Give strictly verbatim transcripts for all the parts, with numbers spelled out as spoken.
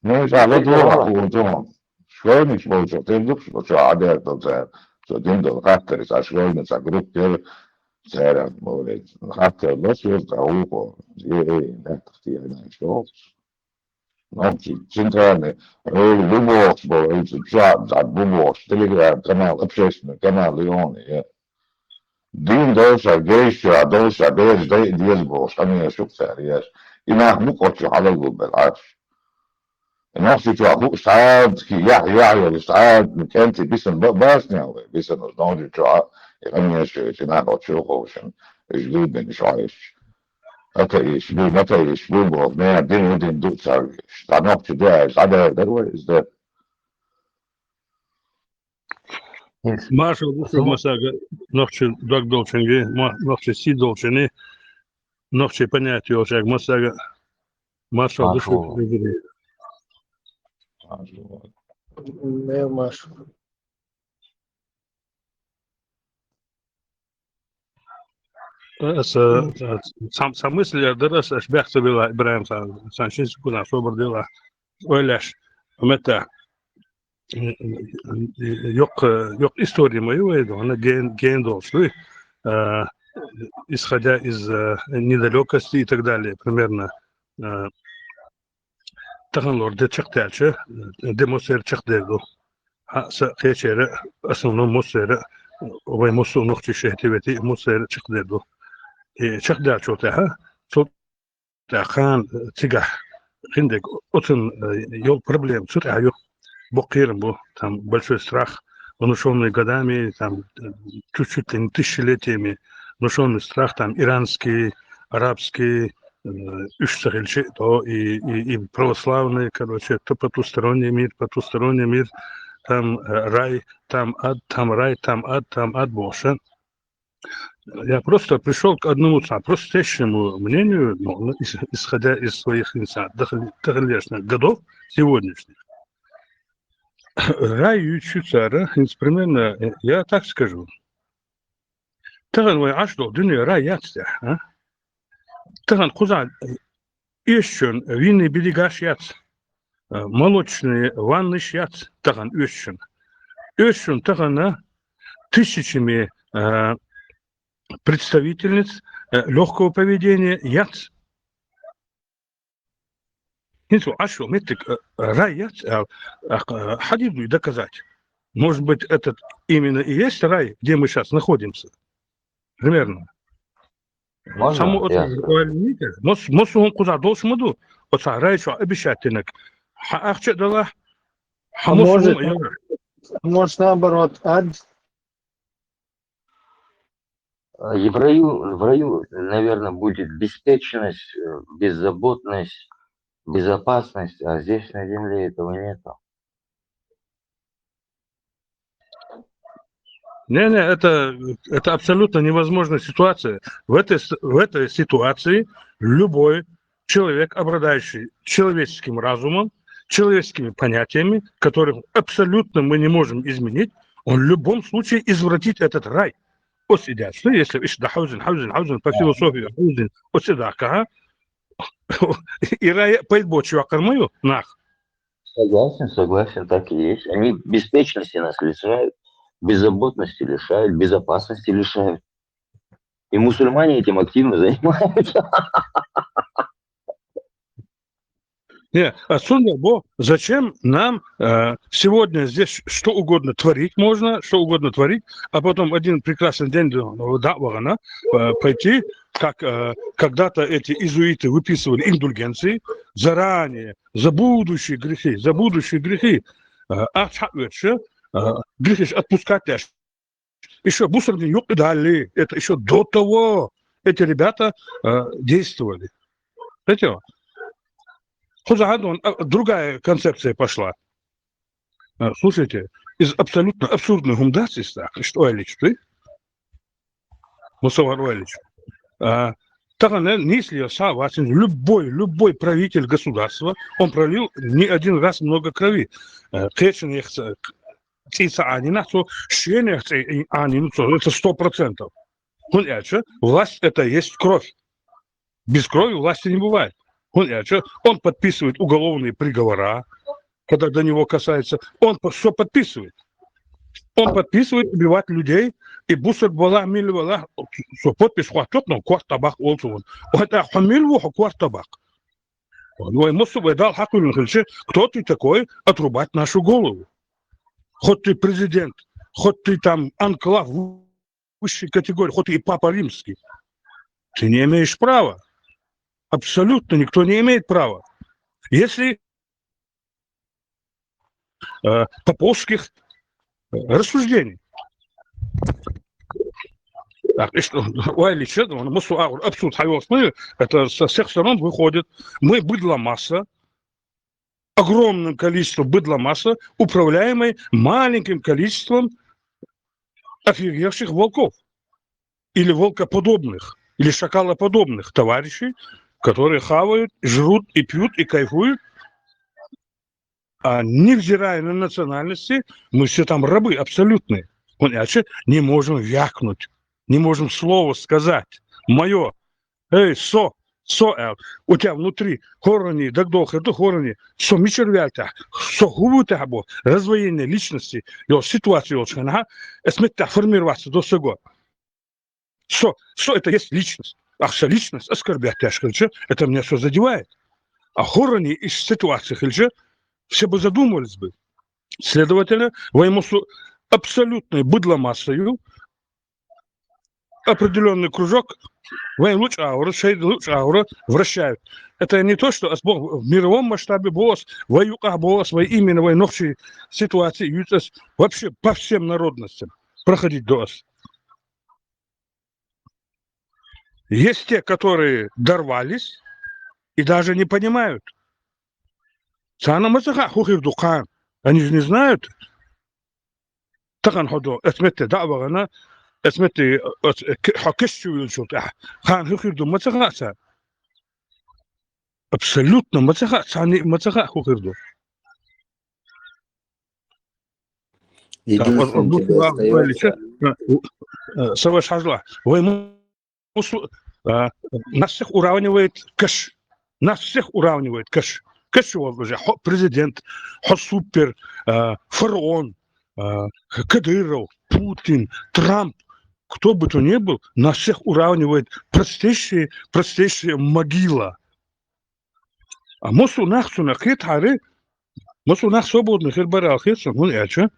Ну, из ала дора хӀун зун. Школьник болча, тӀе дукха чу Ӏадердал цара. Цо дина долу хаттар, иза школьница группа яра, цара, хаттар ло, цо иза хӀума. Э, э, нах тӀе яьлла, что? Нохчий центральный, э, любовь была, и ча, за любовь, телеграм-канал, общественный канал, и он, и Дин долуш а, гейша долуш а, бераш дай а деза бохуш, къамел шух цара еш. И нах мукъа чу хьалагу бел Ӏаш. И нохчи чохь хууш цхьа а, яхь, яхь йолуш цхьа а, кӀентий бисина ба-, башнял вай, бисина оцу нохчи чохь а, и къамел шу, и нах оцу чу ховшина, уьш гулбина шу Ӏаш. Атаиш, ду, матаиш, ду боху, мера дин, дин ду цара. Цхьа нохчи ду аьлла, цхьа дера дара вай, иза дара. Маршалла ду шуьга массаьрга, нохчийн дог долчуьнга, ма-, нохчийн сий долчуьнга, нохчийн понятие йолчаьрга массаьрга. Маршалла ду шуьга, вежарий. Маршалла. Мел маршалла. Аса, сан, сан мысль яр дара, аса, аш бехса била, Ибрахим сан, сан шин секунда собар дила. Ойлаш, метта, йокъ, йокъ история ма ю вай, она ген, ген долчу, э, исходя из, э, недалёкости и так далее, примерно, э, Таханлора де чекхдаьлча, де массеран чекхдер ду. Хьа, аса кхечеран, основном массеран, вай массо а нохчий шайти ветий, массеран чекхдер ду. И чекхдаьлчул тӀаьхьа, цул тӀаьхьа кхана, цигахь, хиндерг, оцун, э, йолу проблема, цу тӀехь ю. Боккхийран бу, там, большой страх, внушённый годами, там, э, чуть-чуть ли не тысячелетиями, внушённый страх, там, иранский, арабский, э, уьш ца хилча, то и, и, и православные, короче, то потусторонний мир, потусторонний мир, там, э, рай, там ад, там рай, там ад, там ад бохуш. Я просто пришёл к одному ца-, простейшему мнению, ну, ну, ис-, исходя из своих, не знаю, дохли-, дохлешных годов сегодняшних. Рай ю чу цара, инц примерно, э, я так скажу. Тахана вай Ӏаш долу дуьне рай яц тӀехь, а? Тахана кхузахь оьшучун винный берегаш яц, э, молочные ваннаш яц тахана оьшучун. Оьшучун тахана тысячами, э, представительниц, э, лёгкого поведения яц. ХӀинца ву Ӏаш ву меттиг, э, рай яц аьлла, а, а, хьадийр ду и доказать? Может быть, этот именно и есть рай, где мы щас находимся? Примерно. Можно? Само оцу я рай, мос-, массо хӀума кхузахь долуш ма ду, оцу рай чохь обещать динарг. Хьан ахча а далахь, хьан а массо может, хӀума а ялахь. А может, наоборот, ад? Э, и в раю, в раю, наверное, будет беспечность, э, беззаботность, безопасность, а здесь на земле этого нету. Не-не, это, это абсолютно невозможная ситуация. В этой с-, в этой ситуации любой человек, обладающий человеческим разумом, человеческими понятиями, которых абсолютно мы не можем изменить, он в любом случае извратит этот рай. Оцу идея, что если иш да хьаузин, хьаузин, хьаузин, по философии хьаузин, оцу идея, ага. И рай пайда боцуш йоккхур ма ю нах. Согласен, согласен, так и есть. Они беспечности нас лишают, беззаботности лишают, безопасности лишают. И мусульмане этим активно занимаются. Не, отсюда, бо, зачем нам, э, сегодня здесь что угодно творить можно, что угодно творить, а потом один прекрасный день, ну, да, вагана, э, пойти, как, э, когда-то эти иезуиты выписывали индульгенции, заранее, за будущие грехи, за будущие грехи, э, ахча хьаоьцуш, э, грехиш отпускать деш. Ещё бусург юкъа далли, это ещё до того эти ребята, э, действовали. Знаете, кхузахь а, а, другая концепция пошла. Э, слушайте, из абсолютно абсурдных хӀума дац иза, так, что ли, что ли? Мусавар Валич. А, тахана нийсле схьа вацин любой, любой правитель государства, он пролил не один раз много крови. Э, кхечанех ц-, цӀий ца Ӏанийна, цо шенех цӀий Ӏанийна, цо, это сто процентов. ХӀунда аьлча власть — это есть кровь. Без крови власти не бывает. Он, я чё, он подписывает уголовные приговора, когда до него касается. Он все подписывает. Он подписывает убивать людей, и бусар бала, мил вала, со подпись хватит, но кварта бак олсун. Вот а хамил во кварта бак. Вай мусу вай дал хакулин хилча, кто ты такой отрубать нашу голову? Хоть ты президент, хоть ты там анклав высшей категории, хоть и папа римский. Ты не имеешь права. Абсолютно никто не имеет права. Если э, поповских э, рассуждений. Так, и что, вай лича, ну, мы су агур абсурд хайвосны, это со всех сторон выходит. Мы быдло масса, огромным количеством быдло масса, управляемой маленьким количеством офигевших волков или волкоподобных, или шакалоподобных товарищей, которые хавают, жрут и пьют и кайфуют, а невзирая на национальности, мы все там рабы абсолютные. Мы, значит, не можем вякнуть, не можем слово сказать. Мое, эй, со, со, э, у тебя внутри хорани, дагдол херду хорани, со мичервяльта, со губута бо, раздвоение личности, йол ситуация йол чхана, эсметта формироваться до сего. Со, со это есть личность. А со личность оскорбят, я скажу, это меня все задевает. А хорани из ситуации хильча, все бы задумались бы. Следовательно, вай мусу абсолютной быдломассою определенный кружок вай луч аура, шей луч аура вращают. Это не то, что ас бо-, в мировом масштабе бос, вай юка бос, вай именно вай нохчи ситуации юцас вообще по всем народностям проходить до ас. Есть те, которые дорвались и даже не понимают. Цана мацаха хухир дукан. Они же не знают. Тахан ходо, эсметте да вагана, эсметте, эс-, э, к-, хокеш чуил чулта. Хан хухир ду мацаха са. Абсолютно мацаха, цани мацаха хухир ду. Единственное, тебе остаётся. Саваш хажла. Вай мусу, а, нас всех уравнивает кэш. Нас всех уравнивает кэш. Кэш вот уже хо-, президент, хо супер, а, фараон, а, Кадыров, Путин, Трамп, кто бы то ни был, нас всех уравнивает простейшая, простейшая могила. А мусу нах цуна кхет хари, мусу нах свободный хер барал хер сон, хун яча.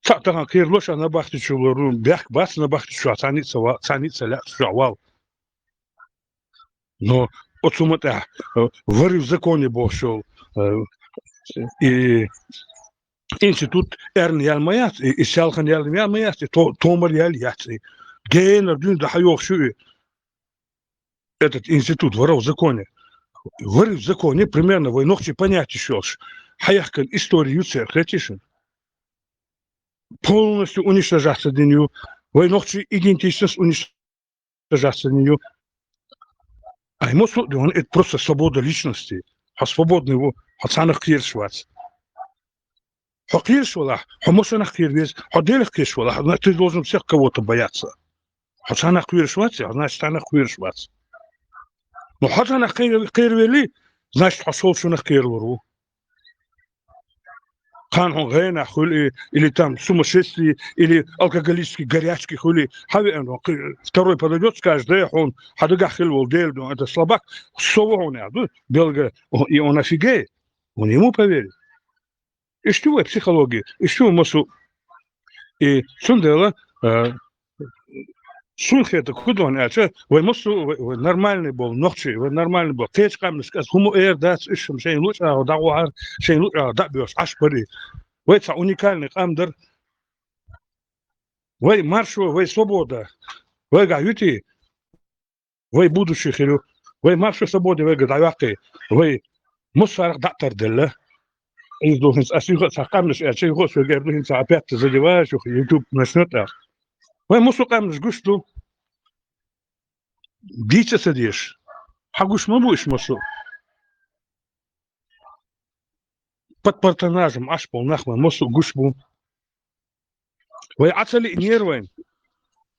Та тахан кер лоша на бахти чулару, бях бас на бахти чуа, цани цава, цани цаля чуа вал. Но оцумата, э, вари в законе бошол, э, и институт эрн ял маяц, и, и сялхан ял маяц, и то, томар ял яц, и гейнер дюн да хайох шуи. Этот институт вари в законе. Вари в законе примерно вай нохчи понятие шуш. Хаяхкан историю церквечишин. Полностью уничтожаться динью. Вай нохчи идентичность уничтожаться динью. А ему су-, он, это просто свобода личности. А свободный его, а цанах киршвац. Хо кирш вала, хо мошанах кирвез, хо делах кирш вала, значит, ты должен всех кого-то бояться. Хо цанах киршвац, значит, цанах киршвац. Но хо цанах кир-, кирвели, значит, хо солшунах кирлуру. Хан хун гена хули, или там сумасшествие, или алкоголический горячки хули. Хави он, к-, второй подойдёт, скажет: «Да, хун, хадыга хил вол дел, ну, это слабак». Сово он, я, ну, белга, о, и он офигеет. Он ему поверит. Иштю вай психология, иштю мусу. И цундела, э, сун хета кудон яча, вай мусу, вай, вай нормальный бол, нохчи, вай нормальный бол. Кеч камниш, ас хуму эр дац, ишим шейн луч, а, да вар, шейн луч, а, да бьёш, аш пари. Вай ца уникальный камдар. Вай маршо, вай свобода. Вай га юти. Вай будущий хилю. Вай маршо свобода, вай га давакы. Вай мусарах датар делла. Из духин ас юха ца камниш, а чи юха сёгер духин ца опять ты задеваешь, юха YouTube начнёт, а. Вай мусу камниш гушту. Дича садишь. Хагуш ма буш мусу. Под патронажем аш пол нахма мусу гуш бу. Вай ацали нервен.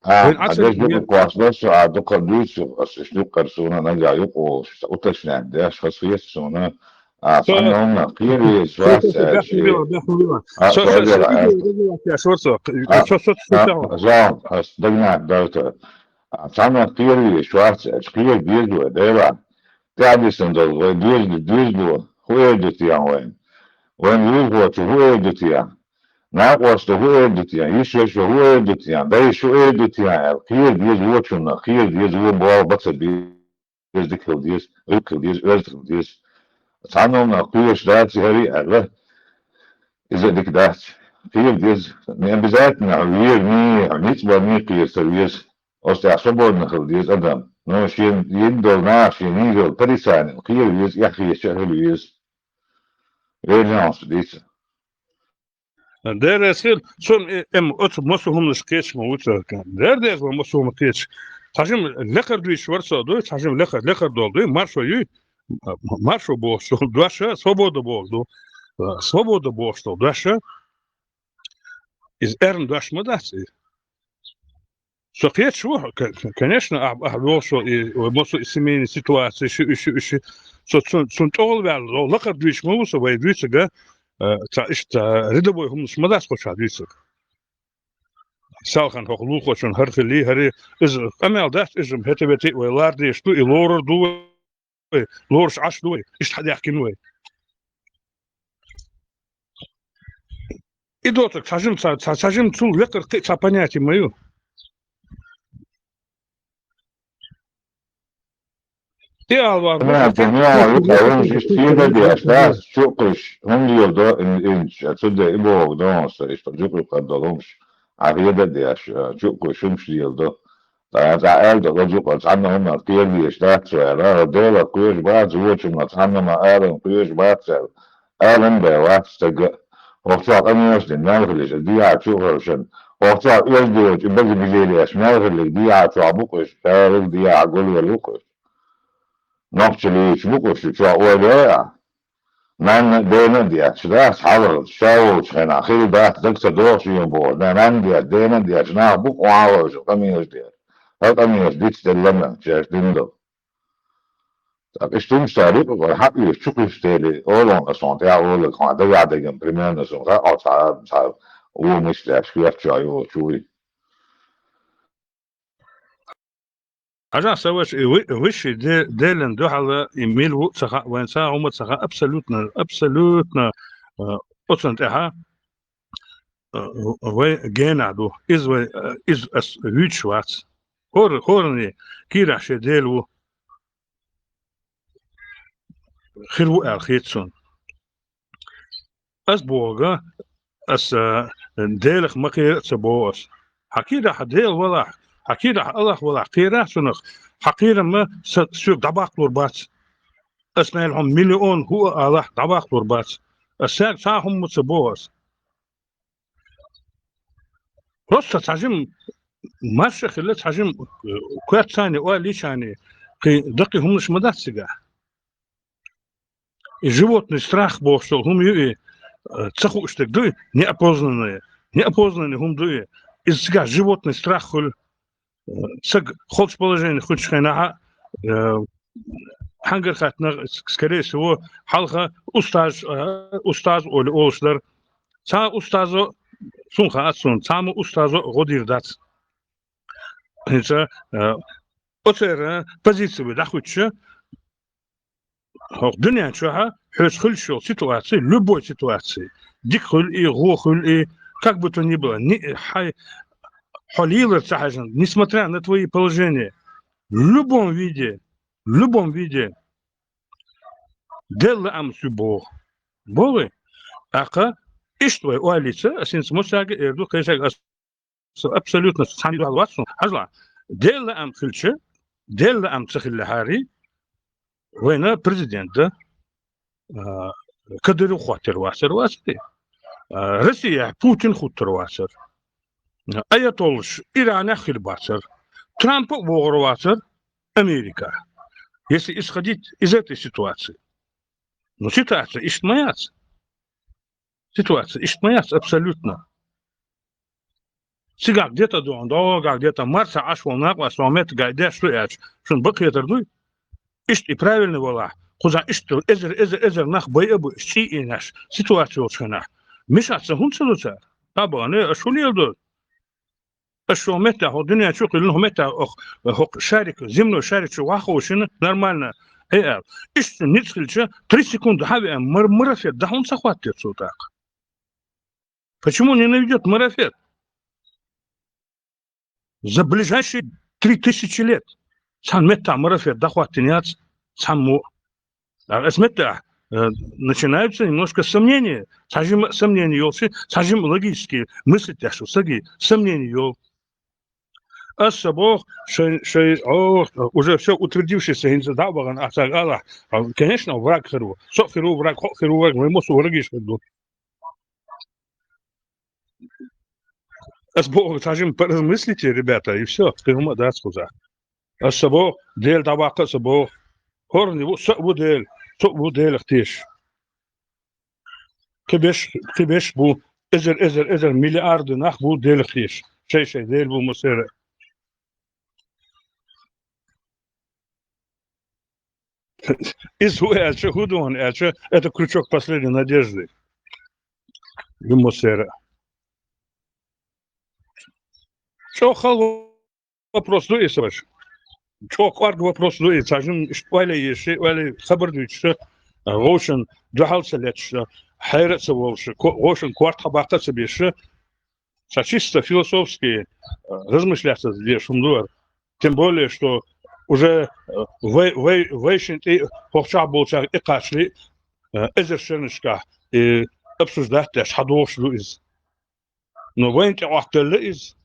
А, вайн а, Ӏацар деш дукха кхоссалаш, а, дукха дуьйцу, ас иш дукха суна нагахь юкъа волуш, уточнять деш, хазахета суна, а, цхьанна хӀуманах кхера везаш вац аьлча. А, со, со, со, а, видео, видео, я шорцо, а, со, со, со, а, со, зал, ас дагнах дарта. А, цхьаннах кхера везаш вац аьлча, кхера деза вай, Дела. ТӀаьхьадисина долу вай доьзал, доьзало, хӀун эр ду те вайна? Вайн вуьйхочо хӀун эр ду те? Накъосташа хӀун эр ду те? Йиш-йиша хӀун эр ду те? Дайша хӀун эр ду те аьлла, кхера деза вочунна, кхера деза вон болу бацар деза, дика хила деза, рибка хила деза, оьзда хила деза. Цхьанна хӀуманах кхоьруш дац и хӀара аьлла, иза дика дац. Кхера деза, не обязательно хьо верни, хьо ницкъ барни кхера ца веза. Оцу тӀехь свободно хила деза адам. Ну, шен йина долу наха, шен йина йолу порицание кхера веза, эхь хеташ а хила веза. Вежа хьо дийца. Дера хила, цунна э, эм оцу массо хӀуманаш кхеташ ма ву цара. Дера деза ван массо хӀума кхеташ. Цхьа жима лекхар дуьйцуш вара со дуй, цхьа жима лекхар, лекхар долу дуй, маршо юй, маршо бохуш долу дош, свобода боху ду. Свобода бохуш долу дош, иза эрна дош ма дац и. Со кхеташ ву, к-, к-, конечно, ахь, ахь лоьхуш ву и, вай массо и семейный ситуация, иши, иши, иши. Со цун, цун тӀехула ваьлла, лакхара дуьйцуш ма ву со вай дуьйцург, э, цхьа иштта рядовой хӀуманаш ма дац кху чохь дуьйцург. Селхана хӀокху лулахочун хӀара хилла, хӀара иза къамел дац, иза хӀета-вета вай лардеш ду, и лорур ду вай, лоруш Ӏаш ду вай, иштта хьадаьхкина вай. И доцург цхьа жима, цхьа, цхьа, цхьа жима цул лекхара кхин а цхьа понятие ма ю. И алвар Понятие ма ю, хӀумаш иштта хеда деш, дас, чукхуш, хӀума леладо, ин, ин, цу де и боху донса, иштта жукхуш долу хӀумаш, а хеда деш, чукхуш хӀумаш леладо. Ткъа цхьа аьлла ду, жукъа цхьанна хӀуманах кхера везаш дац вай аьлла, Дела кхоьруш бац, вочунна цхьанна ма алан кхоьруш бац аьлла. Алан бен вац стага. ХӀокху чохь къамелаш дина мел хилла, дехьа чу а хевшина. ХӀокху чохь оьзда йолчу и бага билелеш мел хилла, дехьа чохь бу-кх уьш, шарал дехьа гулвелла ву-кх уьш. Нохчаллица бу-кх уьш, чохь ойла яй ахь? Нанна а, дена а детташ дац хьалха, ша волчу хенахь, хила дац, дага ца догӀуш ю боху, нанна а детташ, дена а детташ, нах бу-кх охьа а хевшина, къамелаш деш. ХӀара къамелаш дицделла ма, шаьш дина ду. ТӀаккха иштта хӀумаш цара юкъа вара хьаоьцуш, чу кхуьссу дели, олу аса хьуна тӀаьхьа олург, хьуна дагахь дагана, примерно, суна хаьа, цхьа, цхьа вон миска лаьтташ хӀоьттачохь йолчу вуй. Хьажахь, сан ваша, и вы-, высший де-, Делан дуьхьал и мила ву а ца хаьа, вайн цхьа а хӀума ца хаьа, абсолютно, абсолютно, э, оцунна тӀаьхьа, э, вай генахь ду. Иза вай, э, иза ас вуьйцуш вац. ХӀора-, хӀоранна кийрахь шен Дела ву. Хир ву аьлла хета суна. Ас бохург, ас, а, Делах ма кхера а ца боху ас. Хьан кийрахь Дела валахь, хьан кийрахь Аллах валахь, кхерахь цунах, хьан кхерам ма са, соьга дӀабаккхалур бац. Ас мел хьуна миллион хӀу а алахь, дӀабаккхалур бац. Ас саьрга цхьа а хӀума ма ца боху ас. Просто цхьа жима марша а хилла, цхьа жима, э, коьртачарний, ойла йичарний, кхин даккхий хӀуманаш ма дац цигахь. И животный страх бохуш долу хӀума ю и, э, ца хууш дерг ду и, неопознанное. Неопознанный хӀума ду и. Иза цигахь животный страх хуьлу. Э, саг холчу положенехь хуьлучу хенахь, э, хьангар хаттина, скорее всего, хьалха устаз, э, устаз олий олуш дара. Цхьа устазо, суна хаьа суна, цхьамма устазо гӀо дийр дац. ХӀинца, э, оцеран позици вай дӀахуьттуш, хӀокху дуьнен чохь хьоьца хуьлуш йолу ситуаци, любой ситуаци, дика хуьлу и, гӀо хуьлу и, как бы то ни было, ни, хьай, хьо лелар ца хьаьжна, несмотря на твои положения, в любом виде, в любом виде, Делан лаамца ю боху. Боху вай? ТӀаккха иштта вай ойла йича, ас хӀинца массаьрга а эр ду, кхечаьрга ас Со абсолютно цхьаьна дуьхьал вац суна. Хьажал, Делан лаам хилча, Делан лаам ца хиллехьара, вайна президент дан, а, Кадыров хӀоттор вацара, вацара. А, Россияхь Путин хӀуттур вацара. Аятоллаш Иранехь хир бацара. Трамп а вогӀур вацара Америка. Если исходить из этой ситуации. Ну, ситуация иштта ма яц. Ситуация иштта ма яц абсолютно. Цигахь где-то ду, догӀагахь где-то марсахь Ӏаш волу накъост ван меттигахь деш ду аьлча, шуна бакъ хетар дуй? Иштта и правильный валахь, кхузахь иштта эзар, эзар, эзар нах байа бу, иштта цӀийинаш, ситуация йолчу хенахь. Мешаться хӀунда ца ду цара? Абане, аш хӀун леладо? Аш хӀокху меттехь, хӀокху дуьнен чу хилла, хӀокху меттехь, хӀокху, хӀокху шарик, земной шарик чу ваххавшина нормально, э, аьлла. Иштта ницкъ хилча, три секунды хьан веана, мар-, марафет, да хӀунда ца хӀоттаьа цо тӀаккха? Почему не наведёт марафет? За ближайшие три тысячи лет цхьана меттахь марафет дӀахӀоттийна яц цхьаммо. А ас меттахь, э, начинаются немножко сомнения. Цхьа жимма сомнения йолчу, цхьа жимма логически мыслить деш ву саги сомнения йол. Ас ца боху, шайн, шайн, о, уже всё утвердившийся хӀинца дӀа а бахана, ахь цаьрга алахь, а, конечно, враг хир ву. Со а хир ву враг, хьо а хир ву враг, вайн массо а врагаш хир ду. Ас боху, цхьа жимма поразмыслите, ребята, и всё, кхин хӀума а дац кхузахь. Ас ца боху, Дела дӀаваккха а ца боху. ХӀордан ву, со а ву Дела, со а ву Делах тешаш. Кхин беш, кхин беш бу, эзар, эзар, эзар миллиарды нах бу Делах тешаш. Шай-шай Дела бу массара а. Иза хӀун аьлча, хӀун ду хьуна аьлча, это крючок последней надежды. Ю массара а. ЧӀогӀа хала вопрос ду иза, ваша. ЧӀогӀа кӀорга вопрос ду иза. Цхьа жимма иштта ойла езаш, ойла хабар дуьйцуш, вовшан дуьхьал ца леташ, хьера а ца волуш, ко-, вовшан корта хьабаккха а ца беш, цхьа чисто философски, э, размышлять деш хӀума ду хӀара. Тем более, что уже, э, вай, вай, вайшин тӀе хӀокху чохь болчаьрга тӀекхачале, э, эзар шернашкахь и обсуждать деш хьадогӀуш ду иза. Но вайна тӀехӀоттаелла иза.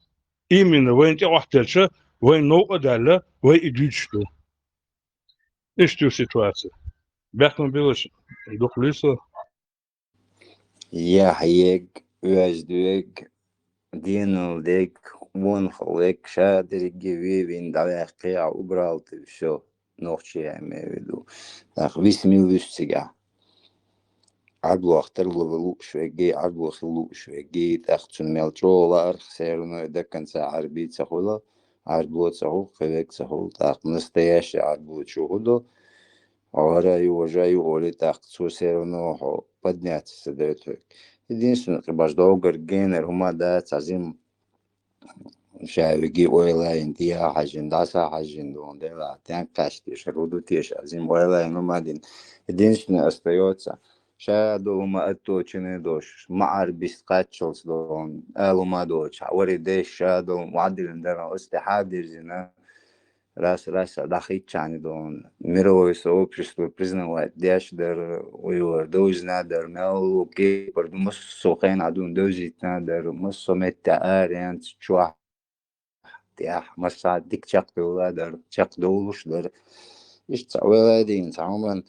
Именно вайна тӀехӀоттаелча, вайна новкъа а даьлла, вай и дуьйцуш ду. Иштта ю ситуация. Бехкам билла, дукха луьйса. Яхь ег, оьзда вег, денал дег, вонхал вег, ша дерриге вевин дӀаваьккхи, а убрал ты всё, нохчи я имею в виду. ТӀаккха висмил вуьсу цигахь. Ӏадлох тарло лууш веги, Ӏадло хила лууш веги, тӀаккха цунна мел чӀогӀа лаарх, все равно до конца Ӏарби ца хуьлу, Ӏарбло ца хуьлу, кхин вег ца хуьлу, тӀаккха настоящий Ӏарбло чу хӀун до, хьо хӀара ю, важа ю олий, тӀаккха цо все равно хьо подняться ца дойду хьоьга. Единственное, кхин баш доггар генар хӀума дац, Ӏазим. Ша виги ойла йина, тӀе а хьаьжжина, дӀаса а хьаьжжина дуьйна, делахь, тенкаш теша, руду теша, Ӏазим ойла йина хӀума дина. Единственное остаётся, ша ду хӀума отточенный дош, маӀар бист кхаччалц дуьйна, ала хӀума доцуш, хьан вари деш ша ду хӀума вадилина дара, оцу тӀе хьадирзина, рас-раса дӀахийтчахьана дуьйна. Мировое сообщество признавать деш дара, вуьйвар довзина дара, мел ву кепара ду, массо а хенахь дуьйна довзийтина дара, массо а меттехь аренца чохь, тӀехь, массо а дика чекхдовла дара, чекхдовлуш дара. Иштта цхьа ойла а дина, цхьа хӀуманна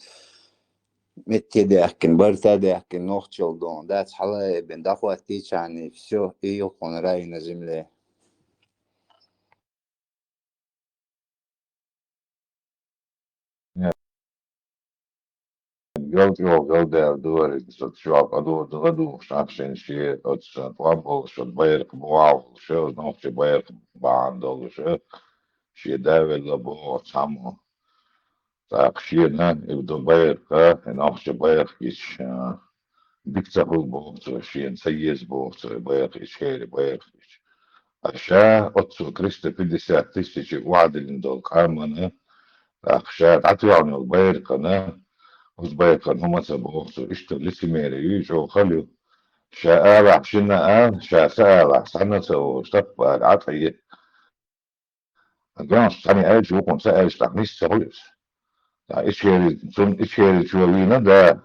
метте даьккхина, барта даьккхина, нохчалла дуьйна, дац хьала а бина, дӀахӀоттийчахьана, всё, и ю кхунна рай на земле. Гал чӀогӀа галдаьлла ду вара, иза оцу чохь къа ду, къа ду, нах шен шен оцу тӀом болуш, оцу байракх бохьа волуш, оцу нохчийн байракх бахьана долуш, шен да велла боху цхьаммо. ТӀаккха шена и ду байракх, и нохчийн байракх гича, дика ца хуьлу боху цо, шена ца еза боху цо, и байракх гича, хӀеран байракх гича. Ткъа ша оццул триста пятьдесят тысячи охьадиллина долу къаманна, тӀаккха ша дӀатоьхна йолу байракхана, оцу байракхана хӀума ца боху цо, иштта лицемерие ю, чӀогӀа хала ю. Ша алахь шина а, ша ца алахь цхьанна а ца олуш, таппа ара Ӏа тӀе. Гонаш цхьаьна аьлча, вукхунна ца аьлча, тӀаккха нисса ца хуьлу иза. Ткъа Ичкери-, цунна Ичкерийчо вийна да.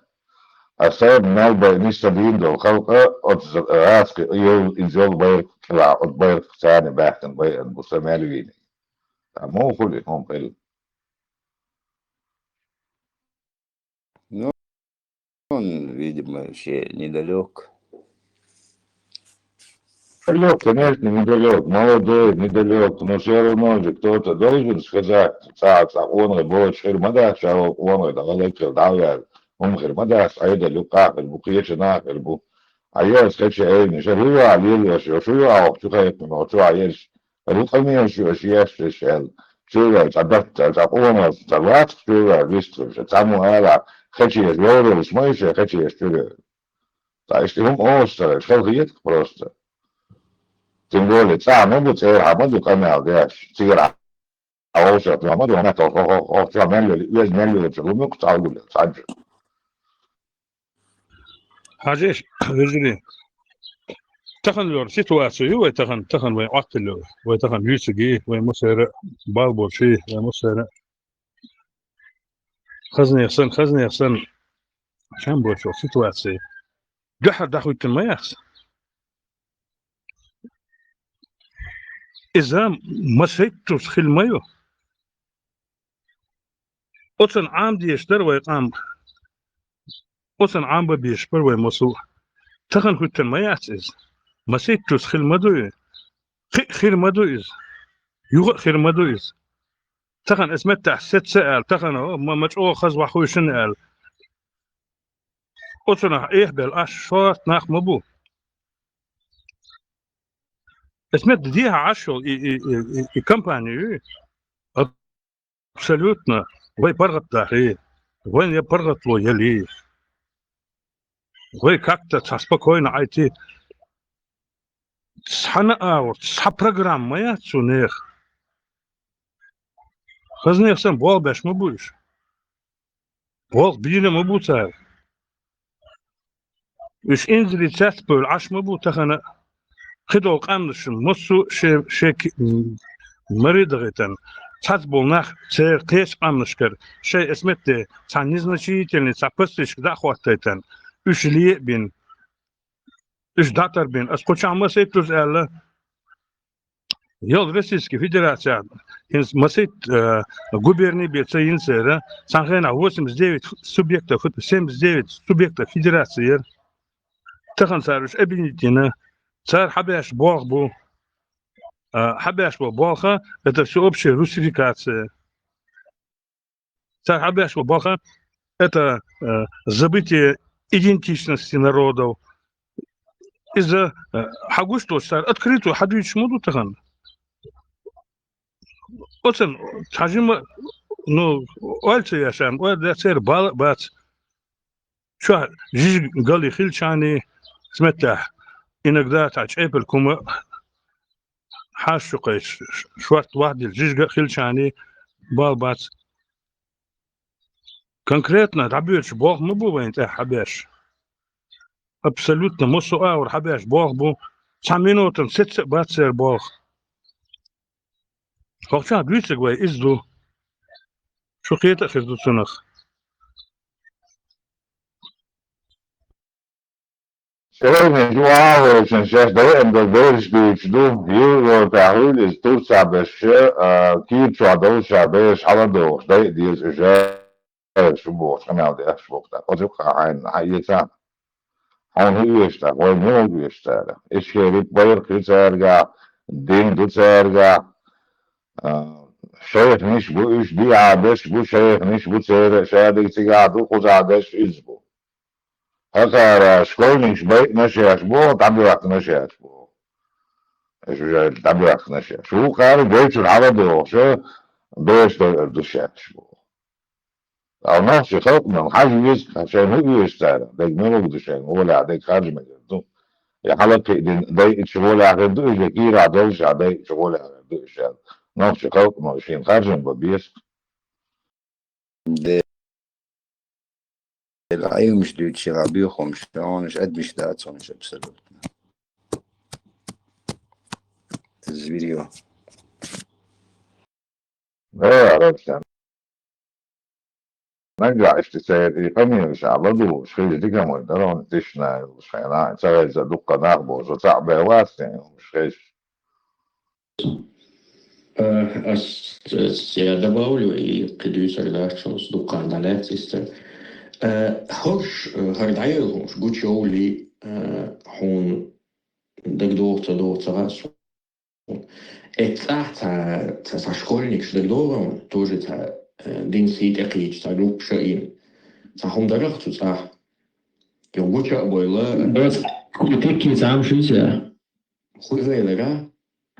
Ткъа сайн мел бай нисса дийна долу халкъа оцу гӀазкхи йолу, иза йолу байракх кӀелахь, оцу байракх царна баьхкина байъина бу сан мел вийна. Ткъа муха хуьлу и хӀума хила? Ну, он, видимо, вообще недалёк. Далёк, конечно, недалёк. Молодой, недалёк. Но всё равно же кто-то должен сказать, цхьа, цхьа къонахий боцуш хир ма дац, ша вон къонахий дӀа гӀалат хир, дӀа а ваьлла. ХӀума хир ма дац, Ӏедал юккъахь хир бу, кхечанхьа хир бу. А еш хечи эйни, ше хуя лил еш, еш хуя ох чу хепно, чу а еш. Руками еш, еш еш еш ел. Чура, цадат, цадат, цадат, цадат, чура, висту, ше, цаму эла, хечи еш, еш, еш, мой ше, хечи еш, чура. Та ишти хум остара, еш хел хиет просто. Тем более, цама бу цер, хама ду канал, деш, цигара. А ошат, хама ду, хама то, хо, хо, хо, ча мелли, вез мелли, ча лумук, цалгуля, цадж. Хажеш, вежли. Тахан лор ситуацию, вай тахан, тахан вай аттилю, вай тахан юсиги, вай мусера, балбоши, вай мусера. Хазнехсан, хазнехсан. Чам бошо ситуация. Даха дахуйтын маяс. Иза масеттус хилмаю. Оцан ам деш дар вай къам. Оцан ам ба беш бар вай масу. Тахан хуттан маяс из. Масеттус хилмадуй. Хи-, хирмаду из. Юга хирмаду из. Тахан эсметтах сетсе ал, тахан о, ма, мачо хаз вахуйшин ал. Оцана эх бел аш шорт нах мабу. Эсмет диха ашол и, и, и, и, и компанию. Абсолютно. Вай паргат дахи. Вай не паргат ло ели. Вай как-то ца спокойно айти. Цхьана аур, цхьа программа яц цунех. Хазнех сан бол беш ма буйш. Бол бийна ма бу цар. Уьш инзили цецбуьл Ӏаш ма бу тахана. Хидол къамнаш массу ше, ше ки-, м, мари дагъитан. Цацбул нах цер кхеш къамнашкар. Шей эсметте цхьа незначительный, цхьа пастишка да хваттайтан. Уьш лие бин. Уьш датар бин. Ас кхучам масет туз аьлла. Йол Российская Федерация, хинс масет, э, губерния бе ца йинсера, сан хена восемьдесят девять субъектов, семьдесят девять субъектов федерации ер. Тахан цар уж объединить йина. Цар хьабеш болх бу. Э, хьабеш бу болха, это всеобщая русификация. Цар хьабеш бу болха, это, э, забытие идентичности народов. Из-за, э, хьагуш дош цар открыто хьадуьйцуш ма ду тахан. Оцен хьажима, ну, ойл ца яшан, ойл да цер бал бац. Чо жиж гали хилчани, сметта, иногда та чепел кума, хьаш шу кайш, шварт вахдил жижга хилчани, бал бац. Конкретно дӀабоьлча болх ма бу вайн тӀехь хьабеш. Абсолютно массо а агӀор хьабеш болх бу. Цхьа минутан сеца а бац цер болх. Хохчахь дуьйцург вай иза ду. Шу кхета а хир ду цунах. Шерни жу агӀоршан шаьш дайан дар бераш дуьйцуш ду, Европа хьуьлла иза Турцахь беш, а, кийра чохь долуш ша бераш хьаладогӀуш, дайа деза уьш, шу бохуш, къамел деш боху тӀаккха. Оцу юккъехь хьайна хьан эца? Хьайна хӀун оьшу тӀаккха? Вай муха оьшу цара? Ишхерик байракх ю цаьргахь, дин ду цаьргахь, а, шайханаш бу уьш, диӀа беш бу шайханаш бу церан, шадерг цигахь ду, кхузахь деш иза бу. ХӀокхара школьникаш байъина шаьш боху, дӀабоьхкина шаьш боху. Аша уже дӀабоьхкина шаьш. ВукхӀара гойтур хьала дохуша, дош дойур ду шаьш боху. Ткъа нохчи халкъана хьажа веза, шайна хӀун оьшу цара, дерг муьлха ду шайна, олехь дерг харжа мегар ду. Я хьала кхиъ дина дайича гӀолехь хир ду, я кийрахь доллушехь дайича гӀолехь хир ду, ша нохчи халкъано шена харжам бан беза. Дела Ӏилмаш дуьйцуш, а боьхамаш, хьуна адамаш дац, хьуна абсолютно. Зверьё. Э, Арабстан. Нагахь иштта церан и къамелаш а ладугӀуш хилча, дика ма дара, хьуна тишна йолуш хенахь, ца хеза дуккха нах боху, со цхьаъ бен вац те, хьуна хезаш. Э, ас ц-, ц-, я добавлю, и кхидуьйцур дац, чунца дуккха дӀалаьцна истер. Э, хӀорш, э, хӀара дӀайолу хӀумаш гучуйовлий, э, хьуна дагадогӀу ца догӀу ца хаьа суна. Эццахь ца, ца, ца школьникаш дагадогӀу, тоже ца, э, дин сий тӀекхийча, ца группаш а йина. Ца хӀума дарах цу цӀахь. Йо, гуча а бойла. Дас. Кутик цхьа ам шуьйца. Хуьлера.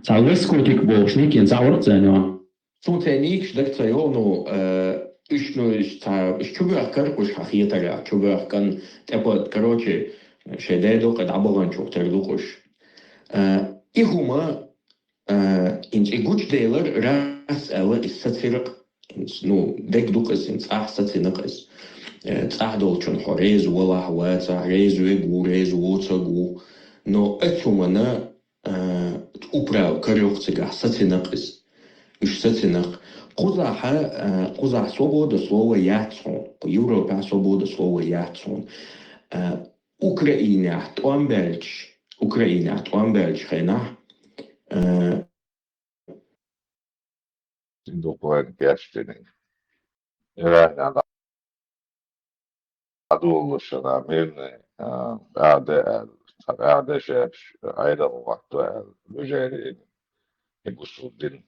Цхьа лес кутик бохуш, никин цхьа варх царна. Цу церан нийгаш дагца йолу, ну, э, уьш, ну, уьш цхьа, уьш чубоьхкара уьш хьан хетарехь, чубоьхкан тӀепад, короче, шайн дедо кхин дӀабаханчух тера ду уьш. Э, и хӀума, э, хӀинца и гучуделар раз аьлла, и сацира-кх, хӀинца, ну, дерг ду-кх иза, хӀинца цӀахь сацина-кх иза. Э, цӀахь долчун хьо реза валахь, вацахь, реза верг ву, реза воцург ву. Но оцу хӀуманна, э, управа карайо-кх цигахь, сацина-кх иза. Уьш сацина-кх. Кхузахь, э, кхузахь свобода слова яц хьуна. Европехь свобода слова яц хьуна. Э, Украинехь тӀом баьлча, Украинехь тӀом баьлча хенахь, э, Дукха вайн кечдиниг. Иран дӀадолалуш шуна мирный, а, АД аьлла, цхьа АД шаьш Ӏедал ватто аьлла, движение, и бусулба дин.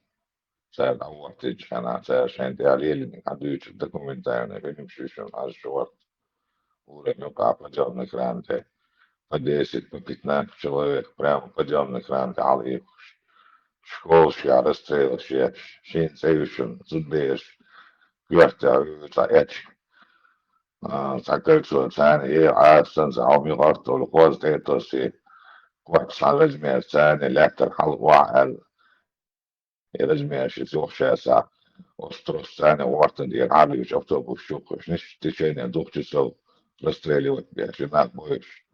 Цара дӀавоттийча хенахь, цара шайна тӀехь лелийниг хьан дуьйцу документальный фильм шуьшан аз шу варх. Ура, ну, по подземный кран тӀе. По десять, по пятнадцать человек прямо подземный кран тӀе хьалаихуш. Школашкахь расстрелаш еш, шина цӀе йишина зудбераш, коьртехь цхьа эчиг. А, цхьа кольцо царна е Ӏаса санна, цхьа хьо мигӀарт долу кхоза тӀе а тосий, кхоччуш цхьа размер царна лаьттара хьала охьа аьлла. И размераш иза йохуш а сахь, оцу трос царна гӀортан дера хьалуьйчу автобус чу кхуьйсуш, в течение двух часов расстреливать беш, и нах бойуш.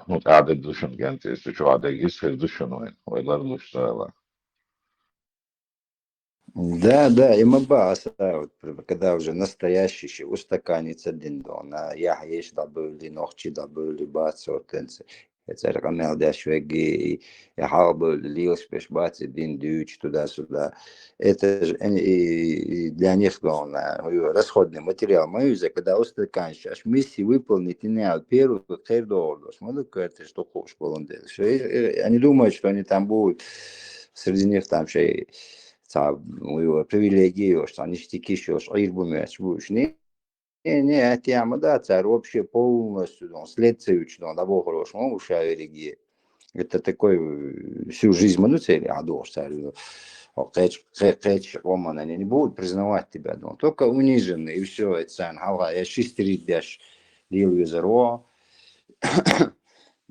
Ну, тӀаьхьа ду шуна генцис, цу чохь дерг иза хир ду шуна вайн, вай ларлуш ца хилла. Да, да, и ма баха аса, вот, когда уже настоящий ши устаканница дин дона, яхь еш дӀабевлли, нохчий дӀабевлли, бац, вот, тенца. Я цара къамел деш вегги, и, и хьалха бевлли, лелаш беш бац, и дин дуьйцу туда-сюда. Это же, э, и, и для них главное, ой, расходный материал. Мы уже, когда устаканщик, аж миссии выполнить не надо, первый кхер доллар, мы докуертыш, что хочешь, полон дел. Что, э, э, они думают, что они там будут, среди них там шей, цхьа, ой, привилегии йолуш, цхьа ништяки йолуш, Ӏийр бу моьттуш бу уьш. Не, не, не, это я, ма да, цара вообще полностью, дон, след ца юьтуш, дон, дӀабохур волуш ма ву ша верриге. Это такой, э, всю жизнь ма ду церан, а дохуш цара, э, кхечу, кхе-, кхечу къоман, они не будут признавать тебя, дон. Только униженный, и всё, это царна хьалха, я ши стрит деш, лела везар ву.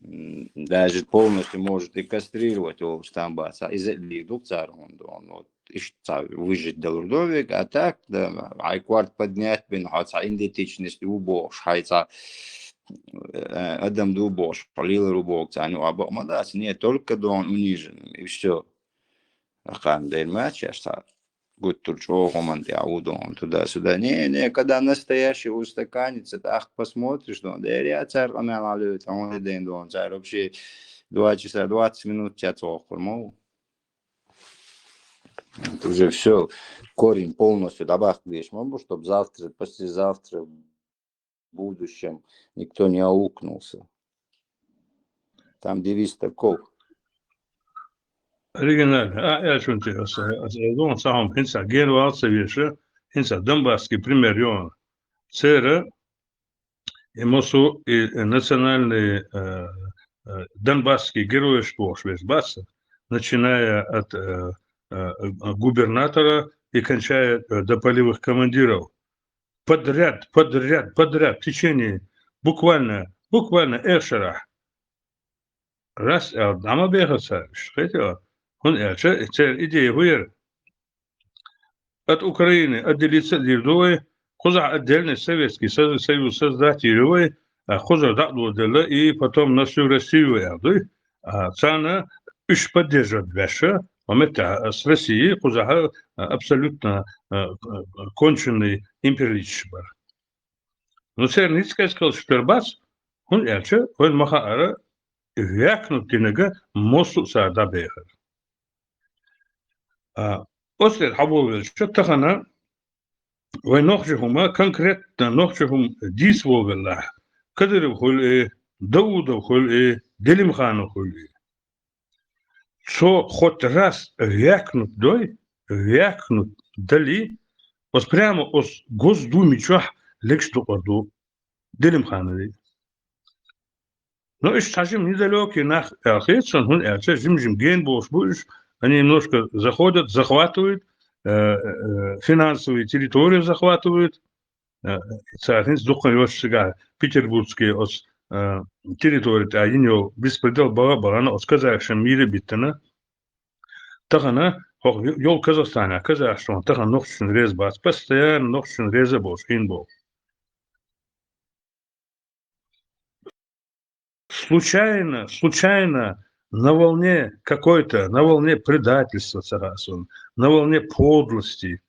М, даже полностью может и кастрировать, олуш там бац. Иза а лийр ду-кх цара хӀунда, дон, вот. Иштта цхьа выжить далур ду вега, а так, да, хьайн корта поднять бина, хьо цхьа идентичность ву бохуш, хьайн цхьа, э, адам ду бохуш, хьо лелар ву боху царна юкъа бакъ ма дац, не, только, дон, униженным, и всё. Кхана дермачаш цхьа гуттар чӀогӀа хӀуманна тӀехь ву, дон, туда-сюда. Не, не, когда настоящий устаканница, тӀаккха посмотришь, дон, дера я цара къамел хьалуьйту, хьуна ден, дон, цара вообще два часа двадцать минут чец воккхур ма ву. Это уже всё, корень полностью дӀабаккха дезаш ма бу, чтоб завтра, послезавтра, в будущем никто не аукнулся. Там девиз таков. Оригинально. А, я шуна тӀе, аса, аса, аса, аса, хӀинца генвал ца веша, хӀинца Донбасский пример йогӀу. Церан и массо и, э, национальные, э, э, донбасские герои бохуш веш бац, начиная от, э, э, губернатора и кончая, э, до полевых командиров. Подряд, подряд, подряд, в течение буквально, буквально эр шарахь. Раз аьлла, дӀа ма бехар цара, уьш, кхетий хьо? ХӀунда аьлча церан идея хӀун яра? От Украины отделиться а дийр ду вай, кхузахь отдельный Советский Союз, Союз создать йийр ю вай, а кхузара дӀа а доладелла, и потом на всю Россию вай аьлла дуй. А царна уьш поддерживать беш, хӀокху меттехь с Россией кхузахь, а, абсолютно, а, а, конченый империалисташ бара. Ну, церан ницкъ кӀезиг хилча тера бац, хӀунда аьлча вайна ма хаара, векнут динарг массо а цара дӀабехар. А, оцу тӀера хьаболавелча, тахана вайн нохчийн хӀума, конкретно нохчийн хӀума дийца волавеллехь, Кадыров хуьлу и, Даудов хуьлу и, Делимханов хуьлу и. Цо хоть раз векнут дой, векнут дали, оцу прямо оцу Госдуми чохь легаш дукъар ду Делимханове. Ну, уж цхьа жима недалёкий нах аьлла хета сона, хӀунда аьлча жим-жим гена болуш бу уж, они немножко заходят, захватывают, э, э, финансовые территории захватывают. Э, цара хӀинца дукха йоцуш цигахь Петербургский оцу, э, территори тӀехь йина йолу беспредел бага а бахана, оцу казахашна мийра а биттина. Тахана хӀокху йолу Казахстанехь казахаш тахана нохчашна реза бац, постоянно нохчашна реза а болуш, хьийна болу. Случайно, случайно на волне какой-то, на волне предательства ца хаьа суна, на волне подлости.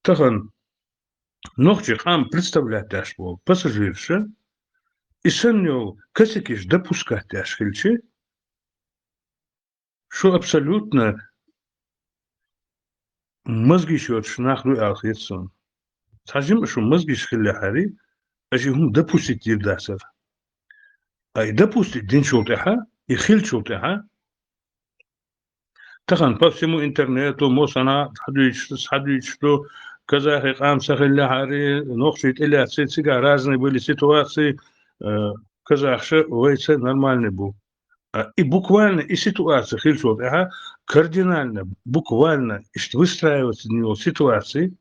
Тахана нохчийн къам представлять деш болу пассажирша, и санна йолу косякаш допускать деш хилча, шу абсолютно мозгаш йоцуш нах ду аьлла хета суна. Цхьа жима а шун мозгаш хиллехьара, аша и хӀума допустить дийр дацара. А и допустить динчул тӀаьхьа, и хилчул тӀаьхьа, тахана по всему интернету, мосана схьадуьйцуш, схьадуьйцуш ду, казахи къам ца хиллехьара, нохчий тӀелаьцна, цигахь разные были ситуации, э, казахша вайца нормальный бу. А, и буквально и ситуация хилчул тӀаьхьа кардинально, буквально иштта выстраиваться динчул ситуации,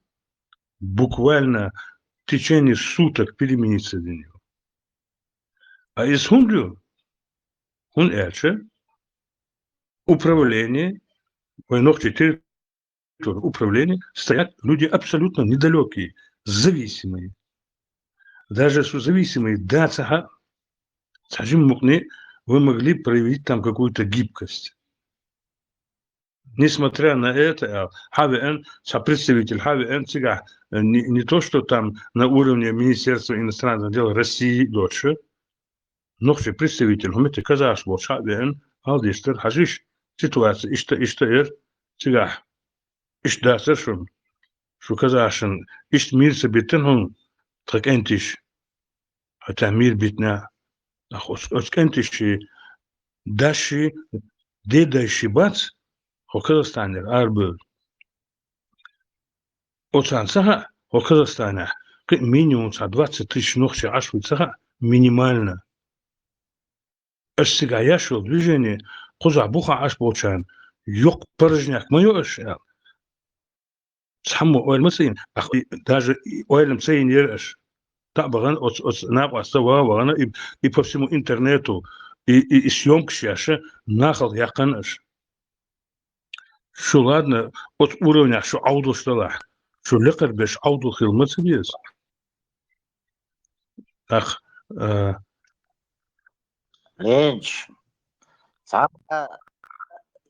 буквально в течение суток перемениться динчул. А иза хӀунда ю? ХӀунда аьлча управление, вай нохчий терри- управлении стоят люди абсолютно недалёкие, зависимые. Даже шу зависимые дац ахьа, цхьа жимма мукъане вы могли проявить там какую-то гибкость. Несмотря на это, а, хьавеана, цхьа представитель хьавеана, цигахь, э, не, не то, что там на уровне Министерства иностранных дел России доцуш, нохчийн представитель, хӀума тӀе казахаш болчу хьа а веана, хьалдистар, хьажийша, ситуация иштта, иштта яра, цигахь иштта дацара шуна, шу казахашна иштта мийра ца биттина хьуна тхан кӀентий, хӀета мийра битина, оцу, оцу кӀентий дашший, дедайшший бац, хӀо Казахстанера арабевлла. Оцарна ца хаьа, хӀо Казахстанехь кхин а минимум цхьа двадцать тысяч нохчий Ӏаш вуй ца хаьа, минимально. Аша цигахь еш йолу движение кхузахь бухахь Ӏаш болчарна йоккха порожняк ма йо аша аьлла. Цхьаммо ойла ма ца йина, ах, и, даже и ойла ма ца йина яра аша. Таъ бахана оцу, оцу накъост ца ваха вахана, и, и по всему интернету, и, и, и съёмкаш еш, нахала яьккхина аша. Шу, ладно, оцу уровнехь шу Ӏовдалш далахь, шу лекхара берш Ӏовдал хила ма ца беза. Ах, а, Линч, цхьа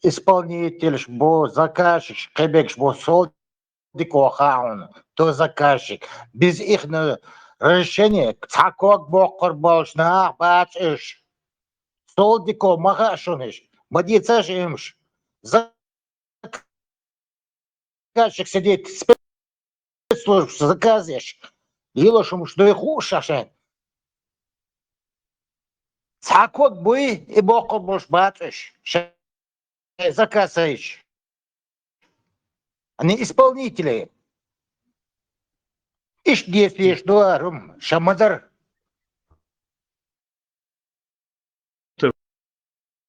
исполнительш бу, заказчикш кхиберш бу, сол дика хаьа хьуна, то заказчик. Без ихнего разрешения цхьа ког боккхур болуш нах бац уьш. Сол дика ма хаьа шуна уьш. Ма дийца уьш имаш. Заказчик сидит, спецслужбаш заказ еш. Йилла шуна уьш дуй хууш шайн. Цхьа ког буй, и боккхур болуш бац уьш. Шайн заказ ца йича. Они исполнители. Иштта действиеш ду арум, ша ма дара.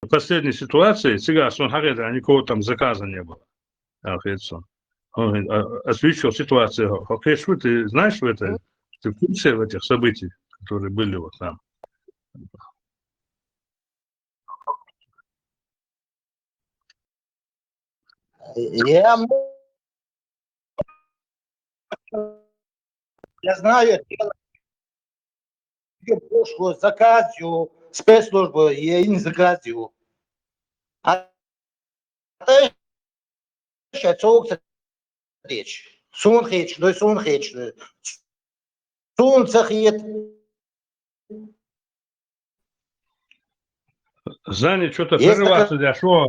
Последней ситуации, цигахь суна хьахедар, никакого там заказа не было. Аьлла хета суна. Он, а, освещал ситуацию. Хо-, хо-, хеш ву, ты знаешь в этой, ты в курсе в этих событий, которые были вот там? Я, я знаю, это дело. Я прошлую заказ ю, спецслужбы, я и не заказ ю. А ты щас цугца речь. Сун хеташ, ну и сун хеташ, ну. Сун ца хет. Знание что-то Есть прерываться такая здесь, что?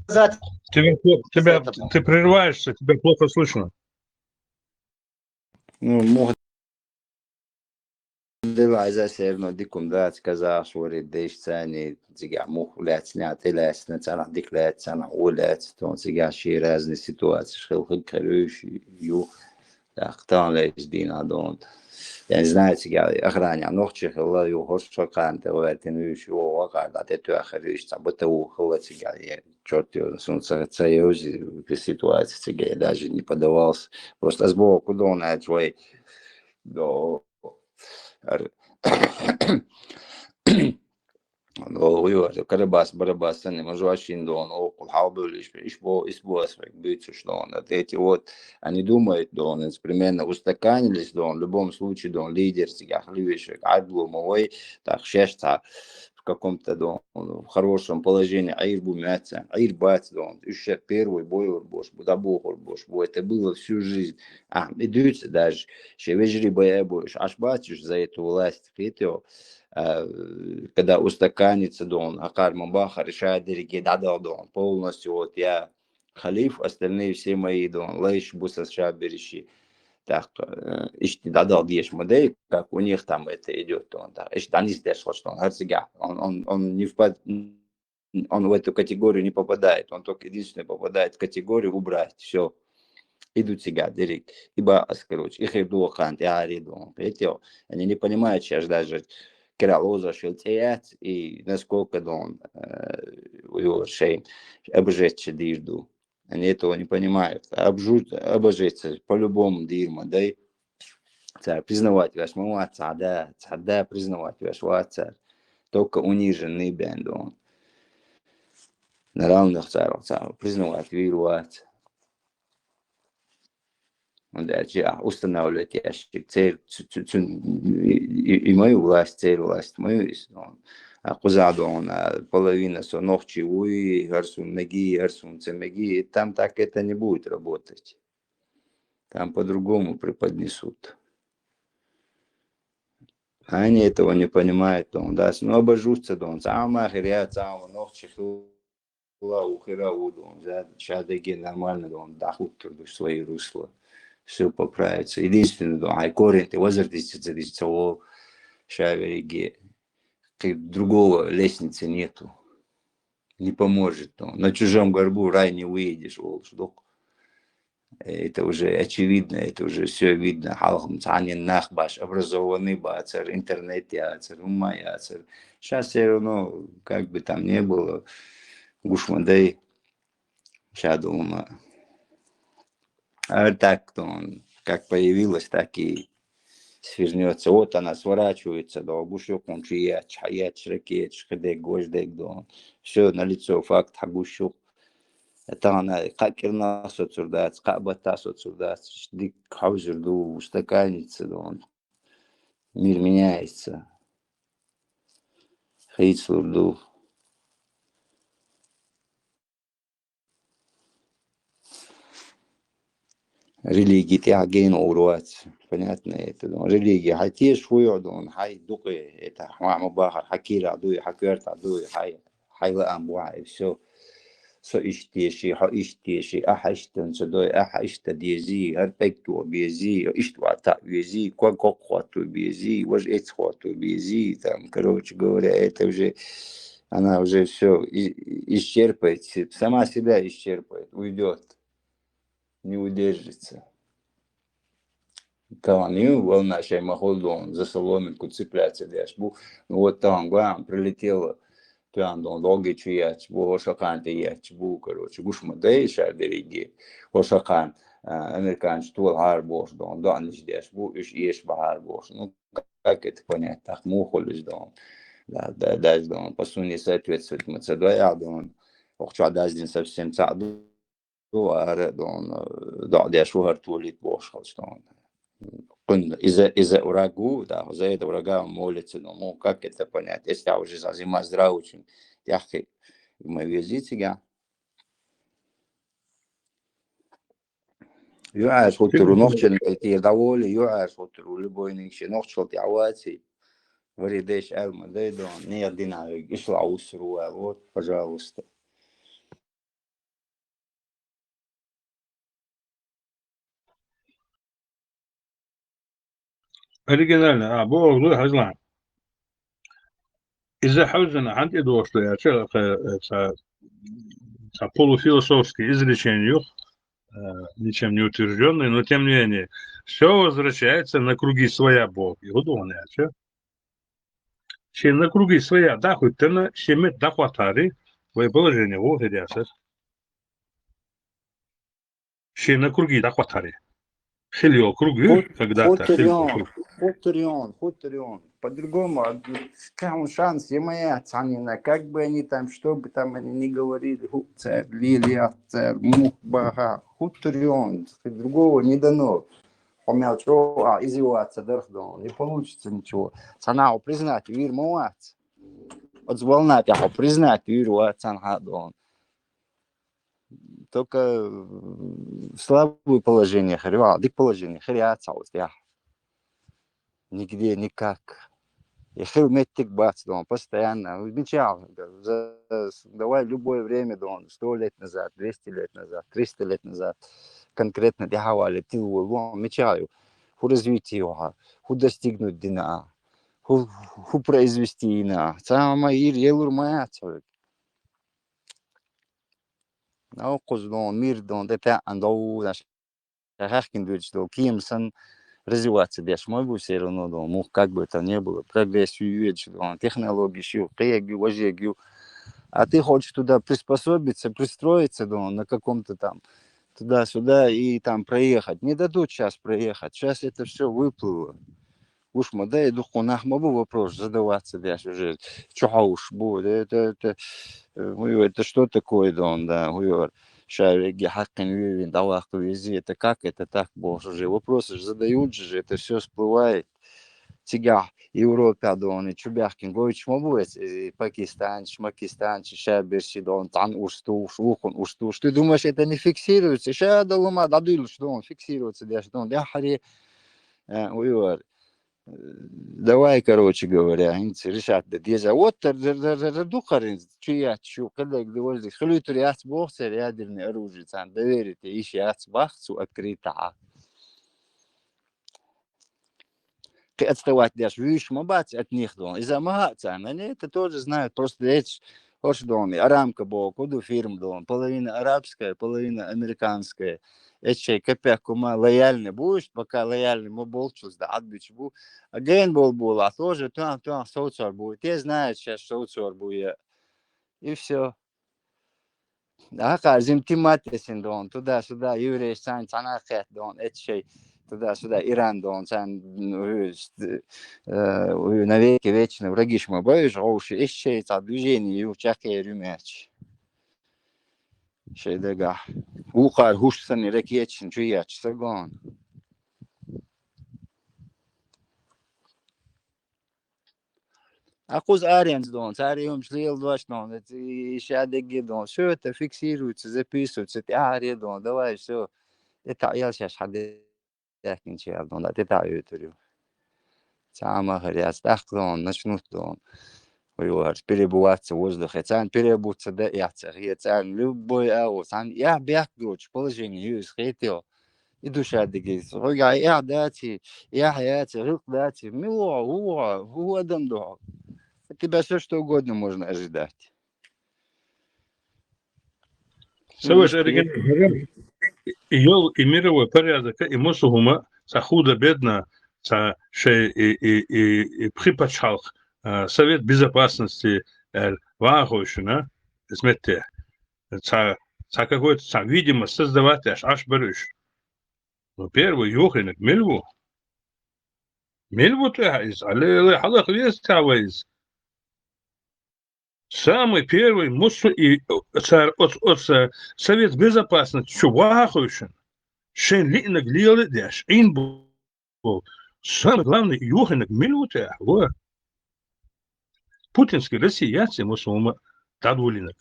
Сказать. Тебя, тебя, Это ты прерываешься, тебя плохо слышно. Ну, муха дела, иза всё равно дикум дац, казахаш вари деш цани, цигахь муха лаьцна, тӀе лаьцна, цанахь дика лаьцна, цанахь вон лаьцна, тон цигахь ши разные ситуации, хил хиг хир уьш ю. Так, тан лезь дина дон. Я не знаю, цига охраня нохчи хила, ю хоршо кан те вертин виш, ю вакар да те ту ахир виш, ца бата у хила цига, я чёрт ю, сун ца, ца я узи, ситуация цига, я даже не поддавался. Просто сбоку дон, а твой, до, ар-, О, ю, Карабас, Барабас, они, может, вообще не дон, о, кул халбу лишь, иш бо, иш бо, ас век бицуш дон. Вот эти вот, они думают дон, примерно устаканились дон, в любом случае дон, лидер, цига хливиш, адлу мовой, так, шешта, в каком-то дон, в хорошем положении, айр бу мяца, айр бац дон, ещё первый бой бош, бу да бохор бош, бу это было всю жизнь. А, идут даже, шевежри боя бош, аш бачуш за эту власть, хитё, а, когда устаканится дон, акар мабаха решает дерги дадал дон, полностью вот я халиф, остальные все мои дон, лайш буса шабериши. Так, э, ишти дадал деш модель, как у них там это идет, он так, ишти анис деш хоч дон, гар цига, он, он, он не впад-, он в эту категорию не попадает, он только единственное попадает в категорию убрать, все. Иду цига дерик, ибо, короче, их иду кан, я ари дон, видите, они не понимают сейчас даже, кира лоза шел цеят, и насколько дон, э, у его шей, обжечь дирду. Они этого не понимают. Обжу-, обожеться по-любому дирма, да и ца признавать ваш мама, ца да, ца да признавать ваш ваца. Только униженный бен дон. На равных ца, ца признавать вир вац. Он даже, а, устанавливать ящик, цель, цу-, цу-, цу-, и, и, и мою власть, цель власть мою, и с-, он, а, куза дон, а, половина со нохчи уи, гарсун меги, гарсун ца меги, и там так это не будет работать. Там по-другому преподнесут. Они этого не понимают, дон, да, ну, обожутся, дон, сама херя, сама нохчи, ла ухира удун, за шадеги нормально дон, дахут турду свои русла. Все поправится. Единственное, дон, ай корень ты возродится, за дисцело, шавериги, другого лестницы нету. Не поможет, дон. На чужом горбу в рай не выйдешь, ол шдок. Это уже очевидно, это уже все видно. Халкъ мцанин нах баш образованный бацар, интернет яцар, ума яцар. Сейчас все равно, как бы там ни было, гушмадай, шадума. А так-то он как появилась, так и свернется. Вот она сворачивается, да, гушук он чи яч, яч, ракеч, хыдек, гождек, да. Все, налицо факт, хагушук. Тагъна къакъирна соцурдац, къабата соцурдац, дик хавзурду, устаканится дон. Мир меняется. Хейцлурду. Религия тяген урвац. Понятно это, дон. Религия хай теш хуйо, дон, хай дукъе, это хма мабахар, хакира дуй, хакверта дуй, хай, хай ла амбуа, и все. Со иштеши, хо иштеши, аха иштан со дой, аха ишта дези, гар пекту бези, иштва та бези, ква кокхвату бези, вож эцхвату бези, там, короче говоря, это уже, она уже все исчерпает, се-, сама себя исчерпает, уйдет, не удержится. Тагъан ю, волна шей махул дон, за соломинку цепляться деш бу. Ну вот тагъан гуам прилетела, тагъан дон долги чу яч бу, хошакъан те яч бу, короче, гушма дей шар дериги. Хошакъан, а, американец туал хар бош дон, дон иш деш бу, иш еш ба хар бош. Ну, как это понять? Так мухулиш дон. Да, да, даш дон. По сути соответствует мацадоя дон. Охча даш дин совсем ца ду. Ду ара дон, э, дон деш ухар тулит бош халш дон. Кун иза, иза урагу, да, за это урага молится, но, ну, как это понять? Если я уже за зима здравый, очень, я хи, мы везите, я. Ю аш хутуру нохчен, эти доволи, ю аш хутуру любой нинче нохчел ти аваци. Варидеш алма дайдон, не динавик, ишла усру, а вот, пожалуйста. Оригинально. А, бо, ну, хазлан. Иза хаузена, хант и дошло, я че, э, э, ца, ца полуфилософский изречение, э, ничем не утвержденный, но тем не менее, Всё возвращается на круги своя, боху. И вот он, я чё? Шен на круги своя дӀахӀиттина, шен метта дӀахӀоттари, вай положение вохир ясар. Шен на круги дӀахӀоттари. Хил йола круг ю, когда-то хил йола круг. Хутрион, хутрион. По-другому, а, какой шанс, я моя цанина, как бы они там, что бы там они ни говорили, ху-, царь, лилия, царь, мух, бага, хутрион, другого не дано. Хьо мел чӀоагӀа издеваться дарх дон, не получится ничего. Цхьанахьа признать вир ма вац. Оцу волна тӀехь хьо признать вир вац цхьанахьа дон. Только, э, слабое положение хир ю, дика положение хир яц хьо оцу тӀехь. Нигде, никак. И хила меттиг бац дон, постоянно. Мичахь, за-, давай любое время дон, сто лет назад, двести лет назад, триста лет назад. Конкретно тӀаьхьа вале, тилвол вон, мичахь ю. ХӀу развитие ю хьа, хӀу достигнуть дина а, хӀу, хӀу произвести йина а. Цхьа а ма йир, елур ма яц хьоьга. Нав кхуза дон, мир дон, де таьӀан дов, наш Ша хаьхкина дуьйцуш долу кема санна развиваться деш ма бу, всё равно дон, мух как бы это ни было, прогресс ю йоьдуш дон, технологиш ю, кхег ю, важег ю. А ты хочешь туда приспособиться, пристроиться дон, на каком-то там, туда-сюда и там проехать. Не дадут щас проехать. Щас это всё выплыло. Гуш ма дай, дуккха нах ма бу вопрос задаваться деш уже. Чу хьовш бу, это, это, э, ну, это что такое дон, да, хуёр. Ша вегги хьаккхин вевин, дӀаваккха вези, это как, это так, бохуш уже. Вопросаш задают же, это всё всплывает. Цигахь Европа дон, и чу баьхкин гойтуш ма бу эца, и пакистанцаш, макистанцаш, ша берши дон, цхьана уш стуш, вукхун уш стуш. Ты думаешь, это не фиксируется? Ша далума дӀадуьйлуш дон, фиксируется деш дон, дяхьаре, э, хуёр. Давай, короче говоря, хӀинца решать дан деза. Вот дар, дар, дар, дар, дар дукхар хӀинца, чу яц, шу кхидерг дан важа дика. Хилуьйтур яц боху церан ядерный оружие, царна доверие те йиш яц бах цу открытахьа. Кхин отставать деш вуьйш ма бац от них дон. Иза ма хаьа царна, они это тоже знают, просто эцаш хӀорш дон, Арамко боху ду фирма дон, половина арабская, половина американская. Эцу шайн капек хӀума лояльный бу, иштта пока лояльный ма болчулц да Ӏадбича бу. А гена болу болахь тоже туьхь-туьхь совцор бу. Те знают, щас совцор бу я. И всё. Ахьа зим тимат эсин дон, туда-сюда, еврейш царна цхьана кхет дон, эцу шайн туда-сюда, Иран дон, царна, ну, э, э, навеки вечный врагиш ма бай уьш, гӀовш, эцу шайн цхьа движение ю, чекхъер ю метташ. Шайн дагахь. Вукхара хӀуш санна ракеташна чу етташ ца гон. А кхуза аренца дон, цара юмаш леладош дон, и ша дегге дон. Всё это фиксируется, записывается, тӀаьхьаре дон, давай, всё. ТӀетаӀ ел шаьш хьан де- Яхкинчи ял дон, да, тӀе таӀа оьтур ю. Цхьа а ма хир яц, тӀаккха дон, начнут дон. Ой, вар, переобуваться в воздухе. Царна переобуться да, яц, хе, царна любой агӀо, царна яхь бехк доцуш положение ю иза, хетийо. И душа дигиз. Хьуьга яхь даци, яхь яци, гӀилкх даци, мила вогӀу, хӀу вогӀу, хӀу адам догӀу. От тебя всё что угодно можно ожидать. Ца ваш оригинал хӀара, и йол, и мировой порядок, и массо хӀума, цхьа худа бедна, цхьа шай, и, и, и, и пхи пачхьалкх, а, Совет Безопасности, э, вахойшина, изметтехь. Цхьа, цхьа какой-то, цхьа видимость создавать еш, аш бар уьш. Ну, первый йохинаг мила ву? Мила ву тӀехь иза? Аллилуйя, хьалха веза тӀехь вай иза. Самый первый муссу и, э, цар оц-, оц, э, Совет Безопасности чу вахойшина, шайн лиънаг лела а деш, Ӏин бу-, бу. Самый главный йохинаг мила ву тӀехь? Ва. Путинский Россия яц и муссу хӀума дӀадолийнаг.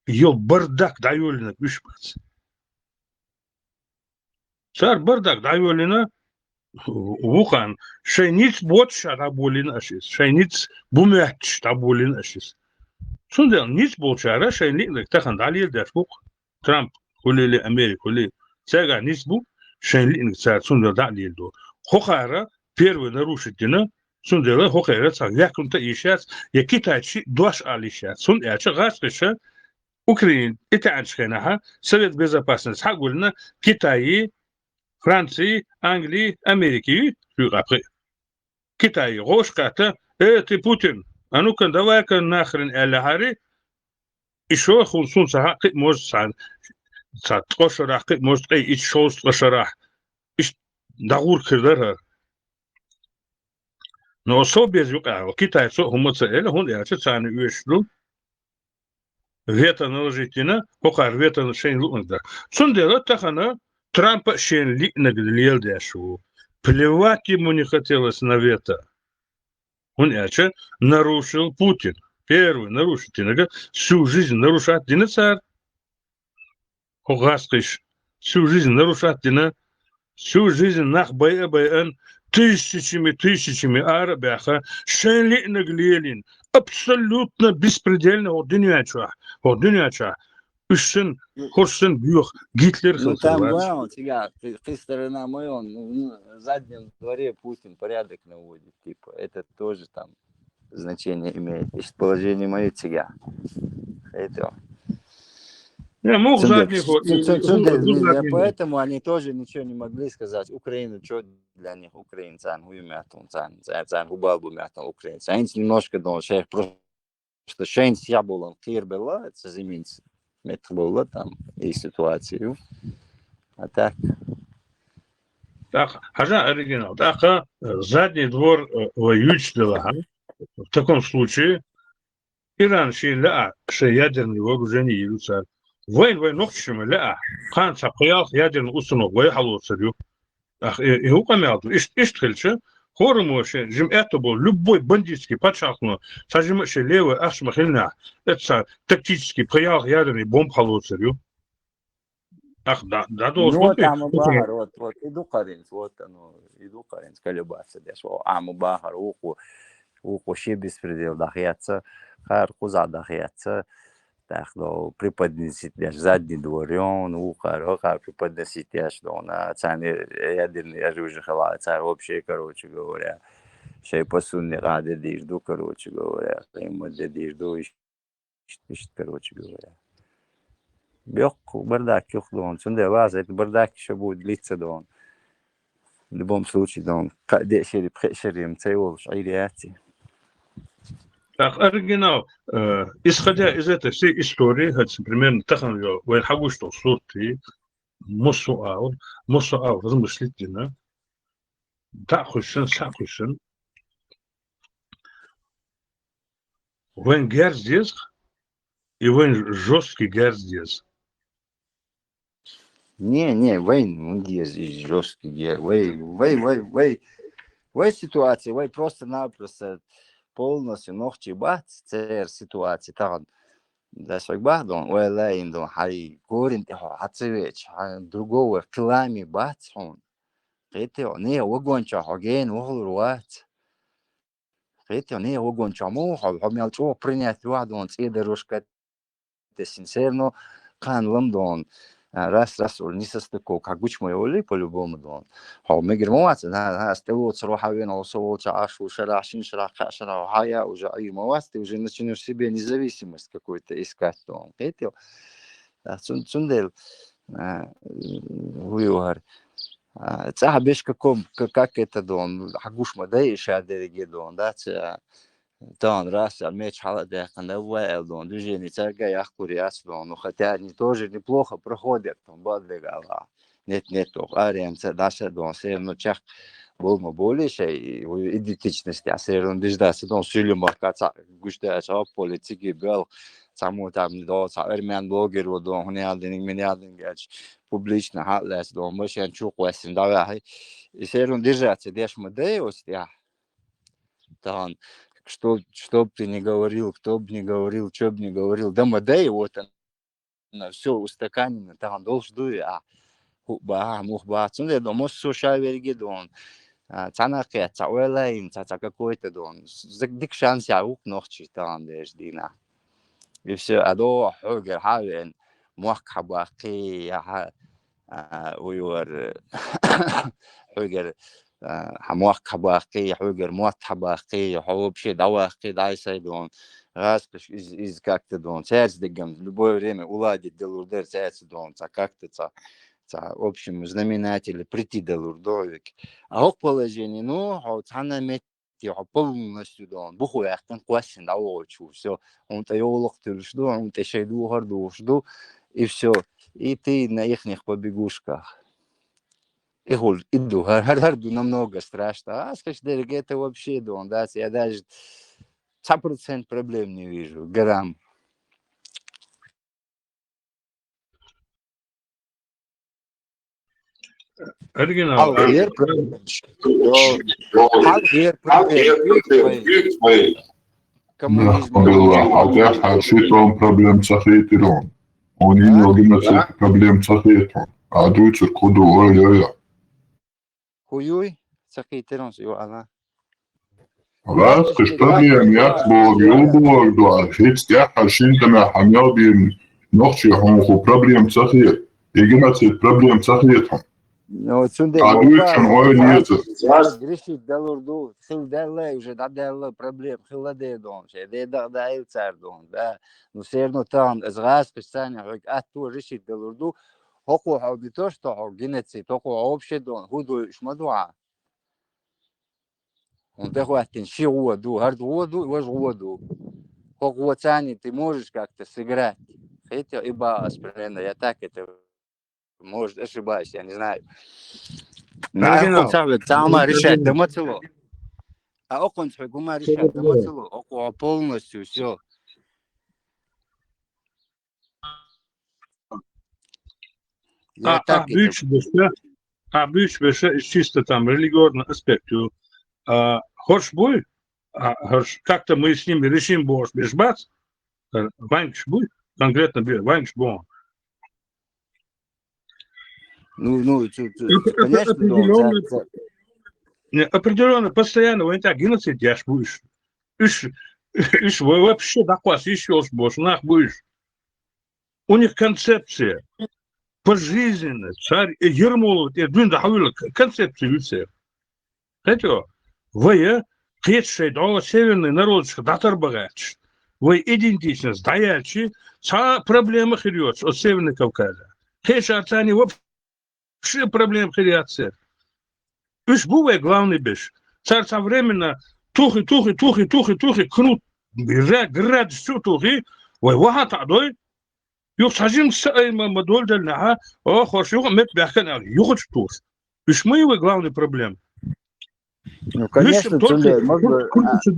Йо бардак дӀайолийнаг уьш бац. Цара бардак дӀайоллина, вукхарна шайн ницкъ боцуш а дӀаболлина аша иза, шайн ницкъ бу моьттуш дӀаболлина аша иза. Цундела ницкъ болчара шайн лиънарг тахана дӀалеладеш бу-кх, Трамп хуьлийла, Америка хуьлийла. Цаьргахь ницкъ бу, шайн лиънарг цара цундела дӀа а леладо. ХӀокхара первый нарушить дина, цундела хӀокхара цхьа ваьккхунта а йиш яц, я китайцаш дош ала йиш яц. ХӀунда аьлча гӀазкхаша Украина и таьӀначу хенахьа Совет Безопасности схьа а гуллина, Китайи Франци, Англи, Америки, шуьйкъа пхи. Китай гӀош кхаьтта: «Э, ты Путин, а ну-ка, давай-ка нахрен», аьлла хьари, и шо хӀун сун ца хьа кхи а может ца, ца ткъо шарахь, кхи а может ткъе итт, шовзткъа шарахь, иштта дӀагӀур хир дара хӀара. Но особо беза юкъа, Китайцо а хӀума ца элла, хӀунда аьлча царна оьшуш ду вето наложить дина, хӀокхара вето шайна луънарг дар. Цундела тахана Трампа шен лиънаг леладеш ву. Плевать ему не хотелось на вето. ХӀунда аьлча нарушил Путин. Первый нарушитель, всю жизнь нарушать дина цара. ХӀу гӀаскхиш. Всю жизнь нарушать дина. Всю жизнь нах байа-байан, тысячами, тысячами ара а баьхна, шайн лиънаг лелийна. Абсолютно беспредельно хӀу дуьнен чохь. ХӀу дуьнен чохь. Уьш санна, хӀорш санна боьха Гитлер хила. Ну, там, вау, тебя, ты, ты сторона моя, он, ну, ну, в заднем дворе Путин порядок наводит, типа, это тоже там значение имеет. Ишт положение моё цига. Это. Не, мух задний ход, и, и, и, и, и, поэтому они тоже ничего не могли сказать. Украина, что для них украинцан, хуй мятун, цан, цан, цан, губал бы мятун украинцан. Они немножко, ну, шайх просто шайн сия болан кхер белла, это зиминц. Мет болла там и ситуацию. А так. Так, хьажа оригинал. Так, э, задний двор, э, воюющий дела, а? В таком случае Иран шен лаьа шайн ядерный вооружение йилла цара. Вайн, вайн нохчашма лаьа, кхана цхьа пхи-ялх ядерный установка вай хьалоцар ю. Ах, и, и хӀу къамел ду? Ишт-, иштта хилча, хӀораммо шен жима аьтто болу любой бандитский пачхьалкхо, цхьа жима а шен левый ахча ма хилинехь, это цхьа тактический пхи-ялх ядерный бомба хьалоцар ю. Ах, да, да, ну, вот, Ӏама бахар, вот, вот, и ду каринц, вот оно, и ду каринц, колебаться деш, о, Ӏама бахар, вукху, вукху ши беспредел дахьяца, хар кхуза дахьяца, так, ну, преподносить деш, задний двор, он, вукхар, вукхар преподносить деш, ну, на, царна ядерный оружие хила, цар вообще, короче говоря, шай посудный гӀада дийр ду, короче говоря, къемат де дийр ду, ишт, ишт, короче говоря. Бёхк, бардак юх дон, цунде ваза, это бардак ещё будет длиться дон. В любом случае, дон, кхаъ, деъ шериб, пхеъ шерим, цай волуш, Ӏийри яци. Так, оригинал, э, исходя из этой всей истории, хӀацци примерно тахана йо, вайн хьагуш тӀо сурти, муссу ау, муссу ау, размыслить дина. Да, хуьссан, са хуьссан. Вайн герз деза, и вайн жёсткий герз деза. Не, не, вайн, ну, деза, и жёсткий герз. Вай, вай, вай, вай. Вай ситуация, вай просто-напросто полностью нохчий бац, цер ситуация, тагӀан. Да, шаг бахдон, вай лаин дон, хьай, корин тӀе хьо, хьацевеч, хьай, другого, килами бац хьон. Кхетио, не, вагонча хьо ген вахлур вац. Кхетио, не, вагонча мо, хьо, хьо мел чӀо принять вахдон, цӀе дорожка тесин, всё равно кхана лам дон, а, раз, раз, уж не состыковка, гучмой оли, по-любому дон. Хьо мегар ма вац, на, на, стело царо хьавен, хьо со волча Ӏаш, у шарахь, шин шарахь, кхаъ шарахь, хьая, уже Ӏийр ма вац, ты уже начнёшь себе независимость какую-то искать дон. Кхетио? А, цун-, цундел, а, вуй вар. А, цӀахь беш каком, к-, как это дон, хьагуш ма дай, иша дерриге дон, да, ца, а, тан раз, а, меч хьала а даьккхина, вай эл дон, движение царга яхкур яц дон, ну, хотя они тоже неплохо проходят, там, бадвигала. Нет, нет, ох, арем ца, даша дон, всё равно чах, бол ма боли шай, и идентичность, а, всё равно дождаться дон, сюлю махка ца, гуш да, ца, поле, циги, бел, цаму там, до, ца, армян блогер, вот, дон, хунялдин, минялдин, гач, публично хьаллац дон, машен чукъ васин, давай, и всё равно держаться, деш ма дай, ос, я. Таган, что, что б ты ни говорил, кто б ни говорил, чё б ни говорил, да ма дай, вот оно, всё устаканено, таган долш дуй, а, ху ба, мух ба, цунде дон, мос со ша верги дон, а, цана кхет, ца ойлайн, ца, ца какой-то дон, з-, дик шанс я, ук нохчи таган деш дина. И всё, а до хьогер хьавен, мохк хьабахки, я хьа, а, уйвар, хьогер, а, хьа мохк хьабахки, хьогер мотт хьабахки, хьо вообще давахки, дай сай дон. Раз, из, из как-то дон, цец дегам, любое время уладить делур дер, цец дон, ца как-то ца. цхьа общему знаменателю прийти далур ду хьоьга. А хӀокху положение, ну, хьо цхьана метте, хьо полностью дон, буху яьккхина, кхоссина дӀавогӀучу, всё, хьуна тӀе йовлакх туьлуш ду, хьуна тӀе шайн духар духуш ду, и всё. И ты на ихних побегушках. И хула, и ду, хӀара, хӀара, хӀара ду намного страшно. А скажи, дерг, это вообще дон, да, я даже цхьа процент проблем не вижу, грамм. Оригинал. Хьалхара проблема. Хьалхара проблема. Коммунизм. Нах, хьажа, хьажа, ши тонн проблема ца хетира хьуна. Хьуна йина йолу геноцид проблема ца хета хьуна. А дуьйцург хӀун ду, ой, ой, ой. ХӀун юй? Ца кхийтира хьуна со, ю Алла. Лаьцкъаш проблема яц бохург, ю бохург ду, хӀинца тӀаьххьара шина тӀамехь хьан мел бийна нохчий хьуна хӀун проблема ца хета. И геноцид проблема ца хета хьуна. Ну, цундела а дуьйцу хьуна, ой, леза. Решить далур ду, хила даьлла, уже дӀадаьлла проблема, хила де дон, шайн де дагӀа даийла цара дон, да. Ну, все равно тахана, аса гӀазкхаш царна хьоьга атто решить далур ду, хӀокхо хьо не то, что хьо геноцид, хӀокхо хьо вообще дон, хӀун дойуш ма ду хьан. ХӀунда тӀехӀоьттина ши гӀо ду, хӀара гӀо ду, важа гӀо ду. ХӀокху гӀоцани ты можешь как-то сыграть? Хетта и бахьа ас примерно, я так это, может, ошибаюсь, я не знаю. Ну, а окхунца хьоьга цхьа хӀума решать дан ма ца ло. А окхунца хьоьга хӀума решать дан ма ца ло. Окхо полностью всё. Я а, так а, это буьйцуш берш, а, буьйцуш берш, из чисто там религиозный аспект ю. А, хӀорш буй, а, хӀорш, как-то мы с ними решим бохуш берш бац, э, вайнаш буй, конкретно бе-, вайнаш боху. Ну, ну, цу-, цу-, это, это конечно, да, определённо, да, да. Не, определённо, постоянно вайн тӀехь геноцид еш бу уьш. Уьш, уьш во-, вообще дӀакхосса йиш йолуш болуш нах бу уьш. У них концепция пожизненно, цара, э, Ермолова тӀера дуьйна дӀахьуьлла к-, концепция ю церан. Хетто, вай, э, кхечу шайн дӀо северный народашка дӀатарба гӀерташ, вай идентичность дӀаяьлча, цхьа а проблема хир йоцуш оцу Северный Кавказе. Кхечара царний вообще проблема хир яц церан. Уьш бу вай главный берш. Цара цхьа временно тухи, тухи, тухи, тухи, тухи, кнут, ра-, градус чу а тухи, вай ваха таӀдой, юха цхьа жимма са айма ма долу делла нахьа, о, хӀорш юха а метта баьхкина аьлла, юхачу туху. Уьш ма ю вай главный проблема. Ну, конечно, цундела, а,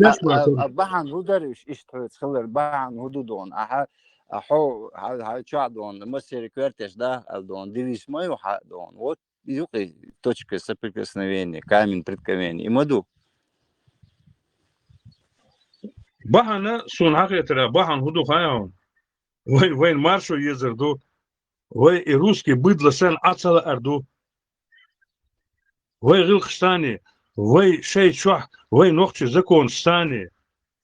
а, а, а бахьана хӀун дара уьш иштта хьоьца хилар, бахьана хӀун ду дона? Ахьа, а хьо, хьа, хьа чохь дона, массеран коьртеш да, аьлла дона, девиз ма ю хьан дона. Вот, юкъа точка соприкосновения, камень преткновения, и ма ду. Бахьана, суна хьан хетара, бахьана хӀун ду хаьий хьуна? Вай, вайн маршо езар ду. Вай и русский быдло санна Ӏа ца лаар ду. Вай гӀиллакхаш санна, вай шайн чохь, вай нохчийн законаш санна,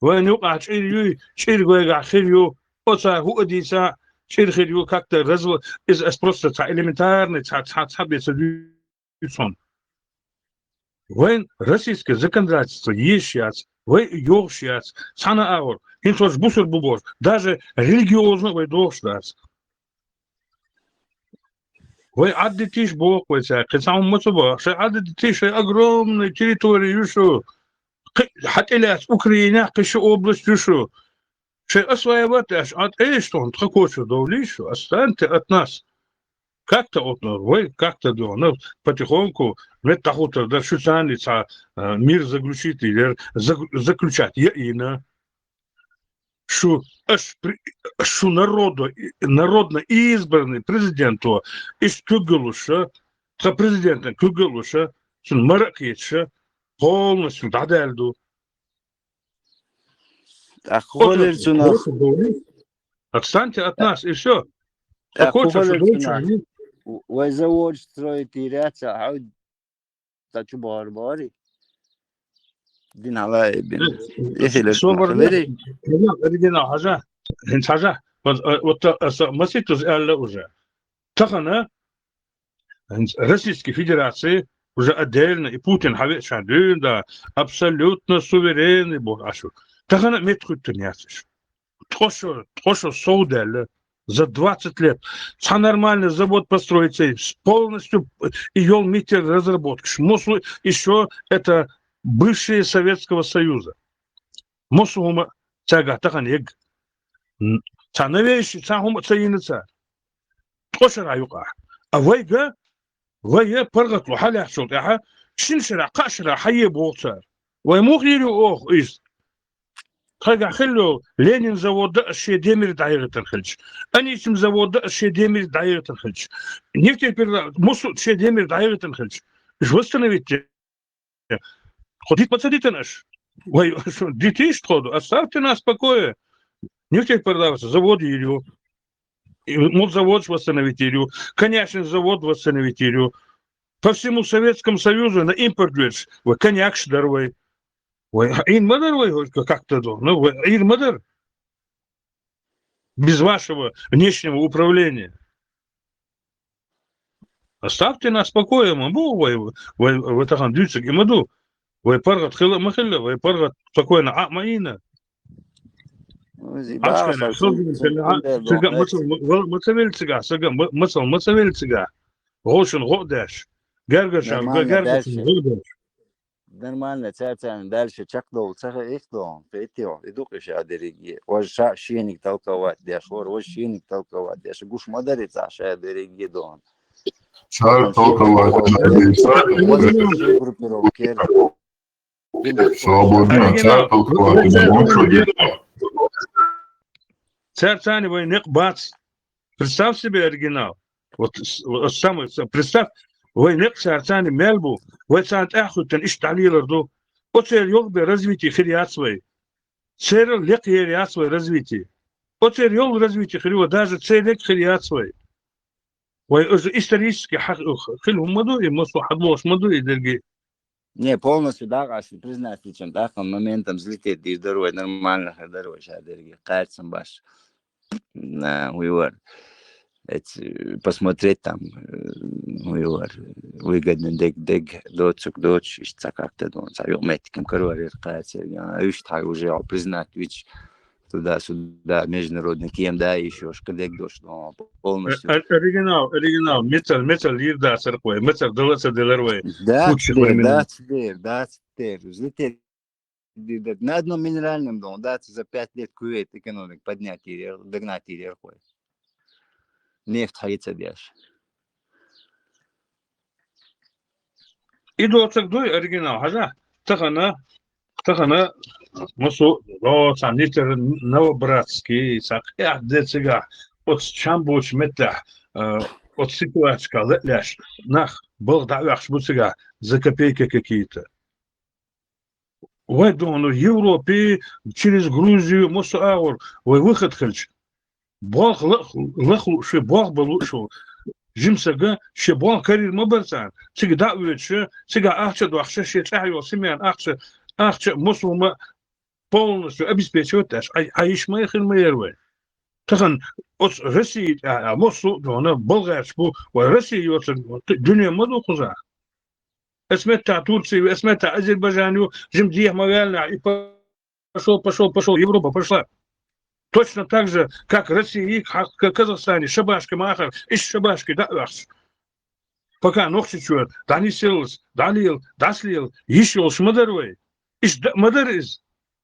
вайна юкъахь чӀир юй, чӀир вайгахь хир ю, оцара хӀуъа дийца, чӀир хир ю, как-то разво-, иза ас просто цхьа элементарный, цхьа, цхьа, цхьа бен ца дуьйцу хьуна. Вайн российское законодательство езаш яц, вай йогӀуш яц, цхьана а агӀор, хӀинца хӀорш бусург бу бохуш, даже религиозно а вай дохуш дац. Вай Ӏаддитийша боху вай цаьрга, кхин цхьа хӀума ма ца боху, шайн Ӏаддитийша, шайн огромный территори ю шу, кхин хьан тӀелаьцна Украинехь кхин ши область ю шу, шайн осваивать а еш, Ӏад эйша тхуна, тхан кочара довлийша шу, отстаньте от нас. Как-то от нас, вай как-то дона, потихоньку метта дӀахӀуттур дара, шу царний цхьа, а, мир заключить яр, зак-, заключать яйина. Шу, аш при-, шу народо-, народно избранный президенто, иштта куьг а луш, тхан президентан куьг а луш, цунна мара а кхеташ, полностью дӀадаьлла ду. ТӀаккха хӀун хилира цунах? Отстаньте от нас, и всё. ТӀаккха хӀун хилира цунах? Вай завод строить йийр яц, хьо ца чу бахьар бахьарий? Дин хьалаайбина. Э, и хилира цунах, собар хилирий? Оригинал хьажа, хӀинца хьажа. Вот, э, вот, э, аса масийтта аьлла уже. Тахана ХӀинца Российский Федерации уже отдельно, и Путин хьан веача дуьйна да, абсолютно суверенный боху ашу. Тахана а меттахӀуьттун яц аша. Ткъо шо, ткъо шо сов даьлла. За двадцать лет. Цхьа нормальный завод построить ца йиш, полностью и йол миттер разработкаш. Мосу ещё это бывшие Советского Союза. Мосу хӀума цаьргахь тахан ег. М, цхьа новейший, цхьа хӀума ца йина цара. Ткъо шера юкъахь. А вайга, вай паргӀато хьалаьцначул тӀаьхьа, шина шера, кхаа шера хьае боху цара. Вай муха йийр ю оха иза? Тхайгахь хилла йолу Ленин завод а шен ден муьра дӀайигӀийтина хилча, Анисим завод а шен ден муьра дӀайигӀийтина хилча, нефтеперераб-, мусу шен ден муьра дӀайигӀийтина хилча, уьш восстановить де. Тхо дита ма ца дитина аша? Вай, дитийша тхо ду, оставьте нас в покое. Нефтеперерабатывающий завод йийр ю. И мул заводаш восстановить йийр ю. Коньячный завод восстановить йийр ю. По всему Советскому Союзу на импорт верш, вай коньякаш дара вай. Вай Ӏийр ма дара вай, хоть как-то ду. Ну, вай Ӏийр ма дара. Без вашего внешнего управления. Оставьте нас в покое, ма бу вай, вай, вай тахан дуьйцург и ма ду. Вай паргӀат хила а ма хилла, вай паргӀат спокойно Ӏа а ма ийна. Ну, зи Ӏачкхайна, бала сов дина сел, а, сага мацал ма-, ва-, ма ца велла цигахь, сага ма-, мацал ма ца велла цигахь. ГӀовшан гӀо а деш, гергарчарна, нормально гергарчарна дальше. ГӀо а деш. Нормально, цаьрца дальше чекхдовла ца хаийта доху, кхетий хьо, и ду-кх и ша дерриге. Важа ша шениг толковать деш вара, важа шениг толковать деш. Гуш ма дарий цхьа ша дерриге доху. Цара толковать деш. Важа шен группировкера. Свободно, оригинал, цара толковать деш. Цаьрца вай некъ бац. Представь себе оригинал. Вот, с-, вот самое, с-, представь, вай некъ цаьрца мел бу, вай царна тӀаьхьахӀуьттина иштта дӀалелар ду. Оцеран йолх бен развитие хир яц вай. Церан лекха ер яц вай развитие. Оцеран йолх развитие хир ю, даже церан лекха хир яц вай. Вай уже исторически хьа-, хила хӀума ма ду, и массо хьадолуш ма ду, и дерриге. Не, полностью дагахь ас признать дича, тӀаккха моментом взлететь дийр дара вай, нормально хир дара вай ша дерриге, кхаьрцам баш. На, вуй вара. Эц, посмотреть там, э, вуй вара. Выгодно дег, дег, доцуг, доцуш, иштта цхьа как-то дон. Цхьа юкъаметтиг карор яра кхаьрца. А уьш тхьай уже признать вича, туда-сюда, международный кема да йиш йолуш, кхидерг долуш, но полностью. Э, э, оригинал, оригинал. Мецал, мецал йийр дацара вай, мецал дала ца делар вай. Дац дер, дац дер, дац дер. Взлететь дер. На одном минеральном дом, дац, за пять лет Кувейт экономика поднять йийр, догнать йийр вай. Нефть хьаийца деш. И доцург дуй оригинал, хьажа? Тахана, тахана, массо, о, цхьа нитер новобратский, цхьа кхехь де цигахь, оцу чам боцучу меттехь, э, оцу ситуацешка ле-, леш, нах балха дӀа а оьхуш бу цигахь, за копейки какие-то. Вай дохуна Европе, через Грузию, массо агӀор, вай выход хилча, болх ла-, лаха лууш, шен болх бан лууш ву. Жимсага шен болх карийр ма бара царна. Цига дӀа а воьдуш, цигахь ахча а дохкуш, шен цӀахь йолу семьян ахча, ахча а, массо хӀума полностью обеспечивать деш, Ӏа, Ӏа йиш ма хила ма яра вай. Тахана оцу Россия тӀехь а, массо а дохуна, болгарш бу, вай Россия йоцург дуьне ма ду кхузахь. Эс меттахь Турция ю, эс меттахь Азербайджан ю, жима дехьа ма ваьллинехь, и пошёл, пошёл, пошёл, Европа пошла. Точно так же, как Россия, как Казахстане, шабашка махар, иш шабашка дӀа а оьхуш. Пока Нохчийчоь дӀанисъяллалц, дӀалела, дӀасалела, йиш йолуш ма дара вай. Иш дан а ма дара иза.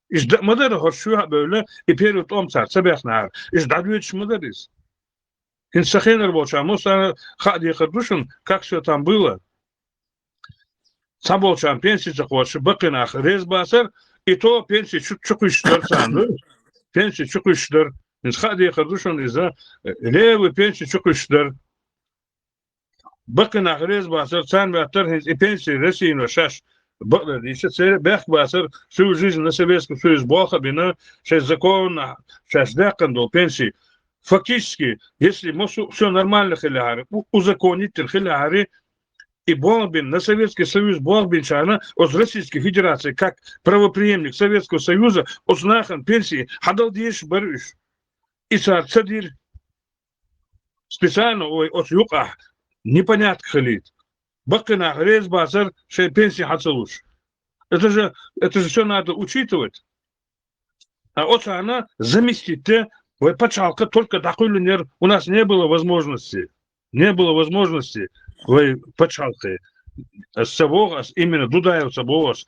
Иш дан а ма дара, хӀорш чоьхьа а бевлла, и первый тӀом цара ца бехнахьара. Иш дӀадоьдуш ма дара иза. ХӀинца сан хенара болчарна массарна хаа дехар ду шуна, как всё там было. Цхьаболчарна пенси ца кхочуш, баккхий нах реза бацара, и то пенси чу, чу кхуьйсуш дара царна, ду? Пенси чу кхуьйсуш дара. ХӀинца хаа дехар ду шуна иза, левый пенси чу кхуьйсуш дара. Баккхий нах реза бацара, царна моьттура хӀинца и пенси Россино шаьш бакъдерг дийцича, церан бехк бацара, всю жизнь на Советском Союзе болх а бина, шайн законна шаьш даьккхина долу пенси. Фактически, если массо, всё нормально хилахьара, у-, узаконить хилахьара, и болх бина, на Советский Союз болх бинчарна, оцу Российской Федерации, как правопреемник Советского Союза, оцу нахана пенси хьадала дезаш бара уьш. И цара ца дира. Специально, ой, оцу юкъахь непонятка хилийта. Баккхий нах реза бацара шайн пенси хьа ца луш. Это же, это же всё надо учитывать. А оцарна заместить де, Вай пачхьалкх только дӀакхоьллинера, у нас не было возможности. Не было возможности вай пачхьалкх. Ас ца боху, ас именно Дудаевца боху ас.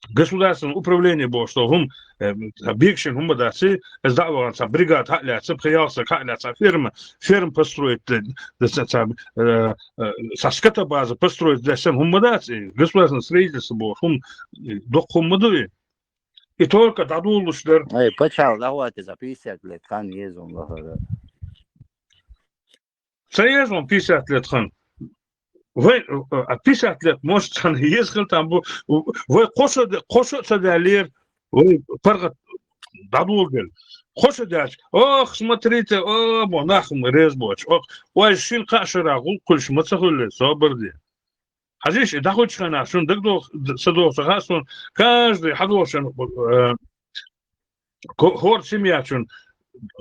Государственное управление боху, что хӀума, э, бегашина хӀума дац, ас дӀа а вахана, цхьа бригада хьа а лаьцна, пхи-ялх саг хьа а лаьцна, цхьа ферма, ферма построить, э, ца, ца, э, э, цхьа скотобаза построить деш санна хӀума дац, и государственное строительство боху хӀума, и доккха хӀума ду и. И только дӀадолалуш дара. Ай, пачхьалкх дӀахӀотта за пятьдесят лет, хан еза вон лахара. Ца еза вон пятьдесят лет хан. Вай, э, а пятьдесят лет, может, хан еза хила там бу. Вай кхо шо де-, кхо шо ца даьллера, вай паргӀат дӀадоладелла. Кхо шо даьлча, ох, смотрите, о, бо, нах ма реза боцуш. Ох, вай шина-кхаа шарахь гӀуллакх хуьлуш ма ца хуьлу, собар де. Хьажийша, и дӀахуьлучу хенахь шуна дагадох-, д-, са доху ца хаьа суна, каждый хьадолчун, э, ко-, хӀора семьячун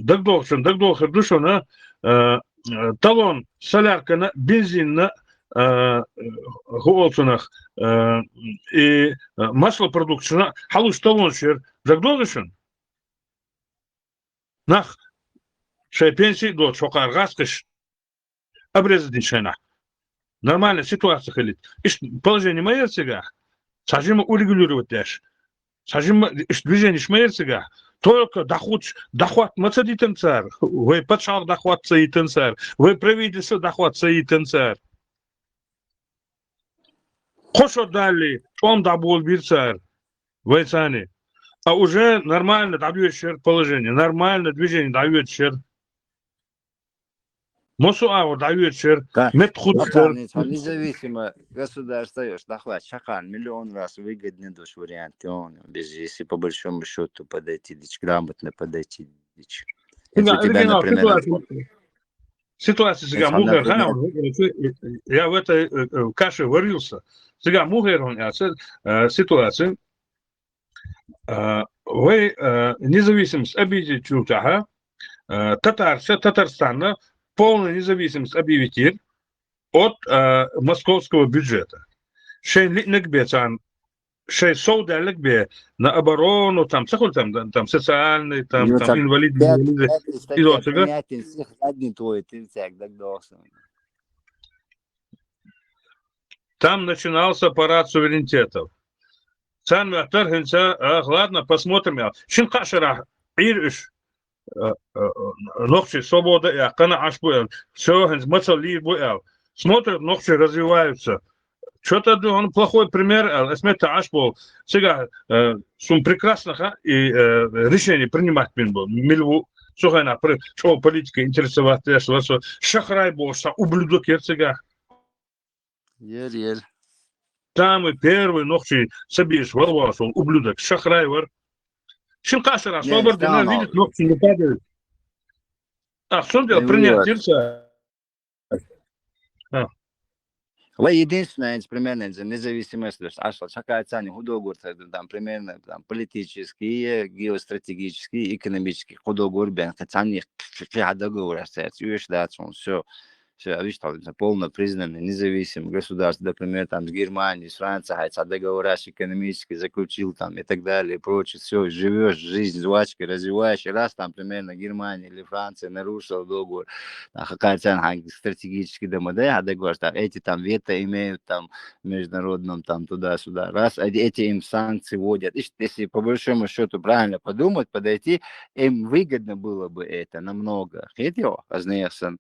дагадохучун дагадохур ду шуна, э, э, талон соляркана, бензинна, э, хӀу олу цунах, э, и, э, маслопродукташна хьалуш талонаш яра. ДагадогӀий шуна? Нах шайн пенсий а доцуш, хӀокхара гӀазкхаш обрезать динчу хенахь нормальная ситуация хилийта. Иштта положение ма яра цигахь. Цхьа жимма урегулировать деш. Цхьа жимма иштта движенеш ма яра цигахь. Только дӀахуч-, дӀахӀотта ма ца дитина цара. Вай пачхьалкх дӀахӀотта ца йитина цара. Вай правительство дӀахӀотта ца йитина цара. Кхо шо даллий, чӀогӀа дӀаболабира цара. Вай царний. А уже нормально дӀадоьдуш яра положение. Нормально движение дӀайоьдуш яра. Массо а агӀор дӀайоьдуш яра, метта хуттуш яра. Цхьа независимое государство йолуш дӀахӀоттийча, хьакхарна миллион раз выгоднее долуш вариант ю, без, если по большому счёту подойти дича, грамотно подойти дича. Если тебя, например, ситуация, ситуация цигахь муха яра, я в этой, э, э, каше варился. Цигахь муха яра хьуна аьлча, э, ситуация. А, вай, а, независимость объявить йинчул тӀаьхьа, а, татарша Татарстанна полная независимость объявить йира от, а, московского бюджета. Шайн лиънарг бен царна, шайн сов даьлларг бен на оборону, там, ца хуьлу там, там, социальный, там, ну, там, там, инвалидный, пять, инвалиды. Пятый статья, изо цигахь принятием всех задней твоей, ты всяк, так должен. Там начинался парад суверенитетов. Царна моьттура хӀинца, ах, ладно, посмотрим, аьлла. Шина-кхаа шарахь Ӏийра уьш, э, э, э, нохчий свобода а яьккхина Ӏаш бу аьлла. Всё, хӀинца мацалла лийр бу аьлла. Смотрят, нохчий развиваются. Чё-то, ну, он плохой пример, аьлла. Ас меттахь Ӏаш болу. Цигахь, э, суна прекрасно хаьа и, э, решение принимать бина болу. Мила ву, цу хенахь пр-, чӀогӀа политика интересовать деш вара со. Шахрай бохуш цхьа ублюдок яра цигахь. Яра, яра. Самый первый нохчий ца безаш вала волуш волу ублюдок, шахрай вара. Шина-кхаа шарахь собар дина, видит, нохчий не падают. Ах, цундела принять йира ца. А. Вай единственное, примерно, за независимость, то есть, Ӏаш, хьакхайча царна хӀун договор ца ду, там, примерно, там, политический, геостратегический, экономический, хӀун договор бен, царна кхин хьан договор аш цаьрца оьшуш дац хьуна, всё. Всё, а вуьш тхьо полно признанный независимый государство, например, там, с Германией, с Францией, хьайца договораш экономический заключил, там, и так далее, и прочее. Всё, живёшь жизнь жвачкой, развиваешь, и раз, там, примерно, Германия или Франция нарушила договор, там, хьакхайча царна, хьан стратегический дома, да, хьан договор, там, эти, там, вето имеют, там, в международном, там, туда-сюда. Раз, эти, эти им санкции вводят. И ш-, если, по большому счёту, правильно подумать, подойти, им выгодно было бы это намного. Хетё, азнесан.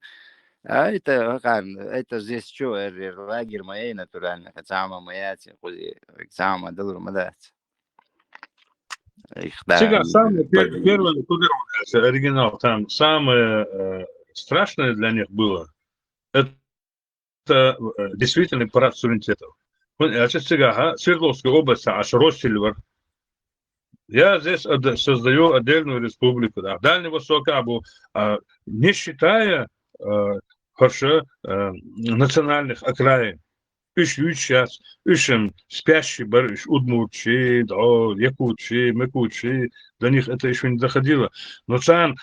А это, а, это здесь чё, эр-, эр-, лагерь моей натуральный, хотя мама моя, те, хузи, хотя мама доллар ма дац. Их, да, цигахь самое пер-, под- первое, куда оригинал, там самое, э, страшное для них было, это, э, действительно парад суверенитетов. Хьуна аьлча цигахь, а, Свердловская область, аш Россель вара. Я здесь от-, создаю отдельную республику, да. Дальний Восток абу, а, не считая, э, хӀорш, э, национальных окраин. Уьш юьйцуш яц, уьш-м спящий бара, уьш удмуртчий, дӀо, якутчий, мекутчий, до них это ещё не доходило. Но царна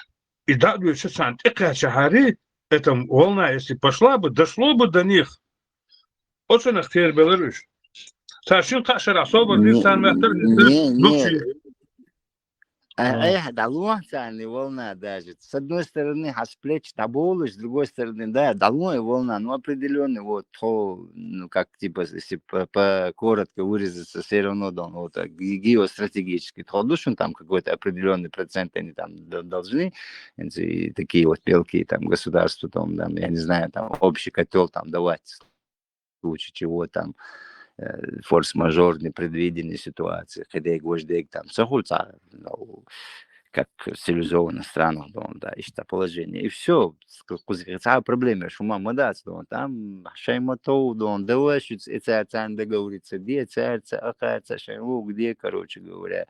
и дӀа а дуьйцуш, царна тӀекхаьччахьара, эта волна, если пошла бы, дошло бы до них. Оцунах тербелира уьш. Цара шина-кхаа шарахь собар дира, царна моьттура, не, не. А, а, дӀалоха царна волна даже. С одной стороны, хьа с плеч дӀаболуш, с другой стороны, да, дӀалоха волна, ну, определённый, вот, тхо, ну, как, типа, если по, по коротко выразиться, всё равно, да, вот, так, ге-, геостратегически, тхо, ну, что там какой-то определённый процент они там д-, должны, и такие вот мелкие там государства, там, там, я не знаю, там, общий котёл там давать, в случае чего там, э, форс-мажор, непредвиденные ситуации, кхидег, вождег там, ца хул ца, ну, как в цивилизованных странах, дон, да, иштта положение. И всё, ца проблема, шума ма дац, дон, там, шай ма тов, дон, давай, шуц, и ца, цан договориться, де, царца, акъарца, шай луг, де, короче говоря.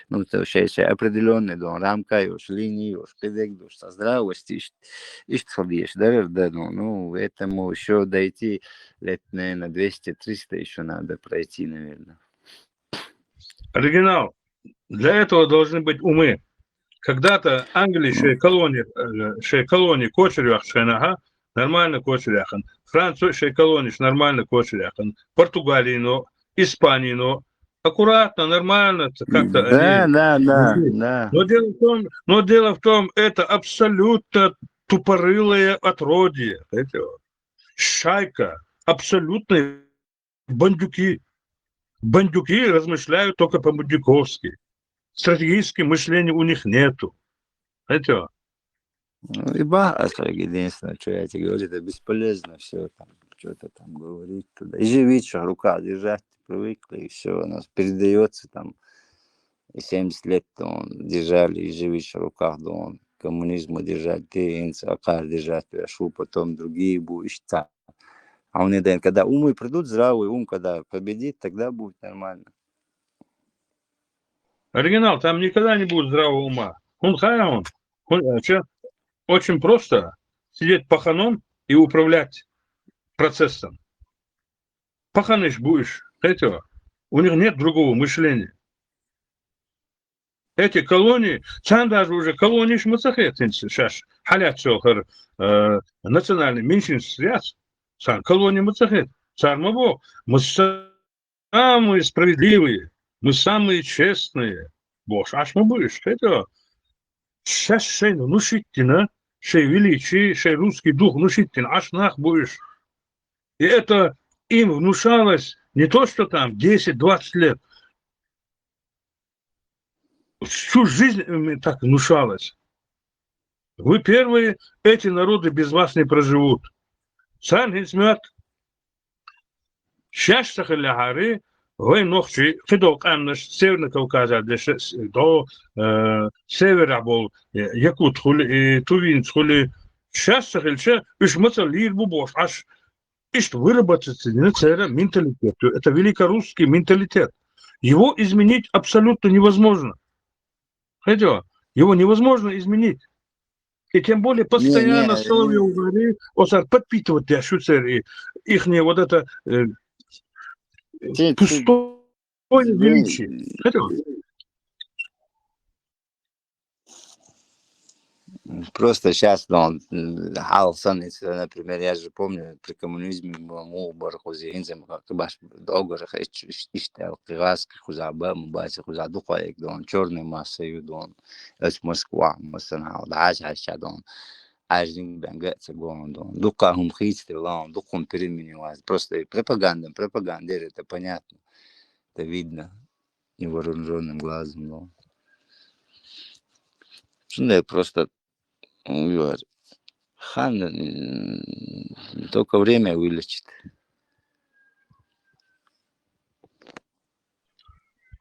Ну, то шай, шай определённый, дон, рамка ёш, линия ёш, кхидег дош, со здравости, ишт, ишт хадеш, да, да, ну, ну, этому ещё дойти лет, наверное, двести-триста ещё надо пройти, наверное. Оригинал. Для этого должны быть умы. Когда-то Англия шей колони, э, шей колони кочер яхаш хана, ага, нормально кочер яхан. Франция шей колони нормально кочер яхан. Португалия, но, Испания, но. Аккуратно, нормально, т-, как-то Да, они да, да, жили. Да. Но дело в том, но дело в том, это абсолютно тупорылое отродье, знаете, вот. Шайка, абсолютные бандюки. Бандюки размышляют только по-бандюковски. Стратегического мышления у них нету. Знаете, вот. Ну, и бах, а так единственное, что я тебе говорю, это бесполезно все там, что-то там говорить туда. И живича в руках держать привыкли, и все, оно передается там. И семьдесят лет он держали, и живича в руках, да он коммунизму держать, ты инца, акъар держать, я шу, потом другие будешь там. А он не дает, когда умы придут, здравый ум, когда победит, тогда будет нормально. Оригинал, там никогда не будет здравого ума. Он хая он. Он, э, чё? Очень просто сидеть паханом и управлять процессом. Паханиш будешь, знаете, у них нет другого мышления. Эти колонии, цан даже уже колониш ма ца хетинца шаш, халяцо хар, э, национальный меньшинство яц, цан колонии ма ца хет, цар ма бо, мы самые справедливые, мы самые честные. Бош, аш ма будешь, это. Сейчас шей внушительно, шей величие, шей русский дух внушительно, аш нах будешь. И это им внушалось не то, что там десять-двадцать лет. Всю жизнь им так внушалось. Вы первые, эти народы без вас не проживут. Царна хӀинца моьтту шаьш ца хилла хьари, вай нохчий, кхидолу къаьмнаш, Северный Кавказера деш, до, э, северехь болу, э, якут хуьлу и тувинец хуьлу, шаьш ца хилча, уьш ма ца лийр бу бохуш, аш иштта выработаться дина церан менталитет. Это великорусский менталитет. Его изменить абсолютно невозможно. Хедё, его невозможно изменить. И тем более постоянно Не, не, Соловьёв говорит, он сар подпитывать деш шу церан и ихнее вот это, э, Ти- ти- пустое величие. Хедё. Просто сейчас, ну, хьал санна, например, я же помню, при коммунизме мы муха бара кхуза, хӀинца ма ха-, баш догара хечу, иш-, иштта аьлла, кхин гӀаскхи кхуза ба, ма баца кхуза дукха хьаьг дон, чёрная масса ю дон, оцу Москва, массанхьа, дӀа хьаьжча дон, ажниг бен ган ца гон дон, дукха хӀума хийцаделла, дукха хӀума переменилась. Просто пропаганда, пропаганда, это понятно, это видно невооружённым глазом, но цундела просто, м, юхар, хан, м, только время вылечит.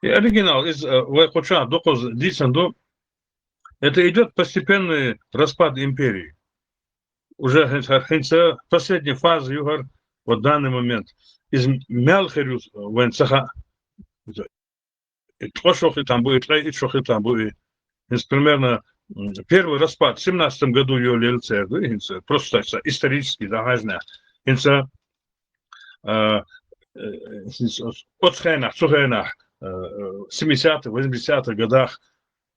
И оригинал из, э, вай кху чохь дукхаза дийцина ду. Это идёт постепенный распад империи. Уже хӀинца, хӀинца последняя фаза ю хӀара, вот данный момент. Иза мел хир ю вайн ца хаьа. И ткъа шо хи там бу, и ткъе итт шо хи там бу, и хӀинца примерно, м, первый распад в семнадцатом году йолаелла церан ду, и хӀинца просто так, исторически, да, хьаьжна. ХӀинца, а, э, хӀинца оцу хенахь, цу хенахь, э, э, семидесятых, восьмидесятых годах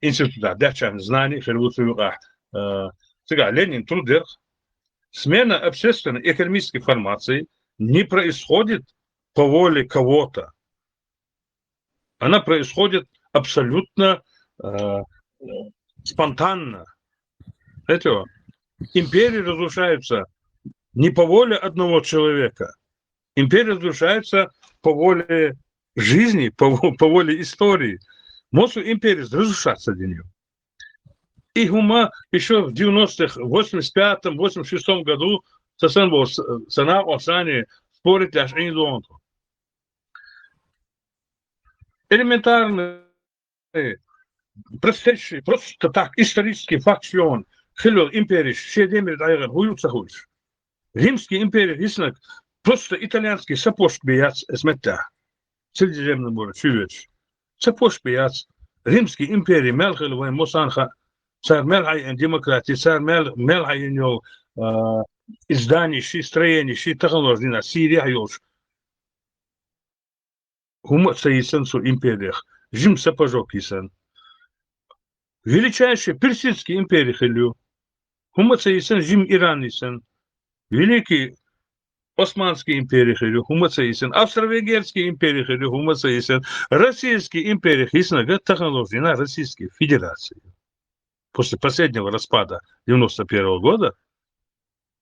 институтехь деччан знани хир ву цу юкъахь. Э, цигахь Ленин труд дерг. Смена общественно-экономической формации не происходит по воле кого-то. Она происходит абсолютно, э, спонтанно. Знаете, империи разрушаются не по воле одного человека. Империи разрушаются по воле жизни, по, по воле истории. Мосу империи разрушаться для нее. И хӀума еще в девяностых, восемьдесят пятом, восемьдесят шестом году сасан бо с-, сана осани спорить лаш ин зонту. Элементарный, простейший, просто так, исторический факт, что он хилил империш, ше демир дайган, хуюца хуш. Римский империя, иснак, просто итальянский сапожка бияц, эсметта. Средиземный море, чувеш. Сапожка бияц. Римский империя, мел хил вай мосанха, цар мел хай демократия, цар мел, мел хай йол, а, издание, ши строение, ши технология, Сирия йолш. ХӀума ца йисан цу империях, жим сапожок йисан. Величайший персидский империя хилю. ХӀума ца йисан, жим Иран йисан. Великий Османский империя хилю. ХӀума ца йисан. Австро-Венгерский империя хилю. ХӀума ца йисан. Российский империя хиснага технология на Российской Федерации. После последнего распада девяносто первого года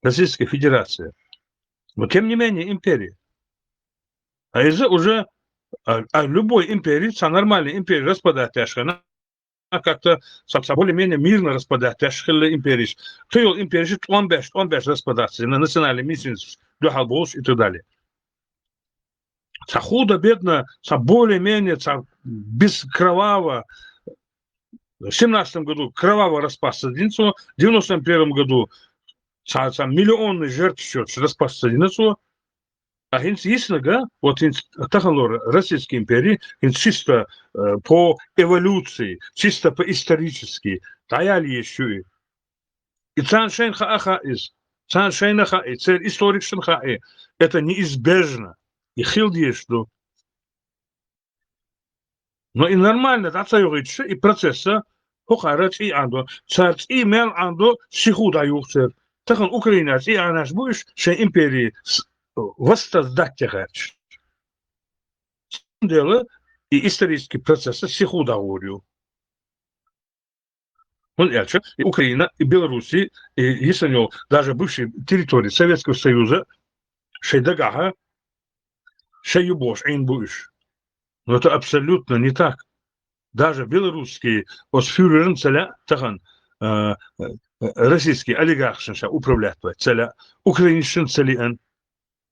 Российская Федерация. Но тем не менее империя. А из-за уже, а, а любой империи, ца нормальной империи распадать тяжко, она как-то ца, ца более-менее мирно распадать тяжко империи. Хил империи тӀом беш, тӀом беш распадаться на национальные меньшинства, духал болш и так далее. Ца худо-бедно, ца более-менее, ца без кроваво, в семнадцатом году кроваво распасся динцо, в девяносто первом году ца, ца миллионный жертв счёт распасся динцо, а хинц иснага, вот хинц таханлор Российской империи, хинц чисто, э, по эволюции, чисто по исторически, таяли ещё и. И цан шайн ха аха из, цан шайн ха и, цер историк шин ха и, это неизбежно. И хил деш ду. Но и нормально, да, ца югыч, и процесса, хохара ци андо, цар ци мел андо, сихуда юхцер. Тахан Украина ци анаш буш, ше империи с-, восстать тягач. Дело и исторический процесс сихуда гурю. Он элча, и Украина, и Белоруссия, и Исанёл, даже бывшие территории Советского Союза, шей дагаха, шей юбош ин буш. Но это абсолютно не так. Даже белорусские, вот фюререн целя, тахан, э, э, российские олигархшин ша управлять вай целя, украиншин цели эн.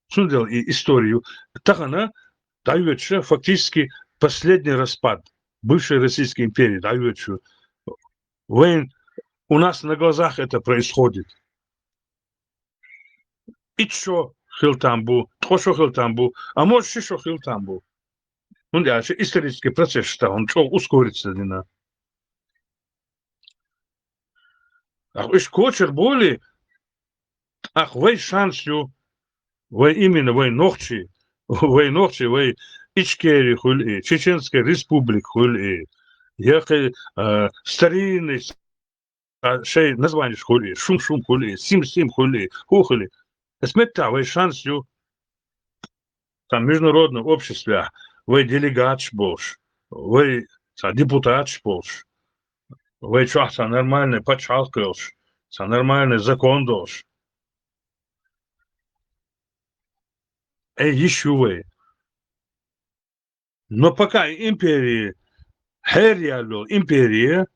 Цундел и историю. Тахана даётся фактически последний распад бывшей Российской империи. Даётся. Вайн у нас на глазах это происходит. И чё хил там бу, то шо хил там бу, а может, ши шо хил там бу. Ну, дальше исторический процесс, что он чё ускорится, дина. Ах, иш кочер боли, ах, вай шанс ю, вай именно, вай нохчи, вай нохчи, вай Ичкери хули, Чеченская республика хули, яхи, э, старинный, а, шей название хули, шум-шум хули, сим-сим хули, ху хули. Эсметта, вай шанс ю. Там международное общество, вай делегатш болш, вай ца депутатш болш, вай чох ца нормальный пачалх кылш, ца нормальный закон долш. Эй, ещё вай. Но пока империи, хер я лёл, империя,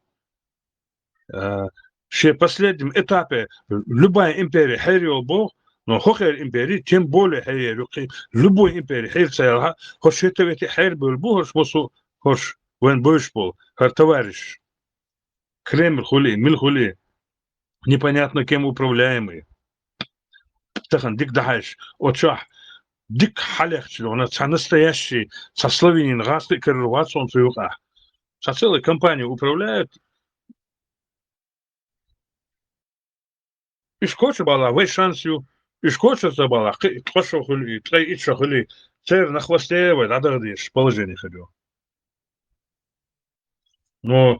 э, ше последнем этапе любая империя хер ёл бо, но хохер империи, тем более хер ёл, любой империи хер цаялха, хош это ведь хер был бо, хош босу, хош вен больш бол, хар товарищ. Кремль хули, мил хули, непонятно кем управляемый. Тахан дик дахаш, очах, дик халех чилона, ца настоящий, ца славянин, гасты кырват солнце юха. Ца целая компания управляет. Иш коча бала, вай шанс ю, иш коча за бала, кы, кошо хули, тлей ичо хули, цер на хвосте вай, да, да, положение ходю. Но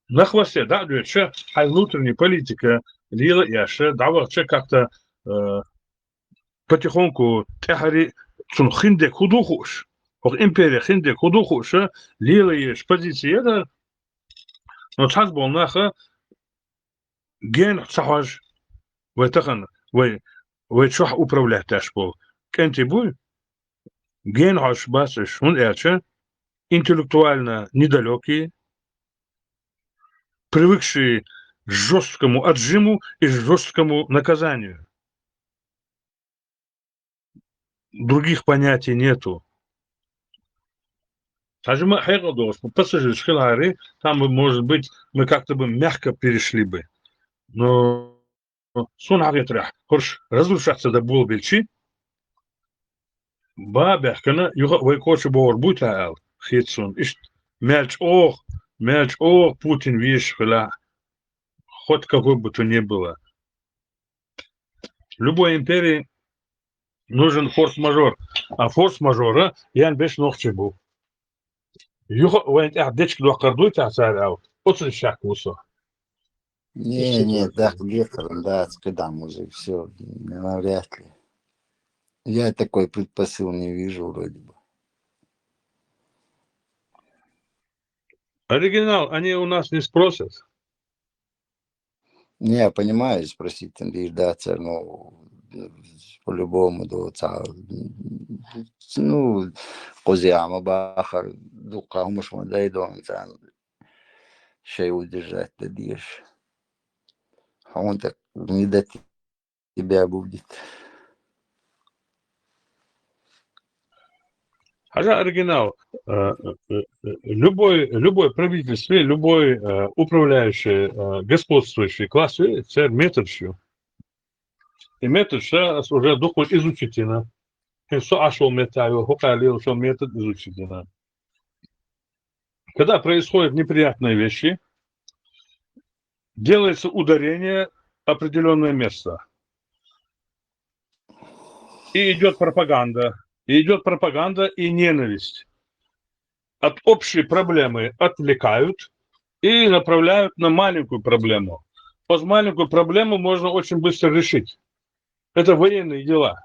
на хвосте, да, дальше, хай внутренняя политика, лила яша, да, вот че как-то, э, потихоньку тяхари цун хинде кудухуш, ох империя хинде кудухуш, лила еш позиция, да, Но цхьацца болу наха гена ца хьожуш, вай тахана, вай, вай чохь управлять деш болу кӀентий буй, гена хьожуш бац уьш, хӀунда аьлча интеллектуально недалёкие, привыкшие к жёсткому отжиму и жёсткому наказанию. Других понятий нету. Хьажа ма хьекъал долуш, пассажираш хилахьара, там, может быть, мы как-то бы мягко перешли бы. Но суна хьахетарехь, хӀорш разрушаться дан болабелчи, ба баьхкина, юха а вай коча богӀур буй та аьлла, хета суна. Иштта мел чӀогӀа, мел чӀогӀа Путин везаш хилахь, хоть какой бы то ни было. Любой империи нужен форс-мажор. А форс-мажора ян беш нохчий бу. Юха а вайн тӀехь дечка доккхур дуй тахь цара аьлла, оцу шек ву со. Не, не, так декхар, да, кхидӀа музыка, всё, навряд ли. Я такой предпосыл не вижу вроде бы. Оригинал они у нас не спросят. Не, я понимаю, спросить там лишь, да, цар, ну, по-любому, да, цар, ну, кхузахь ма бахар, дукха хӀумаш ма дай дон царна, шай удержать дан дезаш. Хьуна так не до тебя будет. Хьажа оригинал. Э, э, э, любой, любой правительство, любой, э, управляющий, э, господствующий класс, э, церан методаш ю. И методаш ас уже дукха изучить йина. ХӀинца со Ӏаш волу метта ю, хӀокхара лелаш йолу метод изучить йина. Когда происходят неприятные вещи, делается ударение в определённое место. И идёт пропаганда. И идёт пропаганда и ненависть. От общей проблемы отвлекают и направляют на маленькую проблему. Вот маленькую проблему можно очень быстро решить. Это военные дела.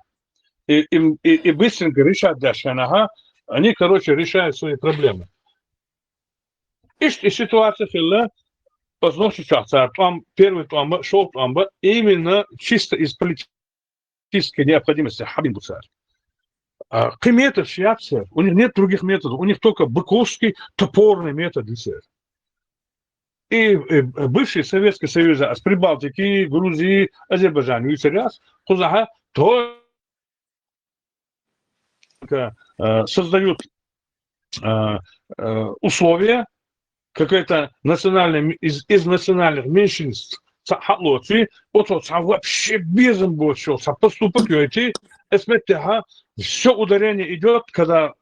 И, и, и, и быстренько решать дальше, ага, они, короче, решают свои проблемы. Иштта и ситуация хилла, оцу нохчийчохь цара тӀом, первый тӀом бан, шолгӀа тӀом бан, именно чисто из политической необходимости хьабина бу цара. А, кхин методаш яц церан. У них нет других методов. У них только быковский топорный метод ю церан. И, и бывший Советский Союз, а с Прибалтики, Грузии, Азербайджан юьйцур яц, кхузахь только, э, создают, э, э, условия, какая-то национальная ми-, из, из национальных меньшинств цхьаъ хьалоций, оцо цхьа вообще безам боцуш йолу цхьа поступок йойтий, эс меттехьа, всё ударение идёт, когда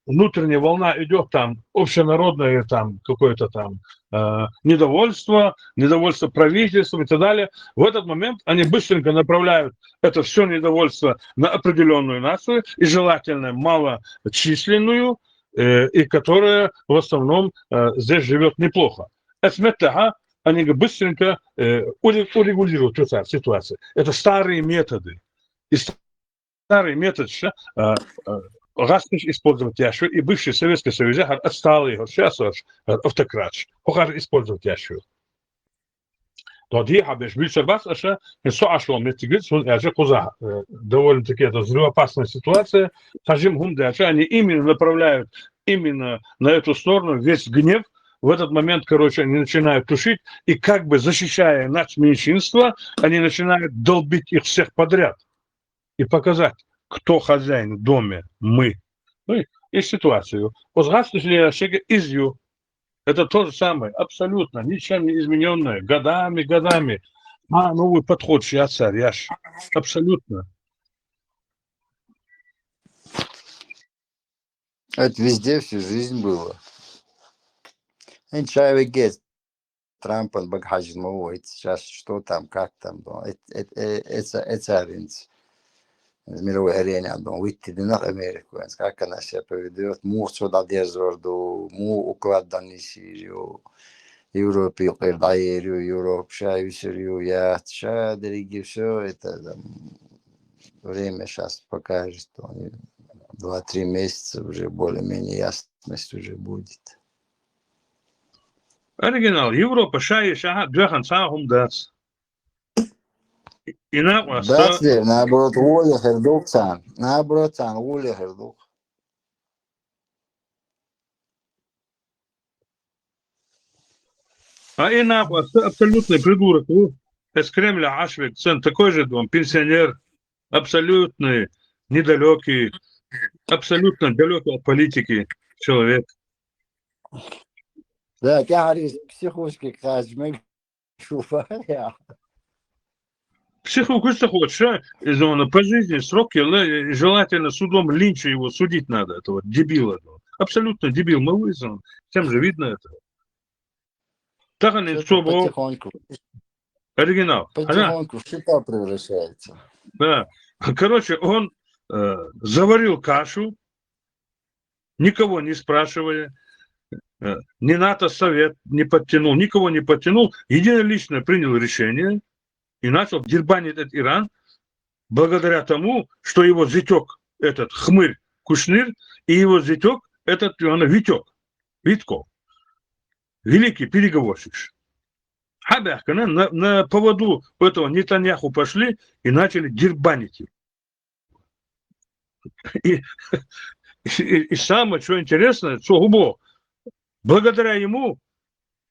внутренняя волна идёт, там, общенародное, там, какое-то там, э, недовольство, недовольство правительством и так далее. В этот момент они быстренько направляют это всё недовольство на определённую нацию, и желательно малочисленную, э, и которая в основном, э, здесь живёт неплохо. Эс меттехьа, они быстренько, э, уре-, урегулируют эту ситуацию. Это старые методы. И старый метод ша, а, а, гӀасташ использовать деш ю, и бывший Советский Союз, хӀара отсталый, хӀара сейчас, хӀара автократаш, хӀокхара использовать деш ю. То дехьа беш буьйцур бац аша, и со Ӏаш волу меттиг виц, хӀунда аьлча кхузахь, э, довольно-таки это взрывоопасная ситуация, хьажим хӀума деча, они именно направляют именно на эту сторону весь гнев, в этот момент, короче, они начинают тушить, и как бы защищая нацменьшинство, они начинают долбить их всех подряд. И показать, кто хозяин в доме, мы. Ну, и, и ситуацию. Оцу гӀасташ лелаш шега иза ю. Это то же самое, абсолютно, ничем не изменённое, годами, годами. А, новый подход сейчас, Арьяш. Абсолютно. Это везде всю жизнь было. Эн чай вегет. Трампан бага хьажа ма ву, сейчас что там, как там, дон, эт-, эт-, э-, эца-, эцаринца. Мировой арене, дон, витти динах Америку, как она себя поведёт, муха цо дӀадерзор ду, муха уклад дӀанисйийр ю, Европе юкъера дӀаер ю, Европа ша висар ю, яц, ша дерриге всё это, там, время щас покажет, он, два-три месяца уже более-менее ясность уже будет. Оригинал. Европа ша йиша хьа доьхна цхьа а хӀума дац. И накъост. Дац, наоборот, гӀоле хир ду-кх царна. Наоборот, царна гӀоле хир ду-кх. А и накъост абсолютный придурок ву. Из Кремля Ӏаш верг санна, такой же дом, пенсионер, абсолютный, недалекий, абсолютно далекий от политики человек. Да, тӀехьара из психушке кхаьчча мега шу ваха. Психушка хочешь, а? Из он пожизненный срок, и желательно судом Линча его судить надо, этого дебила. Абсолютно дебил, мы вызван. Всем же видно это. Тахан из цо бо- Потихоньку, Оригинал. Ана, потихоньку в щита превращается. Да. Короче, он э, заварил кашу, никого не спрашивая, э, ни НАТО Совет не подтянул, никого не подтянул, единолично принял решение и начал дербанить этот Иран благодаря тому, что его зятёк, этот хмырь Кушнер, и его зятёк, этот он, Витёк, Витко, великий переговорщик. Хьабаьхкина, на, на поводу у этого Нетаньяху пошли и начали дербанить его. И, и, и самое, что интересное, цо хӀу бо, благодаря ему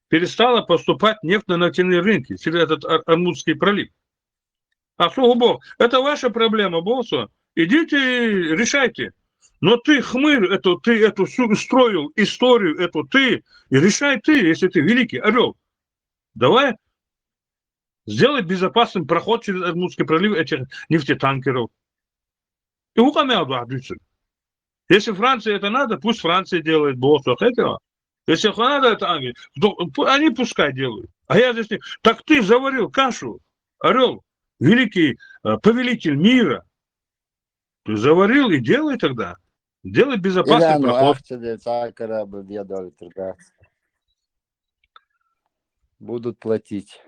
перестала поступать нефть на нефтяные рынки через этот Ор- Ормузский пролив. А цо хӀу бо, это ваша проблема, бо цо. Идите и решайте. Но ты, хмырь, это ты, эту всю строил историю, эту ты, и решай ты, если ты великий орел. Давай сделай безопасным проход через Ормузский пролив этих нефтетанкеров. И хӀу къамаьл ду ахь дуьйцург? Если Франции это надо, пусть Франция делает, бо цо, хетий хьо. Если хьа надо это Англии, то пу- они пускай делают. А я здесь не... Так ты заварил кашу, орел, великий э, повелитель мира. Ты заварил и делай тогда. Делай безопасный Иран проход. Ахча де цакара бы бедали трудаться. Будут платить.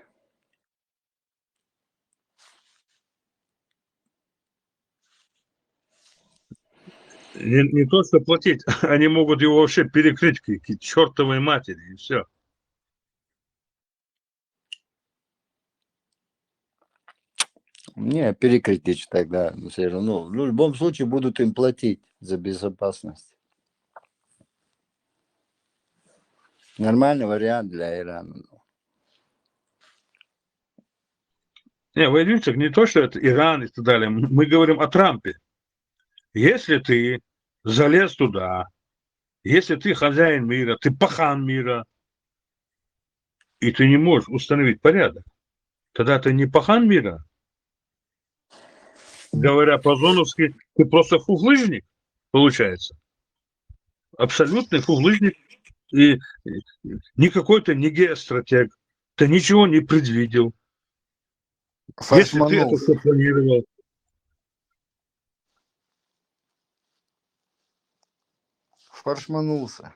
Не, не то, что платить, они могут его вообще перекрыть к, к чертовой матери, и все. Не, перекрыть тогда. Ну, всё равно. В любом случае будут им платить за безопасность. Нормальный вариант для Ирана. Не, вы видите, не то, что это Иран и так далее. Мы говорим о Трампе. Если ты залез туда, если ты хозяин мира, ты пахан мира, и ты не можешь установить порядок, тогда ты не пахан мира. Говоря по-зоновски, ты просто фуфлыжник, получается. Абсолютный фуфлыжник. И, и никакой ты не геостратег. Ты ничего не предвидел. Если ты это Фаршманул. все планировал. Фаршманулся.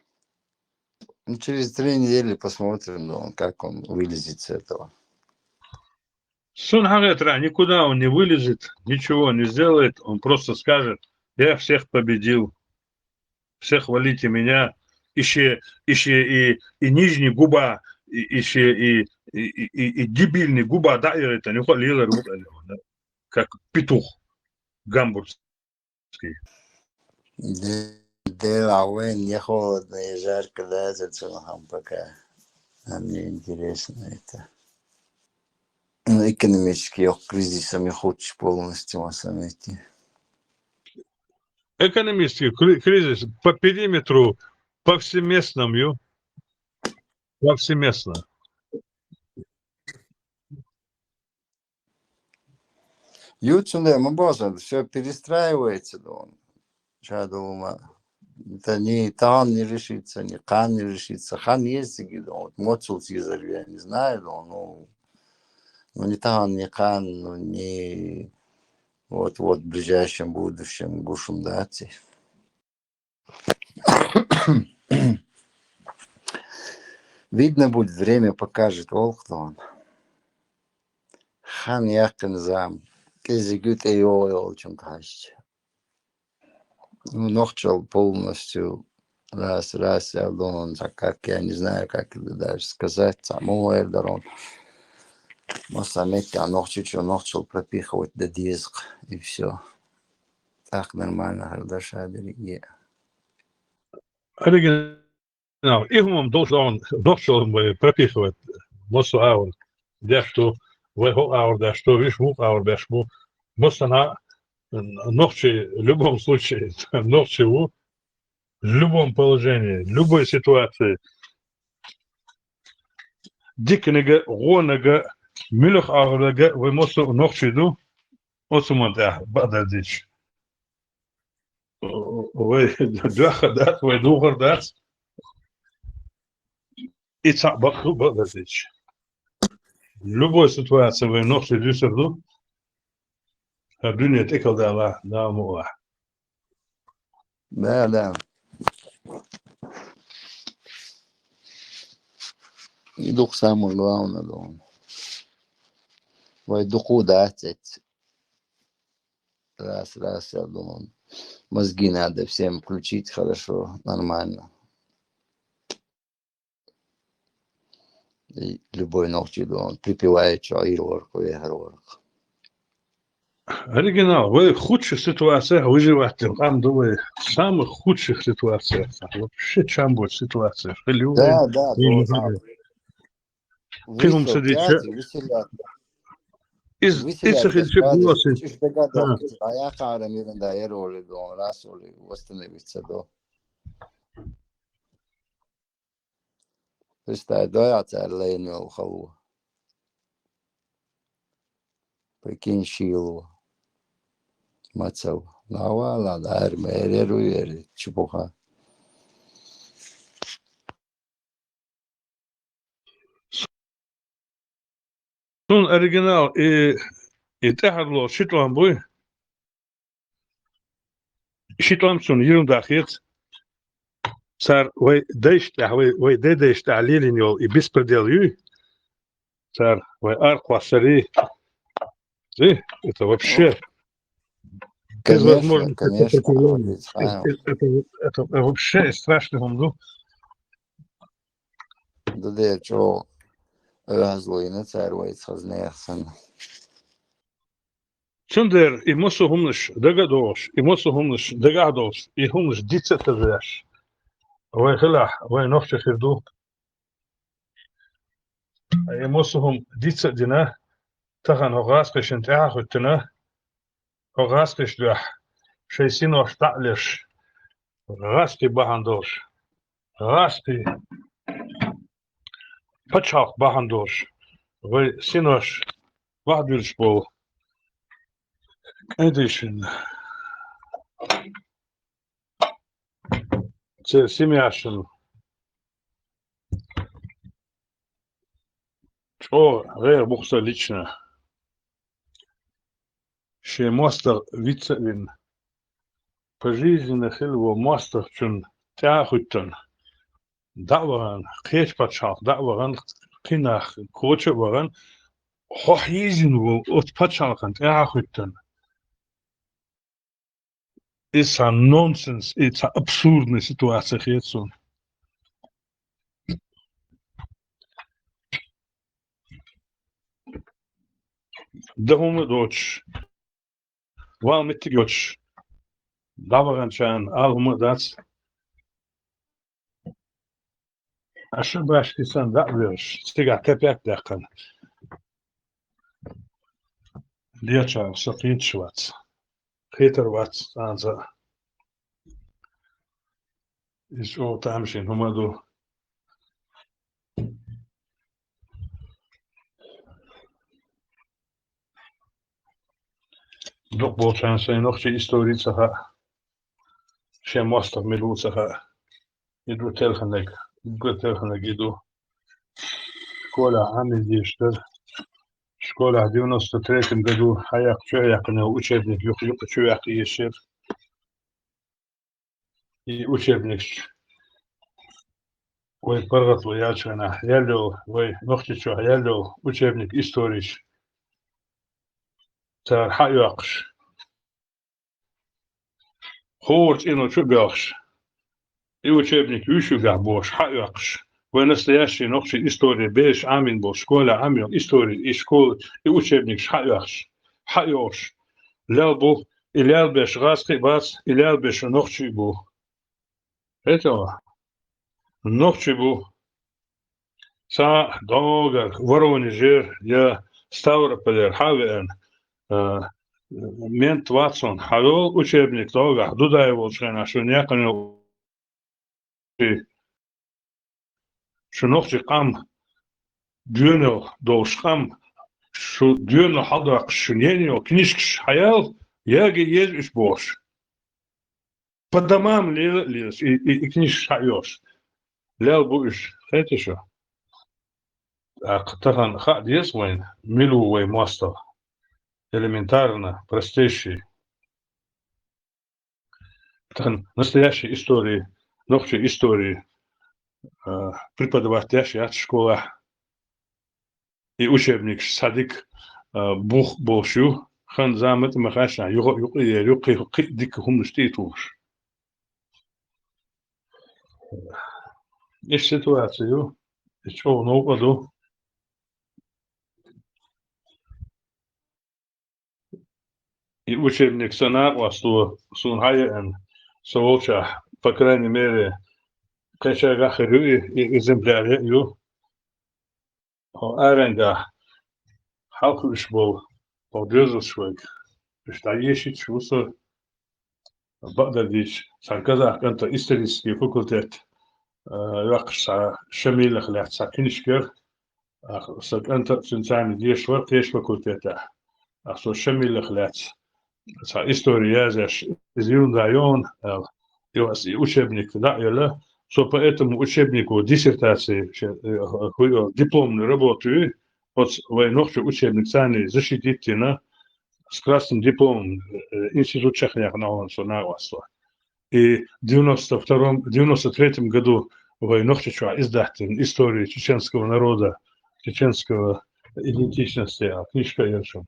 Ну, через три недели посмотрим, ну, как он вылезет с этого. Сунагетра, никуда он не вылезет, ничего не сделает, он просто скажет: «Я всех победил, все хвалите меня», ище, ище и, и нижний губа, и, ище и, и, и, и, и дебильный губа, да, это не лилар, как петух гамбургский. Де- Дела вен не холодно и жарко, да, это цунахам пока. А мне интересно это. Ну, экономический кризис, а мне хочешь полностью саммите. Экономический кри- кризис по периметру, повсеместному, повсеместно. Юцунде, мы база, все перестраивается, да. Чадума. Это ни там не решится, ни кан не решится. Хан есть, где, да. Вот Моцул Цезарь, я не знаю, да, ну, ну, ни там, ни кан, ну, ни вот, вот в ближайшем будущем гушум дати. Видно будет, время покажет, олхтон. Хан якын зам. Кезигют эйо олчун кашч. Ну, нохчал полностью Раз, раз, я думаю, так как я не знаю, как это даже сказать, цхьа муха эр дара. Массо а меттехь Нохчийчоь нохчалла пропихивать дан деза, и всё. ТӀаккха нормально хир дара ша дерриге. Оригинал. И хӀума долуш дан нохчалла пропихивать, массо а агӀор деш ду, вай хӀокху агӀор деш ду, вуьш вукху агӀор беш бу. Массанхьа нохчи, в любом случае, нохчи ву, в любом положении, в любой ситуации. Диканиг а, вониг а, муьлха агӀориг а вай массо а нохчий ду, оцу хӀуманна тӀехь бакъдар дича. Вай доьхна дац, вай духар дац. И цхьаъ бакъ ду, бакъдар дича. Любой ситуация вай нохчий дуьсур ду. ХӀара дуьне тӀекхалдалахь, Дала мукъалахь. Да, да. И ду-кх самое главное, думаю. Вай дукха дац эцца. Раз, раз, я думаю. Мозги надо всем включить хорошо, нормально. И любой нохчи, думаю, припеваючи Ӏийр вара-кх, вехар вара-кх. Оригинал, вай худших ситуациях выживать дина къам ду вай. Самых худших ситуациях. Вообще чам боцу ситуациях. Хила ю вай. Да, да, вай да, да. Кхин хӀума ца дича. Выселять, выселять. Из, иза хилча, гӀуллакх. Уьш дага доккхуш, дӀаяхьара миран да, яр олий, дон, рас олий, восстановиться до. Представь, дойа цара лайна йолу хало. Прикинь, шийла. Мацал. Навала, дар, мерер уьйр, чепуха. Суна оригинал и, и тӀаьхьарло ши тӀом буй. Ши тӀом суна ерунда хета. Цара вай дайшна тӀехь, вай, вай дай-дайшна тӀехь лелийна йолу и беспредел юй. Цара вай арахь кхоссарий. Зи, это вообще. Конечно, конечно, это, это, это, это вообще страшный хӀума ду. Ду дера чӀогӀа оьгӀазло йина цара вайца хаза нехан санна. Цундела и массо а хӀуманаш дага а догӀуш, и массо а хӀуманаш дагахь а долуш, и хӀуманаш диц а ца деш, вай хилахь, вай нохчий хир ду. И массо а хӀума диц а дина, тахана хӀокху гӀазкхишна тӀаьхьа а хӀуьттина, хӀокху гӀазкхишна дуьхьа шайн синош дӀа а леш, гӀазкхий бахьана долуш, гӀазкхий пачхьалкх бахьана долуш, вай синош бахьадуьллуш болу кӀентий шинна, церан семьяшна чӀогӀа гӀайгӀа бу-кх сан лично. Шен мостагӀа виц а вина, пожизненно хилла волу мостагӀчунна тӀаьхьа а хӀуьттина, дӀа а вахана, кхечу пачхьалкх дӀа а вахана, кхин нах коча а вахана, хьо хьийзина волу оцу пачхьалкхана тӀаьхьа а хӀуьттина. Иза цхьа нонсенс, иза цхьа абсурдная ситуация хета суна. Дан хӀума а доцуш, ван меттиг а йоцуш, дӀаваханчарна ала хӀума а дац. Аша башки сан дӀа а вевзаш, цигахь капек а даьккхина. Дечара со кхеташ вац. Кхетар вац цкъа а. Иза чӀогӀа тамашийна хӀума а ду. Дукха болчарна сайн нохчийн истори ца хаьа, шен мостагӀ мила ву ца хаьа. И ду телхинарг, уггар телхинарг и ду. Школехь Ӏамийна дезаш дара. Школехь девяносто третьем году хьаяккха, чу а яьккхина йолу учебник юха, юха чу ваьккха езаш яра. И учебникаш вай паргӀато яьллачу хенахь яьлла йолу, вай Нохчийчохь яьлла йолу учебник историйчу цара хьа а йоккхуш, хӀора цӀено чу а боьлхуш, И учебник вуьшуьгахь бохуш хьаоькхуш, вайн настоящий нохчийн история бераш Ӏамийна болу школехь Ӏамийна история, и школа, и учебникаш хьаоькхуш, хьайогӀуш, лел бу, и лел беш гӀазкхий бац, и лел беш нохчий бу. Хетта? Нохчий бу. Цхьа догӀар Воронежера я Ставрополера хьа а веана, а, мент вацун хьайолу учебник догӀахь, Дудаев волчу хенахь шуна яьккхина йолу шу нохчийн къам, доьналла долуш къам, шу доьналла хьаладоккхуш, шуна еана йолу книжкаш хьаяла, яга еза уьш бохуш. По домам лела а лелаш, и, и, и книжкаш хьаоьхуш. Лел бу уьш, хетта шу? ТӀаккха тахана хаа деза вайна, мила ву вай мостагӀа. Элементарно, простейший. Тахана настоящий истории, нохчийн истории, а, преподавать деш яц школахь. И учебникаш цхьа дика, а, бух болуш ю. Хан зама тӀе ма хаьа, юха а юкъа а ер ю, кхин, кхин а дика хӀуманаш тӀе а тухуш. Иштта ситуация ю, и чӀогӀа новкъа ду. И учебник сан накъосто суна хьаеана, со волчохь, по крайней мере, кхечаьргахь хир ю и, и экземпляр а ю. Хьо аренгахь хьалха уьш болу, хьо доьзалш вайга, уьш дӀаешийташ ву со. Бакъдерг дийцича, цхьана казах кӀанта исторический факультет, а, йоккхуш цхьа Шамилах лаьцна цхьа книжка яра. Ах, сан кӀанта а цуьнца цхьаьна дешаш вара кхечу факультетехь. Ах, со Шамилах лаьцна цхьа истори язъеш, иза юна дӀайогӀу аьлла, и ас и учебник дӀа а елла, со по этому учебнику диссертацию, ше-, э, хӀу-, дипломную работу, оцу вайн нохчийн учебник царна защитить дина, с красным дипломом, э, институт чекхъяьккхина хьуна со накъосталла. И девяносто втором, девяносто третьем году вай Нохчийчохь издать дина «История чеченского народа, чеченского идентичности», а, книжка яра шуна.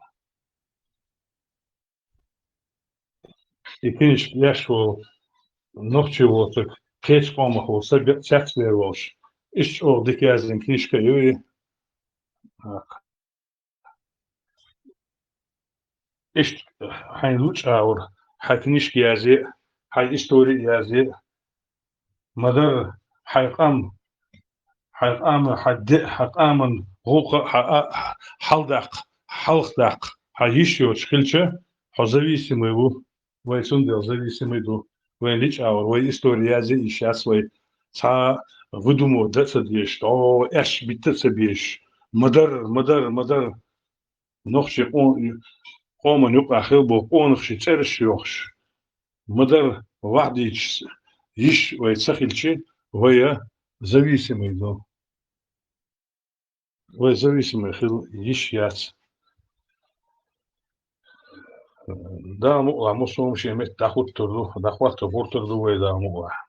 И книжка еш волу, нохчи воцург, кхечу къомах волу сага цецвер волуш, иштта чӀогӀа дика яздина книжка ю и. Иштта хьайн лучкъа агӀор хьайн книжка язъе а, хьайн истори а язъе а, ма-дарра, хьайн къам, хьайн къаман, хьайн де а, хьайн къаман гӀуллакх а, хьан а, хьалдаккха, хьалхадаккха, хьан йиш йоцуш хилча, хьо зависимый ву. Вай цундела зависимый ду. Вайн лича агӀор, вай истори язъе а йиш яц вай. Цхьа а выдумывать дан а ца дезаш, дӀо аьшпаш битта а ца безаш. Ма-дарра, ма-дарра, ма-дарра. Нохчийн къо-, къоман юкъахь хилла болу къонахчийн цӀераш йохуш, ма-дарра, вахьдийча йиш вай ца хилча, вай зависимый ду. Вай зависимый хила йиш яц. Дала мукъалахь, массо а хӀума шен метта дӀахӀуттур ду, дӀахӀотто гӀертар ду вай, Дала мукъалахь.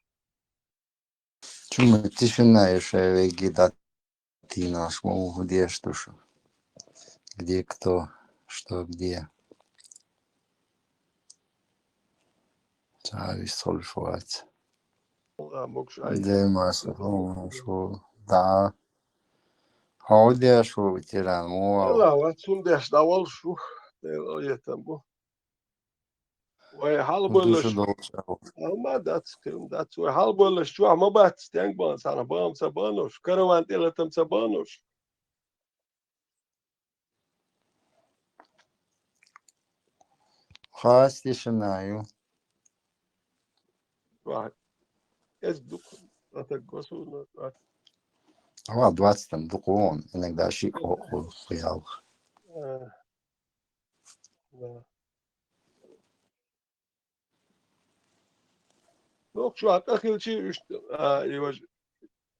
Чу ма тишина ю шайн вегги дӀатийнаш, ма хӀун деш ду шу? Где кто, что где? Цаьрца хьулуш вац. Даймас, хьо деш ву. Да. Хьо деш ву, ветеран, мо вал. Ла, ва цундеш дӀавалш ву. Дела етам бу. Вай хьалабойлаш. Ма дац, кхин дац. Вай хьалабойлаш чохь ма бац, стенга бан, сана бан ца банош, караван тӀелатам ца банош. Хас тишина ю. Вай. Эс дук, атак госуна, ат. Ва двадцать там дукун, иногда ши о, о, хиял. А. Да. Нохчо а тӀе хилчи, уьш, а, и важа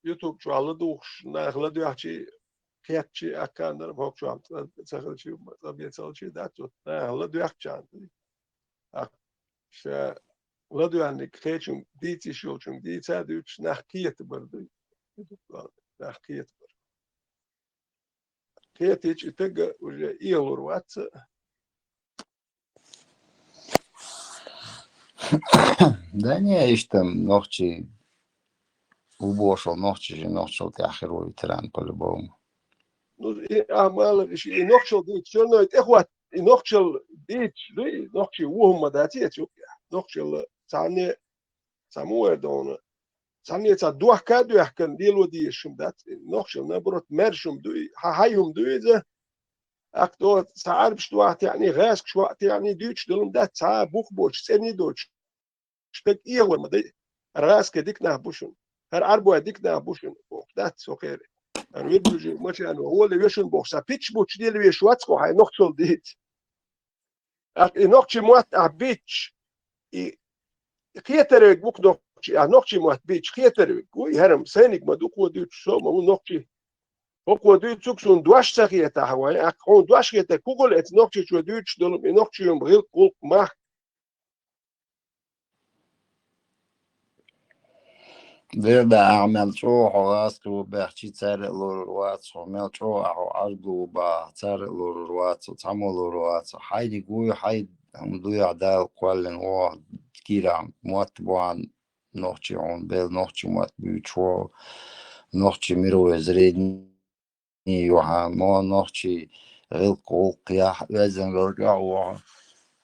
YouTube чохь ладугӀуш, нах ладоьгӀчи, кхетчи, аккандар, хӀокху чохь ца, ца хилчи, ца бецалчи, дац, вот, нах ладоьгӀчарна. А, ша ладоьгӀниг кхечунга дийца йиш йолчунга дийца а дуьйцуш, нах кхетабар дуй. Нах кхетабар. Кхетийча и тага уже иалур вац а. Да не, иштта нохчий Ву бошал нохчий, нохчал тӀехь хир ву ветеран по-любому. Ну, и, а, мало ли, и нохчал дийцча, всё равно и тӀехват, и нохчал дийцча, ну, и нохчий ву хӀума дац, я чу, нохчал царне, царна вер дона. Царне цар дохка дуьхкан лело дезаш хӀума дац, нохчал, наоборот, мер шум дуй, хьа хьай хӀума дуй иза. Акто, цхьа Ӏарбаш дуахь тяни, гӀаскаш ваъ тяни, дуьйцуш долу дац, цхьа бух боцуш, цӀени доцуш. Стаг эгӀор ма дай. ГӀаска дика нах бу шуна. ХӀара Ӏарбой дика нах бу шуна, боху, дац со кхери. ХӀара вирдужи мачано гӀоле вешун боху, сан пич бучу дели веш вац кху хьайн нохчал дийца. Ахь и нохчий мотт ахь бича, и кхетарвиг ву-кх нохчий, ахь нохчий мотт бича, кхетарвиг ву, и хӀарам сайниг ма ду кхо дуьйцу, со ма ву нохчий. ХӀокхо дуьйцуг суна дош ца хетахь вайн, ахь хьуна дош хетарг кху гӀуле эца нохчий чу дуьйцуш долу, и нохчий хӀума гӀилкх, гӀуллакх, мах. Дера да, ахь мел чӀогӀа хьо гӀаскхи ву баьхчи, цара а лорур вац хьо, мел чӀогӀа ахь хьо Ӏарбо ву бахахь, цара а лорур вац хьо, цхьаммо лорур вац хьо. Хьайниг вуй, хьай хӀума дуй ахь Дала кхоьллина ву хьо, кийрахь мотт бу хьан, нохчий хьуна бел, нохчий мотт буьйцуш ву хьо, нохчий мировое зрение юхьа, мо нохчий гӀилкх, гӀуллакх яхь, оьздангалла чӀогӀа ву хьо.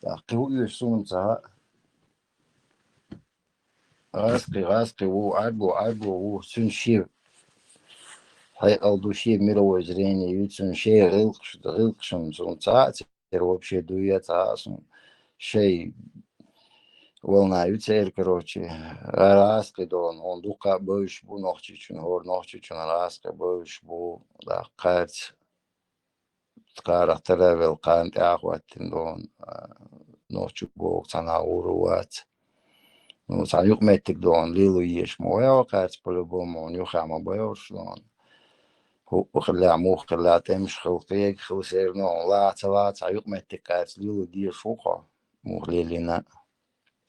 ТӀаккха кхин хӀу оьшу суна ца хаьа. ГӀаскхи, гӀаскхи ву, Ӏарбо, Ӏарбо ву, цуьнан шен хьекъал ду, шен мировое зрение ю, цуьнан шен гӀилкхаш, гӀилкхашна суна ца хаьа, церан вообще дуй я ца хаьа суна. Шай волна ю церан, короче, гӀаскхи дона, хьуна дуккха а бевзаш бу Нохчийчун, хӀора Нохчийчун гӀаскхи бевзаш бу, даккха кхаьрца. Кхарах тара а велла, кхарна тӀе а хӀоттина дона, а, нохчо боху цхьана а гӀур вац. Ну, цхьана юкъаметтиг дона лело езаш ма вай хьо кхаьрца, по-любому, хьуна юххехь ма байорш дона. ХӀуъа хилла, муха хилла, тӀемаш хилла, кхега хилла, всё равно хьуна лаха ца лаха, цхьа юкъаметтиг кхаьрца лело дезаш ву хьо, муха лелийна а.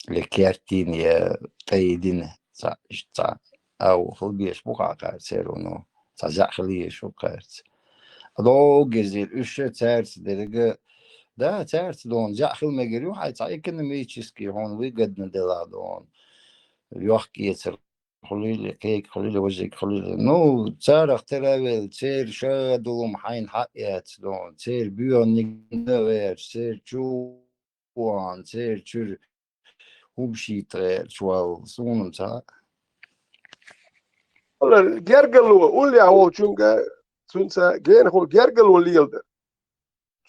Я кертина, я тӀе йидина, цхьа, иштта цхьа агӀо хила безаш бу хьо кхаьрца, всё равно цхьа зӀе хила езаш ву кхаьрца. Доггазийла уьш а цаьрца дерг а, да, цаьрца дона зӀе хила мегар ю хьайн, цхьа экономически хьуна выгодно делахь дона. Йохк-эцар хуьлийла, кхега хуьлийла, важиг хуьлийла. Ну, царах тера а велла, церан ша а долу хӀума хьайна хьаэца дона, церан боьханиг а гӀерташ, церан чу вахана, церан чуьра хӀума шийта гӀерташ валла, суна ца хаьа. Гергарло, уллехь волчуьнга, цуьнца генахула гергарло леладар.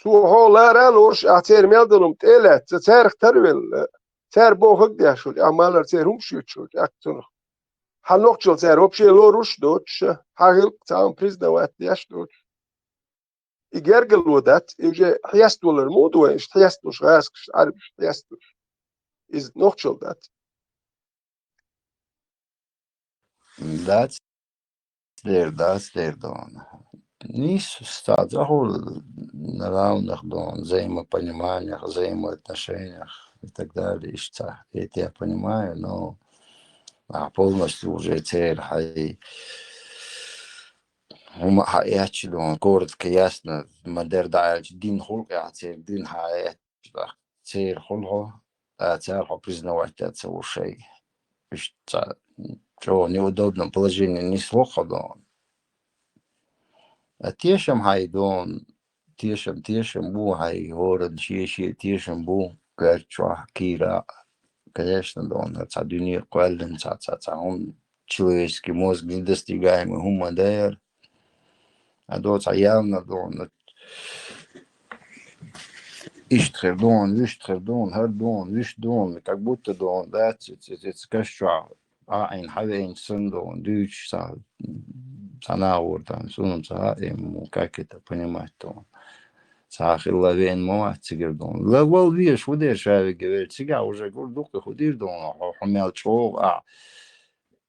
Цо хьо лара а лоруш, ахь церан мел долу хӀума тӀе а лаьцна, царах тарвелла, цара бохург а деш волчу, ахь малар церан хӀума шуьйцуш волчу, ахь цунах. Хьан нохчалла цара вообще лоруш а доцуш, хьан гӀилкх цхьа а признавать деш а доцуш. И гергарло дац, и уже хьеставалар муха ду вайн, иштта хьесталуш, гӀаскхаш, Ӏарбаш хьесталуш. Иза нохчалла дац. Дац дер, дац дер дона. Нийса стаг ахула на равных дона, взаимопониманиях, взаимоотношениях и так далее, иштта. Это я понимаю, но а полностью уже церан хьай хӀума хьаэцча дона, коротко, ясно, ма-дарра дӀааьлча, дин хуьлу-кх ахь церан, дин хьаэцча, церан хуьлу хьо, а цара хьо признавать а ца луш шайга. Иштта цхьа чӀогӀа неудобном положении нисло-кх хьо дона. А тешам хьай дона, тешам, тешам бу хьай, хӀоранна шен-шен тешам бу, коьрта чохь, кийра а. Конечно, дона, хӀара цхьа дуьне кхоьллина, цхьа, цхьа, цхьа хӀума, человеческий мозг недостигаемый хӀума ма дар. А до цхьа ялна дона. Иштта хир дона, вуьшта хир дона, хӀара дона, вуьшта дона, как будто дона, да, ц-, ц-, ц-, ц-, каш чохь а Ӏа Ӏийна хьавеанча санна дона, дуьйцуш цхьа, цхьа нагӀор тан, суна ца хаьа, эм, как это понимать дона. Цхьа хилла веана ма вац цигара дона. Ла вал веш, хӀу дер ша вега вер, цигахь уже гур дуккха хӀу дийр дона, хьо, хьо мел чӀогӀа а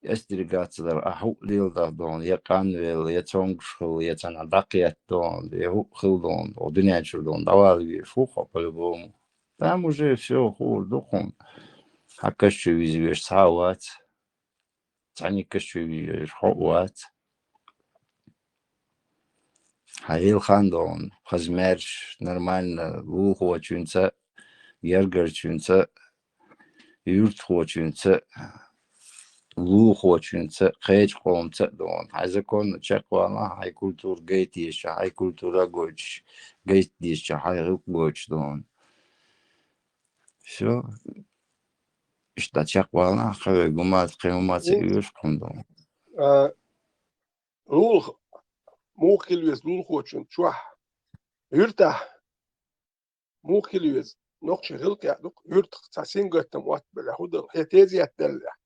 остерегаться дар, а хӀуъа леладахь дона, я къанвелла, я цомгуш хилла, я цхьана дӀакхетта дона, я хӀуъа хилла дона, хьо дуьнен чуьра дона, дӀавала веш, хӀу хьо по-любому. Там уже всё хуур ду хьуна. Хьан каш чу виза веш цхьа а вац. Цхьаьниг каш чу вийр хьо а вац. Хьан хӀокху хан дона, хаза маьрша, нормально, вукхочуьнца а, гергарчуьнца а, юьртахочуьнца а, лулахочуьнца, кхечу къомца а дона. Хьайн законна чекхвалахь, хьайн культура гайтеша, хьайн культура а гойтуш, гайтдеша, хьайн гӀиллакх гойтуш дона. Всё. Иштта чекхвалахь, кхин вай гумаца, кхин хӀумаца а оьшу кхунна дона. А, лулах, муха хила веза лулахочун чохь, юьртахь, муха хила веза, нохчийн гӀиллакхехь ду-кх, юьртах цхьа сингаттам оттабелахь, хӀун дала, хье тезет даьллехь.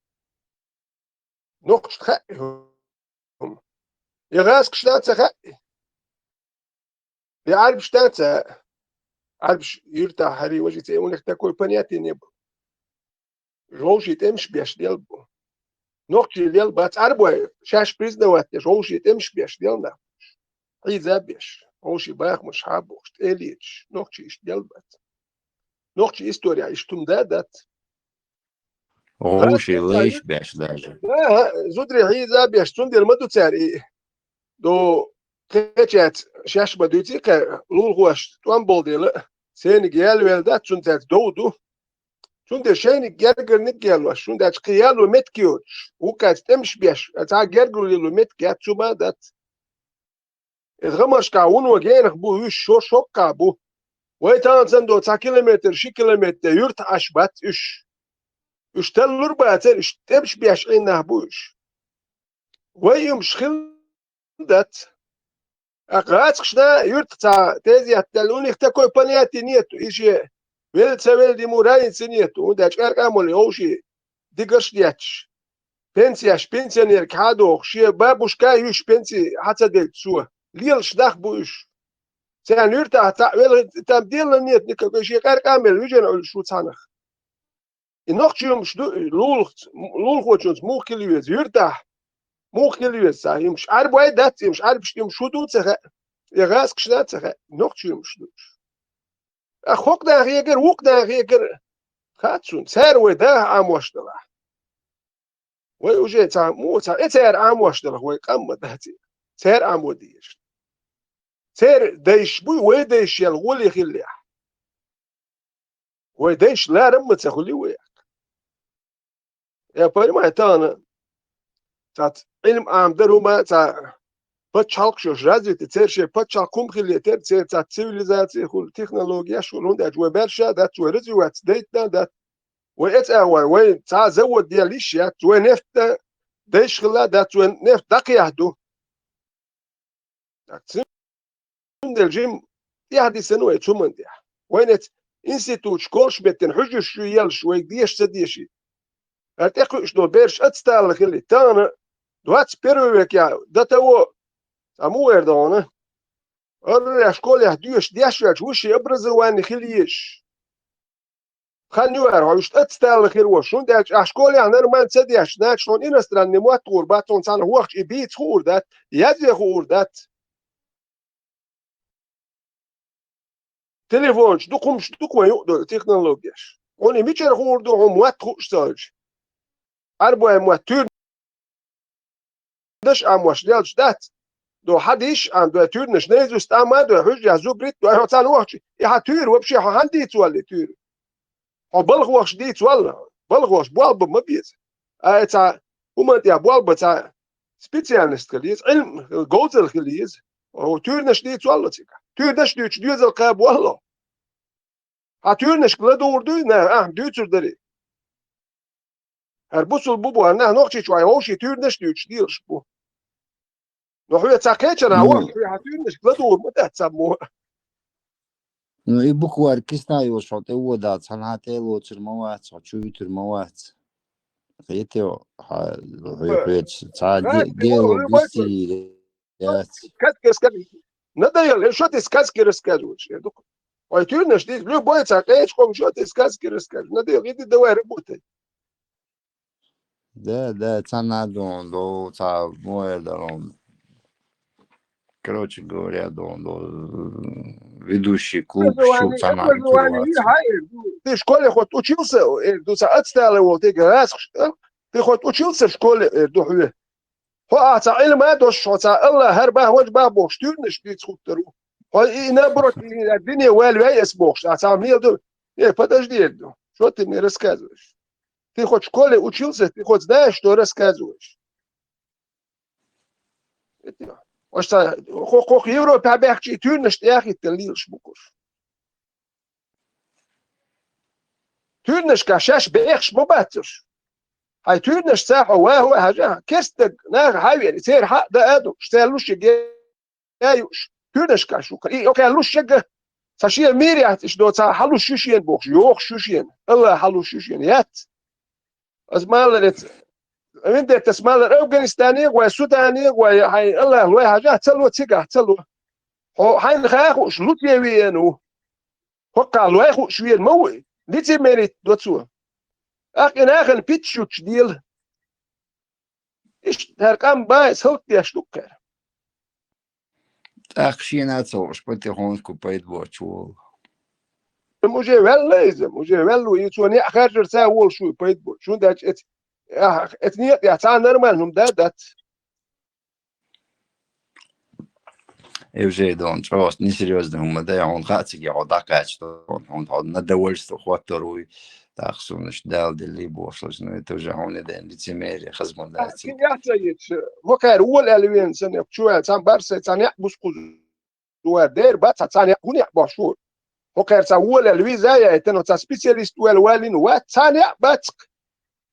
Нохчашна хаьа и хӀума. Я гӀазкхашна а ца хаьа и. Я Ӏарбашна а ца хаьа. Ӏарбаш юьртахь хьарий важа цӀе, у них такое понятие не было. Вовшийн тӀемаш беш лелла бу. Нохчий лелла бац, Ӏарбой шаьш признавать деш, вовшийн тӀемаш беш лелла нах. Хьийза а беш, вовшийн бахамаш хьа а бохуш, тӀе а леташ, нохчий иштта лелла бац. Нохчийн историяхь иштта хӀума да а дац. Вовшийн лайш беш даже. Да, зударий хьийза а беш, цундела ма ду цара и. До кхечаьрца шаьш ма дуьйций кхаьр, лулахошца тӀом болу дела, сениг ялвелла дац, цуьнан цаьрца дов ду. Цундела шайниг гергарниг а гелош, шуна даьлча кхин яло меттиг йоцуш, вукхаьрца тӀемаш беш, цхьа гергарло лело меттиг яц, цу ма дац. Иза гӀамашкахь вуно генах бу уьш, шо шоккхахь бу. Вай тахана санна до цхьа километр, ши километр юьртахь Ӏаш бац уьш. Уьш таллур бацара, уьш тӀемаш беш Ӏийна нах бу уьш. Вай уьмаш хилла дац. ТӀаккха гӀазкхашна юьртах цхьа тезет даьлла, у них такой понятие нету, и шен велла ца велла, ему разница нету, хӀунда аьлча кӀаркъа а молу вовшийн дигарш а детташ. Пенсияш, пенсионерга хьа а дохуш, шен бабушка а юьйш пенси хьа ца делча цо, лелаш нах бу уьш. Царна юьртахь цхьаъ велла, там дела нет никакой, шен кӀаркъа а мелла, вижина Ӏуьллуш ву цхьанах. И нохчийн уьмаш ду, лулахц-, лулахочуьнца муха хила веза, юьртахь муха хила веза цхьа уьмаш. Ӏарбой дац уьмаш, Ӏарбашна уьмаш хӀун ду ца хаьа, я гӀазкхашна а ца хаьа, нохчийн уьмаш ду уьш. А хӀокху нахе гара, вукху нахе гара хац шуна, цара вай даха Ӏамош далахь. Вай уже цхьа, муха цхьа, э, цара Ӏамош далахь, вай къам ма дац и. Цара Ӏамо дезаш. Церан дайш буй, вай дайш ял гӀоле хиллехь. Вай дайш ларам а ма ца хуьлий вай. Я понимаю, тахана цац Ӏилма Ӏамадар хӀума, цхьа пачхьалкхаш йолуш развитый, церан шайн пачхьалкх хӀума хилла тера, церан цац цивилизаци хуьлу, технологияш хуьлу, хӀунда аьлча вай баьрша а дац, вай развиваться дайтина а дац. Вай эцӀа а вай, вай цхьа а завод яла йиш яц, вай нефть дайш хилла а дац, вай нефть дӀакхехьа ду. ТӀаккха цундела жима тӀаьхьа дисина вай цу хӀуманна тӀехь. Вайна эцу институт, школаш беттина хьуьжарш ю елаш, вайга деша ца деший. ХӀара тӀекхуьуш долу бераш ацталла хили. Тахана двадцать первый век я, до того, цхьа муха эр ду хьуна? Орра школехь доьшуш деш ваьлча, высшее образование хила езаш. Хан ю аьлла, хьо иштта аццадалла хир ву. ХӀунда аьлча ахь школехь нормально ца деш, значит, хьуна иностранный мотт хуур бац, хьуна цхьаьна вахча и бийца хуур дац, язъе хуур дац. Телефонаш ду, хӀумаш ду вайн юкъа долу технологияш. Хьуна и мичара хуур ду, хьуна мотт хууш ца хилча? Ӏарбой мотт туьйр- даш Ӏамош лелаш дац. До хьан диш Ӏам, до туьйранаш наизусть Ӏама, до хьуьжарехь зубрит, до хьо царна вахча, и хьан туьйра вообще хьо хьан дийца валли туьйра? Хьо балха вахча дийца валла, балха вахча болх бан ма беза. А цхьа хӀуманна тӀехь болх бан цхьа специальность хила еза, Ӏилма, говзалла хила еза. Хьо туьйранаш дийца валла цига. Туьйранаш дуьйцуш доьзал кхаба валла. Хьан туьйранашка ладугӀур дуй, наха, ахьа дуьйцур дарий? ХӀара бусул бу бу, хӀара нах нохчийчу вай вовшийн туьйранаш дуьйцуш лелаш бу. Но хьоьца кхечара Ну. вахча, хьоьца хьан туьйранашка ладугӀур ма дац цхьаммо. Ну, и букварь кисна йолуш хьо тӀе вода, цхьана хьан тӀе а лоцур ма вац, хьо чу вуьтур ма вац. Хетий хьо, хьо, хьо, хьоьца цхьа Га-, ге-, гело вай бисси яц. Сказки расскажи. Надоело, что ты сказки рассказываешь? Я думаю, ой, ты наш, ты любой цхьа кхечу къоман, что ты сказки расскажешь? Надоело, иди давай работай. Да, да, цхьана а дон, до, цхьа, муха эр ду хьуна. Короче говоря, дон, до, ведущий клуб, Образование, шу цхьана а образование, хӀума вац. Ты в школе хоть учился, э, ду цхьа ацтала волу, ты грас, а? Ты хоть учился в школе, э, ду хьоьца. Хьо ахь цхьа Ӏилма а дош, хьо цхьа Аллах, хӀара бах, важа бах бохуш, туьйранаш дуьйцу хӀуттар ву. Хьо и, и наоборот, и, и дуьне ваьлла вай ас бохуш, ахь цхьа мел ду. Э, подожди, эр ду. Что ты мне рассказываешь? Ты хоть в школе учился, ты хоть знаешь, что рассказываешь? Ош ца, хо-, хо-, Европе баьхча туьйранаш тӀехӀиттина лелаш бу уж. Туьйранашка шаьш бехаш ма бац уж. Хьай туьйранашца хьо вахаве хьажа, керста даг наха хьавера, церан хьа а да а ду, цаьрла луш яга а юуш, туьйранашка шу. И окхаьрла луш яга, цхьа шен мир яц иштта доцахь, хьалуш ю шена бохуш, йохуш ю шена, АллахӀ хьалуш ю шена, яц. Ас малар эца, виндеттас малар Афганистане гӀой, Судане гӀой, хьайн АллахӀ лой хьажа, ца ло цигахь, ца ло. Хьо хьайна хаа хууш, лу те веана ву. ХӀокхахь лой хууш веана ма ву и. Лицемерить до цо. ТӀаккха и нахана питча шучу дела. Иштта хӀара къам бан салт деш ду кхера. ТӀаккха шена а ца хууш, потихоньку пайда боцуш волу. Ам уже ваьлла иза, уже ваьлла ву, и цо неӀ харжарца волуш ву, и пайда боцуш. ХӀунда аьлча эц-, а, эца некъа тӀехь цхьа а нормально хӀума да а дац. Евжей дон, чӀогӀа несерьёзный хӀума дай, хьуна хаьа цига хьо дӀакхаьчча, хьуна хьо на довольство хӀоттор вуй, тӀаккха суна иштта Дала деллий бохуш, ну, это уже хьуна ден лицемерие, хаза ма дац. Кхин яхь ца йиташ, хӀокхара вола аьлла веана санна, чу аьлла, цхьана барсай, цхьана яхь бусу кхуза. Вара дера бац, цхьа цхьана яхь хӀун яхь бохуш ву? ХӀокхара цхьа вола аьлла виза а яйтина, цхьа специалист ваьлла валлина вац, цхьана яхь бац-кх.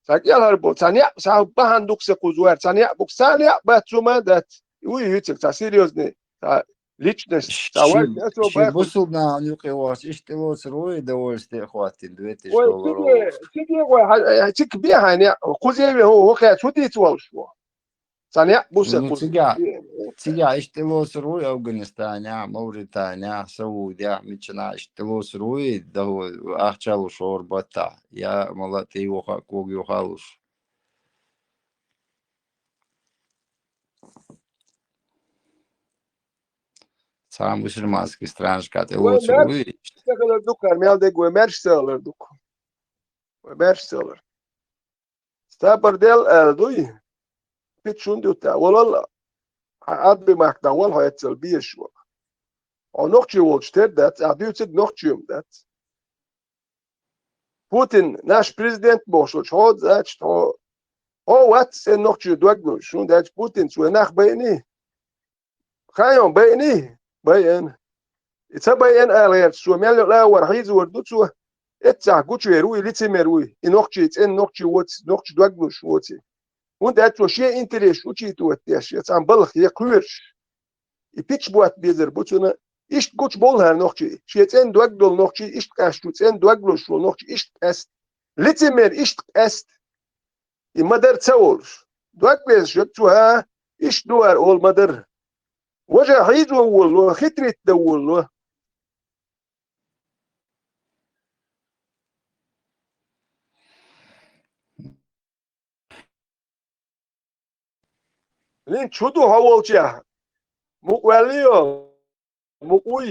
Цхьа кӀелхьара бу, цхьана яхь, цхьа бахьана ду-кх сан кхуза вара, цхьана яхь бу-кх, цхьана яхь бац цу ма дац. И вуй юьйцург цхьа серьёзный, цхьа личность, цхьа шен варг а со бусул-, бусул нахана юкъе вахча, иштта тӀелоцур вуй, довольствие а хӀоттийна, две тысячи долларов. Ой, цига, цига вай, хьа-, хьа-, цига бе хьайна яхь, кхуза ве хӀо, хӀокхаьрца хӀун дийца волуш ву? Цхьана яхь бу сан кхуза. Ну, цигахь, цигахь иштта тӀелоцур вуй Афганистанехь, Мавританехь, Саудехь, миччанахь иштта тӀелоцур вуй, даха ахча луш хӀора баттахь, я мала тӀе йоха, кога йоха луш. Цхьа мусульманский странашка тӀелоцур вуй. Вай маьрша ца хилар ду-кх, мел дерг вай маьрша ца хилар ду-кх. Вай маьрша ца хилар. Стапар Дел аьлла дуй, питча хӀунда ю тӀаккха? Валал, хьан Ӏарбийн махкахь вала хьо эццал безаш вала. Хьо нохчи волчу тера дац, ахь дуьйцург нохчи ю-м дац. Путин наш президент бохуш волчу хьо а дац, хьо, хьо а вац цӀена нохчи дог луш, хӀунда аьлча Путинца вай нах байиний? Хаайо, байиний? Байина. И ца байина ала гӀерташ, цо мел йолу агӀор хьийзор ду цо. Эццахь гучувер ву и, лицемер ву и. И нохчий, цӀена нохчий воций, нохчи дог луш воций. ХӀунда аьлча цо шен интерес учитывать деш, я цхьана балха, я кхоьруш. И пича ботта безар бу цунна. Иштта гучу бовлу хӀара нохчий. Шен цӀена дог долу нохчий иштта къаьсташ ву, цӀена дог луш волу нохчий иштта къаьста. Лицемер иштта къаьста. И ма-дарра ца волуш. Дог безаш верг цо, хӀа, иштта ду хӀара олу ма-дарра. Важа хьийзо волало, хитрить дан волало. Линч, хӀун ду хьо волчехь? Мукъа ваьллий хьо? Мукъа вуй?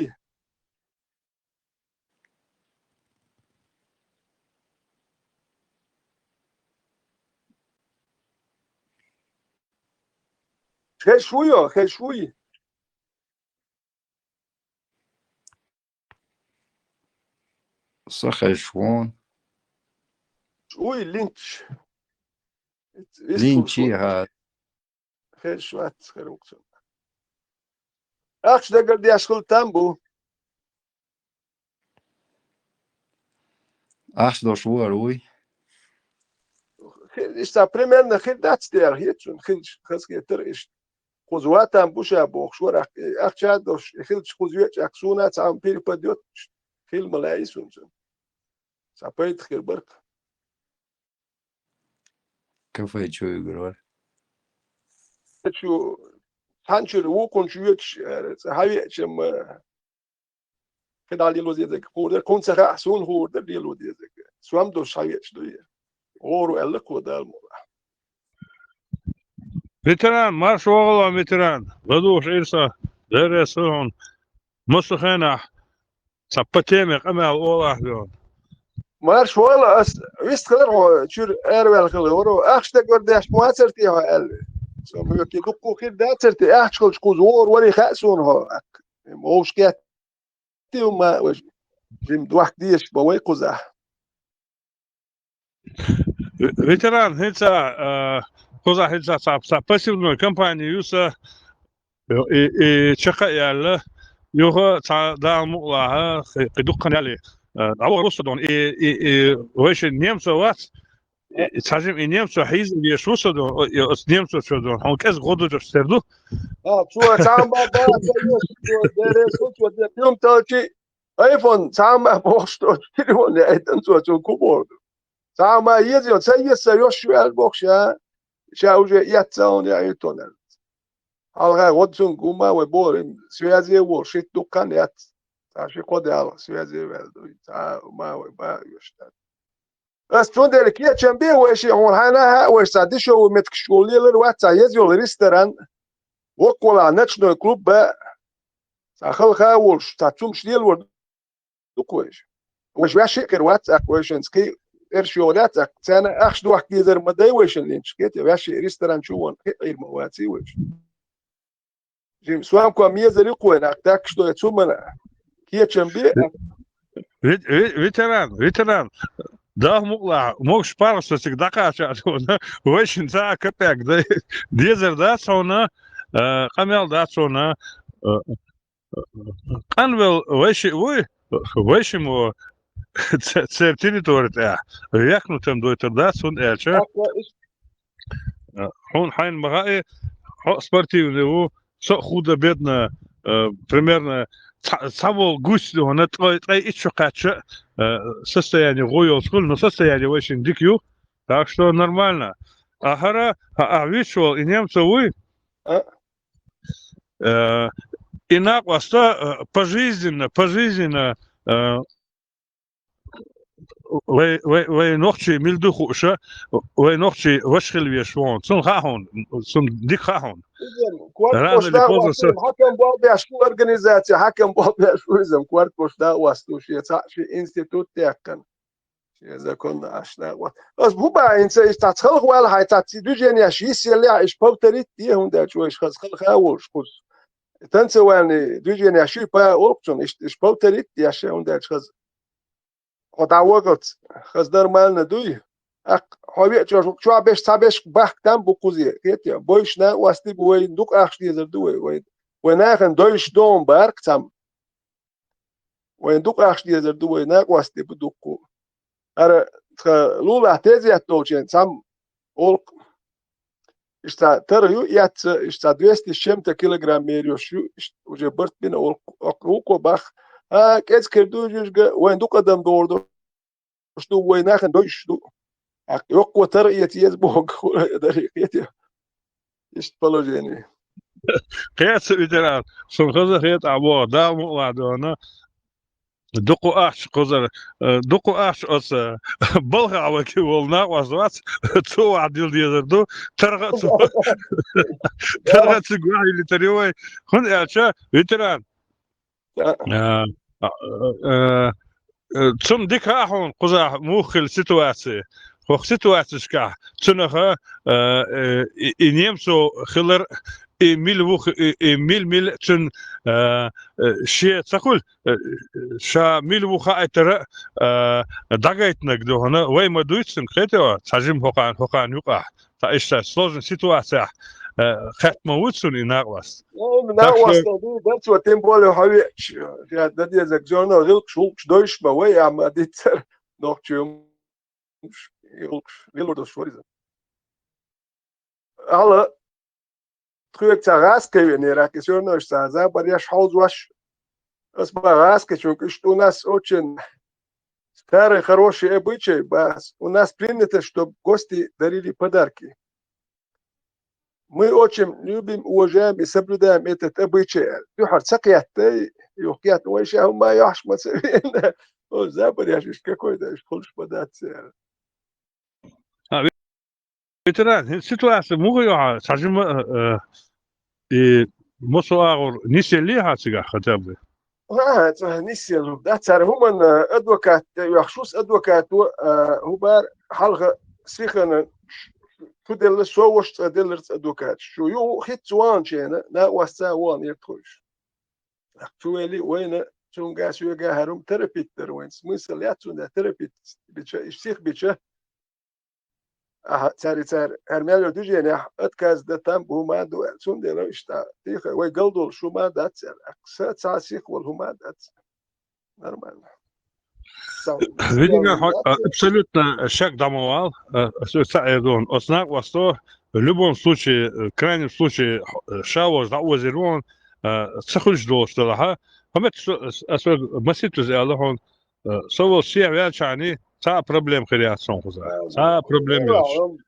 Хезаш вуй хьо, хезаш вуй? Со хезаш ву. Вуй, Линч. Линчи, хӀа. Хезаш вац, хир ву-кх цунна. Ахча дагардеш хила там бу. Ахча долуш ву хӀара, вуй? Хи-, иштта примерно хир дац дера, хеташ ву, хилча, хазахетара иштта. Кхуза ватам бу ша бохуш вара, ахча а долуш, и хилча кхуза веача, ахь суна а цхьа хӀума перепадет, хила ма лаьий суна цунна. Цхьа пайда хир бара-кх. Кафе чу вуьгур вара. Чу, цхьана чуьра вукхунчу веача, цхьа хьан веача-м, кхидӀа лело дезарг хуур дара, кхунна ца хаьа, суна хуур дара лело дезарг. Сом долуш схьавеача дуй. ГӀора аьлла кхо Дала мукъ лахь. Ветеран, марша вогӀалва, ветеран! ЛадугӀуш Ӏийр со, деррес хӀун, массо хенахь цхьа по теме къамел олахь веана. Марша вогӀалва, ас вистхилар хьо, чуьра араваьлла хила вара, ахча дагардеш ма вацар те хьо аьлла. Со муьлххе дуккха хир дацар те, ахча хилча кхуза вогӀур варий хаьа суна хьо. Вовшах кет- Ти хӀума а важа, жима дохка дезаш бан вай кхузахь. Ве-, ветеран, хӀинца, а, кхузахь хӀинца цхьа, цхьа пассивной компания ю сан, и, и чекх а яьлла, юха цхьа Дала мукъалахь, кхи-, кхин дукха хан яьлла, а, дӀавахар ву со дона, и, и, и вайшин немцо вац, и, и цхьа жима и немцо хьийза везаш ву со дона, и, оцу немцочо дона, хьуна кӀезиг гӀо дожош тера ду. А, цо цхьа ма бац, цо йош, цо дерриг цо, цо де, пилм толчи, айфон цхьа ма бохуш, цо телефон яйтан, цо, цо ку боху. Цхьа ма еза, ца еза, ца йош ю аьлла бохуш, я, ша уже эццал яхьийтон аьлла. Хьалха гӀо цунга гума вай боху, связе а волуш, шийтта дукха хан яц. Цхьа ши кхо Дала связе а ваьлла ду, цхьа ма вай ба а йош дац. Ас цундела кечам бе вайши, хьуна хьайна а хаьа вайша цхьа дешевый меттигаш чу лелар вац, цхьа еза йолу ресторан, воккхалахь ночной клуб бан, цхьа халха а волуш, цхьа цумаш лелавар ду-кх вайша. Вайша ваьшшиъ а хир вац, тӀаккха вайшинца кхин а тӀерш йогӀур яц, тӀаккха царна ахча дохка дезар ма дай вайшинна линчу, кхетий, ваьшшиъ ресторан чу вон кхин а Ӏийр ма ваций вайша. Жима, сомком езар ю-кх вайна, тӀаккха что я цу мана кечам бе. Вет-, ве-, ветеран, ветеран, Дала мукъалахь, могуш паргӀат со цига дӀакхача а хьуна, вайшинна цхьа а капек дай, дезар дац хьуна, а, къамел дац хьуна, а, къанвелла вайшиъ вуй, вайшиммо ца-, церан территори тӀехь вехнутам дойтур дац, хӀунда аьлча, а, хьуна хьайна ма хаьа, хьо а спортивный ву, со а худо-бедно, а, примерно цхьа-, цхьаволу гусь ду хьуна, ткъе, ткъе итт шо кхаьчча а, а, состояние гӀо йолуш хуьлу, но состояние вайшинна дика ю, так что нормально. А хӀара, а, а вуьйцуш волу и немцо вуй? А? Э, и накъост, э, пожизненно, пожизненно, э, вай, вай, вай нохчий мила ду хууш, вай нохчий ваша хила везаш ву хьуна. Цунна хаьа хьуна, цунна дика хаьа хьуна. Иза, корта Рано или поздно со- хьакам болх беш ву организация, хьакам болх беш ву иза, корта кхуш дӀа а вастуш, я цхьаъ ши институт теккхина. Шен законна Ӏаш накъост. Ас хӀун баьхьинца, иштта цхьацца халха валахь, цхьацца и движениеш йисъеллехь, иштта повторить де, хӀунда аьлча вайша хаза халха а волуш кхуза. Танцевальный движениеш ю, па олу-кх цунна, иштта, иштта повторить деш, хӀунда аьлча хаза. Хьо дӀавахалц, хаза нормально дуй. ТӀаккха хьо веача, чохь беш, цхьа беш бахка там бу кхузе, кхетий? Бойуш накъостий бу, вай дукха ахча дезар ду вай, вай, вай нахана дойуш догӀун бара-кх цхьамма. Вайн дукха ахча дезар ду, вай накъостий бу дуккха. ХӀара тхан лулахь тезет долчеран цхьамма олу-кх. Иштта тара ю эцца, иштта двести с чем-то килограмм мер йолуш ю, иштта уже барт бина олу-кх, оккха вукхо бах. А, кӀезиг хир ду, жижига, вайн дукха адам догӀур ду. Ду, вай нахана дойуш ду. ТӀаккха йоккхо тара эца еза боху, хула дарий, кхетий? Иштта положение. Кхета, ветеран, шуна хаза хета а боху, Дала мукъалахь дона. Дукха ахча кхузара, э, дукха ахча оцу балхахь ваки волу накъост вац, цо вахь дила дезар ду, таргӀа а цу, таргӀа а цуьнга вахь йиллийтар ю вай. ХӀунда аьлча, ветеран, А, а, а, а, цунна дика хаьа хьуна кхузахь муха хилла ситуаци. ХӀокху ситуацешкахь цунах, а, э, и, и немцо хилар, и мила ву хи-, и, и мила-мила цуьнан, а, э, шен ца хуьлу, э, ша мила ву хаийтара, а, дӀагайтинарг ду хьуна, вай ма дуьйцу цуьнга, кхетий, цхьа жима хӀокхарна, хӀокхарна юкъахь. Цхьа иштта сложный ситуацехь, э, хатта ма ву цунна и накъост. Ну, так что накъост ду, дан цо, тем более хьо веача, я дан дезарг зерно, гӀиллакхаш, гӀуллакхаш дойуш ма вай, а ма диццара, нохчий хӀумаш, гӀиллакхаш, лелор долуш вара иза. Ала, тхоьга цхьа гӀазкхи веанера, и всё равно, ша цхьа забар еш хьовзош, ас бан гӀазкхичуьнга, иштта у нас очень старый хороший обычай, бац, у нас принято, чтоб гости дарили подарки. Мы очень любим, уважаем и соблюдаем этот обычай. Дуьхьал ца кхеттай, юха кхетта, вай ша хӀумма йохьуш ма ца веана. О, забар еш, иштта какой-то, иштта хуьлуш ма дац, яра. А, ветеран, хӀинца ситуация муха ю хьан? Цхьа жима, э, э, и массо агӀор нисъеллий хьан цигахь хотя бы? ХӀан, цхьа нисъелла ду. Дац, цара хӀуманна адвокат тӀе оьхуш ву, адвокато, э, хӀун бара хьалха сихана шу делла, со ваша цӀа делларца адвокат. Шу юха хӀинца ваханчу хенахь, накъостца вахана яра тхойша. Чу вели вайна, цуьнга соьга хӀара хӀума торопить дара вайн. Смысл яц цунна торопить бича, иштта сих бича. Аха, цари цар, хӀара мел йолча движенех отказ дан там бу ма ду аьлла. Цундела иштта, тиха, вай галдолуш хӀума дац аьлла. Са ца сих волу хӀума дац. Нормально. Видимо, хьо-, а, абсолютно шек дӀа ма вал, а, со ца эр дон. Оцу накъосто, в любом случае, э, крайнем случае, э, ша вожа дӀа озир вон, а, ца хуьлуш долуш делахьа. ХӀумет со, ас, ас вайга маситтаза аьлла хьуна, э, со волу сехьа ваьлчахьани, цхьа а проблема хир яц сон кхуза. Цхьа а проблема йоцуш.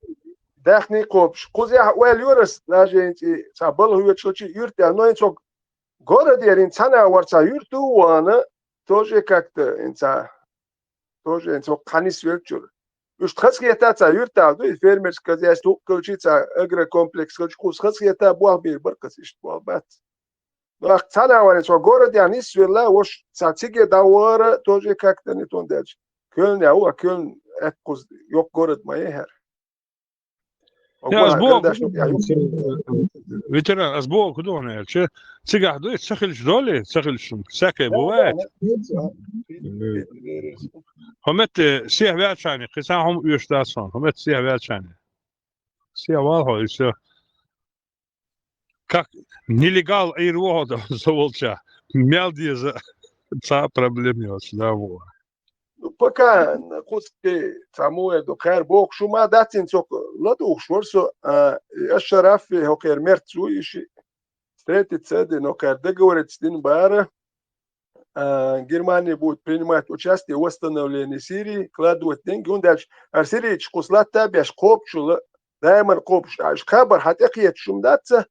Даьхний кхобуш. Кхузахь ойла йора ас, даже хӀинца и цхьа балха хӀоьттича юьртда, но хӀинца город ярин цхьана а вара цхьа юьрту вана, тоже как-то хӀинца, тоже хӀинца хьан нисвелчуьра. Уьш хазахета цхьа юьртахь ду, и фермерский хозяйство хӀуъа калчи цхьа агрокомплекс калчи кхуз хазахета болх бийр бара кхас иштта болх бац. Но ах цхьана а вара цхьа город ян нисвелла, вош цхьа циге дӀавара, тоже как-то не тун даьлча. Кёльн а ву, а Кёльн эккхуз йоккха город ма яхьара. Я, ас боху, ветеран, ас боху, ку дуьхьал аьлча, цигахь дуй, ца хилча долий, ца хилча, всякое бывает. ХӀумет, э, сехьа ваьлчахьани, кхин цхьа хӀума оьшуш дац хьуна, хӀумет сехьа ваьлчахьани. Сехьа вал хьо, и всё. Как нелегал Ӏийр ву хьо, со волча, мел деза, цхьа а проблема йоцуш, да, ву. Ну, пока кхузахь цхьа муха ду, кхаьра бохуш хӀума дац хӀинца, ладугӀуш вара со, а, и Аш-Шарафи хӀокхеран мерц ву и шиъ. Встретиться а дина, хӀокхеран договориться дина бара, а, Германия будет принимать участие в восстановлении Сирии, вкладывать деньги. ХӀунда аьлча хӀара сирийцаш кхуза латта а беш кхобучул, даиман кхобуш, а, уьш кхабар хьан тӀекхеташ хӀума дац ца.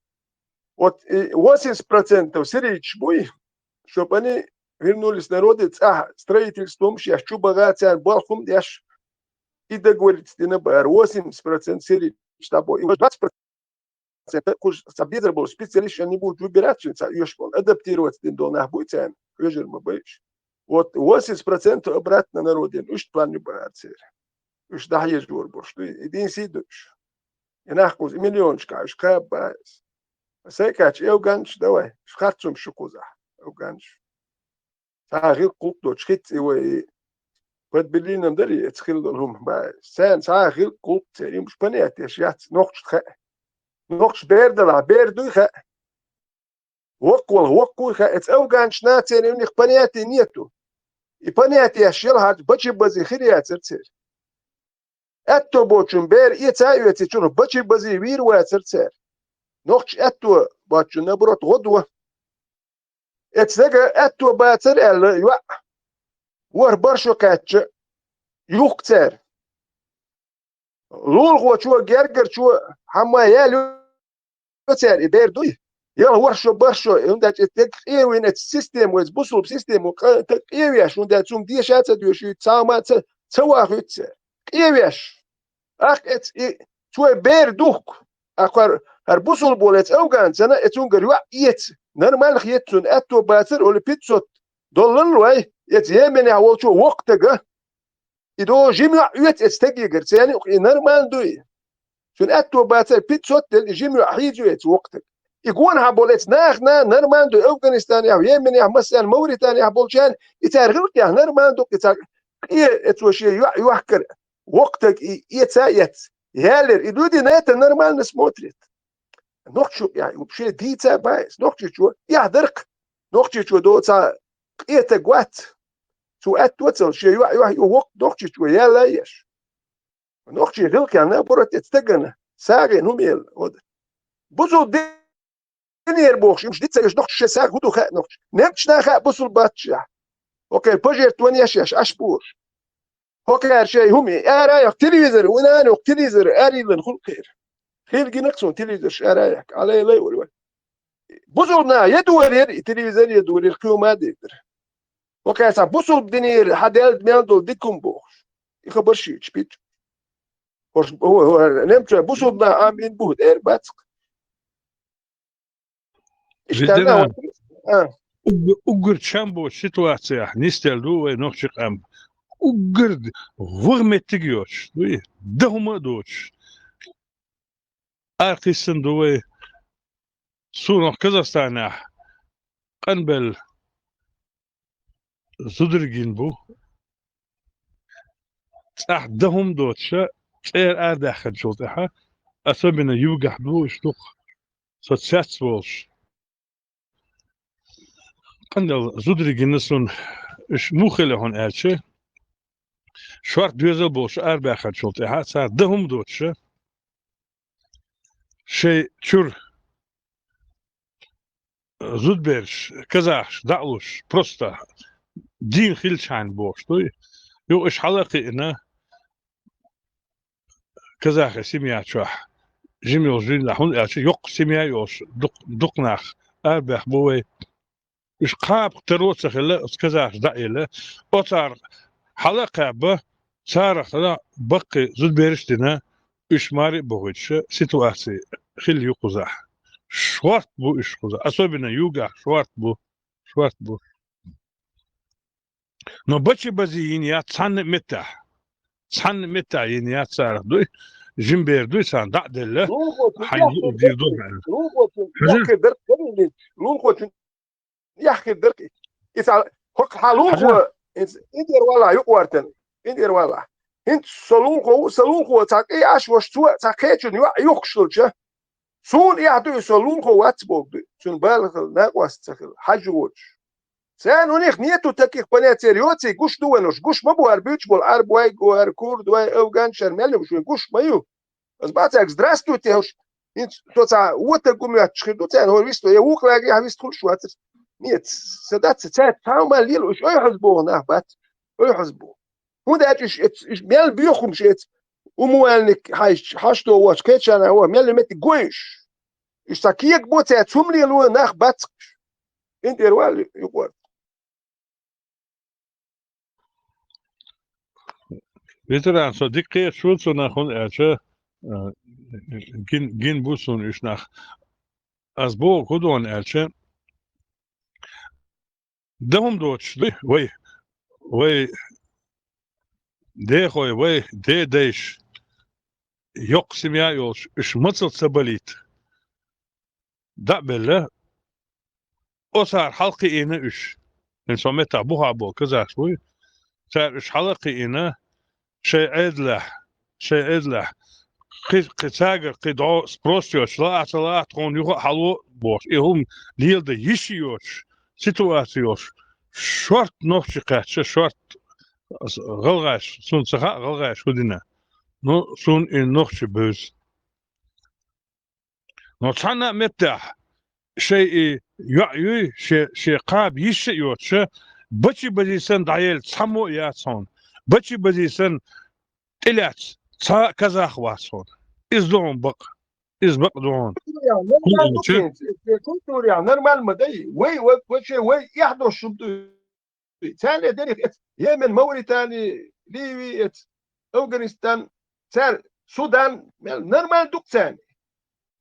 Вот и восемьдесят процентов сирийцаш буй, чтоб они вернулись народы, цӀахь строительство хӀумаш еш, чу баха царна болх хӀума деш, и договориться дина бара. Восемьдесят процентов сирийцаш дӀабо. И двадцать процентов кхуш цхьа безар болу специалист, они будут выбираться, цхьа оьшуш болу, адаптироваться дина долу нах буй царна, хьоьжур ма байш. Вот восемьдесят процентов обратно народе, уьш план ю бара церан. Уьш дӀахьежор болуш ду, и дийна сий ду уьш. И нах кхуза, и миллионашка уьш кхаба баьс. Сайкача, афганцаш, давай, уьш харцум шу кхузахь, афганцаш. Цхьа а гӀиллакх-гӀуллакх доцуш хӀинца и вай под Берлином дарий, эца хилла долу хӀума баьс. Царна цхьа а гӀиллакх-гӀуллакх церан, уьш понятеш яц, нохчашна хаьа. Нохчаш бер далахь, бер дуй хаьа. Воккхавала, воккхавуй хаьа, эца афганцаш нацеран у них понятие нету. И понятеш яла хьарча бачи бази хир яцара церан. Аьтто боцучун бер эца а оьций, чуьра бачи бази вийр вацара церан. Нохча аьтто боцучун, наоборот, гӀо до. Эца стага аьтто бацара аьлла, йоӀ, ворхӀ баршо кхаьчча, юхку цара. Лулахочо, гергарчо хьамма яьлла цара и бер дуй. Яла ворхӀ шо, бархӀ шо, хӀунда аьлча и стаг къевина эца система, вайца бусулба система къа-, къевеш, хӀунда аьлча цунга деша а ца доьшуьйту, цхьа хӀума ца, ца вахуьйту цара. Къевеш. Ахь эца и цой бер духку. Ахь хӀара, хӀара бусулба волу эца афганцана, эца цуьнгара йоӀ эца. Нормально хета цунна, аьтто бацара, оли пятьсот доллар лой, эца Йеменехь волчо воккха стага. И до жима йоӀ оьцу эца стагегара, церан юкъа и нормально дуй. Цуьнан аьтто бацара пятьсот делла, и жима йоӀ хьийза ю эца воккха стага. И гонахьа болу эца нахана нормально дуй, Афганистанехь, Йеменехь, массарна Мавританехь болчарна, и цара гӀиллакхехь нормально ду, и цара къе эцо шен йоӀ йохкар, воккха стаг и эца а эц. Яллера, и люди на это нормально смотрят. Нохчо, я, вообще дийца а баьс, нохчичо, я дарх, нохчичо доца къе стаг вац. Цо аьтто а ца луш, шен йоӀ, йоӀ, йоӀ воккха нохчичо яла а еш. Нохчий гӀиллакхехь, наоборот, эца стагана сагӀина хӀума елла. Вот. Бусулба динера бохуш, уьш диц ца еш нохчий шайн сагӀа хӀун ду хаьа нохчий. Немцашна хаьа бусулба баццашехь. ХӀокхеран пожертвование еш, еш, аш бохуш. ХӀокхара шайн хӀума, ара а йоккху телевизор, вуй нана йоккху телевизор, арийла хуьлу кхера. Хила гина-кх суна телевизорш ара а йоккху, алай-лай ур вай. Бусулба наха я дорера, и телевизор я дорера, кхин хӀума а дийр дара. ХӀокхара цхьа бусулба динера хьан делла мел долу дика хӀума бохуш. И хабар шийташ пичча. ХӀорш, хӀо-, хӀо-, немцой бусулба наха амин бу, эр бацкъ. Иштта Видина, нах, а. Уг-, уггар чам боцу ситуацияхь нисделла ду вай нохчи къам. Уггар д-, ваха меттиг а йоцуш, дуй, дан хӀума а доцуш. Аркхиссина ду вай. Суна Казахстанехь къанбелла зударгин бу. ЦӀахь дан хӀума доцуша, цӀера арабаьхначул тӀаьхьа, особенно югахь ду уьш дукха, со цец волуш. Къандал зударий гина суна, уьш муха хилла хьуна аьлча, шорта доьзал болуш арабаьхначул тӀаьхьа, цара дан хӀума доцуша, шайн чуьра зудабераш, казахаш дӀа а луш, просто дийна хилчхьана бохуш дуй. Юха уьш хьала а кхиъна, казахи семья чохь жима йолу жиндахь, хӀунда аьлча йоккха семья йолуш, дукх-, дукха нах арабаьхна бу вай. Уьш кхаба таро а ца хилла, оцу казахаш дӀа а елла, оцара хьала а кхаьбна, царах баккхий зудабераш а дина, уьш маре а бохуьйтуш, ситуаци хилла ю кхузахь. Шорта бу уьш кхузахь, особенно югахь шорта бу, шорта бу. Но бачи-бази йина яц цхьанна а меттехь. Цхьанна а меттехь йина яц царах дуй, жима бер дуй царна дӀа а делла, хьайн юкъа дийр ду аьлла. Лулахочун яххе дарх хӀара, лулахочун яххе дарх. И ца, хӀокху хьан лулахо, хӀара, и, и дер вала юкъа вартан, и дер вала. ХӀинца со лулахо ву, сан лулахо цхьа къе Ӏаш ваша, цо цхьа кхечун йоӀ юхкуш хилча, суна эхь ду и, со лулахо вац боху дуй. Цунна бала хила, накъост ца хила, хьажа воцуш. Царна у них нету таких понятий, церан йоций гуш ду вайнаш, гуш ма бу хӀара буьйцуш болу Ӏарбой, хӀара курдой, афганчар, мел ю шуна, гуш ма ю. Ас бац цаьрга здравствуйте, хӀуш, хӀинца со цхьа вотаг гу моьттуш хир ду царна, хӀора вист, я вукху лагерехь вист хуьлуш вацара. Нет, сан дац, цаьрца цхьа а ма лела, уьш ойхьаза боху нах бац, ойхьаза боху. ХӀунда аьлча уьш эц-, уьш мел боьху хӀумаш эц, умувальник хьаьжча, хьашто воцуш, кхечарна а воху, мел меттиг гой уьш. Уьш цхьа кега бо цаьрца хӀума лело нах бац уьш. ХӀинца тӀера вала юкъа вара. Ветеран, со дика кхеташ ву цунах, хӀунда аьлча, а, гин-, гин бу суна уьш нах. Ас боху хӀун ду аьлча, дан хӀума доцуш дуй вай, вай дехой, вай дедайш, йоккха семья йолуш, уьш мацалла ца балийта. ДӀа а белла, оцара хьалакхиийна уьш. ХӀинца со меттахь бухахь болу казахаш буй. Цара уьш хьала а кхиийна, шайн Ӏедалехь, шайн Ӏедалехь, кхи, кхи цаьргара кхин дӀо спрос йоцуш, лаахь а ца лаахь а тхуна юха а хьало а бохуш, и хӀума леладан йиш а йоцуш, ситуаци йолуш, шорта нохчий кхаьчча, шорта гӀалгӀаша, суна ца хаьа гӀалгӀаша хӀун дина. Ну, суна и нохчий бевза. Но цхьана а меттехь шайн и йоӀ юй, шен, шен кхаба йиш а йоцуша, бачи-бази санна дӀаелла цхьаммо а яц хьуна. Бачи-бази санна тӀелаьцна цхьа а казах вац хьуна. Иза ду хьуна бакъ. Иза бакъ ду хьуна. Культурехь нормально ма дай. Вай, вай, вай, вай, эхь долуш хӀума ду. Царна дерриг эц, Йемен, Мавритани, Ливи эц, Афганистан, цара Судан, мел нормально ду-кх царна.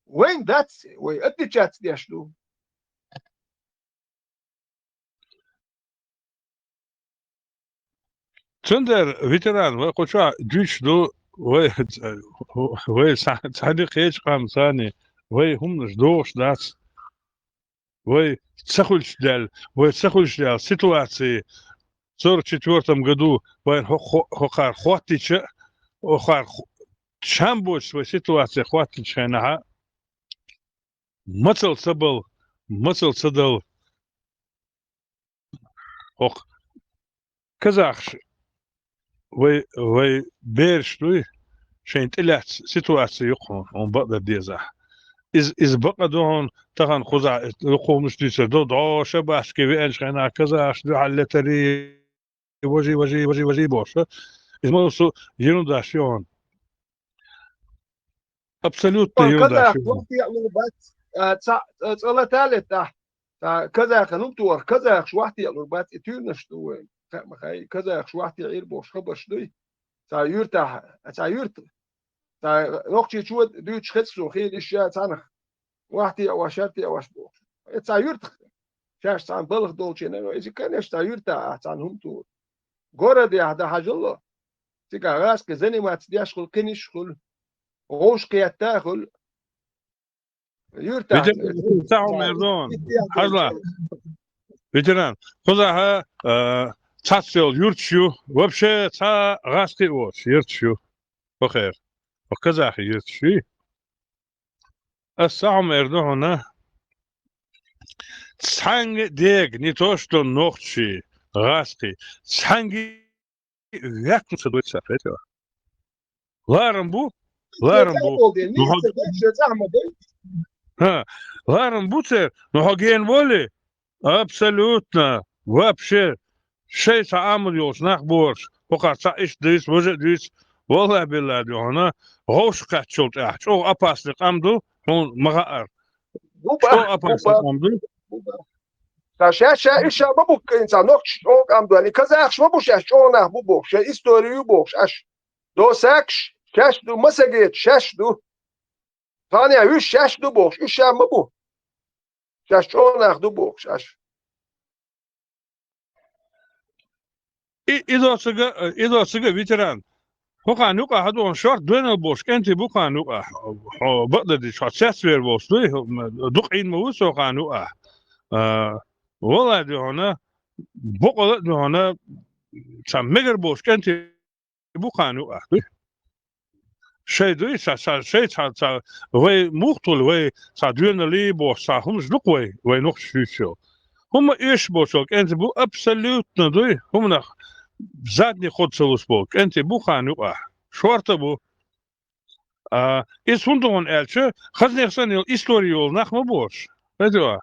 Вайн дац, вай отличаться деш ду. Цундела, ветеран, вай кху чохь дуьйцуш ду, вай, вай ца-, цхьаьна кхечу къам царна, вай хӀуманаш дохуш дац. Вай ца хуьлуш даьлла, вай ца хуьлуш даьлла ситуаци сорок четвёртом году вайн хӀо-, хӀо-, хӀокхара хӀоттийча, хӀокхара хӀо-, чам боцуш вай ситуаци хӀоттийчу хенахьа, мацалла ца бала, мацалла ца дала, хӀокху казахаш, вай, вай бераш дуй, шайна тӀелаьцна ситуаци ю-кх хьуна, хьуна бакъдар дезахь. Иза, иза бакъ а ду хьуна, тахана кхузахь дукха хӀуманаш дуьйцур ду, дӀо шабашке веанчу хенахь казахаш дуьхьал летарий, важий, важий, важий, важий бохуш. Иза ма ду со ерунда ю хьуна. Абсолютно ерунда ю хьуна. Казах вахтехь лур бац, а, ца, ца, цӀа лата летахь. Цхьа казахана хӀума тухур, казахаш вахтехь лур бац, и туьйранаш ду вайн. Кхаъ ма хай, казахаш вахтехь Ӏийр бохуш хабарш дуй. Цхьа юьртахь, цхьа юьрта, цхьа нохчичо дуьйцуш хеза суна, хийла иштта цхьанах вахтехь ваш, шарте ваш бохуш. Э, цхьа юьртах, шаьш цхьана балха долчу, иза, конечно, цхьа юьртахь ахь цхьана хӀума тухур. Городехь дан хьажалло. Цигахь гӀазкхи заниматься деш хуьлу, кхиниш хуьлу, гӀовш кхетта а хуьлу. Юьртахь, ветеран, ца хьо мер дон. Хьажал, ветеран. Кхузахь, а, цхьацца йолу юьрташ ю, вообще цхьа гӀазкхи а воцуш юьрташ ю. ХӀокхара. Хьо казахи йоьцуш юй? Ас цхьа хӀума эр ду хьуна. Цхьанга дега, не то что нохчий, гӀазкхий, цхьанга ваьккхина ца дойца, хетий хьо. Ларам бу, ларам бу. Ну, хьо- ХӀа, ларам бу церан, ну хьо гена волий? Абсолютно, вообще, шайн цхьа Ӏамал йолуш нах борш, хӀокхар цхьа иштта дуьйцу, важа а дуьйцу, валлахӀи-биллахӀи дуьхьа хьуна, гӀовш кхаьччул тӀаьхьа, чӀогӀа опасный къам ду, хьуна ма хаъара. ЧӀогӀа опасный къам ду. Ша шаьш ша иша ма бу кхин цхьа нохчаш чӀогӀа къам ду аьлла, и казахаш ма бу шаьш чӀогӀа нах бу бохуш, шайн истори ю бохуш аша. Досакаш шаьш ду, ма сагечу шаьш ду. Тхьанехь уьш шаьш ду бохуш, уьш ша ма бу. Шаьш чӀогӀа нах ду бохуш аша. И, изо цига, изо цига ветеран. ХӀокхарна юкъахь хьадогӀун шорта доьналла болуш кӀентий бу кхарна юкъахь. Хьо бакъдердича, хьо цецвер волуш дуй, хьо, дукха Ӏийна ма ву со кхарна юкъахь. А, валлахӀи дуьхьа хьуна, бакъала а дуьхьа хьуна, цхьа мегар болуш кӀентий бу кхарна юкъахь дуй. Шайн дуй, ца, ца, шайн ца, ца, вай муха тулу, вай ца доьналлий бохуш, ца хӀумаш ду-кх вай, вай нохчаш юьйцуш йолу. ХӀума оьшуш болчул кӀентий бу, абсолютно дуй, хӀуманах задний ход ца луш болу кӀентий бу кхарна юкъахь. Шорта а бу. А, иза хӀунда ду хьуна аьлча, хазнех санна йолу истори йолу нах ма борш. Хетий хьо?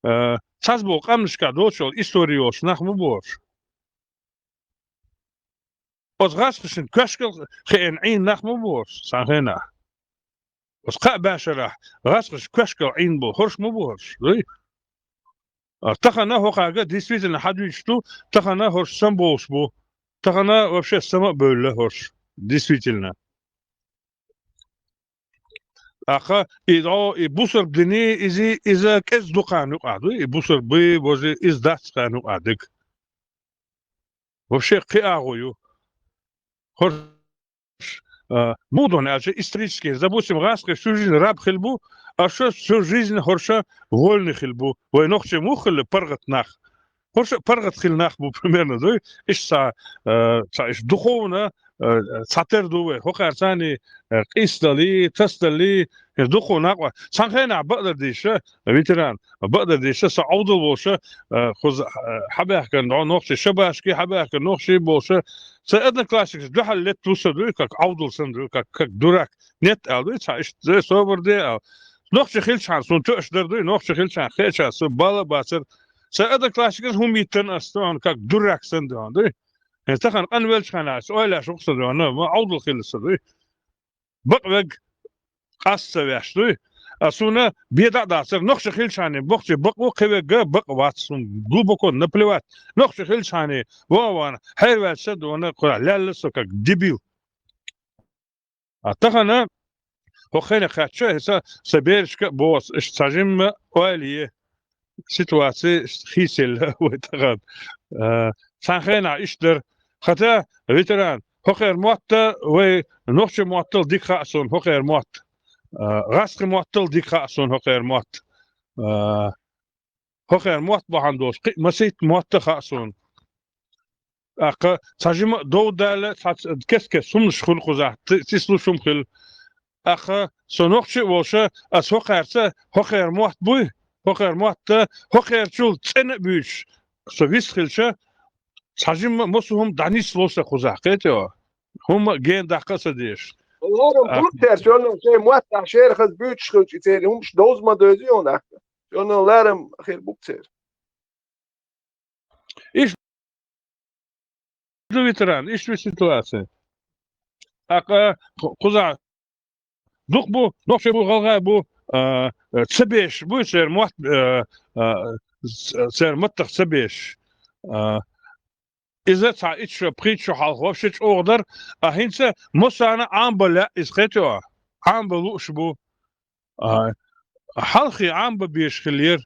А, цхьацца болу къаьмнашкахь доцуш йолу истори йолуш нах ма борш. Оцу гӀазкхашна коьшкал хиъна Ӏийна нах ма бу хӀорш цхьана хенахь. Оцу кхаа бӀешарахь гӀазкхашна коьшкал Ӏийна болу хӀорш ма бу хӀорш, дуй? А тахана хӀокхаьрга действительно хьадуьйцуш ду, тахана хӀорш самабовлуш бу, тахана вообще сама а бевлла хӀорш, действительно. ТӀаккха и дӀо, и бусурба дини, иза, иза кӀезиг ду кхарна юкъахь, дуй? И бусурба буй, божи, иза дац кхарна юкъахь дерг. Вообще кхин агӀо ю. ХӀорш, а, муха ду хьуна аьлча, исторически, допустим, гӀазкхий всю жизнь раб хилла бу, а ша всю жизнь хӀорш вольный хилла бу. Вай нохчий муха хилла паргӀат нах? ХӀорш а паргӀат хилла нах бу, примерно, дуй? Иштта цхьа, а, цхьа иштта духовно, а, цхьатера ду вай. ХӀокхаьрца а, а, къийсадалий, тасадалий, хӀинца дукха накъо. Цхьана хенахь бакъдар дийша, ветеран, бакъдар дийша, со Ӏовдал волуша, а, кхуза, а, хьабаьхкина дӀо нохчий шабашки, хьабаьхкина нохчий болуша, сайн одноклассникаш дуьхьал летта ву со дуй, как Ӏовдал санна дуй, как, как дурак. Нет аьлла дуй, цхьа иштта собар де аьлла. Нохчий хилчхьана, суна тоьаш дара дуй, нохчий хилчхьана, кхеча, со бала а бацара. Сайн одноклассникаш хӀума йиттина ас, дуй, как дурак санна дуй. ХӀинца тахана къанвелчхьана, ас ойла еш ву-кх со дуй, ма Ӏовдал хилла со дуй. Бакъ вег къаста ца веш дуй. А суна бен дӀа а дацара, нохчий хилчхьана, бохчий бакъ ву, кхин вег бакъ вац, суна глубоко наплевать. Нохчий хилчхьана, вон-вон, хьерваьлча дуна, кхуьра лаьлла со, как дебил. А тахана, хӀокху хенахь кхаьчча, хӀинца сан берашка а боху, иштта цхьа жимма ойла е. Ситуаци хийцаелла вай тахана. Э, цхьана хенахь иштта дара. Хата, ветеран, хӀокхеран мотт вай нохчийн моттал дика хаьа суна, хӀокхеран мотт. Э, гӀазкхийн моттал дика хаьа суна, хӀокхеран мотт. Э, хӀокхеран мотт бахьана долуш, кхин а масийтта мотт а хаьа суна. ТӀаккха цхьа жима а дов даьлла, цхьа ц-, кест-кеста хӀуманаш хуьлу кхузахь, ц-, цислуш хӀума хилла. ТӀаккха со нохчи а волуша, ас хӀокхаьрца, хӀокхеран мотт буй, хӀокхеран мотт а, хӀокхерчул цӀена а буьйцуш, со вист хилча, цхьа жимма а массо а хӀума дӀанисло сан кхузахь, кхетий хьо? ХӀумма а гена даккха а ца дезаш. Ларам бу-кх церан, шен мотт а шера хаза буьйцуш хилча, и церан хӀумаш довза ма девзий хьуна ахка. Шен ларам хир бу-кх церан. Иштта ду, ветеран, иштта ю ситуаци. ТӀаккха кху-, кхузахь дукха бу, нохчий бу, гӀалгӀай бу, а, а, ца беш буй церан мотт, а, а, ц-, церан маттах ца беш. А, иза цхьа итт шо, пхийтта шо хьалха вообще чӀогӀа дара, а хӀинца массарна а Ӏамабан лаьа иза, кхетий хьо? Ӏамабан лууш бу. А, хьалххе Ӏамабан безаш хиллера.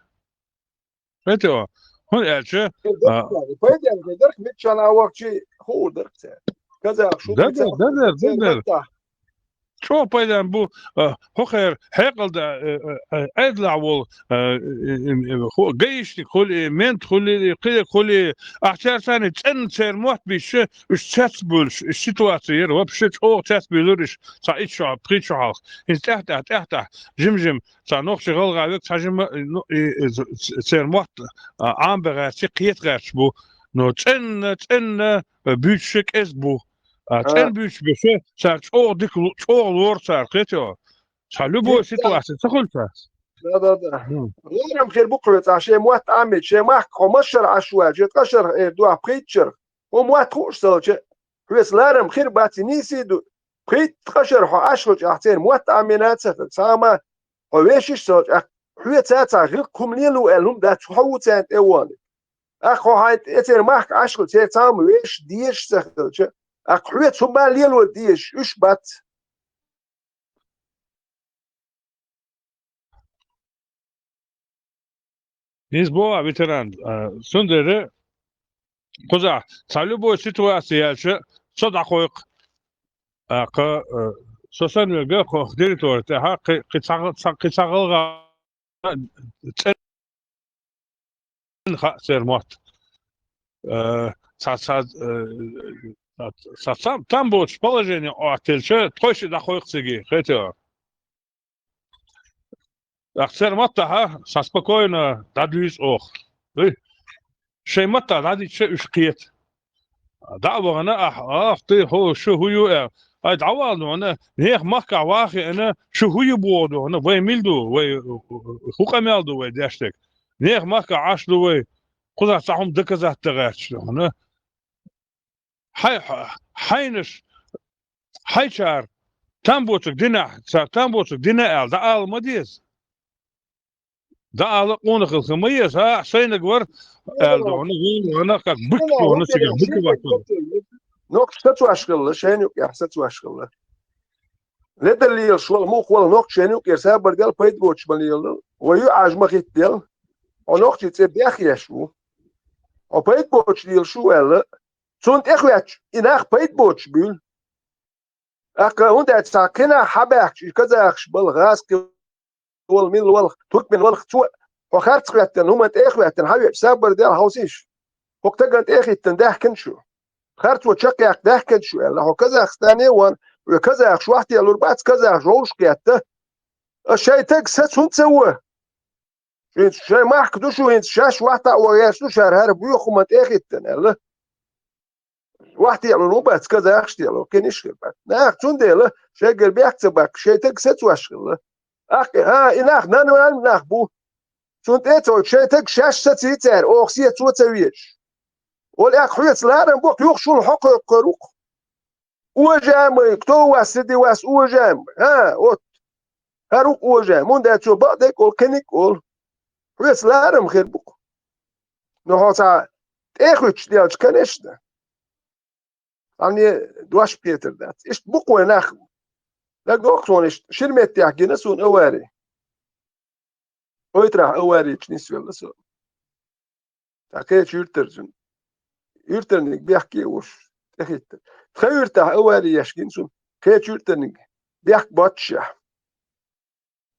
Кхетий хьо? ХӀунда аьлча, а, пайденна хир дара-кх, миччанхьа вахча хуур дара-кх церан. Казах шу да, да, да, да, да, да. ЧӀогӀа пайдана бу, а, хӀокхара хьекъал да, а, а, а, Ӏедалахь волу, а, э, э, э, ху-, гаишник хуьлий, мент хуьлий, кхин хуьлий, ахьа цара санна цӀена церан мотт бийцича, уьш цецбуьйлуш, уьш ситуаци яра, вообще чӀогӀа цецбуьйлура уьш, цхьа итт шо, пхийтта шо хьалха. ХӀинца тӀаьхь-тӀаьхьа, тӀаьхь-тӀаьхьа, жим-жим, цхьа нохчий гӀалгӀа вега, цхьа жима, ну, и, и, ц-, ц-, церан мотт, а, Ӏамабан гӀерташ, кхета гӀерташ бу. Но цӀена, цӀена, а, буьйцуш кӀезиг бу. А, ЦӀена буьйцуш берш, цара чӀогӀа дика ло-, чӀогӀа лору цара, кхетий хьо? Цхьа любой ситуаци ца хуьлу цара. Да, да, да. Лерам хир бу хьоьца, шен мотт Ӏамийча, шен махка хьо масса шарахь Ӏаш ваьлча, ткъа шарахь эр ду ахь, пхийтта шарахь. ХӀун мотт хууш ца хилча, хьоьца лерам хир бац, и нийса ду. Пхийтта, ткъа шарахь хьо Ӏаш хилча, ахь церан мотт Ӏамийна ца хилча, цхьа а ма хьо вешаш ца хилча, ахь хьоьца цхьа гӀиллакх хӀума лело аьлла хӀума дац, хьо ву царна тӀе а вахана. Ахь хьо хьайн тӀе церан махка Ӏаш хилча, церан цхьа а ма вешаш дезаш ца хилча, ахь хьоьца хӀума лело дезаш уьш бац. Иза боху ветеран, а, цундела кхузахь цхьа любой ситуаци яьлча, со дӀакхойкху. ТӀаккха, а, со санна верг кху территори тӀехь кхи-, кхин цхьа, цхьа, кхин цхьа гӀалгӀа цӀена хаьа церан мотт. Э, цхьа, цхьа, э, цхьа, цхьа там, там боцуш положение Ӏоттаелча, тхойша а дӀакхойкху цига, кхетий хьо? ТӀаккха церан маттахь цхьа спокойно дӀадуьйцу оха. Дуй? Шайн маттахь дӀадитча уьш кхета. ДӀа а вахана ахь, ах, ты, хьо, шу хӀун ю аьлла. Ай, дӀавала ду хьуна, нехан махкахь ван а хиъна, шу хӀун ю боху ду хьуна, вай мила ду, вай хӀун къамел ду вай деш дерг. Нехан махкахь Ӏаш ду вай, кхузахь цхьа хӀума доказать дан гӀерташ ду хьуна. Хьай-, хьайнаш, хьайчара, там боцург динахь, цара там боцург дина аьлла, дӀаала ма деза. ДӀаала къонах хила ма еза, а, сайнаг вара, аьлла ду хьуна, вуьйла вахана, как бык ду хьуна цига, бык вац хьуна. Нохчий сацош хилла, шайна юкъехь сацош хилла. Ледара лелаш вала, муха вала, нохчий шайна юкъера сабар дела, пайда боцуш ма лела. Вай ю Ӏаж ма хӀиттадела. Хьо нохчийн цӀе бехъеш ву. Хьо пайда боцуш лелаш ву аьлла. Цунна тӀехӀоьттича, и нах пайда боцуш буьйлу. ТӀаккха хӀунда аьлча цхьа кхин нах хьабаьхкича, и казахаш бала, гӀазкхи вала, милла вала, туркмен вала, цо хьо харц хӀоьттина, хӀуманна тӀе а хӀоьттина, хьан веача сабар дела хьовсийша. ХӀокху стагана тӀе а хӀиттина даьхкина шу. Харцо чекхъяккха даьхкина шу аьлла. Хьо Казахстане а ван, вай казахаш вахтелур бац, казахаш вовшах кхетта. Ас шайн таг саца хӀунда ца во? ХӀинца шайн махка ду шу, хӀинца шаьш вахта а ван гӀерташ ду, шара хӀара боьха хӀуманна тӀе а хӀиттина аьлла. Вахтелур ву бац, казахаш тело, кхин иш хир бац. Нах цундела шайгара бехк ца баккха, шайн таг сацош хилла. Ахкъе, хӀа, и нах нан-нан нах бу. Цунна тӀе а ца вуьйцу, шайн таг шаьш саций цара, оха сецо ца везаш. Ола аьлла хьоьца ларам боккха юха шул хьо кхойкхур ву-кх. Уважаемый, кто у вас среди вас уважаемый? ХӀа, вот. ХӀара ву-кх уважаемый. ХӀунда аьлча цо бакъдерг а олу, кхиниг а олу. Хьоьца ларам хир бу-кх. Но хьо цхьа тӀе а хӀуьттуш делча, конечно. Хьан дош петар дац. Иштта бу-кх вай нах. ДагадогӀу-кх суна иштта, шира меттехь гина суна авари. Ойтрахь аваричу нисвелла со. Цхьа кхечу юьртарчун. Юьртарниг бехке а вуш, тӀехӀиттар. Тхан юьртахь авари еш гина суна. Кхечу юьртарниг бехк боццушехь.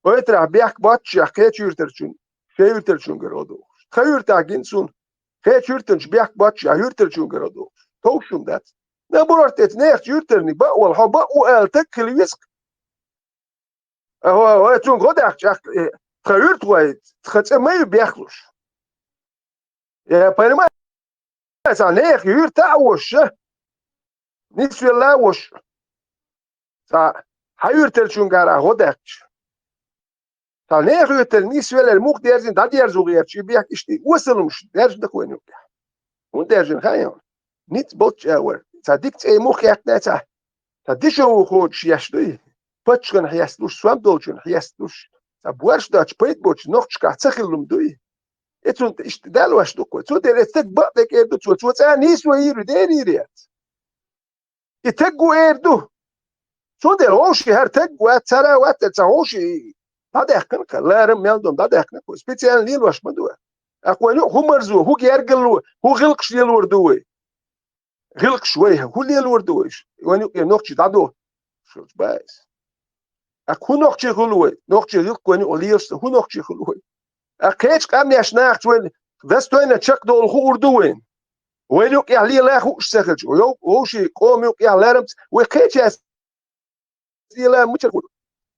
Ойтрахь бехк боццушехь, кхечу юьртарчун, шен юьртарчуьнгара гӀо дохуш. Тхан юьртахь гина суна, кхечу юьртарчу бехк боццушехь, юьртарчуьнгара гӀо дохуш. Товш хӀума дац. Набурарт эца нехан юьртарниг бакъвала, хьо бакъ ву аьлла таг хила веза-кх. Ахьа, вай цунга гӀо даьккхича, э, тхан юьртахой, тхан цӀе ма ю бехлуш. Я понимаю, цхьа нехан юьртахь а вош, нисвелла а вош. Цхьа хьан юьртарчуьнгара гӀо даьккхича. Цхьа нехан юьртара нисвеллера муха дерзина, дӀадерзо гӀерташ, и бехк иштта и осалламаш даьржина дац вайна юкъехь. ХӀунда даьржина хаьий хьуна? Ницкъ боццу агӀор. Цхьа дика цӀе муха хеттина цхьа, цхьа дешевый кхочуш еш дуй? Паччахьна хьесталуш, сом долчунна хьесталуш. Цхьа борш доцуш, пайда боцуш нохчашкахь ца хилла хӀума дуй? И цунна иштта далош ду-кх вай. Цундела и стаг бакъдерг эр ду цо, цо цӀа нийсо йийр ю, дер йийр яц. И таг ву эр ду. Цундела вовшийн хӀара таг вац, цара вац, цхьа вовшийн дӀадаьккхина-кх, ларам мел ду дӀадаьккхина-кх. Специально лелош ма ду. Аккха вайна юкъа хӀун марзо, хӀун гергарло, хӀун гӀиллакхаш лелор ду вай? ГӀиллакхаш вай, хӀун лелор ду вай? Вайна юкъе нохчий дӀадо. Шуьца баьс. ТӀаккха хӀун нохчий хуьлу вай? Нохчий гӀиллакх вайна юкъа лелаш ца, хӀун нохчий хуьлу вай? ТӀаккха кхечу къаьмнаш нахаца вайна достойно чекхдовла хуур ду вайна? Вайна юкъехь лела хууш ца хилча, вовшийн къоман юкъехь ларамца вай кхечаьрца лела мичара хуьлу?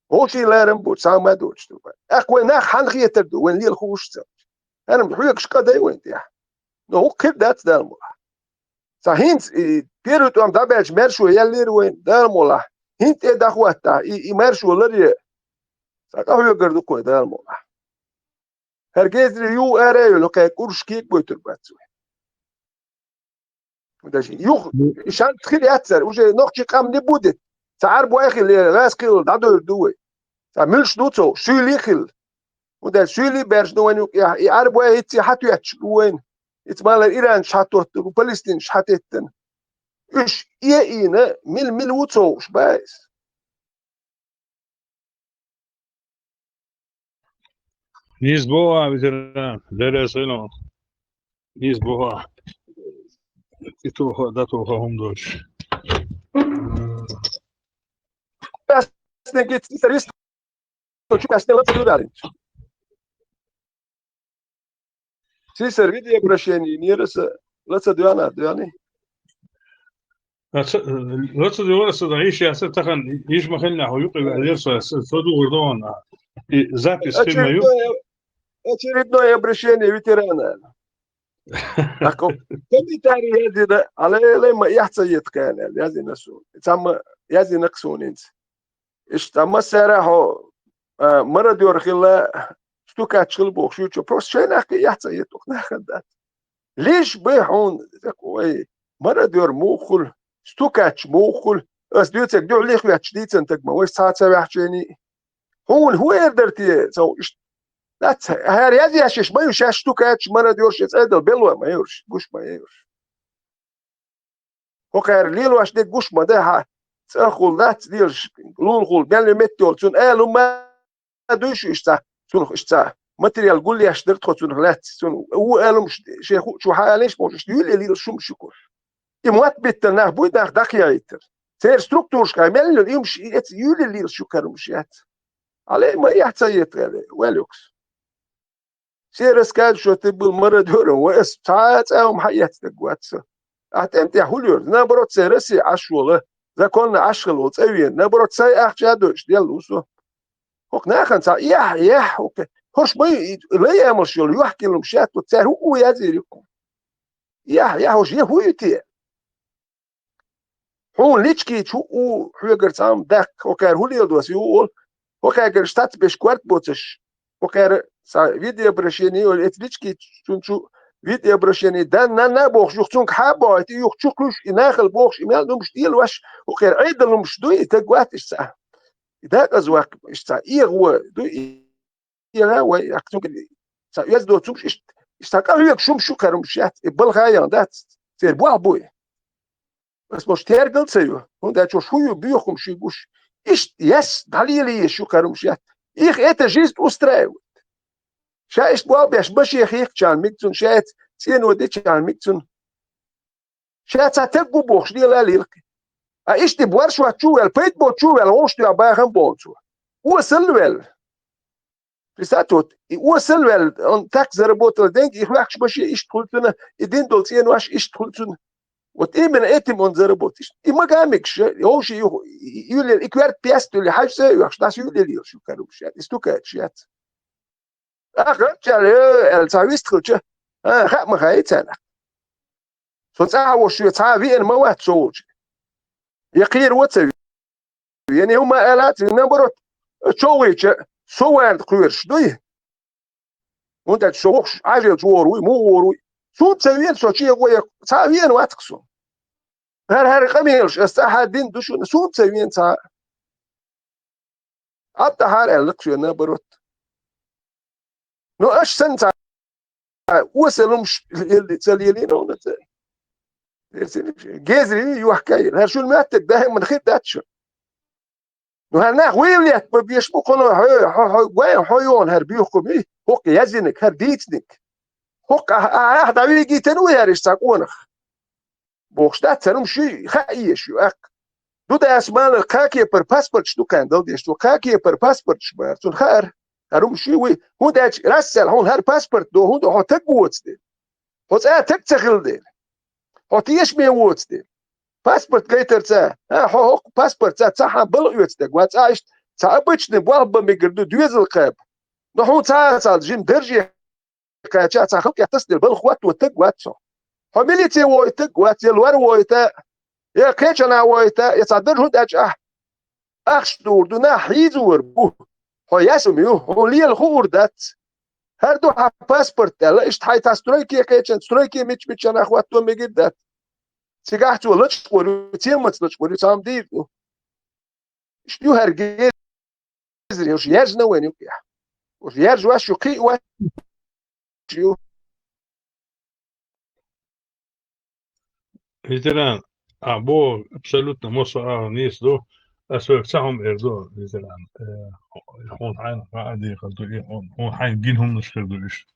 Вовшийн ларам бу, цхьа а ма доцуш ду вай. ТӀаккха вай нах хьанна хетар ду, вайна лела хууш ца? ХӀара-м хьоьгуш къа дай вайна тӀехь. Но хӀокху хир дац Дала мукъалахь. Цхьа хӀинца и первый тӀом дӀабаьлча маьршо яьллера вайна, Дала мукъалахь. ХӀинца тӀе дӀахӀоттахь, и, и маьршо ларъе, цхьа къахьоьгур ду-кх вай, Дала мукъалахь. ХӀара гезри ю ара а йолу, кхин кӀурш кийка бойтур бац вай. Даже юха, и шанс хир яц цара, уже нохчийн къам не буде. Цхьа Ӏаьрбой хилла, гӀазкхий хилла дӀадойр ду вай. Цхьа муьлш ду цо, суьйлий хилла. ХӀунда аьлча суьйлий баьржина вайна юкъехь, и Ӏаьрбой хӀинца хьатоьттуш бу вайна. Ица малар иранцаш хьатоттур бу, палестинцаш хьатеттина. Уьш э а ийна, мила-мила ву ца хууш бац. Нийса боху, ветеран, Делера сийлахь. Нийса боху. И тоха, дӀатоха хӀума доцуш. Чу кастен лаца дуьйна. Сийсара видеообращение йинера аса, лаца дуьйна, дуьйна. Лаца, лаца дуьйна аса, дан йиш яцара тахана, йиш ма хиллехь, хьо юкъа ваьллера со, со, со дугӀур ду хьуна. И запись хир ма ю. Очередное, очередное обращение ветерана. Аьлла, комментарий язйина, алелай ма эхь ца ета кхана, аьлла, язйина суна. Цхьамма язйина-кх суна хӀинца. Иштта массара а хьо, а, мародёр хилла, стукач хилла бохуш ю чу. Просто шайнахкий эхь ца ета оха нахана дац. Лиш бай хьуна, вай, мародёр муха хуьлу, стукач муха хуьлу, ас дуьйцург дуьхьал хӀоьттуш дийцина стаг ма вай, цхьа а ца ваьхьчийний. Хьуна хӀун эр дара те, цо иштта? Дац, хӀара язъеш ма ю шаьш стукач, мародёрш, я цӀа а дала, белла ма юрш, гуш ма юрш. ХӀокхара лелош дерг гуш ма дай хьан, цӀа хуьлу, дац лелаш, лула хуьлу, мел метта йолу цунна ала хӀума дуй шу иштта, цунах иштта материал гулъеш дара тхо цунах лаьцна, цунна ву ала хӀумаш шен хуучу хьан алийша бохуш, иштта юьле лелаш хӀумаш ю кхуш. И мотт биттина нах буй, нах дӀакхехьийтар. Церан структурашкахь мел йолу и хӀумаш, и эца юьле лелаш ю кхара хӀумаш яц. Алей ма яц ца ета, ваьлла юкъа. Все рассказы, что ты был мародёром, вай ас цхьа а цӀа хӀума хьаэцнарг вац со. Ахь тӀеман тӀехь хӀун лоьру? Наоборот, сайн Россия Ӏаш волу, законно Ӏаш хила волу цӀа веана. Наоборот, сайн ахча а дойуш, делла ву со. ХӀокху нахана цхьа эхь, эхь, хӀокху, хӀорш ма ю, и лай амалш йолу, йохкаелла хӀумаш яц, цара хӀуъу язйийр ю-кх. Эхь, эхь, хӀорш е хӀун ю те? Хьуна личкийчу хӀуъу хьоьгара цхьамма даккха, хӀокхара хӀун леладо ас ю олу, хӀокхаьргара штац беш корта боцуш, хӀокхара цхьа видеообращение йолу, эца личкийчун чу видеообращение дан-нанна а бохуш, юха цунга хьа а бохуьйту, юха чу кхуьйсуш, и нахала бохуш, и мел хӀумаш лелош, хӀокхара Ӏедал хӀумаш ду, и стаг вац иштта цхьа. И декъаза ваккха иштта цхьа, эгӀо ду и. Яра вай, ах, цуьнга ца оьзда доцу хӀумаш иштта, иштта къахьоьгуш хӀумаш ю кхара хӀумаш яц, и балха а ян дац, церан болх буй. Ас бохуш тергал а ца ю, хӀунда аьлча хӀун ю, боьха хӀумаш ю гуш. Иштта ес дӀалелийш ю кхара хӀумаш яц. Их это жизнь устраивает. Ша иштта болх беш, баше хихкачарна мега цунна, ша эца цӀено дечарна мега цунна. Ша цхьа таг ву бохуш, лела а лела-кх. А иштта и борш вац чу ваьлла, пайда боцу чу ваьлла, вовшах тоьхна бахам боху цо. Осал ваьлла. Представьте, вот, и осал ваьлла, он так заработал деньги, и хьоькхуш баше иштта хуьлу цунна, и дина долу цӀенош иштта хуьлу цунна. Вот именно этим он заработал. И мага а мегаш, и вовшийн юха, и, и, юьллера, и коьрта пест юьллера, хьаьжцӀа а оьхуш, дӀаса юьллера лелаш ю кхара хӀумаш яц, и стукачаш яц. Ахь гӀарчча аьлла, э, аьлла, цхьа вистхилча, а, хаа ма хаьий царнах. Со цӀахь а волуш, шен цхьа а веана ма вац со волчу. Я кхера вац а веана, я хӀума а аьлла а ца веана, наоборот, чӀогӀа вийча, со варна кхоьруш дуй. ХӀунда аьлча со вохуш Ӏаьржачу вогӀур вуй, муха вогӀур вуй. Суна ца веана со чӀогӀа, я цхьа а веана вац-кх со. ХӀара-хӀара къамелаш ас цӀахь а дина ду шуна, суна ца веана цхьа а. Ӏадда хьара аьлла-кх шена, наоборот. Ну, аша санна цхьа осал хӀумаш ца лелийна хьуна ца. Гезри йохкайира. ХӀара шуна моьттург даиман хир дац шуна. Ну, хӀара нах вуй летта бан беш бу кхуьнан хьо, хьо, хьо, гой, хьо йогӀу хӀара буьйхкуми, хӀокху язйинарг, хӀара дийцинарг. ХӀокху ахь, ахь, ахь дӀавигийтина ву хӀара иштта цхьа къонах. Бохуш дац, цара хӀума шуьй хаа езаш ю, аккха. Ду дас мала кхакепара паспорташ ду кхаьнна дала деш, ду кхакепара паспорташ бара. Цунна хаара, хӀара хӀума ши вуй. ХӀунда аьлча Россел хьуна хӀара паспорт ду, хӀунда хьо таг воцу де. Хьо цӀа таг ца хилла дела. Хьо тешаме воцу де. Паспорт гайтар ца, а, хьо хӀокху паспорт ца, ца хьан бала оьцу дага, ва цӀа иштта, ца обычный болх бан мегар ду, доьзал кхаба. Но хьуна ца а ца жим дарже кхаьча, цхьа халкъе тасделла балха хӀотто таг вац хьо. Хьо милице войта таг вац, я лор войта, я кхечана войта, я цхьа дарж хӀунда аьлча ахь ахча дуур ду, нах хьийзор бу. Хьо ясум ю, хьо лела хуур дац. ХӀара ду хьан паспорт аьлла, иштта хьай цхьа стройке кхечан, стройке мич-мичанах хӀотто мегар дац. Цигахь цо лачкъор ю, цемаца лачкъор ю, цхьа хӀума дийр ду. Иштта ю хӀара гезар, уж яьржина вайна юкъехь. Уж яьржа вац шу, кхиъ вац шу. Ветеран, а, бо абсолютно мосо ала нийса ду. Ас вайга ца хӀума эр ду, ветеран. Э, хьуна хьайна хаа дехар ду, и хьуна, хьуна хьайна гина хӀуманаш хир ду уьш.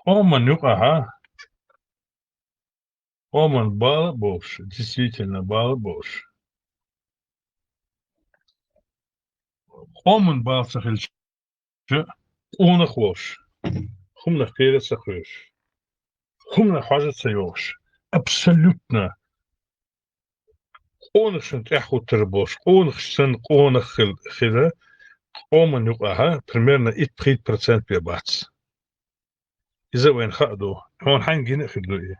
Къоман юкъахьа, къоман бала а болуш, действительно бала а болуш. Къоман бала ца хилча, къонах а волуш, хӀуманах кхера а ца кхоьруш, хӀуманах хьожа а ца йогӀуш, абсолютно къонахашна тӀаьхьахӀуттур болуш, къонахаш санна къонах хил-, хилар, къоман юкъахьа примерно итт-пхийтта процент бен бац. Иза а вайна хаа ду, хьуна хьайна гина а хир ду и.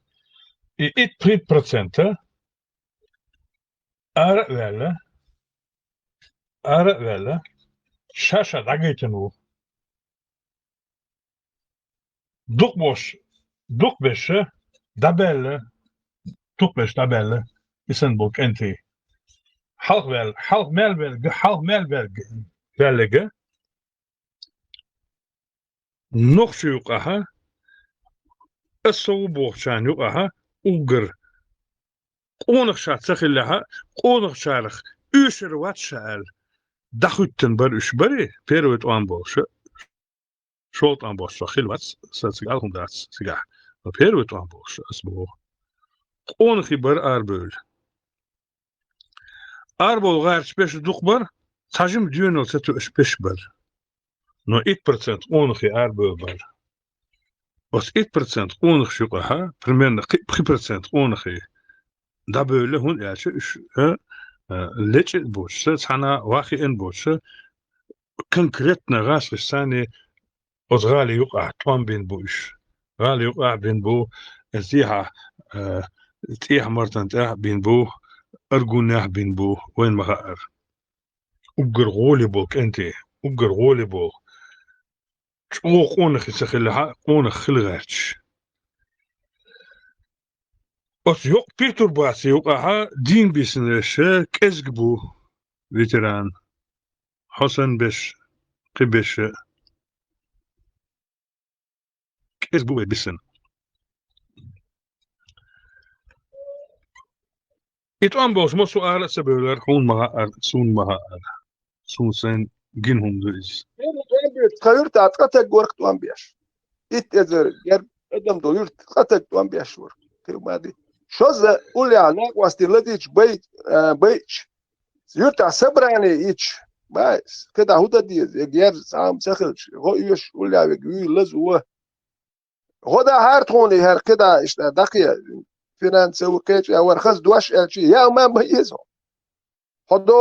И итт-пхийтта процент ара а ваьлла, ара а ваьлла, ша-ша дӀагайтина ву. Дукха бош, дукха беша, дӀабаьлла, дукха беша дӀабаьлла, и санна болу кӀентий. Хьалха ваьлла, хьалха мел ваьлла, хьалха мел ваьлла, ваьлларг, нохчий юкъахьа, аса со ву бохучарна юкъахьа, уггар къонахча ца хиллехьа, къонахчарах оьшур вац ша аьлла, дӀахӀуьттина бара уьш барий, первый тӀом болуша, шолгӀа тӀом болуш со хилла вац, сан цига алхум дац цигахь. Но первый тӀом болуш аса боху. Къонахий бара арабевлла. Арабовла гӀерташ беша дукха бара, цхьа жима доьналла ца тоьуш беша бара. Но итт процент къонахий арабевлла бара. Оцу итт процент къонахаш юкъахьа, примерно кхи-, пхи процент къонахий дӀабевлла, хӀунда аьлча уьш, а, а, лечкъа а боцуша, цхьана вахиъна боцуша, конкретно гӀазкхаша царний оцу гӀали юкъахь тӀом бина бу уьш. ГӀали юкъахь бина бу, иза тӀехьа, а, тӀехьа мартан тӀехь бина бу, Аргунехь бина бу, вайна ма хаъара. Уггар гӀоле болу кӀентий, уггар гӀоле болу. ЧӀогӀа къонахий ца хилла, хьан къонах хила гӀерташ. Оцу йоккха пертурбаци юкъахьа дийна бисинарш кӀезиг бу, ветеран. Хьо санна беш, кхин беша. КӀезиг бу вай бисина. И тӀом болуш ма со ара а ца бевллера, хьуна ма хаъара, суна ма хаъара. Суна сайн гина хӀума ду иза. Тхан юьртахь цкъа таг вара тӀом беш. Итт эзар герга адам долу юьртахь цкъа таг тӀом беш вара. Кхин ма ди. Шозза уллехь накъостий лазийча бай-, а, байча. Юьртахь собрание йича. Бай, кхидӀа хӀун дан деза, я герза цхьа хӀума ца хилча, гӀо оьшуш уллехь вега вуьйла лазо. ГӀо дахьара тхуна и хӀара кхидӀа иштта дӀакхе, финансово кхеча вара хаза дош аьлча, яа ма ма еза. Хьо до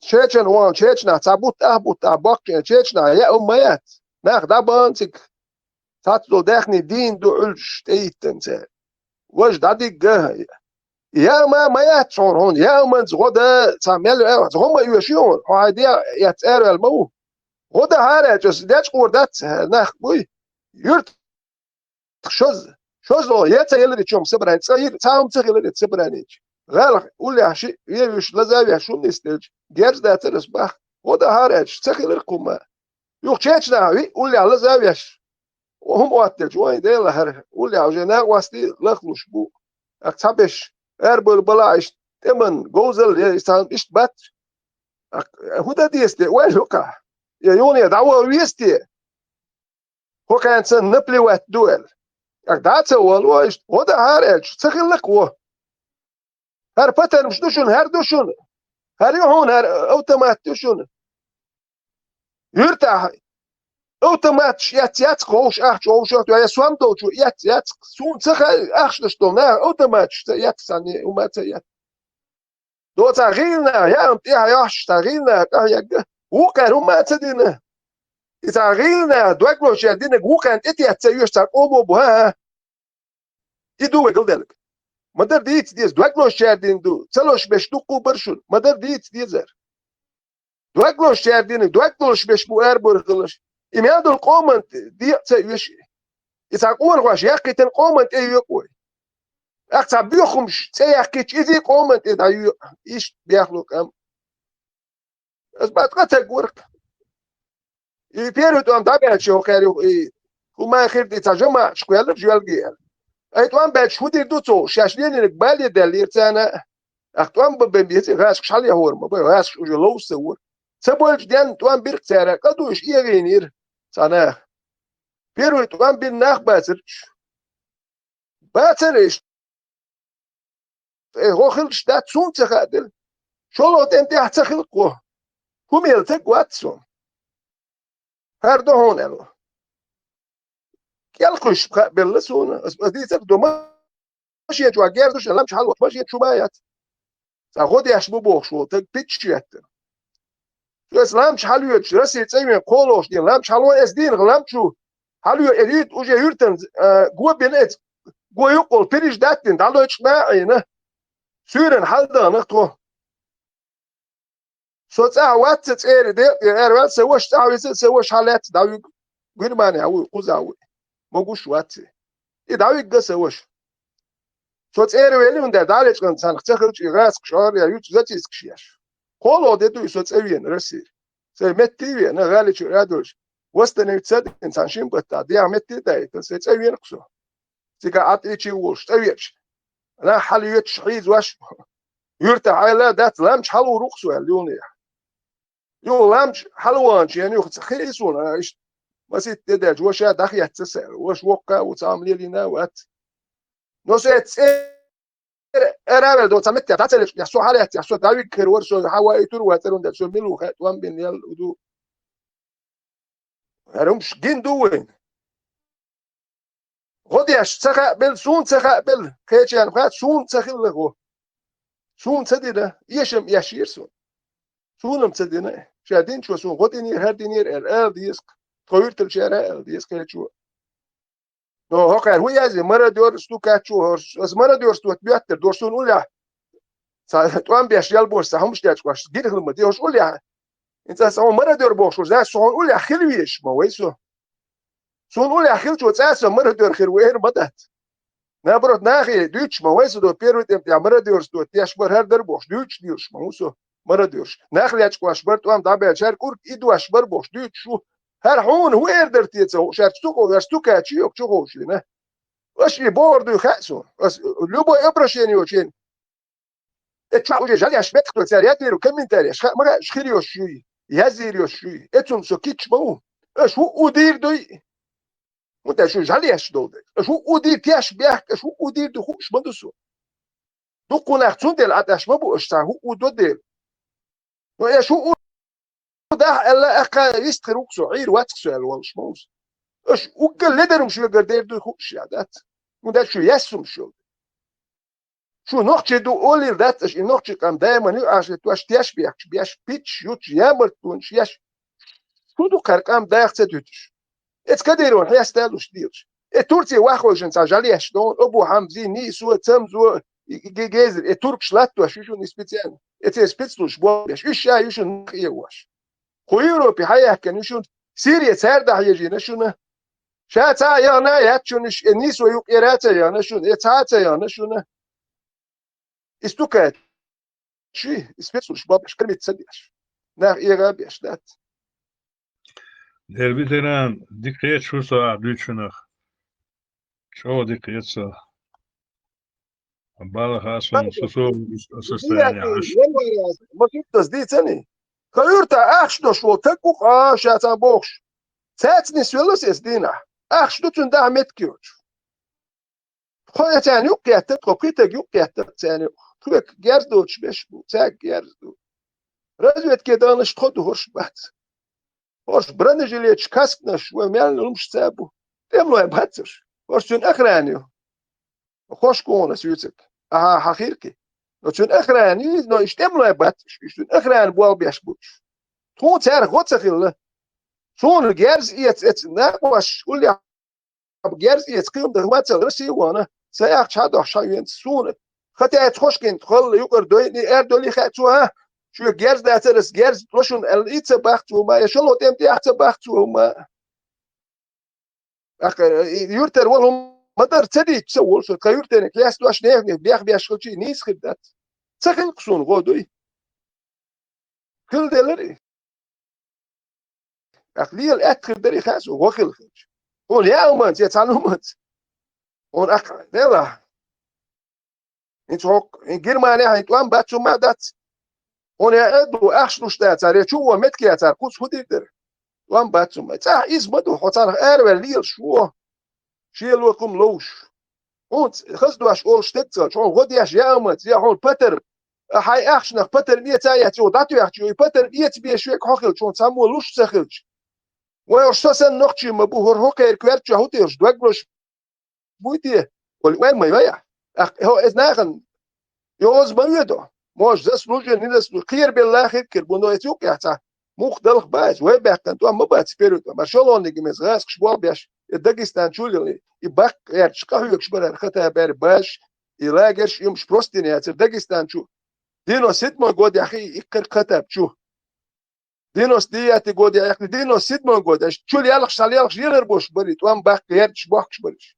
чечен вон, чечнахь цхьа бутт ахь, бутт ахь боккхий, чечнахь яа ма яц. Нах дӀабан цига. Цхьацца долу даьхний дийна ду Ӏуьллуш тӀеиттан цара. Важа дӀадигга. Яа ма ма яц хьуна хьуна, яа манца гӀо да, цхьа мел ваьлла, гӀо ма оьшу хьуна, хьо хьайн де эцна араваьлла ма ву. ГӀо дахьара аьлча, аса дечкъор дац, нах буй. Юьртахь шозза, шозза я ца елира чом собрание, цӀа йира, цхьа хӀума ца хилира собраниечу. ГӀалах уллехь шиъ вевуьш, лаза а веш, хӀума нисделча, герз дацара аса бах. ГӀо дахьара аьлча, ца хилира кхумма. Юха чечнахь виъ уллехь лаза а веш. ХӀума оттаделча, вайн Дела хӀара, уллехь уже накъостий лахлуш бу. Ах цхьа беш, арабевлла балахь иштта, тӀеман говзалла, я цхьа иштта бац. Ах, хӀун дан деза те, вай лукъахь? Я юхане дӀаван веза те? ХӀокхаьнца наплевать ду аьлла. ТӀаккха дӀа а ца волу, иштта гӀо дахьара аьлча, ца хилла-кх гӀо. ХӀара патармаш ду шуна, хӀара ду шуна. ХӀара ю хьуна, хӀара автомат ду шуна. Юьртахь автоматаш эцна яц-кх вовшах, ахча вовшах, я сом долчо эцна яц-кх. Суна ца хаьа, ахча даш долу наха автоматаш ца эцна, цхьанне хӀума ца эцна. Доцахь гӀийла наха, яа-м тӀехьа йохьуш, цхьа гӀийла наха тӀехь ягга, вукхара хӀума а ца дина. И цхьа гӀийла наха, дог лозучара динарг вукхарна тӀететта ца оьшу цхьа къомо бу, хӀа-хӀа. И ду вай галделларг. Ма-дарра дийца деза, дог лозучара дина ду, ца лозуш берш дуккха а бара шуна, ма-дарра дийца дезара. Дог лозучара динарг, дог лозуш берш бу арабевр хиларш. И мел долу къоман тӀе декъа ца оьшу. И цхьа къонахоша яьккхийтина къоман тӀе йоькъу вай. ТӀаккха цхьа боьха хӀумаш цӀе яьккхича, иза а къоман тӀе дӀайоькъу. Иштта бехло къам. Аса бац къа ца гург. И первый тӀом дӀабаьлча, хӀокхаьрга и хӀума хир ди цхьа жамаӀаташ кхоьллира жоьлге аьлла. Ай тӀом баьлча хӀун дийр ду цо? Шаьш лелийнарг бале даьллера царна. Ах тӀом бан бен беза, гӀазкхаш хьалаяхьора ма бай, гӀазкхаш уже ловза ца вора. Ца болчу денна тӀом бира-кх цара, къа дуйш эгӀийнера цхьа наха. Первый тӀом бина нах бацара уьш. Бацара иштта. Э, хӀо хилча дац, суна ца хааделла. ШолгӀа тӀеман тӀехь ца хилла-кх хӀо. ХӀума елла таг вац со. ХӀара ду хьуна аьлла. КӀел кхуьссуш хаабелла суна. Ас, ас дийцар ду, машен чохь герзуш, ламча хьалвоцуш, машен чу ма яц. Цхьа гӀо деш бу бохуш волу таг питча шеттара. Соьца ламча хьалоьцуш, Россия цӀе вен кхолош дийна ламча хьало, эс дийна ламчу хьалоьцу, уже юьртан, а, го бина эца, го юккъал пириж даттина, дӀалоьцуш ма а Ӏийна. Суьйрана хьалдахана тхо. Со цӀахь вац ца цӀера де, аьрваьлла, сан ваша цӀахь виса, сан ваша хьалаьцна дӀавуьгу. Германехь вуй, кхузахь вуй. Могуш вац и. И дӀавигга сан ваша. Со цӀера велли, хӀунда аьлча дӀа а лечкъина царнах ца хилча, и гӀазкхаш ара я юьцу зацискаш еш. КхоалгӀа де ду и со цӀа вена Россия. Сайн метте а вена, гӀали чу а долуш. Восстановить ца дина цхьана шина баттахь, дегӀ метте а даийтина, сайн цӀа вена-кх со. Цигахь Ӏад Ӏийчий волуш, цӀа веача. Нах хьалоьцуш, хьийзош, юьртахь Ӏела а дац, ламча хьалур ву-кх со аьлла, юханехьа. Юха ламча хьалаваханчу хенахь юха ца хии суна, а, иштта масийтта де даьлча, ваша дӀахецна аса аьлла. Ваша воккха а ву, цхьа хӀума лелийна а вац. Но со эццӀе ара а ваьлла, до цхьа меттехь дӀа ца лечкъинехь, со хьалаэцнехь, со дӀавигга хир вара, со хьан ваийтур а вацара, хӀунда аьлча со мила ву хаьа, тӀом бина яьлла а ду. ХӀара хӀумаш гина ду вайна. ГӀо деш ца хаабелла, суна ца хаабелла, кхечарна хаьа, суна ца хилла гӀо. Суна ца дина, эшам эшйира суна. Суна-м ца дина, ша динчо суна гӀо динера, хӀара динера аьлла, ала деза-кх, тхо юьрталчара а ала деза кхечо. Но хӀокхара хӀун язйи, мародёр, стукач ву хӀорш, аса мародёрство тӀе боьттар, дора суна уллехь. Цхьа тӀом беш ял бохуш, цхьа хӀумаш дечкъош, гина хила ма де хӀорш уллехь. ХӀинца аса хьуна мародёр бохуш волчо, со хьуна уллехь хила везаш ма вай со. Суна уллехь хилчо цкъа со мародёр хир ву эр ма дац. Наоборот, нахе дуьйцуш ма вай со, до первый тӀем тӀехь мародёрство теш бара, хӀара дара бохуш, дуьйцуш лелаш ма ву со мародёрш. Нах лечкъош бара, тӀом дӀабаьлча, хӀара кӀург идош бара бохуш, дуьйцуш ву. ХӀара хьуна хӀун эр дара те ца хууш, хӀара сту кхо-, хӀара стукачи йоккха чу ховшийна. Аша и бохур дуй хаьа суна. Ас любой обращение йолчу хенахь. Э, чохь уже жалеш меттах цара яздийр ю комментареш, хаьа ма хаьа, хир йолуш юй, яздийр йолуш юй. Эцунна со кийча ма ву. Аша хӀуъу дийр дуй. ХӀунда аша жалеш долу дела. Аша хӀуъу дийр теш бехк, аша хӀуъу дийр ду хууш ма ду со. Дуккха нах цундела Ӏаташ ма бу аша цхьа хӀуъу до дела. Но аша хӀуъу дахьа аьлла, аьхка вистхир ву-кх со, Ӏийр вац-кх со аьлла волуш ма ву со. Аша уггар ледарум шуьгара дер дуй хууш я дац. ХӀунда аьлча шу яьссумаш йолу. Шу нохчий ду олийла дац аша, и нохчий къам даиман ю аша, тош теш бехкаш, беш пичаш, ютташ, ямарт тонаш еш. Шу ду кхара къам даха ца дуьтуш. Эца Кадыровна хьеста а луш делаш. Э, Турция ваххойшан цхьа жалеш дон, Абу Хьамзи, Нийсо, Цамзо, и, и, ге-, гезар, э, туркаш латтош ю шуна и специально. Эца спецлуш бохбеш. Уьш ша ю шуна нах эгош. Кху Европе хьаяхкана ю шуна, Сирия цара дахьа ежийна шуна. Ша цхьа а яхана а яц шуна уьш, э, Нийсо юкъера а ца яхана шуна, э, цхьа а ца яхана шуна. И стукач шуй, и спецлуш бабаш, кормить ца деш. Нах эгӀа а беш дац. Дерби деран, дика хеташ ву со ахь дуьйцучунах. ЧӀогӀа дика хета со. Балха а суна, со, со, состояние Ӏаш. Ма хӀуттас дийцани? Ха юьрта ахча дош волу таг ву-кх, а, ша цхьа бохуш. Цаьрца нисвелла аса эс дийнахь. Ахча ду цуьнан дахьа меттиг йоцуш. Тхо царна юкъ кхетта, тхо пхи таг юкъ кхетта царна юкъ. Тхоьга герз доцуш беш бу, цаьрга герз ду. Разведке даланаш тхо ду, хӀорш бац. ХӀорш бронежилеташ, касканаш, вай мел лумаш ца бу. ТӀемалой бац уьш. ХӀорш цуьнан охрана ю. Хошконас вуьйцург. Ахьа, хьан хирки. Но цуьнан охрана ю, но уьш тӀемалой бац уьш. Уьш цуьнан охрана болх беш бу уьш. Тхуна цаьрга гӀо ца хилла. Суна герз эца, эца накъош уллехь герз эца кхин даха вацал Россия вахана. Сан ахча хьадохьуш хьан венца суна. Хатаьца хошкин халла юкъара дойни, аьрдоли хаьа цо, а? Шоьга герз дацар ас герз ло шуна аьлла, и ца бахка цо ма, я шало тӀем тӀехь ца бахка цо ма. ТӀаккха, э, юьртара вала хӀума ма дара, ца дийча ца волу со, тхан юьртарниг хьесташ, нехниг бех беш хилчий, нийса хир дац. Ца хилла-кх суна гӀо дуй? Хила делар и. ТӀаккха лела аьтта хир дара и хаьа суна, гӀо хила хилча. Хьуна яа хӀуманца, я цхьана хӀуманца. Хьуна аккха, делахь. ХӀинца хӀокху, хӀин Германи хьайн тӀом бац хӀума дац. Хьуна я а ду, ахча луш дацара, я чу вон метка яцара, кхуза хӀун дийр дара? ТӀом бац хӀума. ЦӀахь иза ма ду, хьо царах араваьлла лелаш ву. Шен локхум ловш. Хьуна хаза дош олуш стаг ца, хьуна гӀо деш яа хӀуманца, я хьуна патар, а хьайн ахчанах патар эца а эца, юха дӀатоьхча, и патар эца беш верг хьо хилча, хьуна цхьаммо луш ца хилча. Вай уьш со санна нохчий ма бу, хӀора хӀокхеран коьртачохь хӀун дезаш, доглуш буй те? Олий, вай ма вай ахь. ТӀаккха хьо иза нахана йоза ма ведо. Может, заслужил, не заслужил. Кхерабелла хир-кхир бу, но иза юкъехь цхьа муха далха бац, вай баьккхина тӀом ма бац первый тӀом. Ма шолгӀаниг меза гӀазкхаш болх беш, и Дагестан чу лили, и баккха гӀерташ къахьоьгуш бара хӀара Хатаб баьрри баш, и лагерш, юмаш просто дина яцара Дагестан чу. Девяносто седьмой годехь и, и кхара Хатаб чу. Девяносто девятый годехь, девяносто седьмой годехь, чу лелхаш, схьалелхаш лелар бош бари, тӀом баккха гӀерташ бохкуш бариш.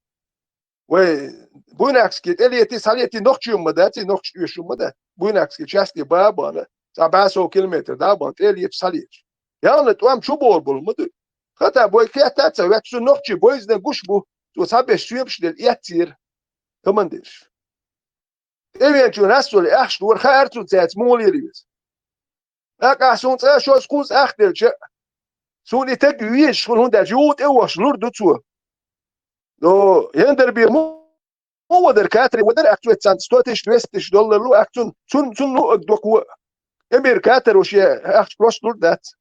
Вай Буйнакский тӀелети, схьалети нохчий ма дац, и нохчий оьшуш ма дац. Буйнакский части ба а бахана, цхьа бӀе сов километр да а бахана, тӀелеташ, схьалеташ. Явна тӀом чу бохур болу ма дуй. Хатаб вай кхетта а ца ваьчча, цу нохчий бойзина гуш бу, цо цхьаберш соьмаш делла эццера командирш. ТӀевеанчу Расуле ахча дора, хаьара цунна цаьрца муха лелийна веза. ТӀаккха ахь суна цкъа а шозза кхузза ахделча, суна и таг везаш хуьлу, хӀунда аьлча юха тӀе а вахча лур ду цо. Но Яндарбе муха вадар, катаре вадар, ахь цо царна сто тысяч, двести тысяч доллар лу, ахь цунна, цунна, цунна луъург доккхо а. Эмир катаро шен ахча просто лур дац.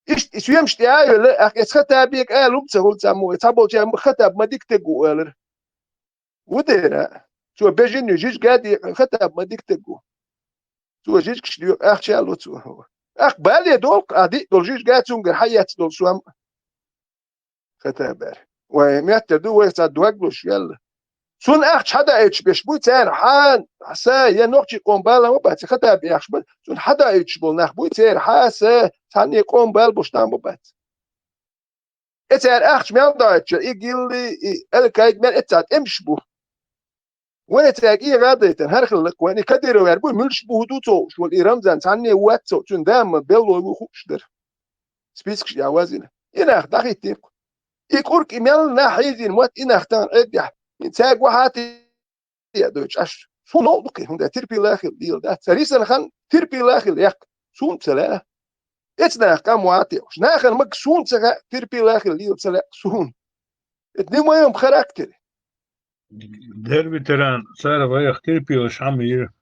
Иштта и соьмаш тӀе а йолу, ахь эца Хатабега ала хӀума ца хуьлу цхьаммо, и цхьаболчара Хатаб ма дика таг ву олура. Ву дера, цо бежин ю, жижиг а декъа, Хатаб ма дика таг ву. Цо жижигаш доькъу, ахча а лу цо. Ахь бале долу, а диъ долу жижиг а цуьнгара хьаэцна долу сом. Хатаб бер. Вай меттара ду, вай цхьа доглуш велла. Цунна ахча хьадаийтуш беш буй цара, хьан, са, я нохчий къом бала ма бац, Хатаб яхаш бан, цунна хьадаийтуш болу нах буй цара, хьан, са, цхьанне къом бала бош там ма бац. И цара ахча мел доуьйтуш, и гилли, и Аль-Каида мел, и цара тӀемаш бу. Вай цаьрга и гӀадайтина, хӀара хилла-кх вайн, и Кадыровер бу, муьлш бу, хӀун ду ца хууш волу и Рамзан, цхьанне вац ца, цуьнан дама беллой ву хууш дара. Спискаш я вазина. И нах дӀахӀиттийна-кх. И кӀург, и мел нах хьийзийна мотт, и нах тахана Ӏеддехь. И цаьрга вахьа те а дойтуш Ӏаш. Суна новкъа ду-кх, хӀунда терпила хила дийла дац. Ца рисана хан терпила хила яккха. Суна ца лаьа. Эцу наха къам ван а текъуш. Нахана мага суна ца хаьа, терпила хила дийла ца лаьа суна. Это не в моём характере. Дер ветеран, цара вайх терпилаш хьан ма йира.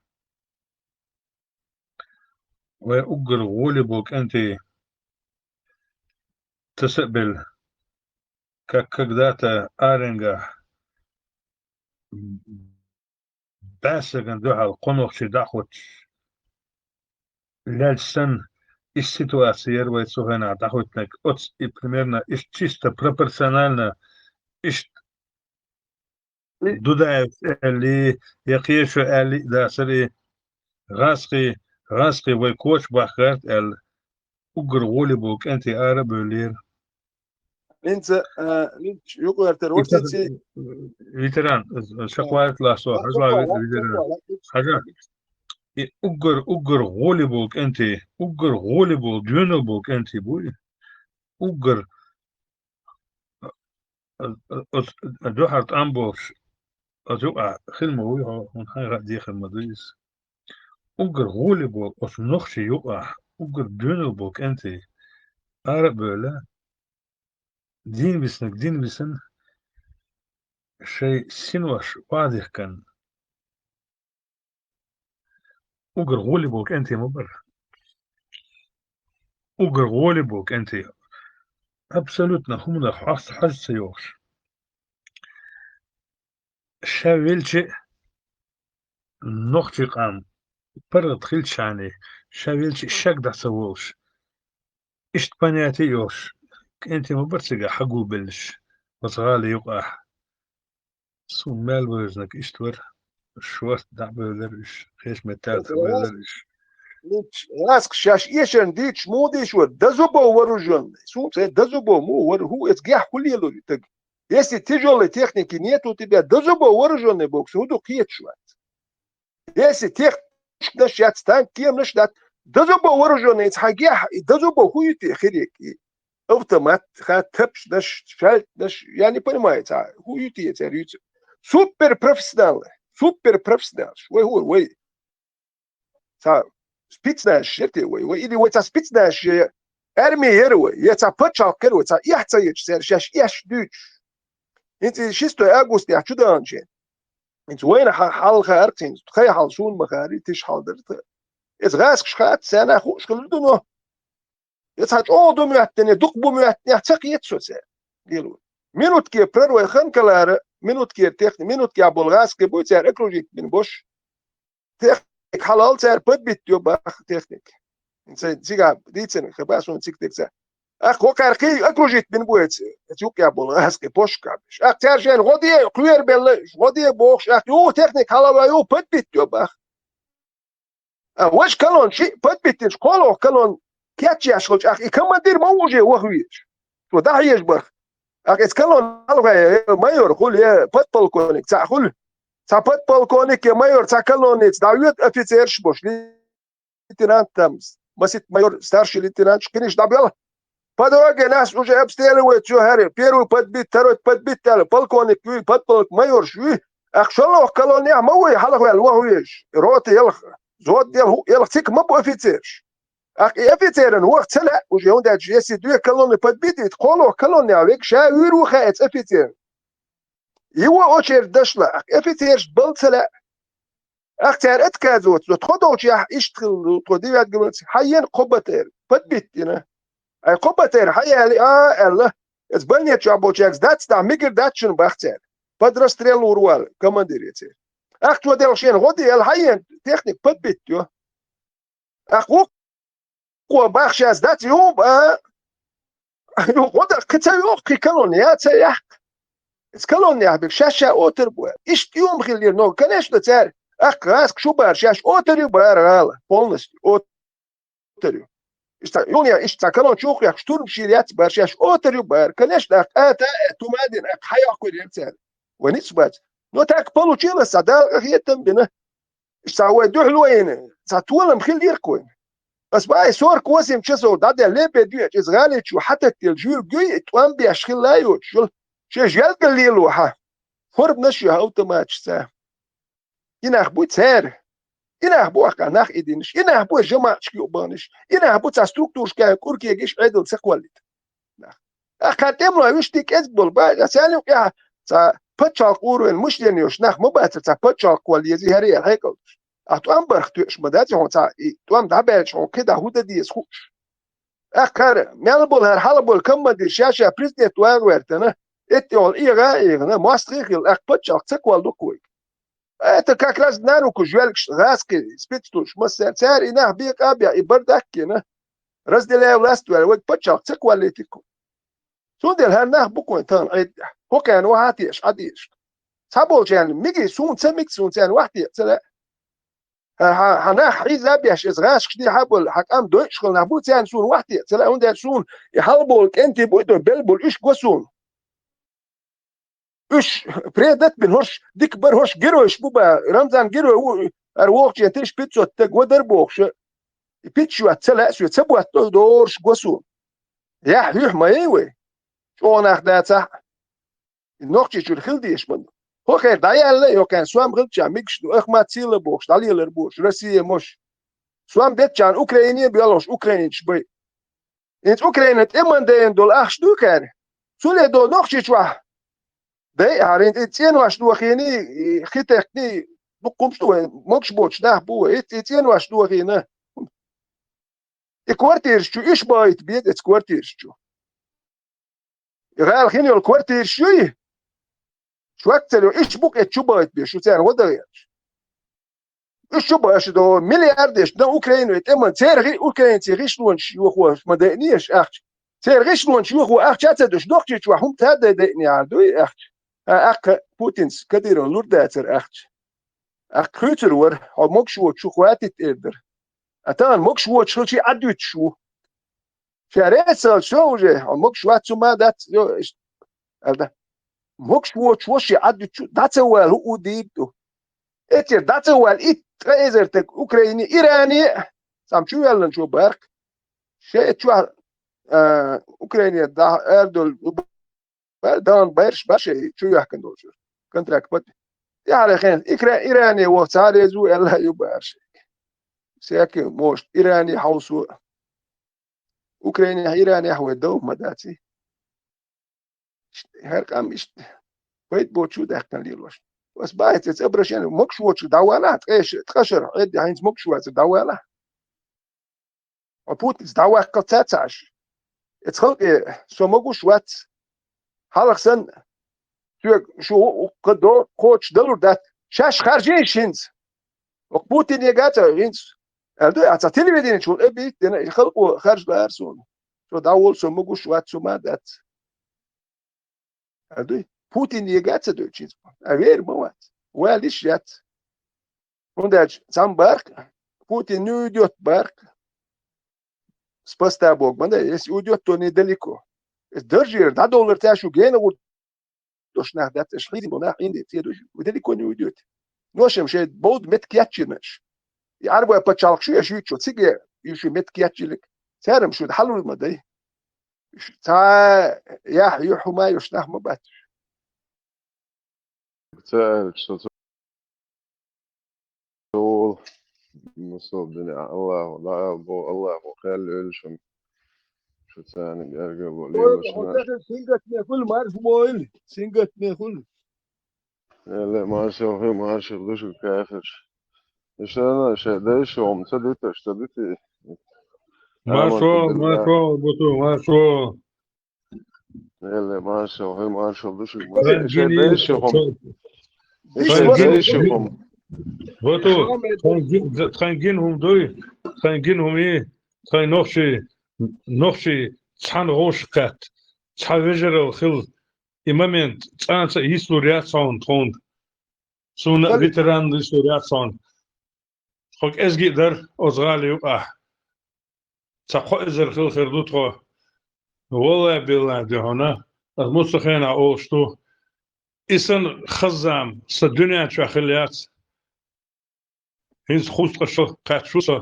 Вай уггар гӀоле болу кӀентий таса а белла, как когда-то аренгахь бӀаьсаган дуьхьал кхо нохчий дӀахӀуттуш лелча санна, и ситуация яра вай цу хенахь дӀахӀуьттинарг. Оцу и примерно иштта чисто пропорционально иштта Дудаевс аьлли, я кхечо аьлли а дацара и, гӀазкхий, гӀазкхий вай коча бахкарт аьлла, уггар гӀоле болу кӀентий ара а бевллера. ХӀинца, а, юкъертара И вовшашца ветер-, ветеран, шакварт лахсо, хьажа, ветеран. Хьажа, и уггар, уггар гӀоле болу кӀентий, уггар гӀоле болу, доьналла болу кӀентий бу и. Уггар, а, а, оцу дуьхьал тӀам болуш, оцу юкъахь хила ма вуй хьо, хӀунда хьайга а дехар ма ду иза. Уггар гӀоле болу оцу нохчий юкъахь, уггар доьналла болу кӀентий ара а бевлла, дийна виснарг дийна висина, шоай синош охьадихкан, уггар гӀоле бола кӀанте ма бара. Уггар гӀоле бола кӀанте. Абсолютно хӀуманах хьост-, хьожа ца йоахаш. Ша велча а нохчий къам паргӀат хилча шоана, ша велча а шаг дӀа ца волаш. Иштта понятие а йолаш, кӀанте ма бара цига хьагулбеллаш, оцу гӀала юкъахь. Суна мел вевзаниг иштта вара, шорта дӀа а бевлира уьш, кхечу меттехь а дӀа а бевлира уьш. Лаьцкъа шаьш эшарна дийцча, муха дийцча вара, до зубов вооружённый. Суна ца до зубов муха вара, хӀун эца гехь хӀун лело ю таг? Если тяжёлой техники нету у тебя, до зубов вооружённый бокс, хӀун ду кхеташ вац? Если техника яц, танк кеманаш дац, до зубов вооружённый, хьан гехь, и до зубов хӀун ю те хирек и? Автомат, ха, тапчанаш, шаьлтанаш, я не понимаю, ца, хӀун ю те цара юьйцу? Супер профессионалы, супер профессионалш, вай хӀора, вай. Ца спецназаш яра те вай, вай, или вай ца спецназаш я, армия яра вай, я ца пачхьалкх яра вай, ца эхь ца ечу цара шаьш эш дуьйцуш. ХӀинца и шестой августехь чу даханчийн. ХӀинца вайна хьа-, хьалха аркхинца, тхайн хьал суна ма хаьара, тиша хьал дара тхан. Иза гӀазкхаша хаьттича, царна хууш хилар ду, но. Я цхьа чӀогӀа ду моьттина, дукха бу моьттинехь ца кхета со цара. Лело. Минутке прорыв хан калара, минуткера техни-, минуткехь болу гӀазкхий буй цара окружить бина бош. Техника хьалал цара подбить йо баха техника. Ца-, цигахь дийцина хи ба суна цига тегца. Ах, кхо кхаьркхий окружить бина бу эца, эца юкъехь болу гӀазкхий пошкахь беш. Ах, цара шайна гӀо де, кхоьру белла, гӀо де бохуш, ах, ю техника хьалал ю подбить йо баха. А, важа колонна шиъ подбиттинчу кхоалгӀа колонна кечъеш хилча, ах, и командир ма ву уже ваха везаш. Цо дӀахьежа барх. Ах, эца колонна хьалха, э, майор хуьлу, э, подполковник цхьаъ хуьлу. Цхьа подполковник я майор цхьа колонница дӀавоьду офицераш а бош, лейтенант там, масит майор, старший лейтенант, кхиниш дӀабоьлху. По дороге нас уже обстреливают, всё, хӀара, первый подбит, второй подбит, аьлла, полковник вуй, подполковник, майорш вуй. Ах, шолгӀа колоннехь ма вуй, хьалхаваьлла ваха везаш. Рота елха, взвод елха, хӀу елха, цигахь ма бу офицераш. Ах, и офицеран ваха ца лаьа, уже, хӀунда аьлча, если две колонны подбиты, кхоалгӀа колоннехь верг ша вуьйр ву хаьа эца офицеран. Его очередь дошла, ах, офицераш бала ца лаьа. Ах, цара отказ доцу, тхо долчехь иштта хилла ду, тхо девятый гвардейцы, хьаена кхо БТР, подбиттина. Ай, кхо БТР хьаяьлла, а, аьлла, эца больница чохь болчаьрга дац, дӀа мигар дац шуна бах цара. Под расстрел лур ву аьлла, командир эцера. Ах, цо делла шена гӀо де аьлла, хьаена техника подбитта йо. Ах, ву кхо бах шаьш дац, ю, а, ю, гӀо дан кхин ца йоху, кхин колонна я ца яхкха. Эца колоннехь берг шаьш ша отар бу. Иштта юма хиллера, но, конечно, цара, ах, гӀазкхий шу бара, шаьш отар ю бара гӀала, полностью отар ю. Иштта, юлнехь, иштта цхьа колонна чу кхехкаш, штурм шийр яц бара, шаьш отар ю бара. Конечно, ах, а, та, а, тумадин, ах, хьайоккхур яра цара. Вай ницкъ бац. Но так получилось, а, Дала къахетам бина. Иштта вай дуьхьал вайна, цхьа толам хилла диркх вайна. Ас баьй сорок восемь часов дӀадаьлла лепе дуьйчу иза гӀали чу хьататтелла жуьлга гуй, тӀом беш хилла йоцуш йолу, шен желгал лело хьан. Форманаш ю автоматашца. И нах буй цара. И нах бу ахкъа нах идинаш. И нах бу жамаӀаташка юкъабахнаш. И нах бу цхьа структурашка кӀур кегиш Ӏедал ца кхоллийта. Нах. Ахкха тӀемалой вуьш тӀе кӀезиг болу баьлла, царна юкъехь цхьа пачхьалкх уровень мышления йолуш нах ма бацара, цхьа пачхьалкх кхолла еза, хӀара яра хьекъалдаш. Ахь тӀом барх тоьаш ма дац хьуна, цхьа и тӀом дӀабаьлча хьуна кхидӀа хӀун дан деза хууш. Ахкхара, мел болу хӀара хьала болу командир ша-ша президент вагӀа ваьртана, эттехула эгӀа а эгӀана, мостагӀий а хилла, ахь пачхьалкх ца кхолла ду-кх вайга. Это как раз на руку жуьлгаш, гӀазкхий спецслужбаш массара, цара и нах бекъа а беа, и бардак а йина, разделяя власть ваьлла, вайга пачхьалкх ца кхоллийтира-кх. Цундела хӀара нах бу-кх вайн тахана Ӏедда. ХӀокхарна вахьа а теша, Ӏа дезаш. Цхьаболчарна миги, суна ца миги, суна царна вахьа теша ца лаьа. Хьан, хьан, хьан нах хьийза а беш, иза гӀазкхаш дехьа а болу, хьан къам дойуш хилла нах бу, царна суна вахьа теша ца лаьа, хӀунда аьлча суна и хьалаболу кӀентий буй ду, белла болу уьш го суна. Уьш предат бина, хӀорш дика бара, хӀорш геройш бу бан, Рамзан герой ву, хӀара вохучу тысяча пятьсот стаг вадар бохуш, и пиччуьйта ца лаьа соьга, ца боттадо дораш го суна. Яхь юьхь ма яй вай. ЧӀогӀа нах дацахь а, и Нохчийчуьра хила дезаш ма ду. ХӀокхара дӀаяьлла а, йокхарна сом хилча мигаш ду, Ахмат сийла бохуш, дӀалелар бохуш, Россия мош. Сом беттачарна Украине а боьлхуш, украинцаш бай. ХӀинца Украина тӀеман дайна долу ахча дуй кхаьра? Цуьнан долу Нохчийчохь Дай, хӀара, и цӀенош дохийна, и хи техкина, дуккхумаш ду вайн, могуш боцуш нах бу вай, и, и цӀенош дохийна. И квартираш чу уьш бахийта беза, эцу квартираш чу. И гӀала хин йолу квартираш юй, шуьга ца ло, уьш бу-кх эцу чу бахийта беза, шу царна гӀо дан гӀерташ. Уьш чу бахийта беза, миллиардаш дан Украине тӀе ма, церан гӀи-, украинцийн гӀишлонаш йохо ма дайинехь ахча. Церан гӀишлонаш йохо ахча а ца дуьтуш, Нохчийчохь хӀума ца дай дайинехьара дуй ахча. А, аккха Путинца Кадыровна лур дацара ахча. Аккха хуьйцур вара, хьо могуш воцуш ву хӀоттийта эр дара. А тахана могуш воцуш хилчий Ӏад вуьтуш ву. Ша рецалчо уже, хьо могуш вац, хӀума дац, йо, иш-, аьлла. Могуш воцуш ву ши Ӏад вуьтуш, дӀа ца вала хӀу у дийр ду. Эццера дӀа ца вала итт ткъа эзар стаг Украине, Иране, цхьамма чу ваьллачо баьркх. Шайн чохь, а, Украине дӀа арадолу Баьр-, дан берш баьр шайн чу яхкина долчуьра. Контракт пат-, тӀаьхьара хен, икра-, Иране ваха цхьа а реза ву аьлла ю баьр шайга. Сека, может, Иране хьовсо. Украинехь, Иранехь вай дов ма даций. ХӀара къам иштта пайда боцу чу даьккхина лелош. Ас бахьица эца обращение, могуш воцуш дӀавалахь, ткъе ш-, ткъа шарахь, Ӏедда хӀинца могуш вацар дӀавалахь. Хьо Путинца дӀаваккхалц ца Ӏаш. Эца халкъе со могуш вац. Хьалха санна, соьга шу кхо до-, кхочуш далур дац. Шаьш харжийша хӀинца. Оха Путинега а ца хӀинца. Аьлла дуй, а цхьа телевиденечул обидеть дина, и халкъо харжа лаьара суна. Со дӀаволу, со могуш вац, со ма дац. Аьлла дуй, Путинега а ца доьдуш хӀинца. А вер ма вац. Валиш яц. ХӀунда аьлча цхьамма баьркх, Путин не уйдет баьркх, с поста бог, ма дай, если уйдет, то недалеко. Эс даржера дӀадовлар цаьршинна гена гӀур дош нах дац, аша хьийзина бо нах Ӏийна де ца душ, вы далеко не уйдете. Ношам шайн бовда меттиг кечйина аша. И Ӏарбой пачхьалкх шу аша юьйцучо, цига ю шун меттиг кечйилиг, церам шу хьалур ма дай. Уьш цхьа яхь юьхь хӀума йолуш нах ма бац уьш. Ца аьлча, со ца волу. Масал дина Аллахо, дӀаала боху Аллахо, кхел йойла шуна. Шу царна гергарло лело шуна. Сингатне хуьлу, марша войла, сингатне хуьлу. Эле, маршалла хуьлу, маршалла ду шуьга, кафирш. Ишана шайн дайша хӀума ца диташ, ца дити. Маршо, маршо, буту, маршо. Эле, маршалла, хӀума маршалла ду шуьга. Тхан гин ю, тхан гин ю. Бату, тхан гин, тхан гин хӀума дуй, тхан гин хӀума ю, тхан нохчий, нохчий цхьаьна гӀовшах кхетта, цхьа вежаралла хила, и момент цкъа а йицлур яц хьуна тхуна. Суна а ветеран йицлур яц хьуна. Тхо кӀезиг а дара оцу гӀали юкъахь. Цхьа кхо эзар хила хир ду тхо. Валлай-биллай, ди хьуна, ас муьлхха хенахь олуш ду, и санна хаза зама сан дуьнен чохь хилла яц. ХӀинца кхузткъа шо кхаьчна ву со.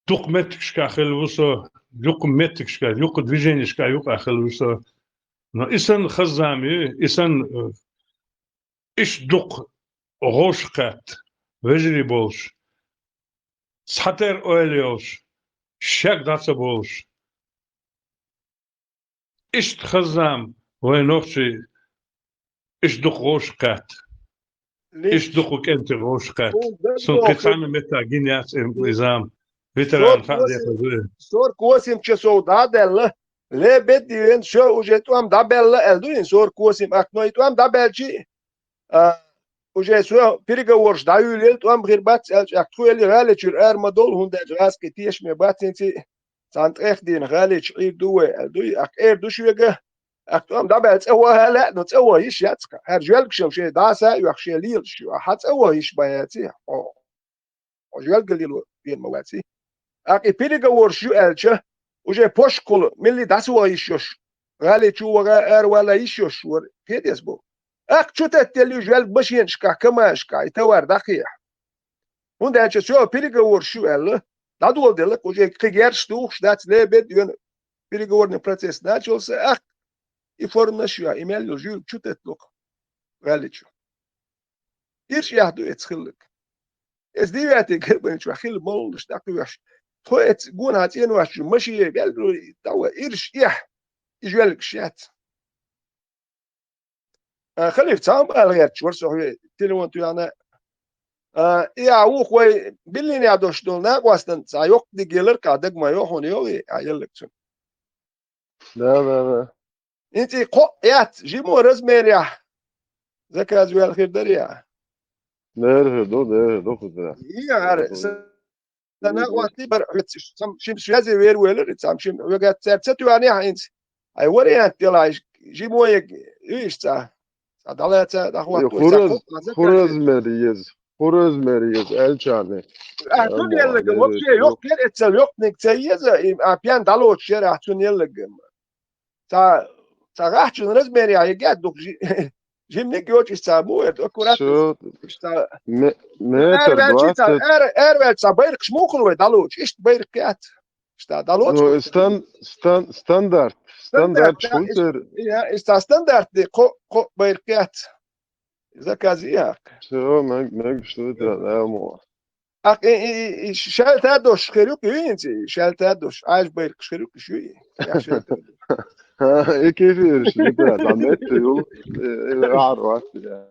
Дукха меттигашкахь хилла ву со, дукха меттигашкахь, дукха движенешкахь юкъахь хилла ву со. Но и санна хаза зама ю, и санна, э, иштта дукха гӀовшах кхетта, вежарий болуш, цхьатерра ойла йолуш, шек дӀа ца болуш. Иштта хаза зама вайн нохчий, иштта дукха гӀовшах кхетта, иштта дукха кӀентий гӀовшах кхетта. Суна кхин цхьана меттехь гина яц и, и зама. Ветеран хаа дехар ду. Сорок восемь часов дӀа а даьлла, лебедди вен, шо уже тӀом дӀабаьлла аьлла ду хӀинца сорок восемь аккно, и тӀом дӀабаьлчи, а, уже со переговораш дӀаюьйлаелла, тӀом хир бац аьлча, аьлла, тхо элли гӀали чуьра ара ма долу, хӀунда аьлча гӀазкхи тешаме бац хӀинца, цхьана тӀех дийна гӀали чу Ӏийр ду вай аьлла дуй, аккха эр ду шуьга, аккха тӀом дӀабаьлла цӀа ваха а лаьа, но цӀа ваха йиш яц-кха. ХӀара жоьлгашам шайн дӀа а са а оьхуш шен лелаш ю, ахьа цӀа ваха йиш бан яций, хьо. Хьо жоьлгалло вен ма ваций. Аккха и переговораш ю аьлча, уже пошкахула, милли дӀасаваха йиш йолуш, гӀали чу ваха, аравала йиш йолуш вара, кхетаца боху. Аккха чу теттелла ю жоьлга машенашкахь, камазашкахь, и товар дӀакхехьа. ХӀунда аьлча, всё, переговораш ю аьлла, дӀадоладелла, уже кхин герш духуш дац, лебедди вен, переговорный процесс начался, аккха и форманаш ю, и мел йолу жоьлга чу тетталуш гӀали чу. Ирча яхь ду эца хилларг. Эца девятый Горбанычохь хилла моллуш дӀакхоьхьуш. Тхо эца гонахьа цӀенош чу машине бел дӀа ван ирча эхь, и жоьлгаш яц. Халиф, цхьа хӀума ала гӀерташ вара со хьоьга, телефон тоьхна. А, и а вуха вай биллинехь долуш долу накъостан цхьа йоккха диг елар-кх, дага ма йо хьуна йогӀий, а еллаг цунна. Да, да, да. ХӀинца и кхоъ яц, жимо размерехь заказ ваьлла хир дарий а? Дера хир ду, дера хир ду, хӀуьттара. И хӀара, сан накъостий бара хьоьцуш, цхьа шим связи вер велира, цхьа шим хьоьгахь цара ца тоьхнехь хӀинца. Ай, вариант делахь, жимо яга, уьш цхьа. Цхьа дӀалаца, дӀахӀотто, цхьа кхоъ а заказ. ХӀун размер еза? ХӀун размер еза, аьлчарна? Ахьа цунна елларг вообще йоккха яра, эццал йоккханиг ца еза, и, а, пен дӀалоцуш яра ахьа цунна елларг. Цхьа, цхьа гӀахьчун размерехь еггехь дукха жи-, жиманиг йоцуш цхьа бу, это аккуратно. Всё. Цхьа ме-, метр двадцать. Ара, ара ваьлча цхьа байракхаш муха хуьлу вай дӀалоцуш? Иштта байракх яц. Иштта дӀалоцуш. Ну, и стан-, стан-, стандарт. Стандарт, стандарт да, шу церан. Иштта, иштта стандартный кхоъ, кхоъ байракх яц. Заказ яхка. Всё, мег-, мегаш ду, да, да, мо. Ах, и, и, и, и шаьлта дош хир ю-кх, ю хӀинца, и шаьлта дош, Ӏаьржа байракхаш хир ю-кх, шу и. Я шаьлта дош. Ха, и кефираш, ю, да, да, метта ю, э, э, гӀар вац, я.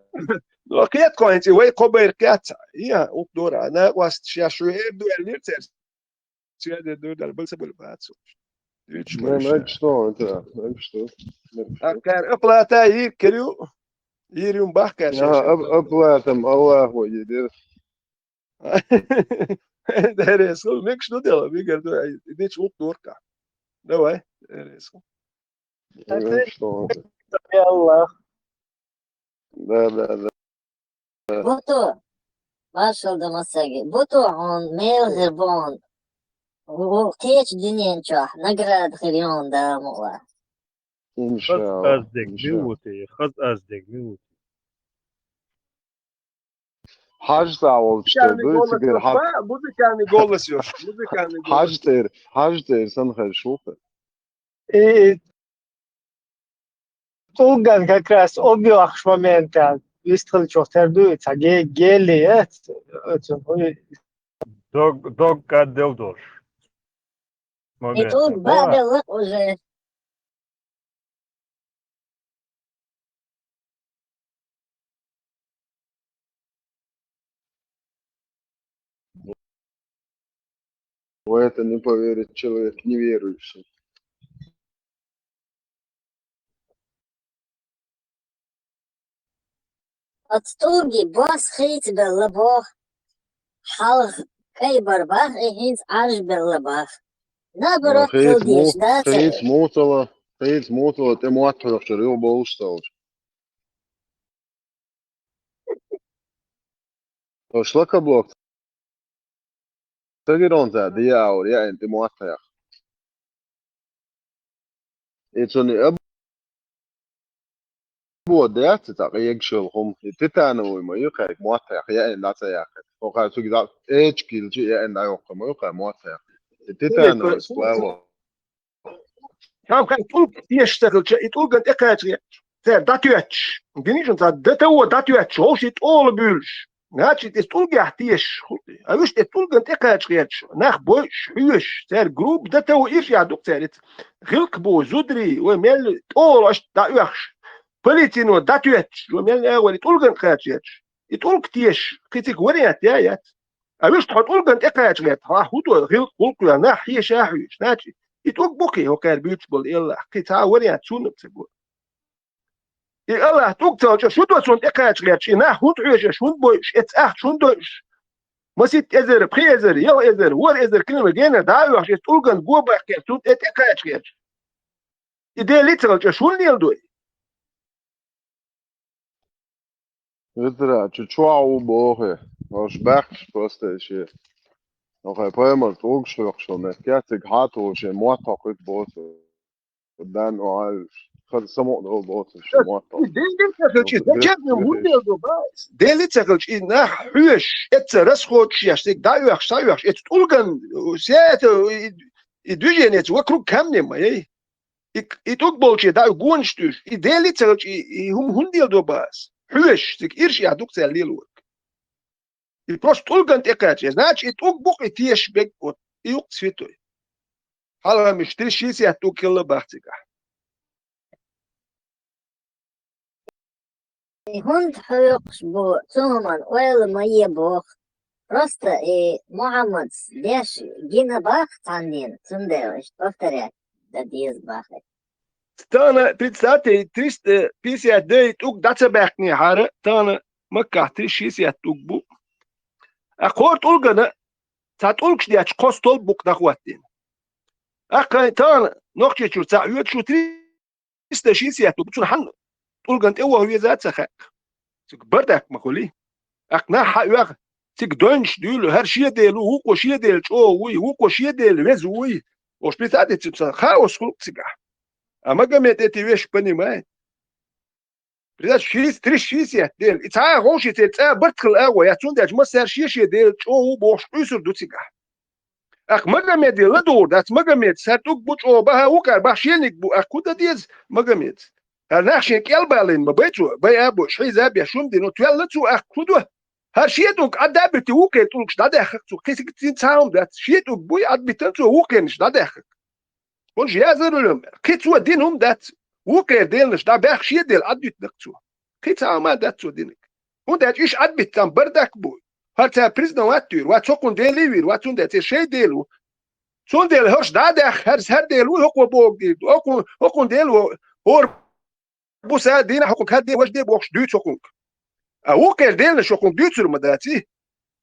Ну, кхетахь хӀинца, вай кхо байракх яц, я, укх дора, накъост, ша шу эр ду, аьллера цаьрца. Церан дуьйна дара, бал ца бала бац. Дуьйцуш ма вуьш. Мегаш ду, да, мегаш ду. Аккара оплата йийр кхир ю, йийр ю бахкар шаьш. Ага, оп-, оплата-м Аллахо йийр ю. Деррес хӀу, мегаш ду дела, мегар ду, ай, дича вукх дурка. Давай, деррес хӀу. Мегаш ду. Аллах. Да, да, да. Буту, маршалла ду массаьрга. Буту, хьуна мел хир бу хьуна. Ву-, ву-, кхечу дуьнен чохь награда хир ю хьуна, Дала мукъ лахь. Иншалла, хаза аз дерг иншалла. Мила ву те, хаза аз дерг мила ву те. Хьажа цӀа волчу тера дуй, цигара хьажа. Музыкальный голос йош, музыкальный голос. Хьажа тера, хьажа тера санна хезаш ву хир. И ТӀулган как раз объёхуш моментехь вистхилчух тера дуй, цхьа ге-, гели яц, оцу хӀуй. Дог, дог кӀадделла долуш. И момент тӀулг бан белла уже. В это не поверит человек неверующий. Оцу тӀулге бос хийцабелла боху. Хьалха кӀай бар бах, и хӀинца Ӏаьржа белла бах. Наоборот, хийца хила дезаш дац. Хийца муцала, хийца муцала, тӀе мотт хьоькхучуьра юха болуш ца олуш. Шлакоблок ца гира хьуна цара, дӀа а яьлла, яьлла тӀе мотт хьоькху. И цунна и або дац, и цхьа къегаш йолу хӀума. И титановый ма ю кхайка мотт хьоькху, яьлла дӀа ца яьккхина. ХӀокхара цуьнга дӀа эчиг йиллича, яьлла дӀайоккхур ма ю кхайка мотт хьоькху. И титановый сплава. Ткъа кхайка тӀулг тешаш ца хилча, и тӀулган тӀекхача гӀерташ. Цара дӀатоьттуш. Гиний шуна, цхьа ДТО дӀатоьттуш, вовшийн тӀола буьйлуш. Значит, иза тӀулгехь тешаш хуьлу. А вуьш тӀе тӀулган тӀекхача гӀерташ, нах бойуш, хьоьжуш, цара грубо ДТО иршехь ду-кх цара иза. ГӀиллакх бу, зударий, вай мел тӀолаш дӀаоьхуш. Полицино дӀатоьттуш, вай мел агӀор и тӀулган кхача гӀерташ. И тӀулг тешаш, кхин цига вариант я яц. А вуьш тхьо тӀулган тӀекхача гӀерта, хьан хӀун до, гӀиллакх, гӀуллакх, нах хьеша а хьоьжуш. Значит, и тӀулг бу кхин, хӀокхара буьйцуш болу Аллах, кхин цхьа а вариант цунна ца го. И Аллах тӀулг ца хилча, шу до цунна тӀекхача гӀерташ, и нах хӀунда хьоьжуш, хӀунда бойуш, эцу ахча хӀунда дойуш? Маситта эзар, пхи эзар, ялх эзар, ворхӀ эзар километр генара дӀа а оьхуш, эцу тӀулган го баккхий, цунна тӀе тӀекхача гӀерташ. И Дела ца хилча, шу хӀунда леладой? Витара, чу чохь ву боху. Ош баьхкаш просто эши. Оха пайхамар тӀулгаш хьоькхуш ву меттиг, цига хьан а тухуш, шен мотт хьокхуьйту боцу. Дан о Ӏалуш. Хаза самукъа долу боцу, шен мотт хьокхуьйту. Дела ца хилча, зачем им хӀунда леладо бац? Дела ца хилча, и нах хьоьжуш, эцца расходуш еш, цига дӀаоьхуш, схьаоьхуш, эцу тӀулган, сета, и, и движение вокруг камня ма яй. И, и тӀулг болче дӀа гонаш туьйш, и Дела ца хилча, и, и хӀума хӀунда леладо бац? Хьоьжуш, цига иршехь ду-кх цара лелорг. И просто тӀулган тӀекхача, значит, и тӀулг бу-кх и тешаш берг, вот, и ю-кх святой. Хьалха муьш триста шестьдесят тӀулг хилла бах цигахь. И хӀунда хьоькхуш бу, цу хӀуман ойла ма е боху. Просто и Мухьаммадс деш гина бах цхьаннена, цундела иштта повторять дан деза бахара. Тахана, представьте, триста пятьдесят девять тӀулг дӀа ца баьккхинехьара, тахана Маккахь триста шестьдесят тӀулг бу. А кхора тӀулгана цхьа тӀулгаш детташ кхо столб букъ дӀахӀоттийна. Аккха тахана Нохчийчуьра цхьаъ воьду, шу триста шестьдесят тӀулг бу, цунна хьанна тӀулгана тӀе ваха веза а ца хаьа. Цига бардак ма хуьлий. Аккха нах хьаоьху, цига дойнаш дуьйлу, хӀара шен дела ву, вукхо шен дела чӀогӀа вуй, вукхо шен дела веза вуй. Ош би ца а дицци ца хаос хуьлу цигахь. А Магомед эти вещи понимает. Придётся шийтта, триста шестьдесят дела. И цхьа а вовшийн церан цӀа барт хила агӀо яц, цундела массара шен-шен дела чӀогӀа ву бохуш къуьйсур ду цигахь. Аккха Магомеде ладугӀур дац, Магомедс хӀара тӀулг бу чӀогӀа баха, вукхара баха шениг бу, аккха хӀун дан деза Магомедс? ХӀара нах шен кӀел балийна ма бай цо, бай а бу, шхьийза а беш, хӀума дина, тоьлла цо, аккха хӀун до? ХӀара шен тӀулг Ӏадда а битий, вукхеран тӀулгаш дӀадаьххира цо, кхин цига цуьнан цхьа хӀума дац, шен тӀулг буй Ӏадбитина цо, вукхернаш дӀадаьххира. ХӀунда язар лоьма, кхин цо дина хӀума дац, вукхеран деланаш дӀабаьхха шен дела Ӏадбитинарг цо. Кхин цхьа хӀума дац цо динарг. ХӀунда аьлча уьш Ӏадбиттам бардак бу. ХӀара цара признавать а дуьйр, ва цхьа кхунна дела а вийр, ва цундела церан шайн дела ву. Цундела хӀорш дӀа а даьхна, хӀара, хӀара дела ву, хӀокхо бохург дийр ду, хӀокхо, хӀокхунна дела ву, хӀора бу са дийнахь хӀокхунга хӀара де, важа де бохуш дуьйцу хӀокхунга. А вукхеран деланаш хӀокхунга дуьйцур ма дац и.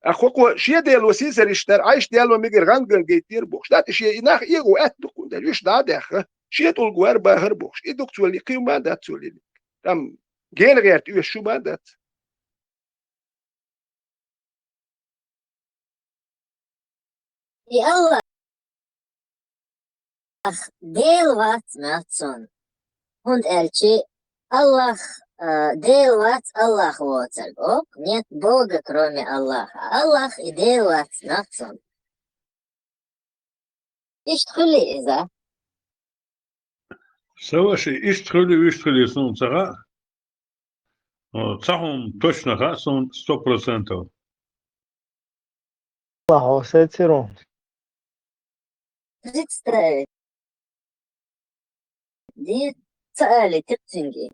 А хӀокхо шен дело сийсара иштта дара, Ӏайша дело мегар гӀан-ган гайтера бохуш. ДӀа тӀе шен и нах эгӀо атта дуккхун дара, уьш дӀа а даьхна, шен тӀулг вар бахар бохуш. И дукха цо ли, кхин ма дац цо лелийна. Там гена гӀерта оьшу ма дац. И Аллах Дела вац моьтту цунна. ХӀунда аьлча Аллах, а, Дела вац Аллах воцург. О, нет Бога, кроме Аллаха. Аллах и Дела вац моьтту цунна. Иштта хуьлий иза? Сан ваша, иштта хуьлий, вуьшта хуьлий, суна ца хаьа. О, цхьа хӀума точно хаьа суна сто процентов. Аллах, хьо сецира? Представить. Де, ца алий тикхинге.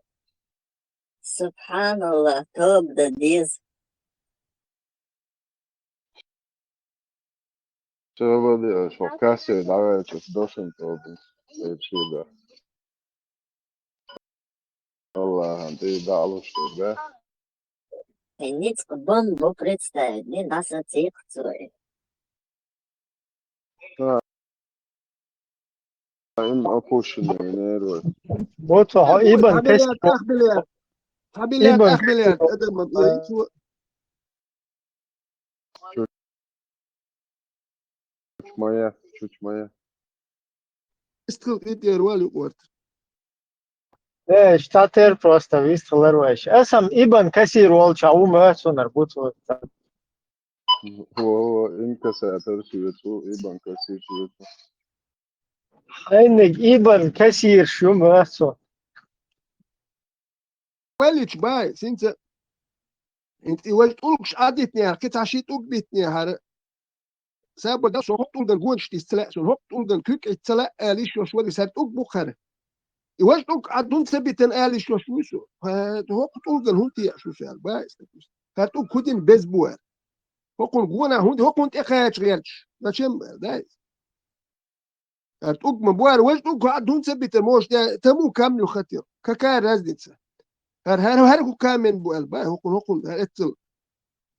Субханаллах, тоба дан деза. Чего вроде, э, что в кассе, давай, что с дошим, то, э, чего. Аллахьан тӀе дӀа а луш дерг, да? Хьайн ницкъ бан бу представить, дин дӀасацийкх цо. Да. Им опущенные нервы. Вот, а, Ибн Касир. Хьан билет, ах билет. Хьан билет, Ибн ах билет. Касир. Адам, а, Чуть моя, чуть моя. Истхил кхетӀера вал юкъорта. Э, штатер просто вистхилар вайша. Асам Ибн Касир волча ву моьтту сунара буц ву. Во, во, Ибн Касир шуьца, Ибн Касир шуьца. Хьайниг Ибн Касир шу моьтту су. Валич бай, синца. ХӀинца и вай тӀулгаш Ӏадитнехьара, кхин цхьа ши тӀулг биттинехьара. Сабарда, со хӀокху тӀулган гонаш тӀе ца лаьа, сон хӀокху тӀулган куьг Ӏитта ца лаьа, ала йиш йолуш вара, сара тӀулг бу хӀара. И важа тӀулг Ӏад хӀунда ца битина, ала йиш йолуш вуй со. ХӀара хӀокху тӀулган хӀунда теӀаш ву со аьлла, бай аса. ХӀара тӀулг хӀун дина беза бу аьлла. ХӀокхунна гонахь хӀунда, хӀокхунна тӀекхача гӀерташ. Зачем аьлла, дай? ХӀара тӀулг ма бу, хӀара важа тӀулг хӀун ца битар, может, я тому камню хотел. Какая разница? ХӀара, хӀара, хӀара хӀун камен бу аьлла, бай, хӀокхунна, хӀокхунна, хӀара эццал.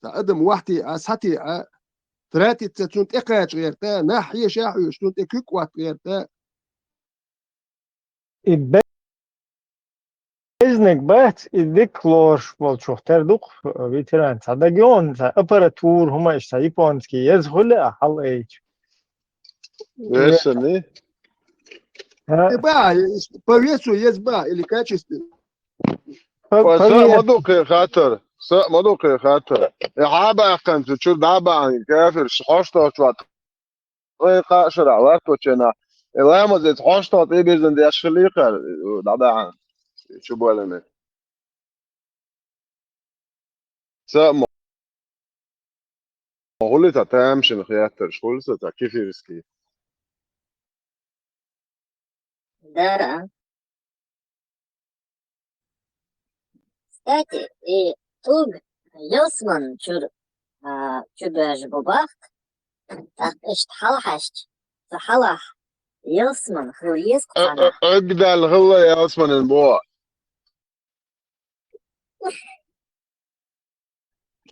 Цхьа адам вахьте а, схьате а, тратиться цунна тӀекхача гӀерта, нах хьеша а хьоьжуш, цунна тӀе куьг а хӀотта гӀерта. И бе-, безниг бац, и дика лоруш болчух тера ду-кх, ветеран, цхьа дагайогӀу, цхьа аппаратура, хӀума иштта, цхьа японский еза хуьлу а хьалаайча. Весанный? А? Э, ба, э, по весу еза ба или качестве? По, по весу. Са ма ду кхин хаттар, са ма ду кхин хаттар. Э, хьабаьккханца чуьра дӀа а баьхна, кафирш хьошталгӀачохь Вай кхаа шарахь латточу хенахь, и ламазца хьоштал тӀе бирзина деш хилийкхар, дӀадахьа, чу боьллина. Ца а мо, хӀули цхьа тамашийна хеттарш, хӀули ца цхьа кефирский. Дара. Кстати, и тӀулг ялсман чура, а, чубоьжа бу бахт, тӀаккха иштта хьалхашча, цу хьалхахь ялсман хила еза Ӏ-, цхьаннахь. Ӏ-, Ӏуьгдал хилла ялсманин боху.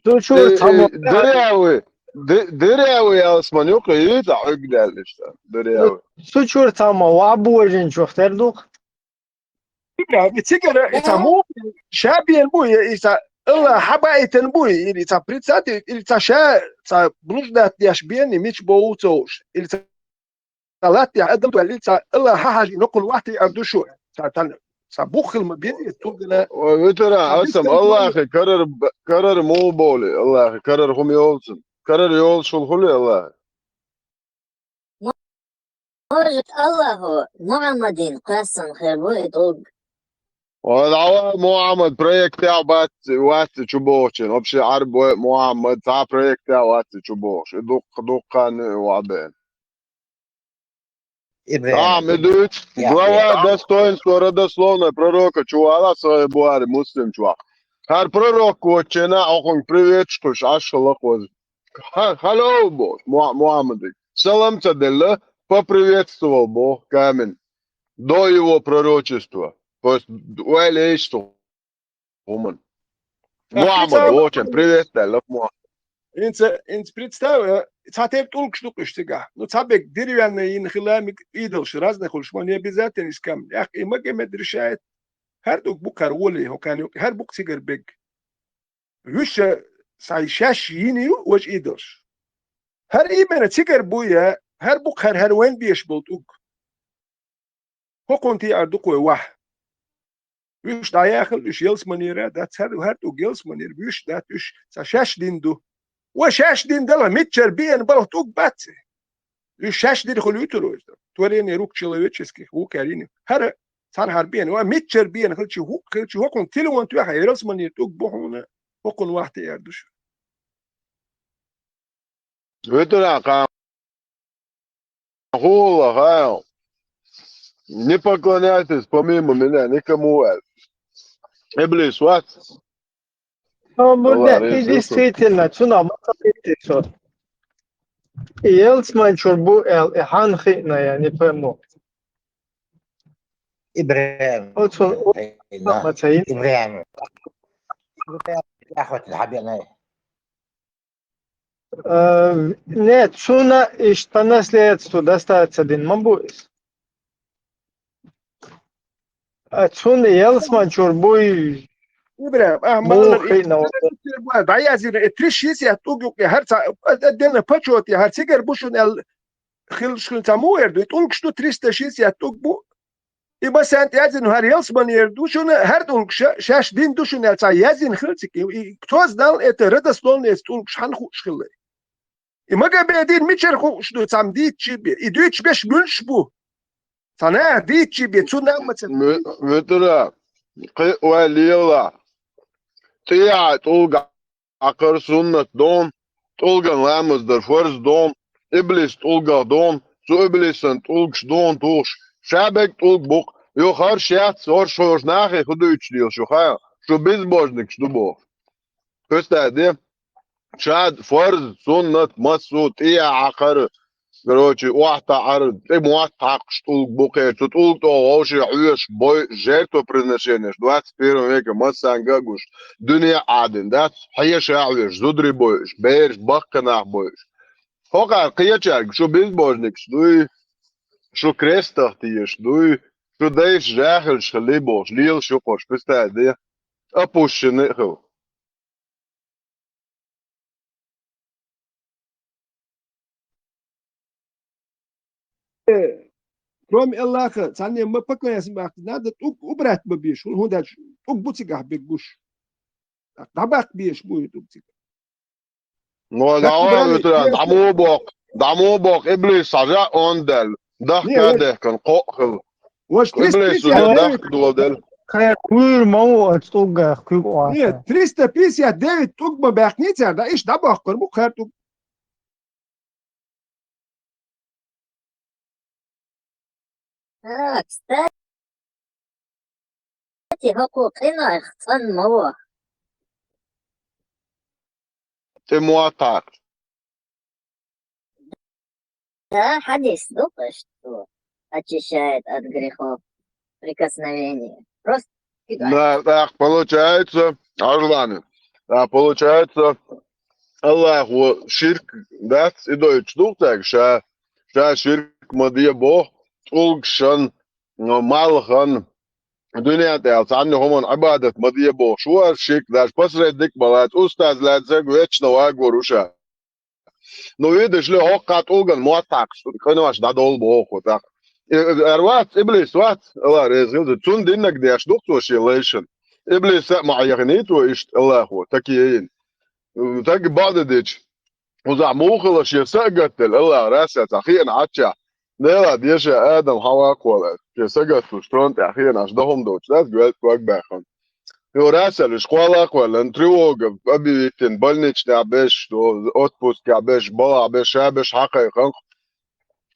Цу чура Э, цхьаммо э, дырявый, ды-, дырявый ялсман юкъа йийца Ӏуьгдал иштта, дырявый. Цу чура цхьаммо ваӀ божинчух тера ду-кх. Ибрахим, и цигара, и ца муха, ша бен бу, и, и ца Аллах хьабаийтина бу, или ца председатель, или ца ша, ца блуждать деш бен, и мича бову ца уш, или ца латтехь адам ваьлла, или ца Аллах хьахьажа, и нокхун вахти ар ду шу, ца тан, ца бух хила ма бен, и цугана. Ой, ветеран, ца асам, бистан Аллахи карар б-, карар муха бовли, Аллахи карар хӀума йолцун. Карар йолуш хули Аллахи? Может, Аллахо Мухьаммадин кхоьссина хир бу и тӀулг? Валла, Мухьаммад проектехь бац, вац чубохучун. Вообще, Ӏарбой Мухьаммад цхьа проектехь вац чубохуш. И дуккха, дуккха хан ваӀ бен. Ибрахим. Ахьмадович, глава достоинства родословной пророка чу вала, Сахьихь Бухари, Муслим чохь. ХӀара пророк воцученна, хьокхунга привет кхуьш, Ӏаш хала кхоза. Ха-, хало боху, Муа-, Мухьаммадик. Салам ца делла, поприветствовал боху камин. До его пророчества. То есть, ойла еш цу хӀуман. Мухьаммад, вочун, привет, даьлла, Мухьаммад. ХӀинца, хӀинца представь, э, цхьа тайпа тӀулгаш ду-кх уьш цигахь. Ну, цхьа бег деревянный йина хила миг идолаш, разный хуьлуш, ма не обязательно из камня. Ях, и Магомед решает. ХӀара тӀулг бу-кх хӀара гӀоле, хӀокхарна юкъа, хӀара бу-кх цигара бег. Вуьш ша, схьа шаьш йина ю, важа идолаш. ХӀара именно цигара бу я, хӀара бу-кх хӀара, хӀара вайн беш болу тӀулг. ХӀокхунна тӀера ду-кх вай ваьхьа. Уьш дӀаяхала, уьш ялсаманера дац, хӀара, хӀара тӀулг ялсаманера, уьш дац, уьш цхьа шаьш дина ду. Ва шаьш дина дала, миччара биъна балха тӀулг бац. Уьш шаьш дина хуьлуьйтур вай. Творение рук человеческих, ву кхаьрина. ХӀара цхьана хӀара биъна, ва миччара биъна хилчи, хӀу-, хилчи, хӀокхунна телефон тоьхна, ялсаманера тӀулг бу хьуна, хӀокхунна вахьа тӀера ду шу. Ветеран, кхана хӀула хаьа. Не поклоняйтесь помимо меня никому, аьлла. Иблис вац. Ну, мурде, и действительно, цунах ма ца хиъна со. И ялсмани чуьра бу аьлла, и хьанна хиъна, я не пойму. Ибрахим. Оцун, Ай, на. Ма ца йина. Ибрахим. Ибрахим, я хоть хьабиъна. Э, нет, цунна иштта по наследству достаться дина ма бу иза. А цунна ялсмани чуьра буй. Ибрахим, а, муха малар и хиъна ву? ДӀаязйина, э, триста шестьдесят тӀулг юкъе, хӀара ца, э, отдельно почёт я, хӀара цигара бу шуна аьлла, хилла шуна ца муха эр ду, и тӀулгаш ду триста шестьдесят тӀулг бу. И масех тӀе яздина, хӀара ялсаманера ду шуна, хӀара тӀулгаш шаьш дина ду шуна аьлла, цхьа яздина хилла цига. И, и кто знал это, родословная тӀулгаш хьанна хууш хилла? И Магомедин мичара хууш ду, цхьамма дийцча бен? И дуьйцуш берш муьлш бу? Цхьа наха дийцча бен, цу нах ма ца Ме-, ветера, кхин а вай лела. ТӀехьа тӀулг Ӏакхар суннат дон, тӀулган ламаз дар фарз дон, иблис тӀулгах дон, цу иблисан тӀулгаш дон тухуш, ша бег тӀулг бу-кх, юха хӀорш яц, хӀорш хӀорш нахе хӀу дуьйцуш лела шу хаьа, шу безбожникаш ду бохуш. Представь де, ша фарз, суннат, массо а тӀехьа Ӏакхар, Короче, охьатаӀар, тӀе мотт хьакхаш тӀулг бу кхер. Цу тӀулг тӀехь вовше хьоьжуш бойуш жертвоприношенеш двадцать первом веке массанга а гуш, дуьне а Ӏадина дац, хьеша а хьоьжуш, зударий бойуш, бераш, баккхий нах бойуш. ХӀокхара кхечаьрга шу безбожникаш дуй, шу крестах тешаш дуй, шу дайша жаьхӀалш хилли бохуш, лелаш ю кхуш, представь де, опущенный а хила. Э, кроме Аллаха, царна ма поклоняться бахка, надо тӀулг убрать ма беш, хӀунда аьлча тӀулг бу цигахь бегуш. ДӀабаккха беш бу и тӀулг цигахь. Ну, Как давай, убрали? Ветеран, дӀамо боккху, дӀамо боккху, иблис схьажа он даьлла. Дахка Не, а дехкан, кхоъ хилла. Ваш Иблис триста пятьдесят уже девять. Дахка доладелла. Кхер куьйра ма ву оцу тӀулгах куьг Не, оха. Триста пятьдесят девять тӀулг ма баьккхний цара, да, иштта дӀабоккхур бу кхер тӀулг. А, кстати, хӀокху къинойх цӀан ма ву. тӀе мотт хьакхаш. Да, хьадис ду, что очищает от грехов прикосновение. Просто Да, так получается, Арслан. Да, получается, Аллахо ширк дац, и дойтуш ду-кх цаьрга ша, ша ширк ма де боху, цӀулгашан, малхан, дуьнен тӀехь цхьанна хӀуманна Ӏибадат ма де боху, шу ас ширк, даже посредник ма лаца, устаз лаьцнарг вечно вагор ву ша. Ну, видишь ли, хӀокху тӀулган мотт хьакхаш, къинош дӀадолу боху тӀаккха. Ара вац, иблис вац, Алла реза хилла, цунна диннарг деш ду-кх цо шен лайшна. Иблиса а ма Ӏехиний цо иштта Аллахо, такие йина. Таг баъда дича, кхузахь муха хилла шен са а гатделла, Аллах расса цхьа хиъна Ӏаччахь, Дела деша Адам хьаваккхавала, шен са гатделлаш, трон тӀехь хиъна Ӏаш дан хӀума доцуш дац, гоьлта ког баьхна. Йо, расса лиш кхоалла а кхоьллина, тревога объявить йина, больничнехь берш, отпускехь берш, балахь берш, ша берш хьакхайкхина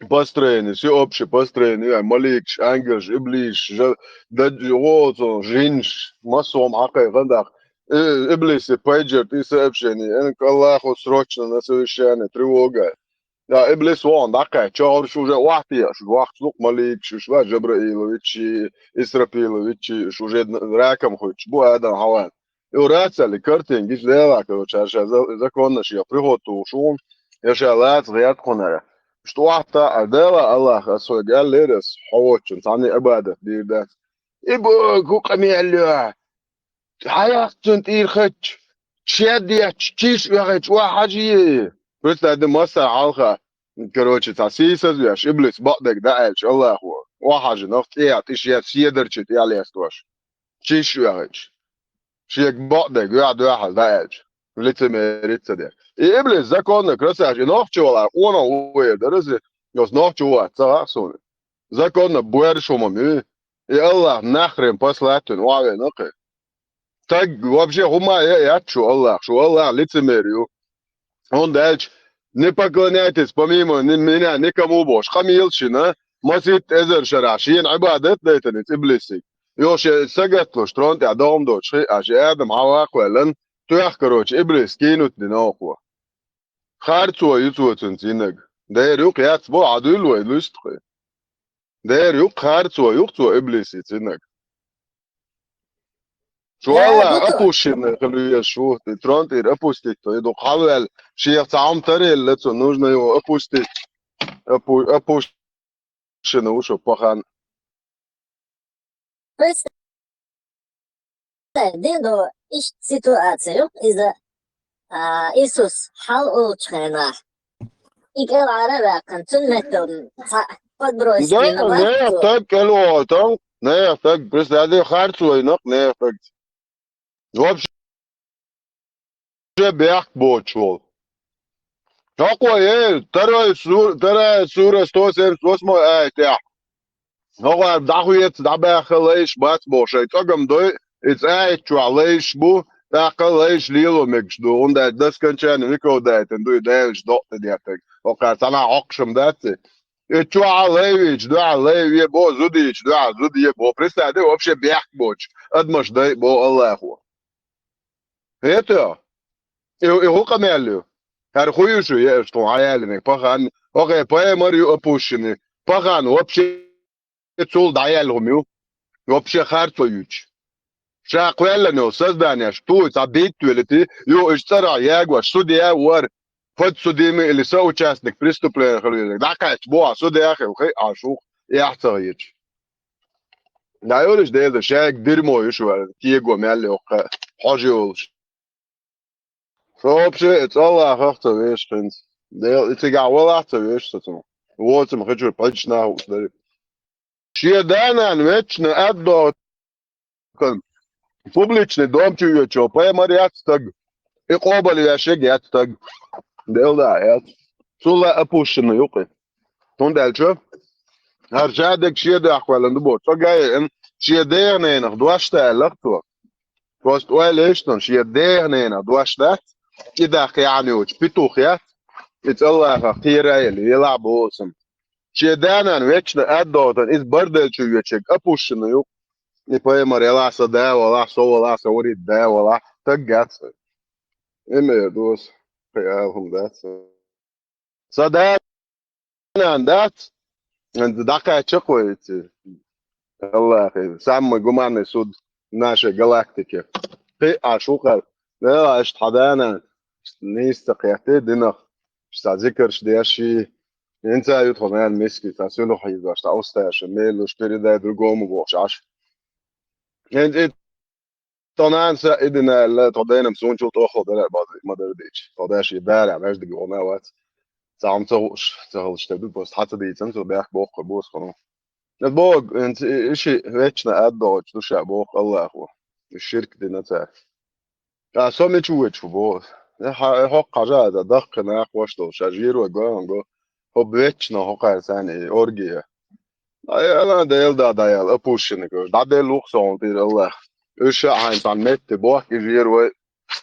построение, всеобщее построение, маликаш, ангелаш, иблисаш, жа-, даджи, воцу, жинаш, массо а хьакхайкхина тӀаккха. И-, иблисе пейджер тӀе сообщение, эн Аллахо срочно на совещание, тревога. Да, иблис вон дӀакхаьчча, хӀорш уже охьатеха, уьш вахча лукъ маликаш, уьш ва Жабраиловичи, Исрапиловичи, уьш уже ракам хуьттуш бу Адам Хьаван. И врацали картин гиша лела, короче, ша за-, законна шех приход тухуш ву, я ша лаца гӀерта кхунара. Уьш тӀохьта а дела Аллах, ас хьоьга аьллера ас, хьо воцчун цхьанна Ӏибадат дийр дац. И бо, гу къамелло! Хьаяхта цунна тӀера хатча, шед етташ, чиш оьхуьйтуш охьа хьажий? Представь, дан массара хьалха, короче, цхьа сийсаз веш, иблис бакъдерг дӀааьлча Аллахо, охьа хьажина, тӀехьа тӀе шед седарчий тӀехь лестош. Чиш оьхуьйтуш. Шега бакъдерг оьхьа доьхьал дӀааьлча. Лицемерить ца деш. И иблис законна красавчик, и нохчо валахь, къонах ву вер дара иза, оцу нохчо вац, ца хаьа суна. Законна боьрша хӀума ма ю. И Аллах нахрен послать вина, охьавеана кхин. Стаг вообще хӀума а яц шу Аллах, шу Аллах лицемер ю. ХӀунда аьлча, не поклоняйтесь помимо ни-, меня никому бохуш, къамелаш йина, масийтта эзар шарахь шена Ӏибадат а дайтина иза иблисиг. Йо, шен сагатлуш, трон тӀехь догӀма доцуш хи а, шен Адам Хьава а кхоьллина, тоьхна, короче, иблис кинуть дина оха. Харцо ю цо цуьнца йинарг. Дера юкъ яц бо, Ӏа дуьйла вай, луьсту кхин. Дера юкъ харцо ю-кх цо иблисе цинарг. Шу Аллах опущенный хила везаш ву, и трон тӀера опустить, и дукха хьаваьлла, шех цхьа хӀума тарелла цо, нужно его опустить. Опу-, опущенный ву шу пахан. Представь, дин ду иштта ситуация ю иза, а, Исус хьал олучу хенахь. И кӀел Ӏара а ваьккхина, цуьнан меттала цхьаъ подбросить Да, йина вац нехан цо. Стаг кӀел вахийтан, нехан стаг, представь, харцо йина-кх нехан стаг. Вообще бехк боцуш волу. Хьокхо ей, второй сур-, вторая сура, сто семьдесят восьмой аятехь. ХӀокхара дӀахоьца, дӀабаьхна лайш бац боху шайн цӀогам дой, и цӀа аьттачохь лайш бу, тӀаккха лайш лело мегаш ду, хӀунда аьлча до скончания веков даийтина ду и Делаца докъа тӀедеттарг. ХӀокхара цхьанхьа хьокхуш-м дац и. И чохь а лай вийча дуьхьа лай ве бо, зуда йийча дуьхьа зуда е бо. Представь, де вообще бехк боцуш, адамаш дай бо Аллахо. ХӀета? И, и хӀун къамел ю? ХӀара хӀун ю шу еаш тхуна хьаялийнарг? Пахан, хӀокхе пайхамар ю опущенный. Пахан вообще цул дӀаяьлла хӀума ю. Вообще харцо юьтуш. Ша кхоьллина йолу созданеш, туй цхьа битта велити, ю уьш цӀарахь ягош, судья а вара, подсудимый или соучастник преступления хила везарг. ДӀакхаьчча бохьа, судья а хила хи а шух, эхь ца хеташ. ДӀайолуш Делан шайга дерьмо ю шу аьлла, кего мел йоккха хьожа йолуш. Со вообще и цӀа Аллахах ца веш хӀинца. Дела, и цигахь валахь а ца веш со цунах. Воцам хечуьра пхьаьчча нах хууш дара. Шен да-нана вечно отдохнуш публичный дом чу оьцучо пайхамар яц стаг. И къобалвеш яц стаг. Дела да яц. Цул а опущенный ю кхин. ХӀунда аьлча, хӀара ша дерг шен дехкваьллина ду боху. Цо гай а, шен деха-ненах дош даьлла-кх цо. Просто ойла еш цунна, шен деха-ненах дош дац, и дахка яхьана йоцу петух яц, и цӀа Аллахах кхера а елла, елахь а боху сан. Шен да-нана вечно отдохнуш, иза барделла чу оьцург опущенный ю. И пайхамар елахь, сан да валахь, со валахь, сан вурида да валахь, стаг яц. И мер доса. Кхы ала хӀума дац. Сан да нана дац, дӀакхаьчча кхойтта. Аллахи, самый гуманный суд нашей галактики. Кхы а шукъар, да, аш хьа да нана, нийса ца кхетти динах, ца зикарш деш ши. Инца ю тхо нана миски, ца сулу хьийзаш, ца усташа, мелуш передай другому бохуш аш. Ин, ин, тхо нана са идина аьлла, тхо дайнам сунчул тӀоххал дара база, ма дара дичи. Тхо даш и дара, между гона вац. Цам ца гуш, ца халш те ду, просто хьаца дийцан, со бях боху, бос хано. Нет, Бог, ин, и, и ши вечно ад догӀуч, душа боху Аллаху. И ширк дина ца. А со мичу вуч фу боху? Э, хьа-, э, хьо кхажа, да, дахка нах ваш дол, ша жиро гон го. Хо вечно хо кхар сани, и оргия. Ай, ала, да ел да, да ел, опущенный, короче. Да бел лух сон, пир Аллах. Уж ша хайн сан метте бох, и жиро,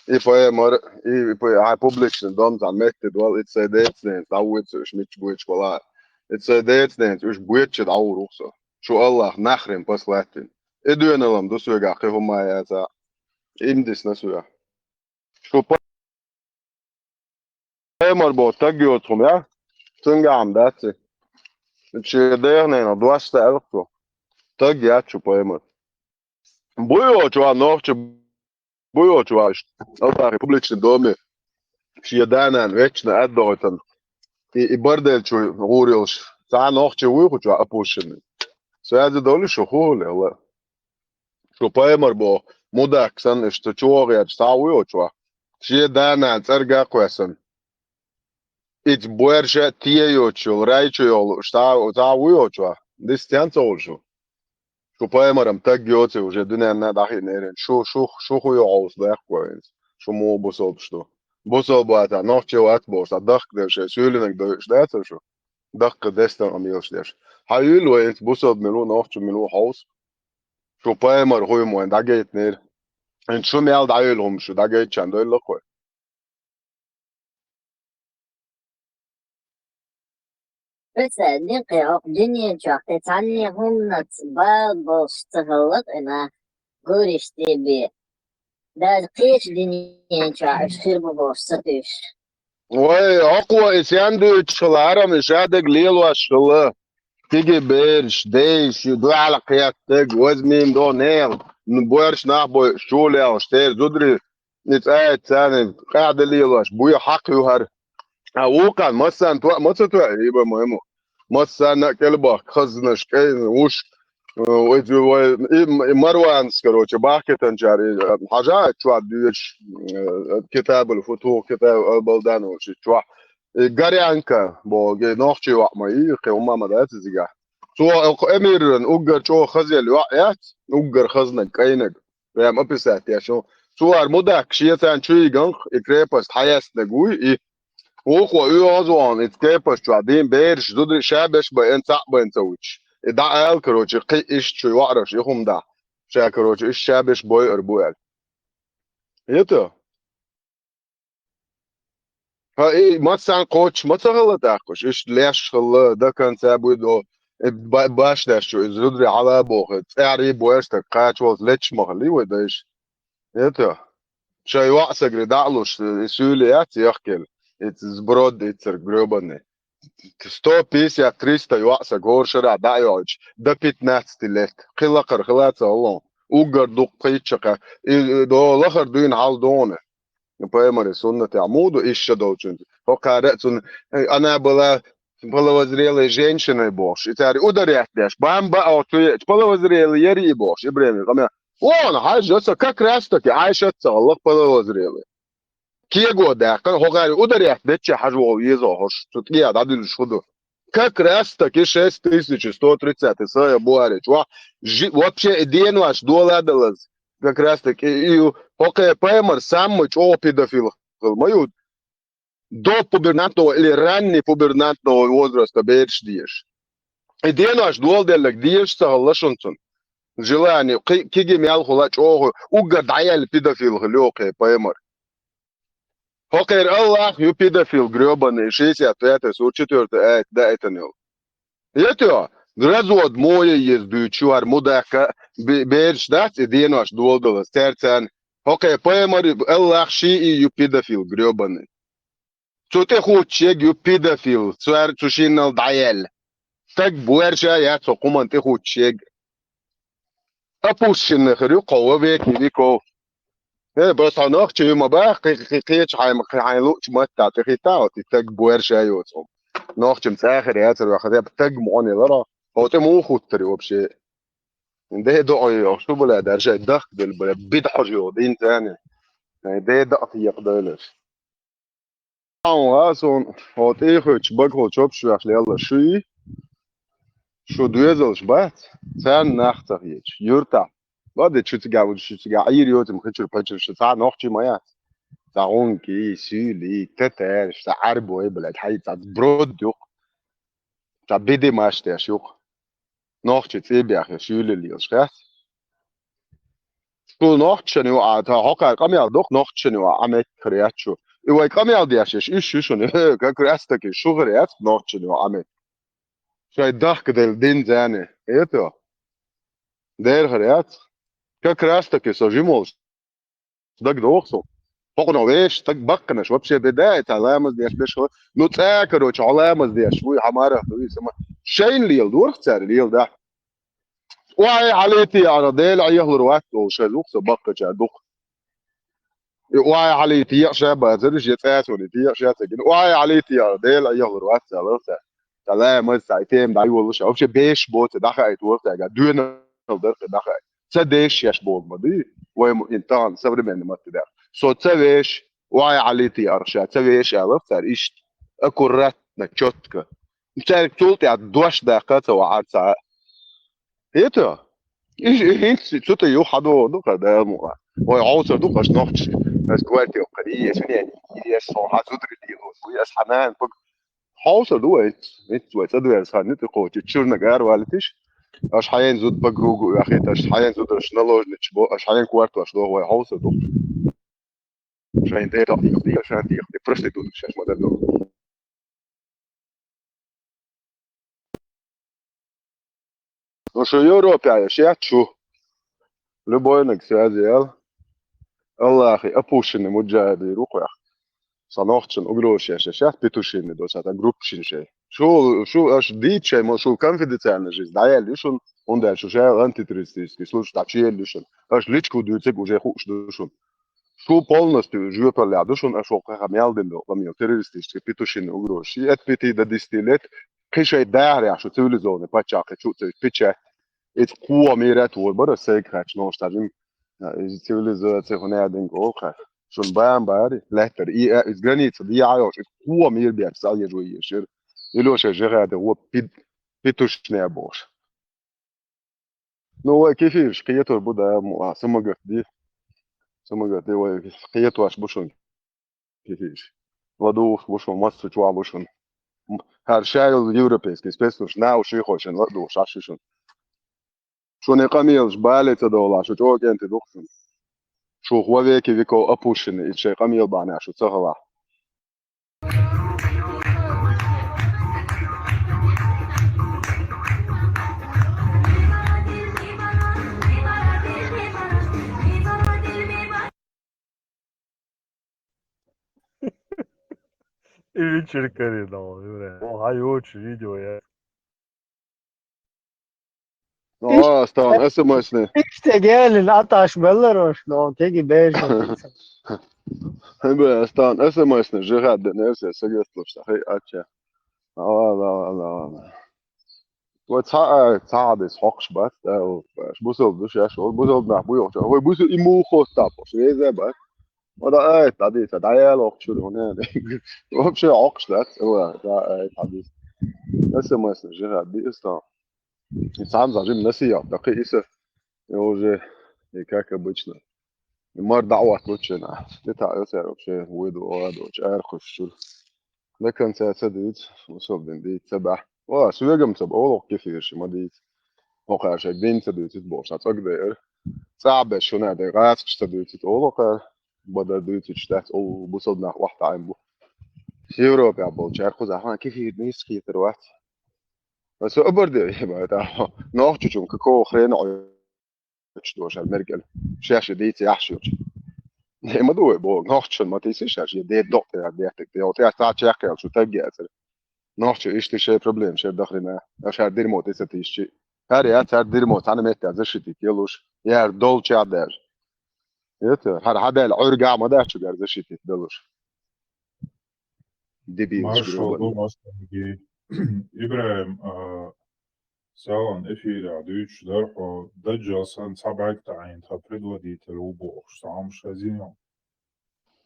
и поэмор, и, и по-, а публичный дом сан метте дол, и цей децнен, да вуч, уж мич вуч вала. И цей децнен, уж вуч да урухсо. Шу Аллах нахрен послать. И дуьйналам ду соьга кхин хӀума яца. Им дисна соьга. Шу па-, паймар бо таг йоцу хӀума, я? Цуьнга хӀума дац и. Шен дехнена доста аьлла цо. Таг яц шу паймар. Буй очу а нохчи, буй очу а иш. Аллахи публичный доме. Шен да-нана вечно ад дохуьйтан. И, и бардел чу гӀур йолуш. Цхьа нохчи вуй хучу а опущенный. Связи долу шу хӀули, Алла. Шу паймар боху, мудак санна, иштта чу вогӀерчу цхьа а вуй очу а. Шен да-нана цӀерга а кхоьссина. Ица боьрша а те йоцуш йолу, рай чу йолу, ша, цхьа а вуй очу а. Дис стен ца волу шу? Шу паймарам таг йоций уже дуьненна а дӀахиънерин. Шу, шу, шу хӀу йо Ӏовса даккхо вайнца. Шу муха бусалбаш ду? Бусалба ваца, нохчи вац бохуш, а дахка деш, шайн суьйлинарг дойуш дац шу? Даккха дестан амелаш деш. Хьан юьлу вайнца бусалба мила ву, нохчи мила ву хьовса? Шу паймар хӀуй мо вайн дӀагайтинера. ХӀинца шу мел дӀаюьлу хӀума шу дӀагайтчарна дойла кхой. Аса динкъе хӀокху дуьнен чохь тӀе цхьанне хӀуманца бала болуш ца хилла къина гуриш тӀе бе. Даже кхечу дуьнен чохь уьш хир бу бохуш ца туьйсуш. Вай, хӀокхо и сен дуьйцуш хилла, хӀарам и шадерг лелош хилла. Киги бераш, дейш, дуьхьал кхеттаг, вазмин до нел, ну, боьрш нах бой, шулелш, тер зудри, и цӀа а царна къаьхьа лелош, буй хьакха ю хӀара. А вукхана массарна тоъа ма ца тоьа, и ба ма ему. Массарна а кӀелбахка, хазнаш, кӀайна, вуш, э, вай, вай, и, и Марванас, короче, бахкитанчара, и, э, хьажа а чохь дуьйцуш, э, китабул футух, китаб албалдан волчу чохь. И Горянка, боху, и нохчий йоӀ ма йий, кхин хӀумма ма дац изигахь. Цо, э, кху эмиран уггар чӀогӀа хазъелла йоӀ яц, уггар хазнаг, кӀайнаг. Прям описать деш ву. Цо ара мудак шен царна чу йиганх, и крепость хьаяьстинарг вуй, и вукхо оьгӀазвахана, и крепость чохь дийна бераш, зударий ша беш байна, цхьаъ байна ца вуьтуш. И дӀаала, короче, кхин иштта шу йоӀараш, и хӀума дахь. Ша, короче, иштта ша беш бойур бу аьлла. ХӀета? Хьан и массарна кхочуш ма ца хилла тӀаккха уьш? Иштта леш хилла, до конца буй до. И ба-, башдеш чу, иза зударий хьала а боху, цӀаьрий боьрша стаг кхача волчу леташ ма хилла вай дайша. ХӀета? Шайн йоӀ сагри дӀа а луш, и суьйле яц яхкелла. Иза сброд, иццара грёбаный. Сто пятьдесят, триста йоӀ саг хӀора шарахь дӀа а йоьлча, до пятнадцати лет. Кхин лакхара хила ца хилла. Уггар дукха пхийтта шакха. И, и до лахара дуьйна хьал догӀуна. Пайхамаран суннатехь муха ду иштта долчуьнца? ХӀокхара а цунна, э, она была половозрелой женщиной бохуш. И цара ударять деш, бамба а оцу чу еача, половозрелый яра и бохуш, Ибрахиман къамел. Вон, хьажа, со как раз таки Айшат ца гӀаллакх половозрелый. Кего даьккхина, хӀокхара ударять дечча хьажа вогӀу веза хӀорш, цу тӀе дӀадуьллуш хӀу ду. Как раз таки шесть тысяч сто тридцатый сайа Бухари чохь, жи-, вообще и денош дола а далаз. Как раз таки и ю, хӀокхе пайхамар самый чӀогӀа педофил хила ма ю. До пубертатного или ранний пубертатного возраста бераш дезаш. И денош доладелларг дезаш ца хилла шуна цунна. Желание, кхи-, киги мел хула чӀогӀа, уггар дӀаяьлла педофил хила ю хӀокхе пайхамар. ХӀокхера Аллах ю педофил грёбаный, шестьдесят пятая сура, четвёртая аят даийтина йолу. Ето, развод моя еза дуьйцу хӀара мудакка, бе-, бераш дац и денош доладалаз, цаьрца. ХӀокхе пайхамар, Аллах ший и ю педофил грёбаный. Цу тӀе хуччег ю педофил, цар цу шиннал дӀаяьлла. Стаг боьрша яц хьо кхуман тӀе хуччег. Опущенный хир ю кхо веки веков. Э, просто нохча ю ма бах, кхи-, кхи-, кхеча хьайма, кхи хьайн лучу матта тӀе хита, вот и стаг боьрша йоцу. Нохчам цӀа хир яцар ваха, я стаг муӀан елара. Хьо тӀе муха хуттар вообще? Де доӀа йо, шу бала даржай дахк дел бала, бид хьожа йо, дин цани. Де дакъа тиякъ дойлаш. Ан ва сон, хьо тӀехуьйтуш багахула чопаш вехаш лелла шуй, шу доьзалш бац, царна нах ца хеташ, юртахь. Баде шу цига вуьдуш, шу цига Ӏийр йоцам хи чуьра пхи чуьра шу цхьа нохчий ма яц. Цхьа гӀунки, суьйли, татарш, цхьа Ӏарбой, блядь, хьай цхьа брод юкъ. Цхьа беде маш деш юкъ. Нохчий цӀе бехаш, юьлил йолуш хес. Шу нохчашна ю а, та хьокхара къамел доккху нохчашна ю а, Ӏаметтахар яц шу. И вай къамел деш, иш, иш ю шуна, как раз таки, шу хир яц нохчашна ю а, Ӏамет. Шай дахка делла дин зани, это? Дера хир яц. Как раз таки, со жимолш. Стаг доху со. Хьо кхунах веш, стаг баккханаш, вообще беда, и цхьа ламаз деш беш хила. Ну, цӀа, короче, хьо ламаз деш вуй, хьан марах дуй, сама. Шайна лела дурх цара, лела да. Ой, хьалийти ара, Дела Ӏехалур вац, олу шай лух со баккхача дукха. И ой, хьалийти екъ ша бацариш, я цӀа сони, ти екъ ша ца гина. Ой, хьалийти ара, Дела Ӏехалур вац, цара ларца. Цхьа ламаз, цхьа и тема дӀайолуш, вообще беш боцу, дӀахаийта вара цаьрга, дуьйна дара кхин дӀахаийта. Ца дешаш яш боху ма дуй, вай ма ин тахана современный матте дер. Со ца веш, вай Ӏалити арша, ца веш алар цара иштта. Аккуратно, чётко. Цаьрга цул тӀаьхьа дош даккха ца вахьар ца. ХӀета? И, и хӀинца цу тӀе юха хьадогӀу ду, кхара Дала мукъа. Вай хьовсар ду, кхаш нохчаш. Ас квартира кхари, ес винен, ес сон хьан зудри лело, ас хьанан паг. Хьовсар ду вай, итт вай ца дуьрса хан нитӀи кхочу, чурнаг ара валитиш. Аш хьайна зуда пагругу вяхийта, аш хьайна зударш наложнича бо, аш хьайна квартош доху вай хьовсар ду. Шайн тӀе тахтих, шайн тих, проститутка шаьш ма дар ду. Ну, шу Европе а еш яц шу. Любойнаг связи ял. Аллахи, опущенный муджахидин рукхвех. Сан нохчан угроза еш яц, петушиный доса, та группа шин шей. Шу, шу, аш дийт шей, мо шу конфиденциальная жизнь, дӀаяьлла ю шун, хӀунда аьлча шу шаьл антитеррористический служба, дӀа чу елла ю шун. Аш личку дуьйциг уже хууш ду шун. Шу полностью жоьпаллехь ду шуна, аша вокху хьан мел дина долу къамел, террористический, петушиный угроза. Ши эт пяти до десяти лет, кхин шайн дахарехь шу цивилизованный паччахь кхин чу а ца вуьту, печать. Иза кхо мира тхур бара, сайга хаьттича, нохчаша жим, а, иза цивилизация хӀун яа динга олу кхаьа. Шуна бан бари, лаьттара, и, а, иза граница дехьа йолуш, иза кхо мира беш, цхьа еза вай ешира. Ило шайн жихӀади гӀо пид-, петушная бохуш. Ну, вай кефирш кхетар бу, да, ма, а, самагат ди. Самагат ди вай кхетош бу шун кефирш. ЛадугӀуш бу шун, массо чохь бу шун. М, хӀара ша йолу европейский спецслужба, нау шийхой шайн ладугӀуш, Ӏаш шу шун. Шуна и къамелаш бале ца довлахь, шу чӀогӀа кӀентий ду-кх шун. Шух во веки веков опущенный, иза шайн къамел бахьанехь шу ца хилахь. И вечер карина, о, хьан йоцу видео я. Ну, Иш-, а, стан эс эм эс-ни. Иштта гелин аташ белларош, но кеги бежа. Хьан бе, стан эс эм эс-ни жихад ден эс эс сагетлуш, та хей ача. Ала, ала, ала, ала. Вай цхьа, а, цхьа хьадис хьокхуш бац, да, о, баш. Бусалба ду шаьш, о, бусалба нах бу йохча. Вай бусу и мухо стапош, веза бац. Вада, ай, тади, та даяла охчур, хьуна. Вообще хьокхуш дац, ала, да, ай, тади. Эс эм эс-ни жихад ди, стан. И цхьаьна жим насият, да, кхи иса. И уже, и как обычно. И мар даъват лучшена. Ты та, это вообще выйду, ладу, чар кхуш чур. До конца ца дуьйцу, особенно дуьйцу ца бахь. О, соьгам ца бахь, олу кефирш ма дуьйцу. Хьо кхаьршай дин ца дуьйцу, бохуш, цӀа цӀагда яр. ЦӀа беш шуна дай гӀацкаш ца дуьйцу, олу кхаьр. Бада дуьйцуш дац, о, бусалба нах охьатаӀийна бу. Европа болчаьрга кхузахь, хан кефир нийса хетар вац. Аса абар де, ма, та, нохчочун какого хрена Ӏуьйчу дошар Меркель? Шаьш дийца яхьаш йолчу. Не ма ду вай боху, нохчашна ма тийсира шаьш, я де докъ тӀера деттиг, я тӀера цхьа чекхъяьлла шу таг яцара. Нохчо иштта шайн проблема шера дахрина, а шаьра дирмо тӀе ца тийсчи. ХӀара яц, хӀара дирмо цхьана метта защитить елуш, яра долча даже. Это, хӀара хьабаьлла Ӏуьргахь ма дац шуьгара защитить далуш. Дебил. Маршо ду, массанхьа. ИбрахӀим, а, Салам, эфирехь дуьйцуш дара хьо, Даджал санна цхьа бӀаьрг таӀийна тхан предводитель ву бохуш, цхьа хӀума шазийна.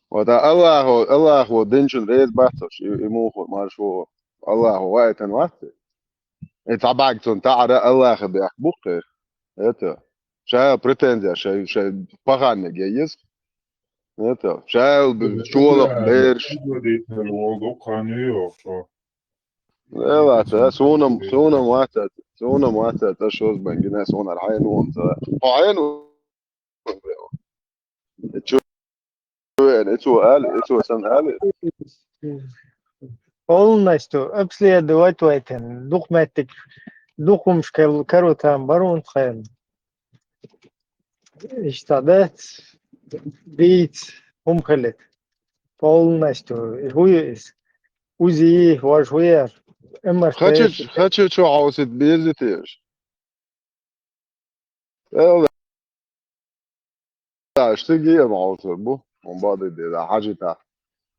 Вот а Аллахо, Аллахо динчун реза бац уьш, и, и муха марш ву. Аллахо ваийтина вац и. И цхьа бӀаьрг цунна таӀара Аллахе бехк бу кхера. Это, шайла претензия, шай, шай паханниг я иза. Это, шайла б-, шолакх бераш. Предводитель ву, дуккха хан ю йоху. Эла, ца, суна-м, суна-м вац, суна-м вац, ца, шозбан гина, суна хьайна вон, ца. Хьо хьайна вон, бля. Чу, чу, эцо али, эцо сан али. Полностью обследовать вайтан, дукха меттиг, дукха хӀумаш кел-, каро там барун тхайна. Иштта дац, дийца, хӀума хилит. Полностью. И хӀу ю иза? УЗИ, важа хӀу яр? МРТ. Хачу, хачу чу хьовсит беза теш. Эл, да, штыги ма хьовсур бу. Он бади де, да, хьажита.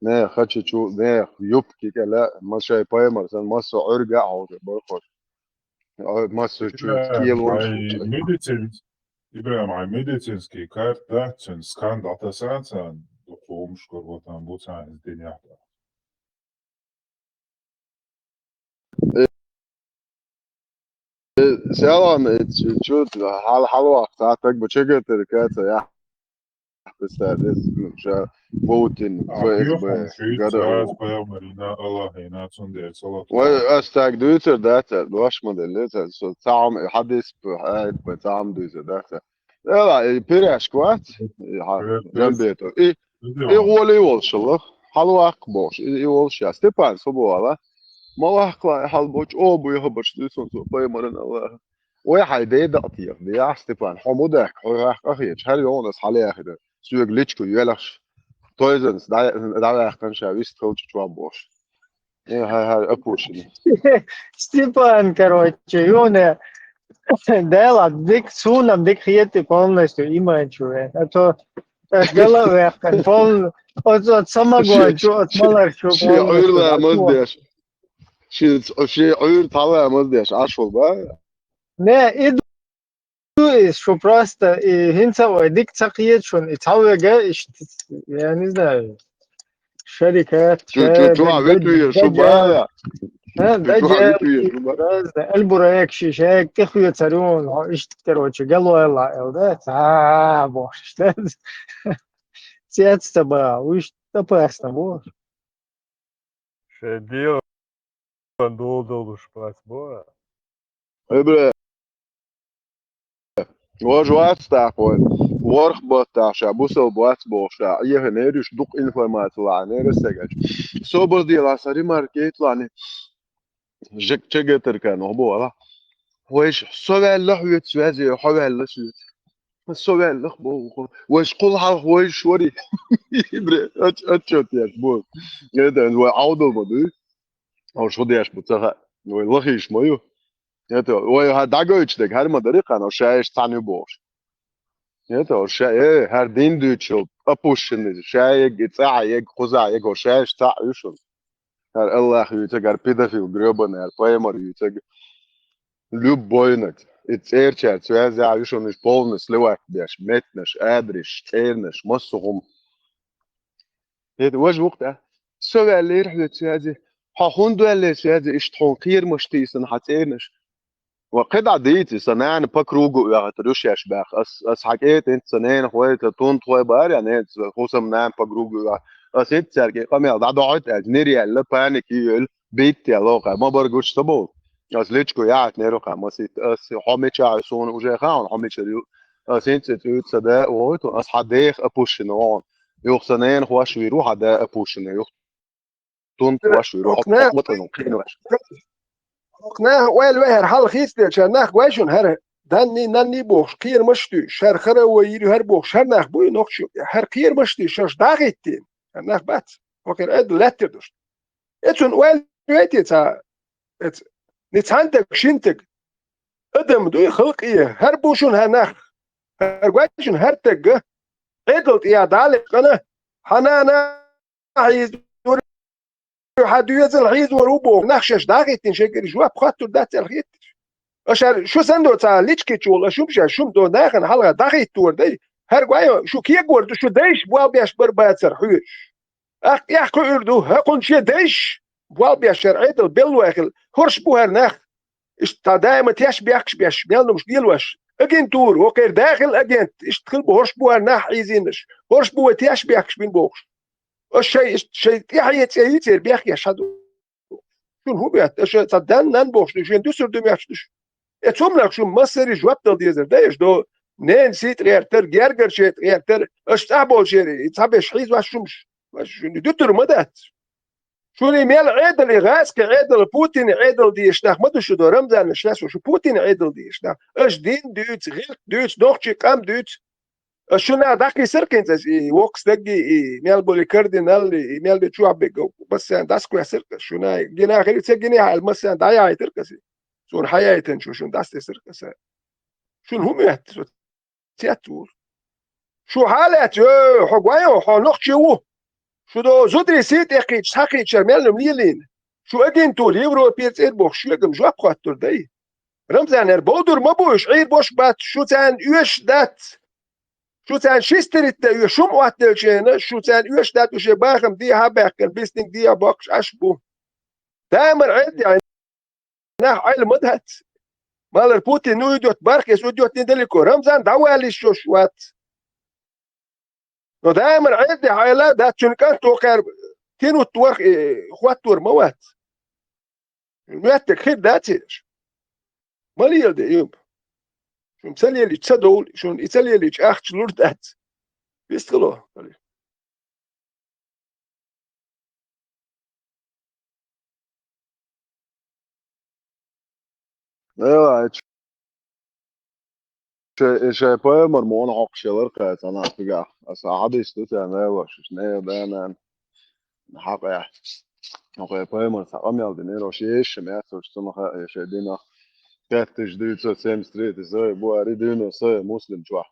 Не, хачу чу, не, юбки кела, ма шай паймар, сан массо Ӏуьрга а хьовсур бу, хо. Ой, массо чу киелон. Ай, медицинс-, ИбрахӀим, ай, медицинский карта, цуьнан скан дӀатасан, царна дукха хӀумаш кара ватан бу царна иза динехь. Э, э, салам, э, чу, чу, хьал-, хьалваккха, цхьа таг бу чегатар каца, я. Представь, ша Путин, А, ФСБ, хьоьхам шуьйца гада. Аз пайхамарина, Аллахьина, цундела салат. Вай, ас таг дуьйцур дац, дош ма делли, ца, со, цхьа хьадис, хьаьт, цхьа дуьйцур дац. Эла, и пиряшка вац, и хьа, Пиряшка. Ганбетов. И, Пиряшка. И гӀоли волшалла, хьалваккха бохуш, и, и волуш я. Степан, со бохала, ма ваккхала, и хьал бочу, о, бу, яха бочу, дуьйцун со, пайхамаран Аллаха. Ой, хьай дей дакъа теха, де, ахь, Степан, хьо ма даьхка, хьо хьаькъа хеташ, хьаьр йогӀунас хьалаяхира, соьга личку йоьлхаш, тойзанца дӀа-, дӀаваьккхина ша вист халчу чохь бохуш. Э, хьай, хьай, опущенный. Степан, короче, юна, дела, дик, сунам дик хети полностью иманчу, э. А то, э, гала вехкан, пол-, от, от самогончу, от маларчу, ши полностью, Ӏуьрла а маздеш. Ши, ши Ӏуьр тхьала а маздеш, Ӏаш вол ба? Не, и ду иза шу просто, и хӀинца вай дика ца кхета шуна, и цхьа вега, иштта, я не знаю, шарикат, чу, чу, ша, чу, а даджа, векуье шу даджа. Бала? А, чу, чу, а даджа, векуье шу ба? Разные. Аль-Бурайк ши шайга тӀехвецар юн, хьо иштта, короче, галойла эл, да? Ца, бохуш, да? Цец ца ба, уьш опасно, бохуш. Шайн дегӀан дола долуш бац бо. Э, бля. Вож вац тахой. Ворх баттахь ша, бусал бац бохуш ша. Ехе нериш дукха информаци лахьа, нерис сегачу. Собар дела, са ремарк гейтлани. Жек чегетаркан, ох, бо, ала. Вайш, со ваьлла хьоьца связи, хьо ваьлла соьца. Со ваьллах боху. Вай школ хьалха вай шори. Бре, ач-, отчет яц, бо. Это, вай Ӏовдал ма дуй. Аш хӀу деш бу ца хаьа. Вай лахийш ма ю. Это, вай хьа дӀагойтуш дерг хӀара ма дари кхана, аш шаьш цхьаьна ю бохуш. Это, аш ша-, э, хӀара дин дуьйцуш йолу, опущенный, ша егг, и цӀа егг, кхуза егг, аш шаьш цхьаъ ю шуна. ХӀара Аллах юьйцург, хӀара педофил грёбаный, хӀара пайхамар юьйцург. Любойнаг. И цӀерачаьрца вяза ю шуна уьш полностью сливать беш, меттанаш, адресаш, цӀернаш, массо а хӀума. ХӀета важа ву-кх тӀе. Со ваьллера хьоьца вязи. Хьо хӀунда ваьллера вязи, иштта хьуна кхерамаш тийсина хьан цӀернаш? Ва кхидӀа дийца, сан нана по кругу оьгӀатар ю шаьш баьхка. Ас, ас хьан кӀетӀинца сан ненахой, сан тунтхой бара, я ненца хӀусам нана по кругу оьгӀа. Ас хӀинца цаьрга къамел дӀадохьуьйту аьлча, нир яьлла, паника йоьлла, битта яьлла, кхаьа, ма бара гучу ца бовлу. Ас личку яхьатнера кхаьа, масийтта, ас хьо мичахь ю суна уже хаьа, хьо мичара ю. Ас хӀинца цӀуьйцу сан да а вохуьйту, ас хьан деха опущенный ву хьуна. Юха сан ненахош вийр ву хьан да опущенный, юха тунтхош вийр ву, хьо кхоъ ма ца ву кхийнош. Хьох наха ойла вехьар хьалха хийцадечара нах гой шуна хӀара? данни, нанни бохуш, кхерамаш а дуьйш, хӀара хӀара вай йир хӀара бохуш, хӀара нах буй нохчо, хӀара кхерамаш а дуьйш, шаьш дӀахӀиттийна, хӀара нах бац, хӀокхуьнан Ӏедал лаьттар долуш. Эцунна ойла вай те цхьа, эц, ни цхьана таг, шина таг, адам дуй халкъе, хӀара бу шуна хӀара нах, хӀара гой шуна хӀара тагга, Ӏедал тӀехьа дӀале къана, хьан нана хьийзор, хьан доьзал хьийзор ву боху, нах шаьш дӀахӀиттийна шайгара жоп хоттур дац аьлла хетташ. Аша шу санна доцу личкича волу, аша хӀума шаьш, хӀума до нахана хьалха дӀахӀиттор дай, хӀара гой шу кегор ду, шу дайша болх беш бар бацара хьоьжуш. Ахь тӀехь кхуьур ду, хӀокхунна шен дайша болх беш хӀара Ӏедал белла вай хила, хӀорш бу хӀара нах. Иштта цхьа даима теш бехкаш беш, мел хӀумаш лелош. Агентура, вокхеран да хила агент, иштта хила бу хӀорш бу хӀара нах хьийзийнарш. ХӀорш бу вай теш бехкаш бина бохуш. Аша шайн, иштта шайн тӀаьхье цӀе йийцера бехкеш хьан ду? Шуна хӀун моьтту? Аша цхьа дан-нан бохуш ду, шен дуьсур ду моьттуш ду шу? Э, цомнах шун массаре жоп дала дезар дай аша до, ненан сий тӀа гӀертар, гергарчеран тӀа гӀертар, аша цӀахь болчеран и цхьаберш хьийзош шумаш. Шуна дуьтур ма дац. Шуна и мел Ӏедал, и гӀазкхи Ӏедал, Путин Ӏедал дезаш нах ма ду шу до, Рамзан, ша со, шу Путин Ӏедал дезаш нах. Аша дин дуьйцу, гӀиллакх дуьйцу, нохчийн къам дуьйцу. Аша шуна дӀакхийсар кхин цӀа, и воккха стаг, и мел болу кардинал, и мел бен чохь бегга, массарна дӀасакхоьссар аса. Шуна гина хир, ца гина хьал, массарна дӀаяхьийтар аса. Суна хьаяйтанчо шуна дӀасатесар аса. Шуна хӀун моьтту? Цец ву. Шу хьалаьцна, ой, хьо гой, хьо нохчи ву. Шу до зударий сий тӀе кхийча, схьакхийчара мел хӀума лелийна. Шу агентура Европера цӀера бохуш шуьгара жоп хоттур дай. Рамзан, хӀара бовдур ма бу уьш, Ӏийр бош бац, шу царна оьшуш дац. Шу царна шистаритта оьшу, хӀума оттаделча хенахь, шу царна оьшуш дац, уьш бахам дехьа а баьккхина, бисниг дехьа боккхуш Ӏаш бу. Дамар Ӏедда нах Ӏелла ма дац. Малар Путин, ну, уйдет барх, если уйдет недалеко. Рамзан дӀаваллийш йолуш вац. Но даимар Ӏедда хьайла дац, цуьнан кӀант вокхара тинут ворхӀ, э, хӀоттор ма вац. Моьттург хир дац иза. Ма лела де, юм. Шуна ца лелийча ца довлу, шуна и ца лелийча ахча лур дац. Вистхило. Давай, шай, шай пайхамар муна хьокхуш ялар кхаьчна цхьана цигахь. Аса хьадис ду царна лелош, уьш нехан да-нана хьакъехь. Хьо кхе пайхамар цхьа къамел динера, уьш ешша метташ цунах а, шайн динах. Кхетташ дуьйцу, семьдесят третий сай, Бухари дуьйна сай, Муслим чохь.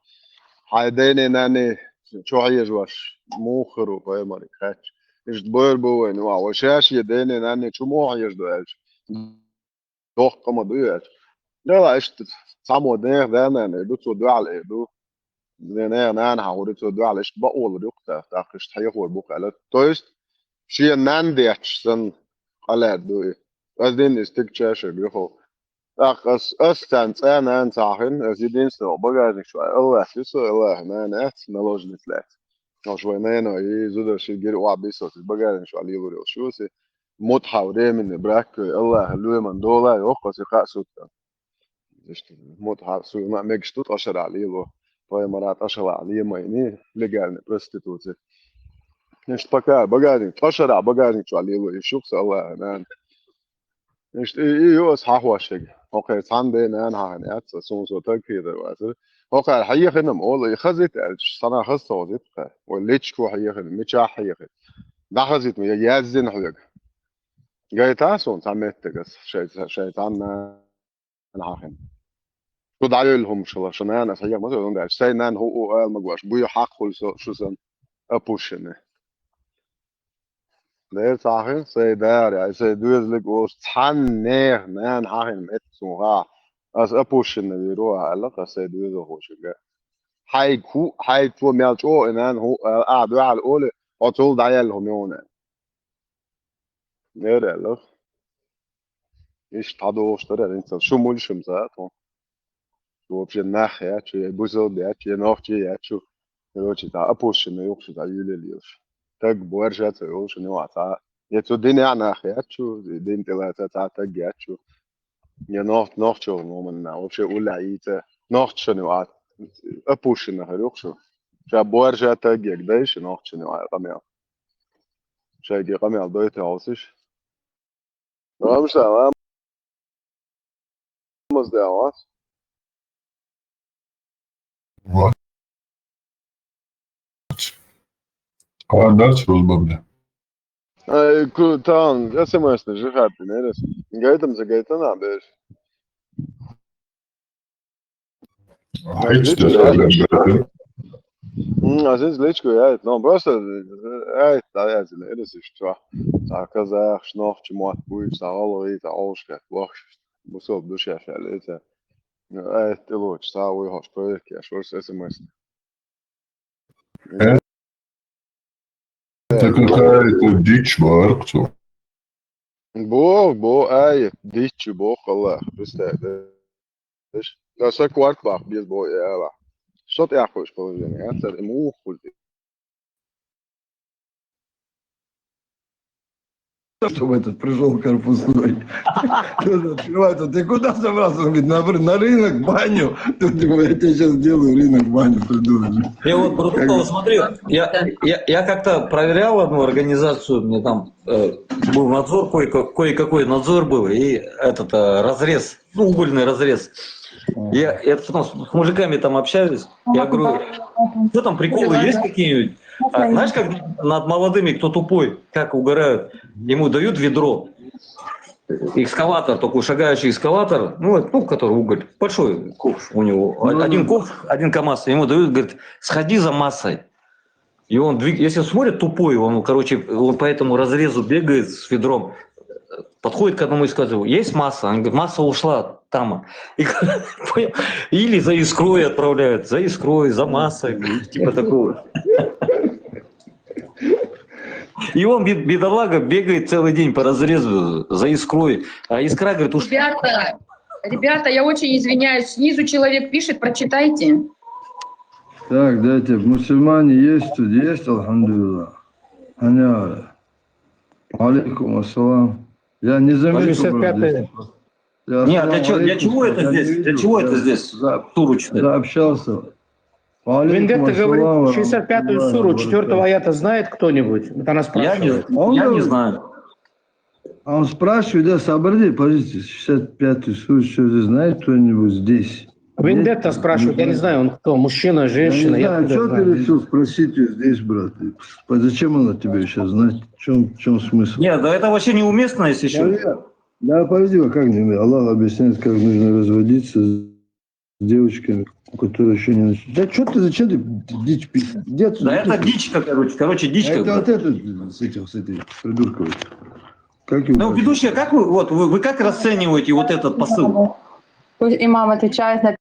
Хьайн дайне-нанне чу хьежош муха хир ву пайхамариг хаьттича. Иштта бер бу вайна, вай шаьш я дайне-нанне чу муха хьежадо аьлча. Доккха къа ма ду и аьлча. Дела иштта цхьаммо нехан да-нана эр ду, цо дуьхьал эр ду. Нехан нана хьан хӀури цо дуьхьал иштта бакъо лур ю-кх цара, тӀаккха иштта хьехор бу-кх аьлла. То есть, шен нанна детташ санна къа лаьрда ду и. Ас дина и стиг чашар юхал. ТӀаккха ас, ас царна цӀа нана ца хьахина, ас единственный багажник чу, Аллах ю со, Аллаха нана яц, наложница лаьцна. Ош вай нана и зуда ши гира охьабисса, багажник чу лелур йолуш ю аса. Мутхьа временный брак, Аллаха лоьман дола йоху аса кхаа сутта. Иштта мутхьа суна мегаш ду ткъа шарахь лело. Пайхамара ткъа шарахь лемайни, легальный проституция. Иштта пока багажник, ткъа шарахь багажник чу лело, и шух аса Аллаха нана. Иштта и, и ю аса хьахош шега. ХӀокхуьнан цхьана ден нана хьахана яц, суна со таг хетар вацара. ХӀокхара хьехина-м олу, и хазита аьлча, схьана хаза ца хазита кхаьа. Вай личко хьехина, мичахь хьехина. ДӀахазита ма, я яздина хьоьга. Гайта суна цхьа меттиг аса, шайн, шайн цхьана нана хьахина. Шу дӀайолу хӀума шала, шу нана аса хьеха ма ца, хӀунда аьлча, сайн нана хӀуъу ала магош, буй хьакхуьлу со, шу санна, опущенный. Дера ца хьахина, сайн дара, я сайн доьзалиг волуш, цхьанна нехан нана хьахина меттиг суна хаахь, аса опущенный вийр ву аьлла, аса сайн доьзалхочуьнга. Хьайга хӀуъу, хьайга цо мел чӀогӀа и нана хӀуъу ала, ахьа дуьхьал олий, хьо цул дӀаяьлла хӀума ю хьуна аьлла. Нера аьлла. Иштта дӀадохуш дара, хӀинца шу муьлш хӀума ца тхо. Шу вообще нах яц шу, я бусалба яц шу, я нохчи яц шу. Короче, цхьа опущенный ю-кх шу, цхьа юьлел йолуш. Таг борша ца йолуш, шуна юкъахь цхьа. Я цу динехь нах яц шу, дин тӀелаца цхьа таг яц шу. Я нохч-, нохчо номанна, вообще уллехь йийца. Нохчашна юкъахь опущенный хир ю-кх шу. Ша борша таг я дайша нохчашна юкъахь къамел. Шайга къамел дойту хьовсуш. Рамзан, ламаз деш вац? Ва. Кхаъ дац, рузбан де. Ай, ку-, таун, эс эм эс-на жихаттина, эрес. Гайтам за гайтана, беш. Гайтам за гайтана. М, а здесь личку я, ну, просто, э, ай, да, я, эрес, и что? Так, казах, шнох, чему отпусть, а, олови, та, олушка, вахш, бусо, душа, шалета. Ай, ты лучше, са, уйхош, проверки, а что с эс эм эс? Это какая-то дичь, Баркцо. Бо, бо, ай, дичь, бо, Аллах, представь, да? Да, со кварт бах, без бо, я, ва. Что ты ахуешь положение, а? Царь ему ухуй. Чтобы этот пришёл корпусной. Тут открывает, он: «Ты куда собрался?» Он говорит: «На, на рынок, баню». Тут ему: «Я тебе сейчас сделаю рынок, баню придумаю». Я вот Брутутова смотрю, я, я, я как-то проверял одну организацию, мне там, э, был надзор, кое-, кое-какой надзор был, и этот, э, разрез, ну, угольный разрез. Я, я потом с, с мужиками там общаюсь, я говорю: «Что там, приколы есть какие-нибудь?» А знаешь, как над молодыми, кто тупой, как угорают? Ему дают ведро, экскаватор, такой шагающий экскаватор, ну, вот, ну, который уголь, большой ковш у него, о-, один ковш, один КамАЗ, ему дают, говорит: «Сходи за массой». И он двиг-, если смотрит тупой, он, короче, он по этому разрезу бегает с ведром, подходит к одному и сказал: «Есть масса?» Он говорит: «Масса ушла там». И, понял? Или за искрой отправляют, за искрой, за массой, типа такого. И он, бед-, бедолага, бегает целый день по разрезу за искрой. А искра говорит: «Уж». Ребята, ребята, я очень извиняюсь, снизу человек пишет, прочитайте. Так, дайте, мусульмане есть тут, есть, алхамдулилла. Аня. Алейкум ассалам. Я не заметил, брат, здесь. Нет, для чего, для чего это здесь? Для чего это здесь? Турочный. Заобщался. Вендетта говорит, шестьдесят пятую суру, четвёртого аята знает кто-нибудь? Вот она спрашивает. Я не, я не знаю. А он спрашивает, да, собрали, подождите, шестьдесят пятую суру, что здесь знает кто-нибудь здесь? Вендетта спрашивает, я не знаю, он кто, мужчина, женщина, я не знаю, что ты решил спросить её здесь, брат? Зачем она тебе сейчас знать? В чем, в чем смысл? Нет, да это вообще неуместно, если что. Да, подожди, а как не? Аллах объясняет, как нужно разводиться с девочками, которые еще не начали. Да что ты, зачем ты дичь пишешь? Иди отсюда, да это дичь, короче, короче, дичь. Это вот этот, с этим, с этой придуркой. Как его? Ну, ведущая, как вы, вот, вы, вы как расцениваете вот этот посыл? Пусть имам отвечает на...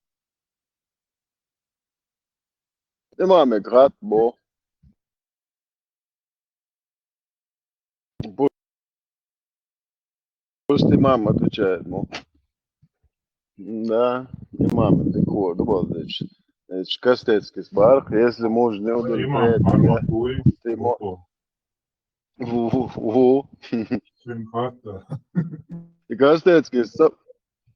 Имам играть, бо. Пусть имам отвечает, ну. Да, имам, ты кого, да, вот, значит. Значит, Костецкий Сбарх, если муж не удовлетворяет тебя, ты мо-, Ву, ву, ву. И Костецкий, со-,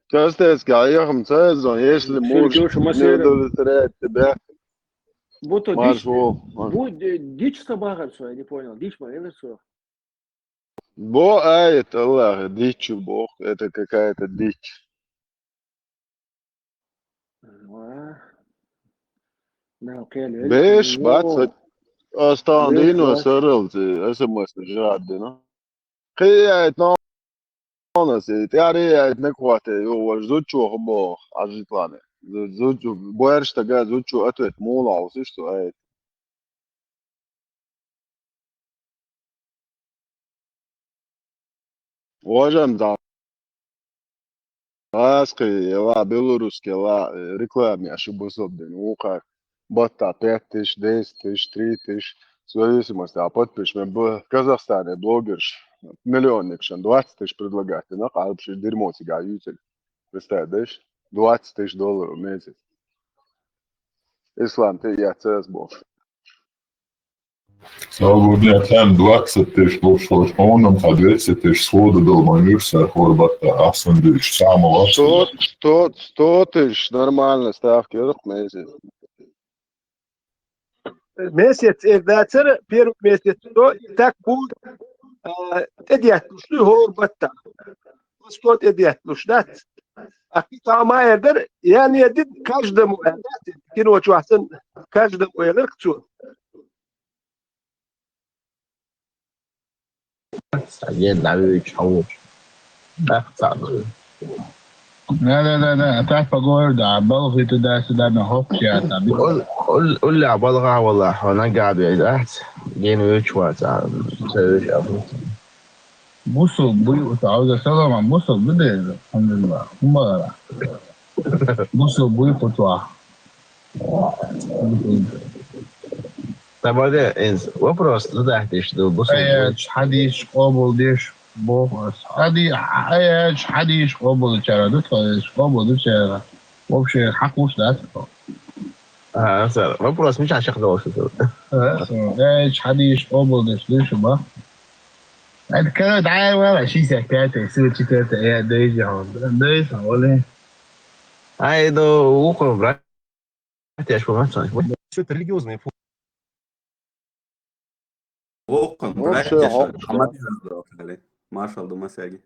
Костецкий, а я вам цезон, если муж не удовлетворяет тебя, будто марш дичь, ву, марш. Бу-, ди-, дичь собака, всё, я не понял. Дичь, ма, или что? Бо, а это, Аллах, дичь, бог, это какая-то дичь. Беш, бац, астан дийно саралти, эс эм эс жаддина. Кхиайт нонас, тяриайт наквате, ё, вож зучу хобо, ажитлане. Зу-, зучу, боярш тага зучу ответ мула, усиш, что айт. Важам да. Аски, ла, белорусский, ла, э, рекламе, ошиб особенно. Ухар. Батта пять тысяч, десять тысяч, три тысяч. В зависимости от подписчиков. В Казахстане блогерш, миллионник, шен двадцать тысяч предлагать. На, а вообще дерьмо тебя, ютель. Представляешь? Двадцать тысяч долларов в месяц. Ислам, ты, я цес бо. Салгурден там двадцать тысяч лошадь, он нам по двести тысяч сходу дал, манюрса, хорбата, асан дыш, самого. Сто, сто, сто тысяч нормально ставки, ёк, месяц. Месяц, э, да, цер, первый месяц, то, и так пул, а, эдият, ну, что, хорбата. Сто эдият, ну, что, А кхин цхьа ма эр дара, я не дит каждому, кино чу вахсан, каждому эр дара цо. Саген давич хавуч. Да, цаӀ. Да, да, да, да. А так поговорю, да. А балхи туда-сюда на хопча, там. Ул, ул, ул, а балга вала, хона габи, да. Ген вич ва, цаӀ. ЦаӀ вич абу. Бусул буй, ута, ауза салама, бусул буй да, алхамдулилла. Умбалара. Бусул буй кутва. Тамаде, инс, вопрос, ну да, ты что, бусул буй. Аят, хадис, къобул деш, бо-, хади-, аят, хадис, къобул чара, ду, то есть, къобул ду чара. Вообще, хакуш, да? А, сэр, вопрос, меча шах дал, что ты. Э, аят, хадис, къобул деш, деш, ба. Это, короче, да, вала, шестьдесят пятый, сорок четвёртый, аят, да, иди, он, да, иди, он, вала. Ай, да, ухо, брат. Тяжко, брат, что это религиозные фу-. Окон, вообще, братья, хо-, что, хо-, хамат раздавали. Маршал, дома сяги.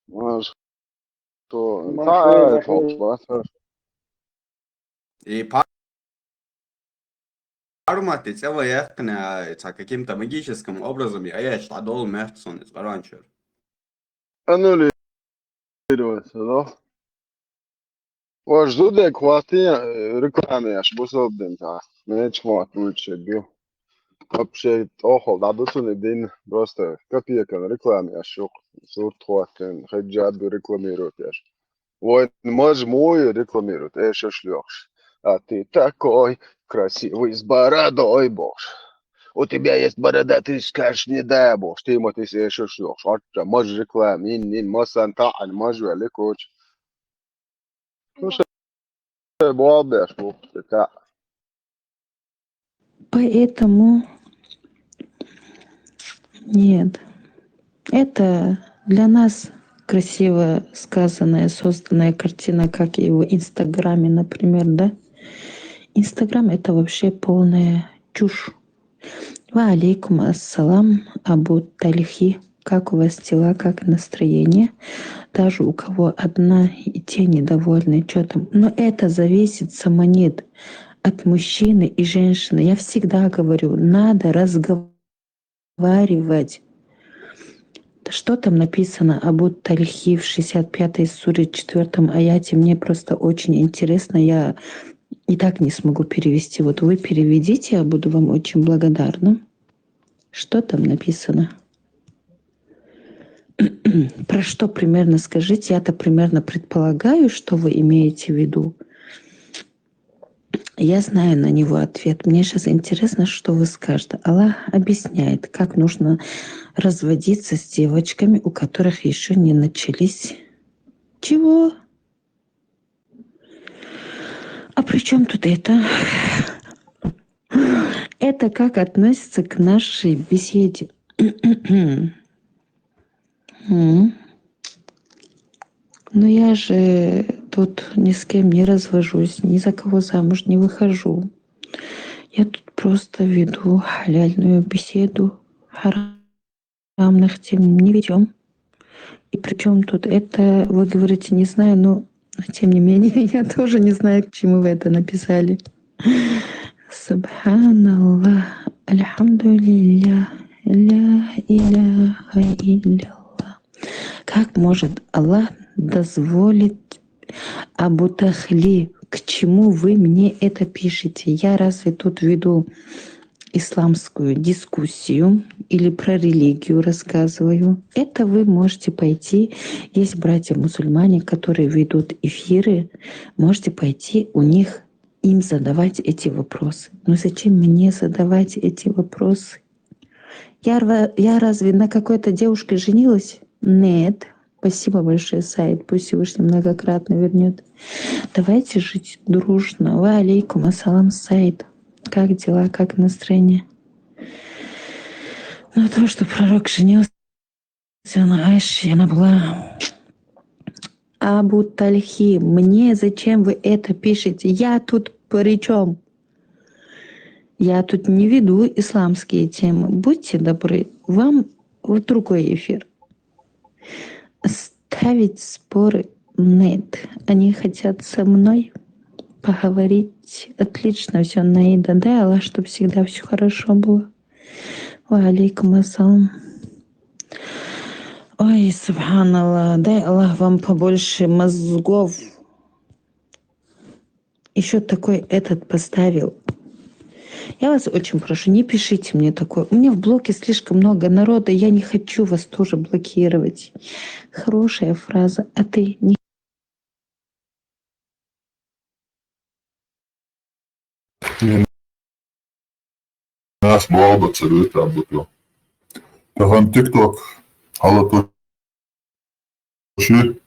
Маш-, что, Маш-, та, э, хо-, хо-, хо-, И па-, парматы целая яхкна, ца каким-то магическим образом, и аяч та дол мертсон из Къуръан чур. Анули. Ваш зудек хватит, э, рекламы, аж бусолдин, да. Меч хват лучше бил. Вообще, охол, да, дутуни дин, просто копейка рекламы, аж шук, сурт хватит, хеджаб рекламирует, аж. Вой, маж мой рекламирует, э, шашлёхш. А ты такой красивый, с бородой, бож. У тебя есть борода, ты скажешь, не дай бог, ты ему ты себе шашлёхш. Отча, маж реклама, ин, ин, масан таан, маж великоч. Ну, что, бобеш, бобеш, да. Поэтому нет. Это для нас красиво сказанная, созданная картина, как и в Инстаграме, например, да? Инстаграм — это вообще полная чушь. Ва алейкум ассалам, Абу Тальхи. Как у вас дела, как настроение? Даже у кого одна, и те недовольны, чё там. Но это зависит, Саманит, от мужчины и женщины. Я всегда говорю, надо разговаривать. Что там написано об Абу Тальхи в шестьдесят пятой суре, четвёртом аяте? Мне просто очень интересно. Я и так не смогу перевести. Вот вы переведите, я буду вам очень благодарна. Что там написано? Про что примерно скажите? Я-то примерно предполагаю, что вы имеете в виду. Я знаю на него ответ. Мне сейчас интересно, что вы скажете. Аллах объясняет, как нужно разводиться с девочками, у которых еще не начались. Чего? А при чем тут это? Это как относится к нашей беседе? М. Но я же тут ни с кем не развожусь, ни за кого замуж не выхожу. Я тут просто веду халяльную беседу, харамных тем не ведем. И при чем тут это, вы говорите, не знаю, но тем не менее, я тоже не знаю, к чему вы это написали. Субханаллах, альхамдулиллях, ля иляха илляллах. Как может Аллах дозволить, Абу Тальхи, к чему вы мне это пишете? Я разве тут веду исламскую дискуссию или про религию рассказываю? Это вы можете пойти, есть братья-мусульмане, которые ведут эфиры, можете пойти у них, им задавать эти вопросы. Но зачем мне задавать эти вопросы? Я, рва-, я разве на какой-то девушке женилась? Нет. Спасибо большое, Саид. Пусть Всевышний многократно вернет. Давайте жить дружно. Ва алейкум ассалам, Саид. Как дела, как настроение? Ну, то, что пророк женился на Айше, она была... Абу Тальхи, мне зачем вы это пишете? Я тут при чем? Я тут не веду исламские темы. Будьте добры, вам в другой эфир. С-, Пока ведь споры нет. Они хотят со мной поговорить. Отлично все, Наида. Дай Аллах, чтобы всегда все хорошо было. Ва алейкум ассалам. Ой, субханаллах, дай Аллах вам побольше мозгов. Еще такой этот поставил. Я вас очень прошу, не пишите мне такое. У меня в блоке слишком много народа, я не хочу вас тоже блокировать. Хорошая фраза, а ты не Нас баба царыта буту. Тахан тикток ала то ши.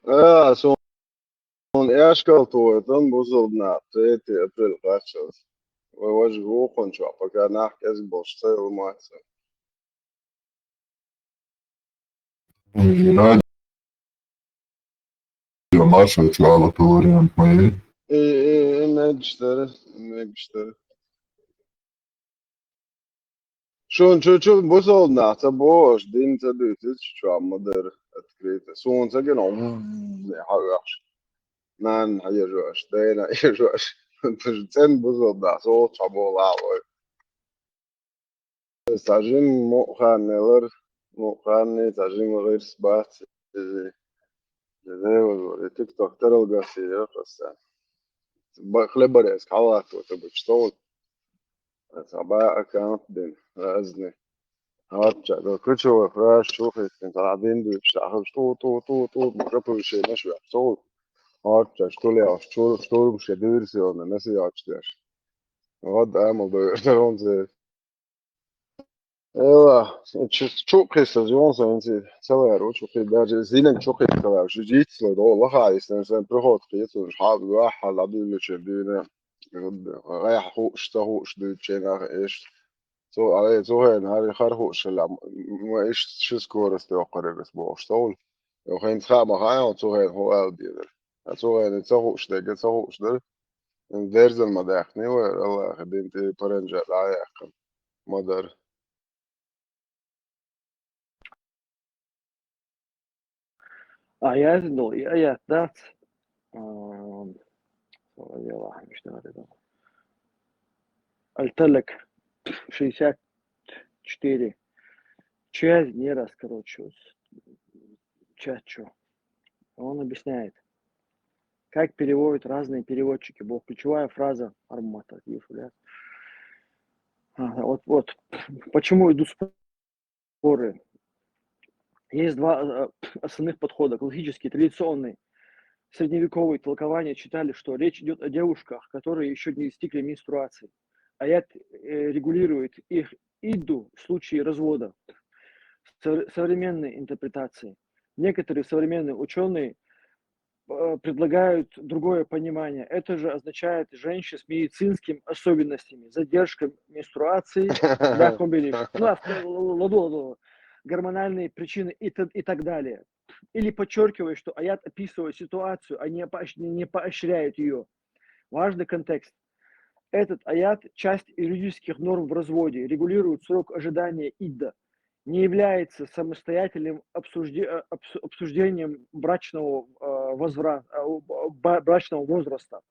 Ä, sun äsken tuotan busulna teti april katsas. Vai važi guukon čua, pakā nahk es bolš cēlu mācā. Ja Marša ču ала то вариант мои. И, и, и мегштер, и мегштер. Šun ču ču busulna, ca boš, din ca dūtis ču amadar atkrīta. Sun ca gan, ne, ha, Nān, ha, iežoš, dēna, iežoš. Taš cen busulna, so ča bolā, vai. Sažin muhān nelar, muhān ne sažin gairs bāci. Zēvazori, tik to teralgasi, ja, pasta. Ba, hlebares, halātu, te buč tol. Sabā akānt din, razni. Atča, do kučo frāš čuhis, tin tā dindu, šahab, tu, tu, tu, tu, kapuši, nešvi, absolut. Atča, štuljā, štur, šturm, šie dīrsi, un nesijāčties. Vat, ēmul, do, runzi. Ela, čuhis, tas jons, un si, celēru, čuhis, daži, zinen, čuhis, celēru, šis jits, lai, do, lahā, isten, sen, prihot, kiet, un šhab, gāha, ladīmi, čie dīne. Gāha, huš, ta huš, dī, čie, nā, eš. So, ale, so, hen, har, har huš, la, ma, eš, šis, koras, te, okare, res, bo, štaul. Jo, hen, ha, ma, ha, jo, so, hen, ho, el, dīne. So, hen, so, huš, te, get, so, huš, der. Derzen, ma, dēh, ni, wa, Allah, din, te, parenja, la, ya, kan. Madar. А я зно, я, я, да. Ам, Соловьева, что это там? Альталек, шестьдесят четыре. Чез не раз, короче, вот, чат чё. Он объясняет, как переводят разные переводчики. Была ключевая фраза армата, вот, вот. Почему идут споры? Есть два э, основных подхода. Классический, традиционный, средневековый толкование читали, что речь идет о девушках, которые еще не достигли менструации. Аят э, регулирует их идду в случае развода. Со- Современные интерпретации. Некоторые современные ученые э, предлагают другое понимание. Это же означает женщин с медицинскими особенностями, задержка менструации, да, комбиниш. Ну, а в- л- л- л- л- гормональные причины и, т- и так далее. Или подчеркивает, что аят описывает ситуацию, а не, поощ- не поощряет ее. Важный контекст. Этот аят — часть юридических норм в разводе, регулирует срок ожидания идда, не является самостоятельным обсужде- э, обс- обсуждением брачного, э, возвра- э, бра- брачного возраста.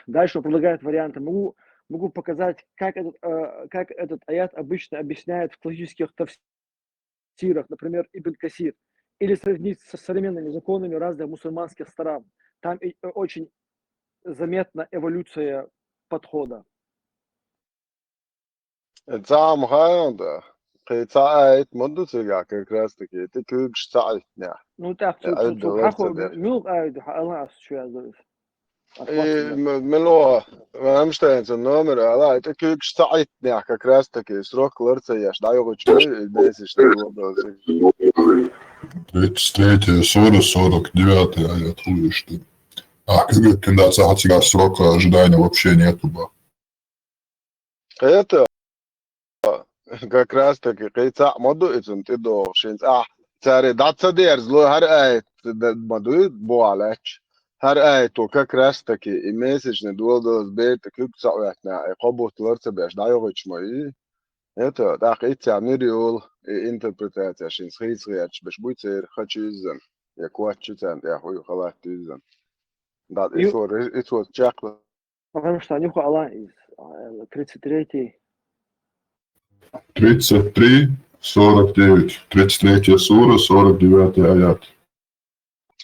Дальше он предлагает варианты. Могу, могу показать, как этот, э, как этот аят обычно объясняют в классических тафсирах, например, Ибн Касир, или сравнить со современными законами разных мусульманских стран. Там и- э, очень заметна эволюция подхода. Цаам хайонда. Кхы ца айт модду цига как раз таки. Ты кыгш ца айтня. Ну так, Э, цу- цу- айдолар цу- хаху, цадер. ну, айду, ха- ала ас чу язду. И м- мело Рамштайн ца номер ала, это кыгш ца айтня как раз таки срок ларца яш. Да, його чу, и десиш ты вот. Тридцать третья сура, сорок девятый аят, хули что. А как ты да, ца хатига срока ожидания вообще нету, ба. Это как раз таки кыца моду ицун ты до шинц. А, царе датца дерз ло хар айт да- моду буалач. Хар айт то как раз таки и месячный дуал до сбер так как ца айтня. И кобут ларца беш да, його чмой. Это, тӀаккха иццехь мир йолу, и интерпретация шин хийца гӀерташ беш буй церан хачуьйззан, я коччу царна тӀехь хуй халат туьйззан. Да, и Ю- цо ре-, и цо чекхла. Потому что они хуала из, а, тридцать третий. Тридцать три, сорок девять. Тридцать третья сура, сорок девятый аят.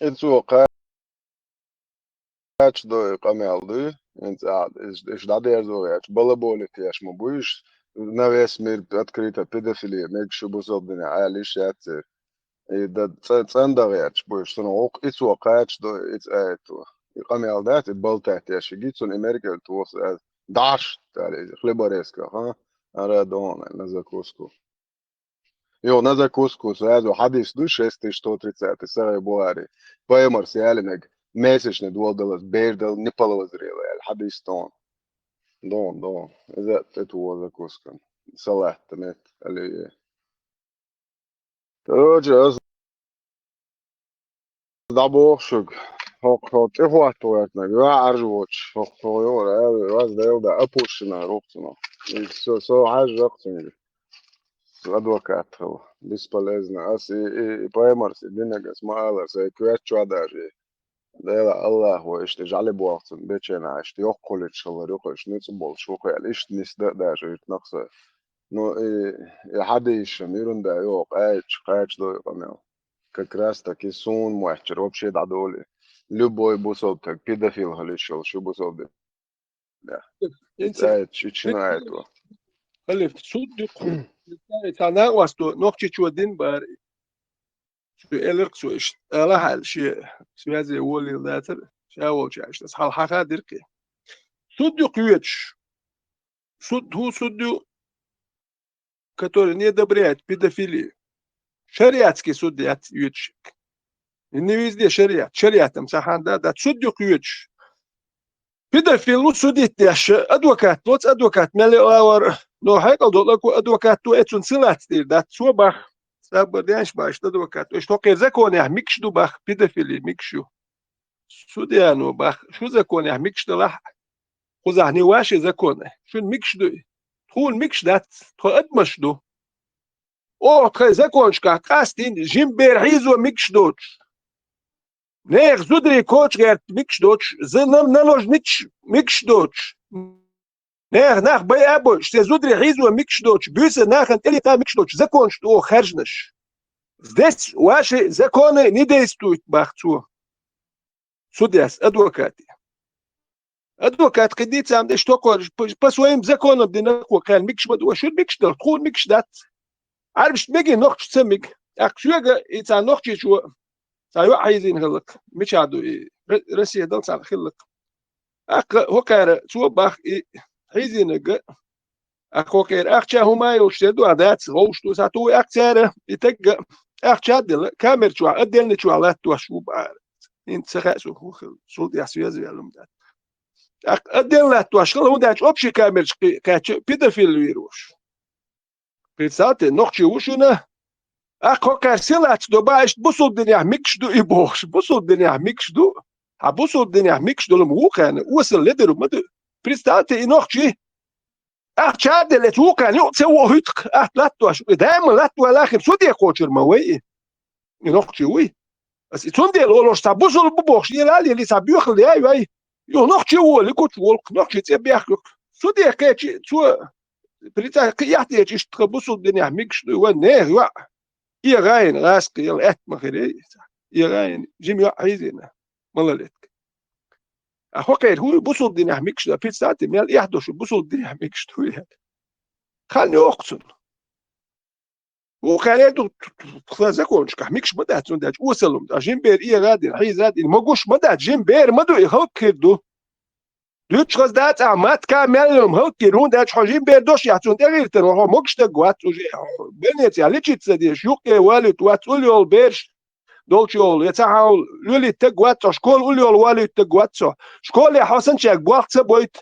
И цо кхача до и къамел дуй, инца а, иш, иш дӀадерзо гӀерташ, балаболит еш ма буй, иш на весь мир открыто педофилия, мегаш ю бусалба динехь, аьлла иш яц церан. И да цӀа-, цӀандан гӀерташ буй, иш цунах гӀуллакх, и цо кхача до, и цӀа а, и цо. И къамел дац, и балтат еш, и гицун и меркӀал тоху аса, даш, тали, хлеборезка, ха? Ара дона, на закуску. Йо, на закуску сразу хьадис ду, шесть тысяч сто тридцатый, Сахьихь Бухари. Пайхамарс ялинаг, месячный дола далаз, бер дал не половозрелый, аьлла, хьадис дон. Дон, дон. Иза тӀе туо закуска. Салат, мет, али. Короче, ас дӀабоху шуьга. ХӀокху, хӀокху тӀехӀотта гӀертинарг, юьхьа Ӏаржа воцуш, хӀокху тхо юкъара аьлла, вас Дела да, опущена рухцуна. И со, со хьаьжжа цуьнга. Адвокат хила. Бесполезно. Ас и, и, и пайхамарс, и динаг ас ма аллара, сайн коьрта чохь даже. Дела Аллахо иштта жӀаьле бохцун бечена, иштта йоккхуьлуьйтуш хилар юкъа, иштта ницкъ болуш ву кхел, иштта нисда а даже уьйтнах со. Ну, и, и хьадийшам, юрунда йо, къаьча, къаьча дой къамел. Как раз таки суна моьттура, вообще дӀадолий. Любой бусалба таг, педофил хила йиш йолуш ю бусалба дин. Да. Инца. Ай, чу-, чу на это. Халиф, суд дукха. Цхьа накъост ду, нохчичо дин бара. Цу элира цо иштта. Ала хьаьл, шен связе волийла дацара, ша волчаьрга. Аса хьал хьаха дира кхин. Суд ю кхоьчуш. Суд, хӀун суд ю? Который не одобряет педофилию. Шариатский суд яц йоьдуш. И не везде шариат. Шариатом сахьан да, да, суд ю кхоьчуш. Педофил ву судить деш, адвокат лоцу, адвокат мел лавар, но хьекъал долу аку адвокат ву, эцун силац дийр дац, цо бах. Сабар денаш баш адвокат. Уьш тхо кхин законехь микаш ду бах, педофили микаш ю. Судьяно бах, шу законехь микаш далахь, кхузахь не ваши законы, шуна микаш дуй? Тхуна микаш дац, тхо адамаш ду. Оха тхайн законашкахь къастийна жима бер хьийзо микаш доцуш. Нехан зударий коча гӀерта микаш доцуш, за-, на-, наложничаш микаш доцуш. Нехан нах байа а бойуш, шен зударий хьийзо микаш доцуш, буьйса нахана тӀелита микаш доцуш, законаш ду оха хаьржинарш. Здесь ваши законы не действуют, бах цо. Судьяс, адвокате. Адвокат кхин дийца ам деш токхор, по, по своим законам дина кхо кхаьрна микаш ма ду, шуьра микаш дара, тхуна микаш дац. Ӏарбашна мега, нохчашна ца мега. ТӀаккха соьга и цхьа нохчичо, цхьа йоӀ хьийзийна хилла-кх, мичахь ду и, Р-, Россия дала цхьаьна хилла-кх. ТӀаккха хӀокхара цо бах и хьийзийнарг, ах, хӀокхера ахча хӀума йолуш тера ду, а дац, гӀовш ду, схьа туху, ах, цара и тагга ахча а делла, камер чохь, отдельный чохь латтош ву бара. ХӀинца ца хаьа суна хӀун хилла, сул тӀехь связи ваьлла хӀума дац. ТӀаккха отдельно латтош хилла, хӀунда аьлча общий камерчу кхи-, кхаьчча педофил вийр вуш. Представьте, нохчи ву шуна. Ах, хӀокхара силац до бан, иштта бусулба динехь микаш ду и бохуш. Бусулба динехь микаш ду. Хьан бусулба динехь микаш долу-м ву кхаьрна, осал ледару ма ду. Представьте, и нохчи. Ах, чарделец ву кхаьрна, юкъа ца вохуьйту-кх, ах, латтош. И даима латтавала хир, суде кхочур ма вай и. И нохчи вуй. Ас и цундела олуш цхьа бусулба бу бохуш, ела а лели, цхьа боьхалла яй вай. Юха нохчи а волу, и гучу волу-кх, нохчи цӀе бехк ю-кх. Суде кхечи, цо, прица-, кхи яхтечи иштта тхан бусулба динехь микаш ду, вай нехан йоӀ. И гӀайна гӀаскхи яла аьтта ма хир, и гӀайна, жима йоӀ хьийзийна, малолетка. А хӀокхера хӀун бусулба динехь микаш ду, представьте, мел эхь до шу бусулба динехь микаш ду яхь. Хан йоккху цунна. Вукхаьрера ду, тхан законашкахь микаш ма дац, цундела осал-м, ткъа жима бер эгӀа а дина, хьийза а дина, могуш ма дац, жима бер ма ду, и халкъ хир ду. Дуьйцуш хаза дац ахь, матка мел йолу халкъ хир, хӀунда аьлча хьо жима бер дош яхь, цунна тӀегӀиртар, хьо могуш стаг вац уже, больницехь лечиться деш, юккъе валуьйту вац, уллохула бераш долчу йолу, я цхьа хьан лелийта стаг вац хьо, школа уллохула валуьйту стаг вац хьо. Школе хьо санначаьрга болх ца бойту.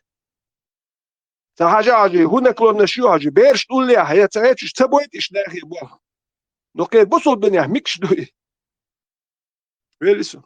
Ца хьажа хьажий, хӀун наклоннаш ю хьажий, бераш уллехь, я ца гӀечуш ца бойта иштта нахе боху. Ну, кхеран бусулба динехь микаш ду и? Вели со.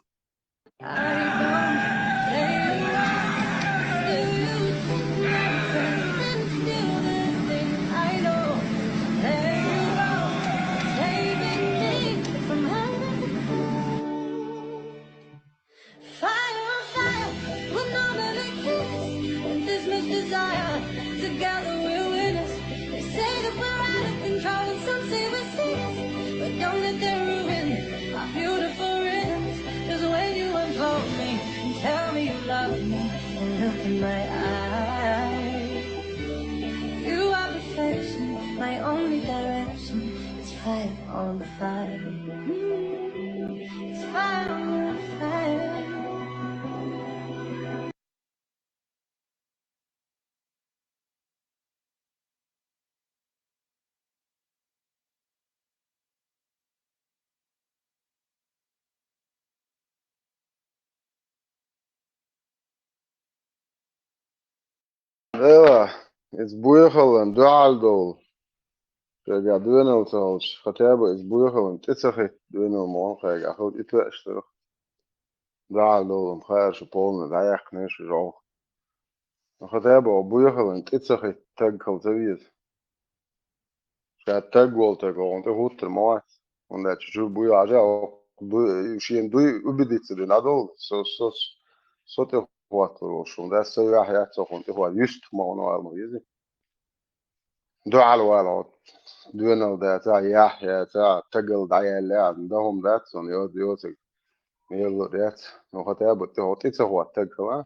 desire. Together we'll witness. They say that we're out of control, and some say we're sinners. But don't let them ruin our beautiful rhythms. Cause when you unfold me and tell me you love me, and look in my eyes, you are perfection, my only direction. It's fire on fire. Mm, it's fire on fire. Эла, иза буйхалан дуьхьал долу. Шайгахь доьналла ца хилча, хатаба иза буйхалан тӀе ца хӀитта доьналла ма ван кхайгахь, хӀунда и тоьаш дара. Дуьхьал долу-м хаьара шу полна дӀаяьккхина шу жовха. Хатаба оха буйхалан тӀе ца хӀитта таг хила ца веза. Ша таг волу таг оха тӀе хӀуттур ма вац. ХӀунда аьлча чу буй хьажа, оха буй, шена дуй убедиться дина дӀадолу. Со, со, со тӀе хӀоттур волуш, хӀунда аьлча со юьхь яц оха тӀе хӀоттур, юьстах ма ван вала ма веза. Дуьхьал вала хьо. Доьналла дацахь, яхь яцахь, тагал дӀаяьлла, дан хӀума дац, цунна йо-, йоцург мелла а дац. Ну, хатаба тӀе хӀо тӀе ца хӀотта таг хила,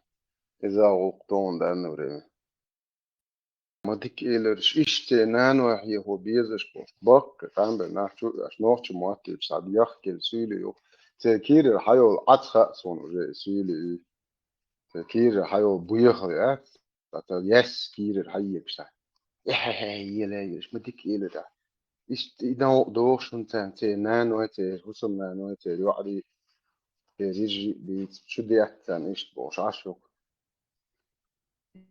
иза гӀуллакх тхуна данна время. Ма дика элира, иштта церан наной хьехо безаш болуш. Баккхий, къам бен нах чу а веш, нохча мотт йича, цхьа яхкина суьйле ю. Церан кийрара хьайолу Ӏац хаьа суна уже и суьйле ю. Церан кийрара хьайолу буьйхал яц. Ткъа ца яьсса кийрара хьаегаш цхьа. Эхь-эхь-эхь, елаелаш, ма дика элира. Иштта и новкъа дохуш хӀума царна, церан наной, церан хӀусамнаной, церан йоӀарий, церан йижарий дийца, чу детта царна иштта бохуш Ӏаш ю-кх.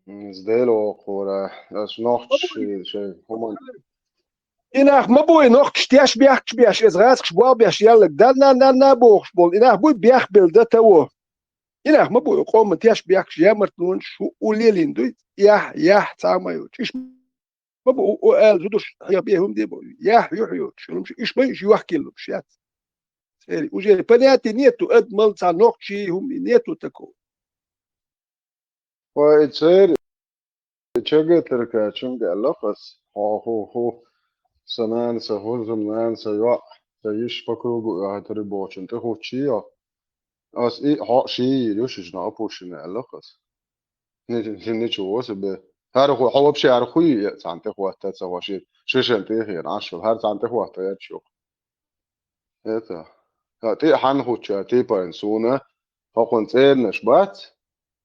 М, иза Дела воккхура, аса нохчаш шайн хӀуманна. И нах ма бу, и нохчаш теш бехкаш беш, иза гӀазкхаш болх беш, яллаг, данна, данна бохуш болу, и нах буй бехбелла дан таво. И нах ма бу, и къоман теш бехкаш ямартлонаш шу уллелийна дуй, яхь, яхь, цхьа а ма ю. Чиш ма бу, у, у, аьлла, зудуш, хьеха бе хӀума де бу. Яхь, юхь йоцуш, хӀумаш, иш ма иш йохкиллуш яц. Церан, уже понятия нету, адамал цхьа нохчий, хӀума нету такого. Ой, и церан, и чагатаркачунга аьлла-кх ас, хьо, хӀу, хӀу, сан нана, сан хӀусамнана, сан йоӀ, сан йиш по кругу оьхуьйтур бохучун тӀе хӀуттуш йо. Ас и хьо ший йийр ю, шишна опущена аьлла-кх ас. Ни-, ни-, ничего себе. ХӀара хӀу, хьо вообще хӀара хӀу ю, цхьаьна тӀе хӀотта ца хьо ши-, шишан тӀе хиъна Ӏаш йолу, хӀара цхьаьна тӀе хӀотта гӀерташ ю-кх. Это. Ха, тӀе а хьанна хӀуттуш, типа, суна, хӀокхунна цӀернаш бац?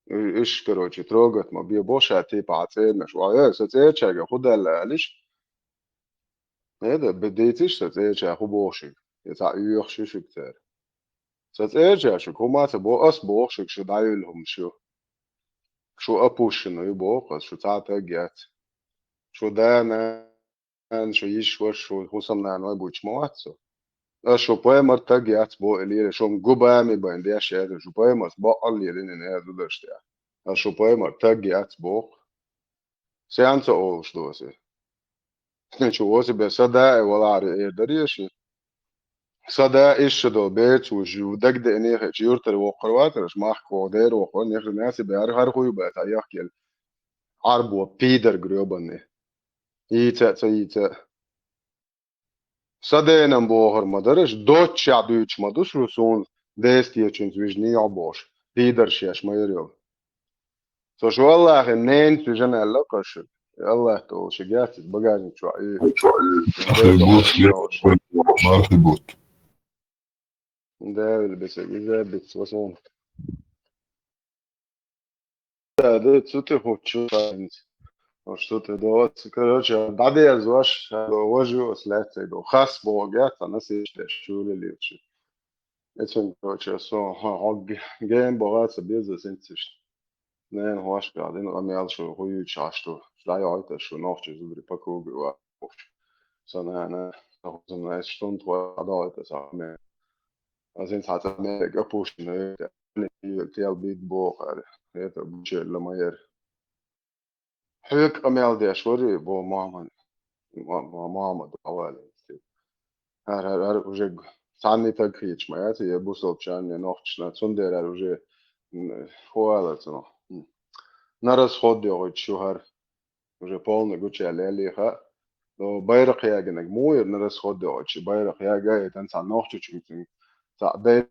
И-, иш, короче, трогать ма бе бо ша, типа, хьан цӀернаш. Ва, э, сан цӀерачаьрга хӀу даьлла алиш? Эда, бе дийциш сан цӀерачаьрга хӀу бохушиг? Я цхьа оьхуш ю шуьга цара. Сан цӀерачаьрга шуьга хӀума а ца бо, ас бохушиг шу дӀаюьллу хӀумаш ю. Шу опущена ю боху ас, шу цхьа а таг яц. Шу да, нана, шу йиш вара, шу хӀусамнаной буьйцуш ма вац со. Ас шу паймар таг яц боху и лелаш, шу губами байн деш яц, шу паймарс баккъал лелина и нехан зударшна тӀехь. Ас шу паймар таг яц боху. Сен ца олуш досе? Ничего себе, са да а валахьара эр даре ши? Са да иша долу бер цу жив дагадеънехь, юьртара воккхур вацара, аша махкахо дера воккхур, нехрина себе, хӀара, хӀара хуй бац, хьан яхкелла. Ӏарбо пидар грёбаный. Йийца а ца йийца а. Са денам бохур ма дара, аша доччехь дуьйцуш ма ду шу суна, дестечуьнца вижний йо бохуш, пидар шеш ма яр йолу. Со шу Аллахьан ненца вижина аьлла кхаша. Аллахь тӀе волу ши герт иза багажник чохь ю. Мархи бут. Мархи бут. Девлла бисаг, иза бицвас вон. Да, да, цу тӀе хӀуттуш ву хӀинца. Ош цу тӀе доцу, короче, дӀадерзош, важа ас лаьццай ду. Хас боху герт, цхьа насийш деш, чуьйла лелаш. Эцун, короче, со, хьо, хьо г-, гейм богӀа ца беза синцаш. Нена хӀошка дина къамел шу хуьйцуш Ӏаш ду. ДӀайохьуьйту шу нохчий зударий по кругу вахуш. Сан нана, сан хӀусамнана, эс штунт хӀо дӀадохьуьйту сан къамел. Ас хӀинца хьан цӀа мега пушна, тел бит боху аьлла. Это бучелла ма яра. Хьоьга къамел деш вари, бо Мохьмад. Мо-, Мо-, Мохьмад валла. ХӀара, хӀара, хӀара уже цхьанний таг хийча ма яц, я бусалбачарна, я нохчашна. Цундела хӀара уже, м, хӀу ала цунах. М. На расход йогӀуьйту шу хӀара. Уже полный гучаяллехьа. Но байракх ягинарг муха яра на расход йогӀуьйту шу? Байракх яга, и тан цхьа нохчочуьнга цхьа дай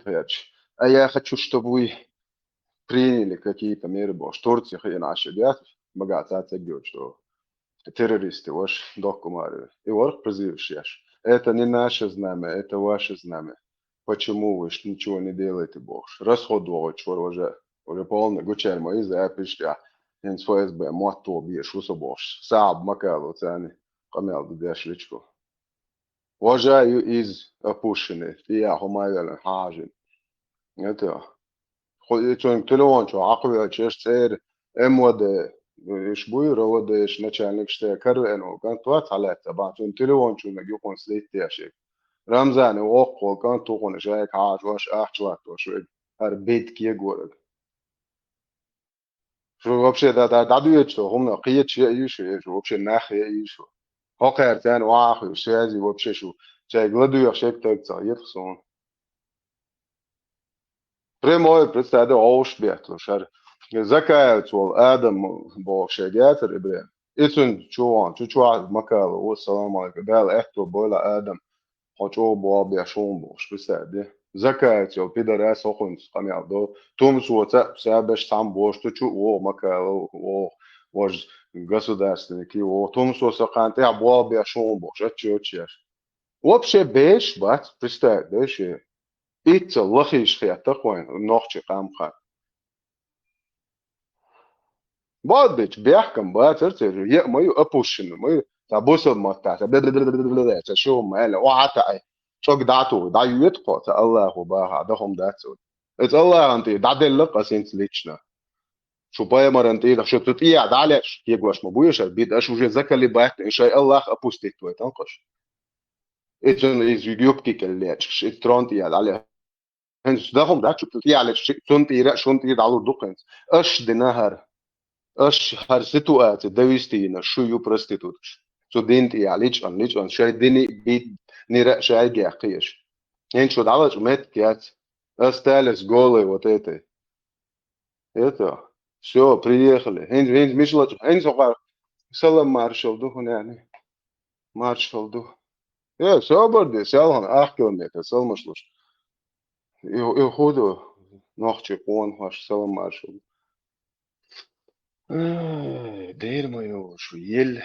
хьерча. А я хочу, чтобы вы приняли какие-то меры бохуш. Турция хиъна Ӏаш дац, бага цхьа ца гойчу. Террористы ваши доккхумари. И ворх призываш еш. Это не наше знамя, это ваше знамя. Почему вы ж ничего не делаете бохуш? Расход вогӀуьйтуш вара важа. Уже полный гучаялла ма иза а пиштя. ХӀинца Ф С Б мотт вогӀу беш ву со бохуш. Саьхьаб макало царни къамел ду деш личко. Важа ю из опущенный. Тия хӀума веллан хьажин. Это. Хо и цуьнга телефон чу Ӏакхавелчеш цӀера М В Д, иш буй, Р В Д иш начальник ште карвен ву, кӀант вац хьалаьцна, бан цуьнан телефон чуннаг юкъун слиттеши. Рамзани воккхо кӀант ву хьуна шайга хьажа, ваш ахча латтош вег, хӀара битка егораг. Шу вообще да, да, дӀадоьдуш ду, хӀуманах кхеташ я йиш ю, шу вообще нах я йиш ю. ХӀокхаьрца царна вахуьйту, связи вообще шу. Шайга ладоьгӀуш шайга таг ца хетах суна. Прямой, представь, да, гӀовш бетталуш хӀара. Закаевец волу Адам боху шайга яцара Ибрем. И цуьнан чу вон, чу чохь макало ву, салам алейкум, Дала аьтто бойла Адам. Хьо чӀогӀа болх беш хьуна бохуш, представь, де. Закаевец йолу пидарас хӀокхуьнца къамел до. Тумсоца а, сабеш цхьаьна бохуш, ту чу а вогӀу макало, вогӀу, важа государственники вогӀу. Тумсоца кхана тӀехь болх беш хьуна бохуш, аччи-аччи еш. Вообще беш бац, представь, да, ше. Итца лахийша хетта кхойна, нохчи къам хан. Бод бечу бехкам бацара церан, е а ма ю, опущенный ма ю, цхьа бусалба маттахь, цхьа бла-бла-бла-бла-бла-бла, цхьа шу ма аьлла, охьа а таӀи, чӀог дӀа а туху, дӀаюьйту кхо, цхьа Аллахо баха, а даха хӀума дац цо. Иза Аллахана тӀера дӀаделла ас хӀинца лично. Шу пайхамаран тӀера, шу цу тӀехь дӀа а лечкъаш, кегош ма буй аша, бида аша уже заколебать, и шайн Аллах опустить вай танкъаш. Иза, иза юбки кӀел лечкъаш, иза трон тӀехь дӀа а ле-, ХӀинца даха хӀума дац, шу тӀехь лечкъаш, цунна тӀера, шуна тӀера дӀалур ду-кх хӀинца. Аш дина хӀара. Аш хӀара ситуаци довести йина, шу ю проституткаш. Цу дин тӀехь личкъан, личкъан, шайн дини, бин-, нира а шайга яьккхи аша. ХӀинца шу дӀалачкъа меттиг яц. Остались голые вот этой. Это, всё, приехали. ХӀинца, хӀинца мича лачкъа, хӀинца хӀокхара салам маршалла ду хӀуна яьхни. Маршалла ду. Э, собар де, селхана, ах километр, салмаш луш. И, и хӀун ду, нохчий къонахош, салам маршалла ду. Э, дера ма йолуш, ел.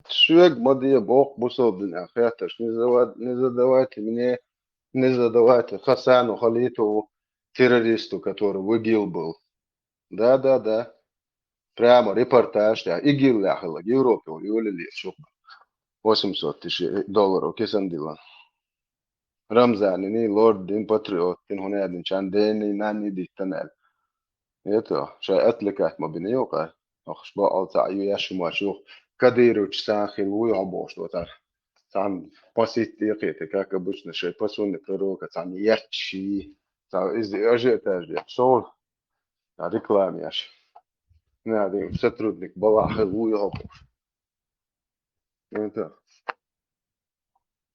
Соьга ма де боху бусалба динехь хеттарш, не зава-, не задавайте мне, не задавайте Хасану Халитову, террористу, который в ИГИЛ был. Да, да, да. Прямо репортаж, да. ИГИЛехь хилла, Европе йолале шу. Восемьсот тысяч долларов кисана диллина. Рамзанина, лордина, патриотина, хӀунда аьлла, чан дена, нанна диттина аьлла. Это, шайн отвлекать ма бина юкъа. Ахаш бакъал цхьа ю яшимаш юха. Кадырович цхьана хила вуй хьо бохуш до цара. Цхьана посетить тӀекхета, как обычно, шайн посуни пророка цхьана етташ. Цхьа иза ажиотаж деш. Со, а, реклама еш. Надо сотрудник балахь хила вуй хьо бохуш. Это.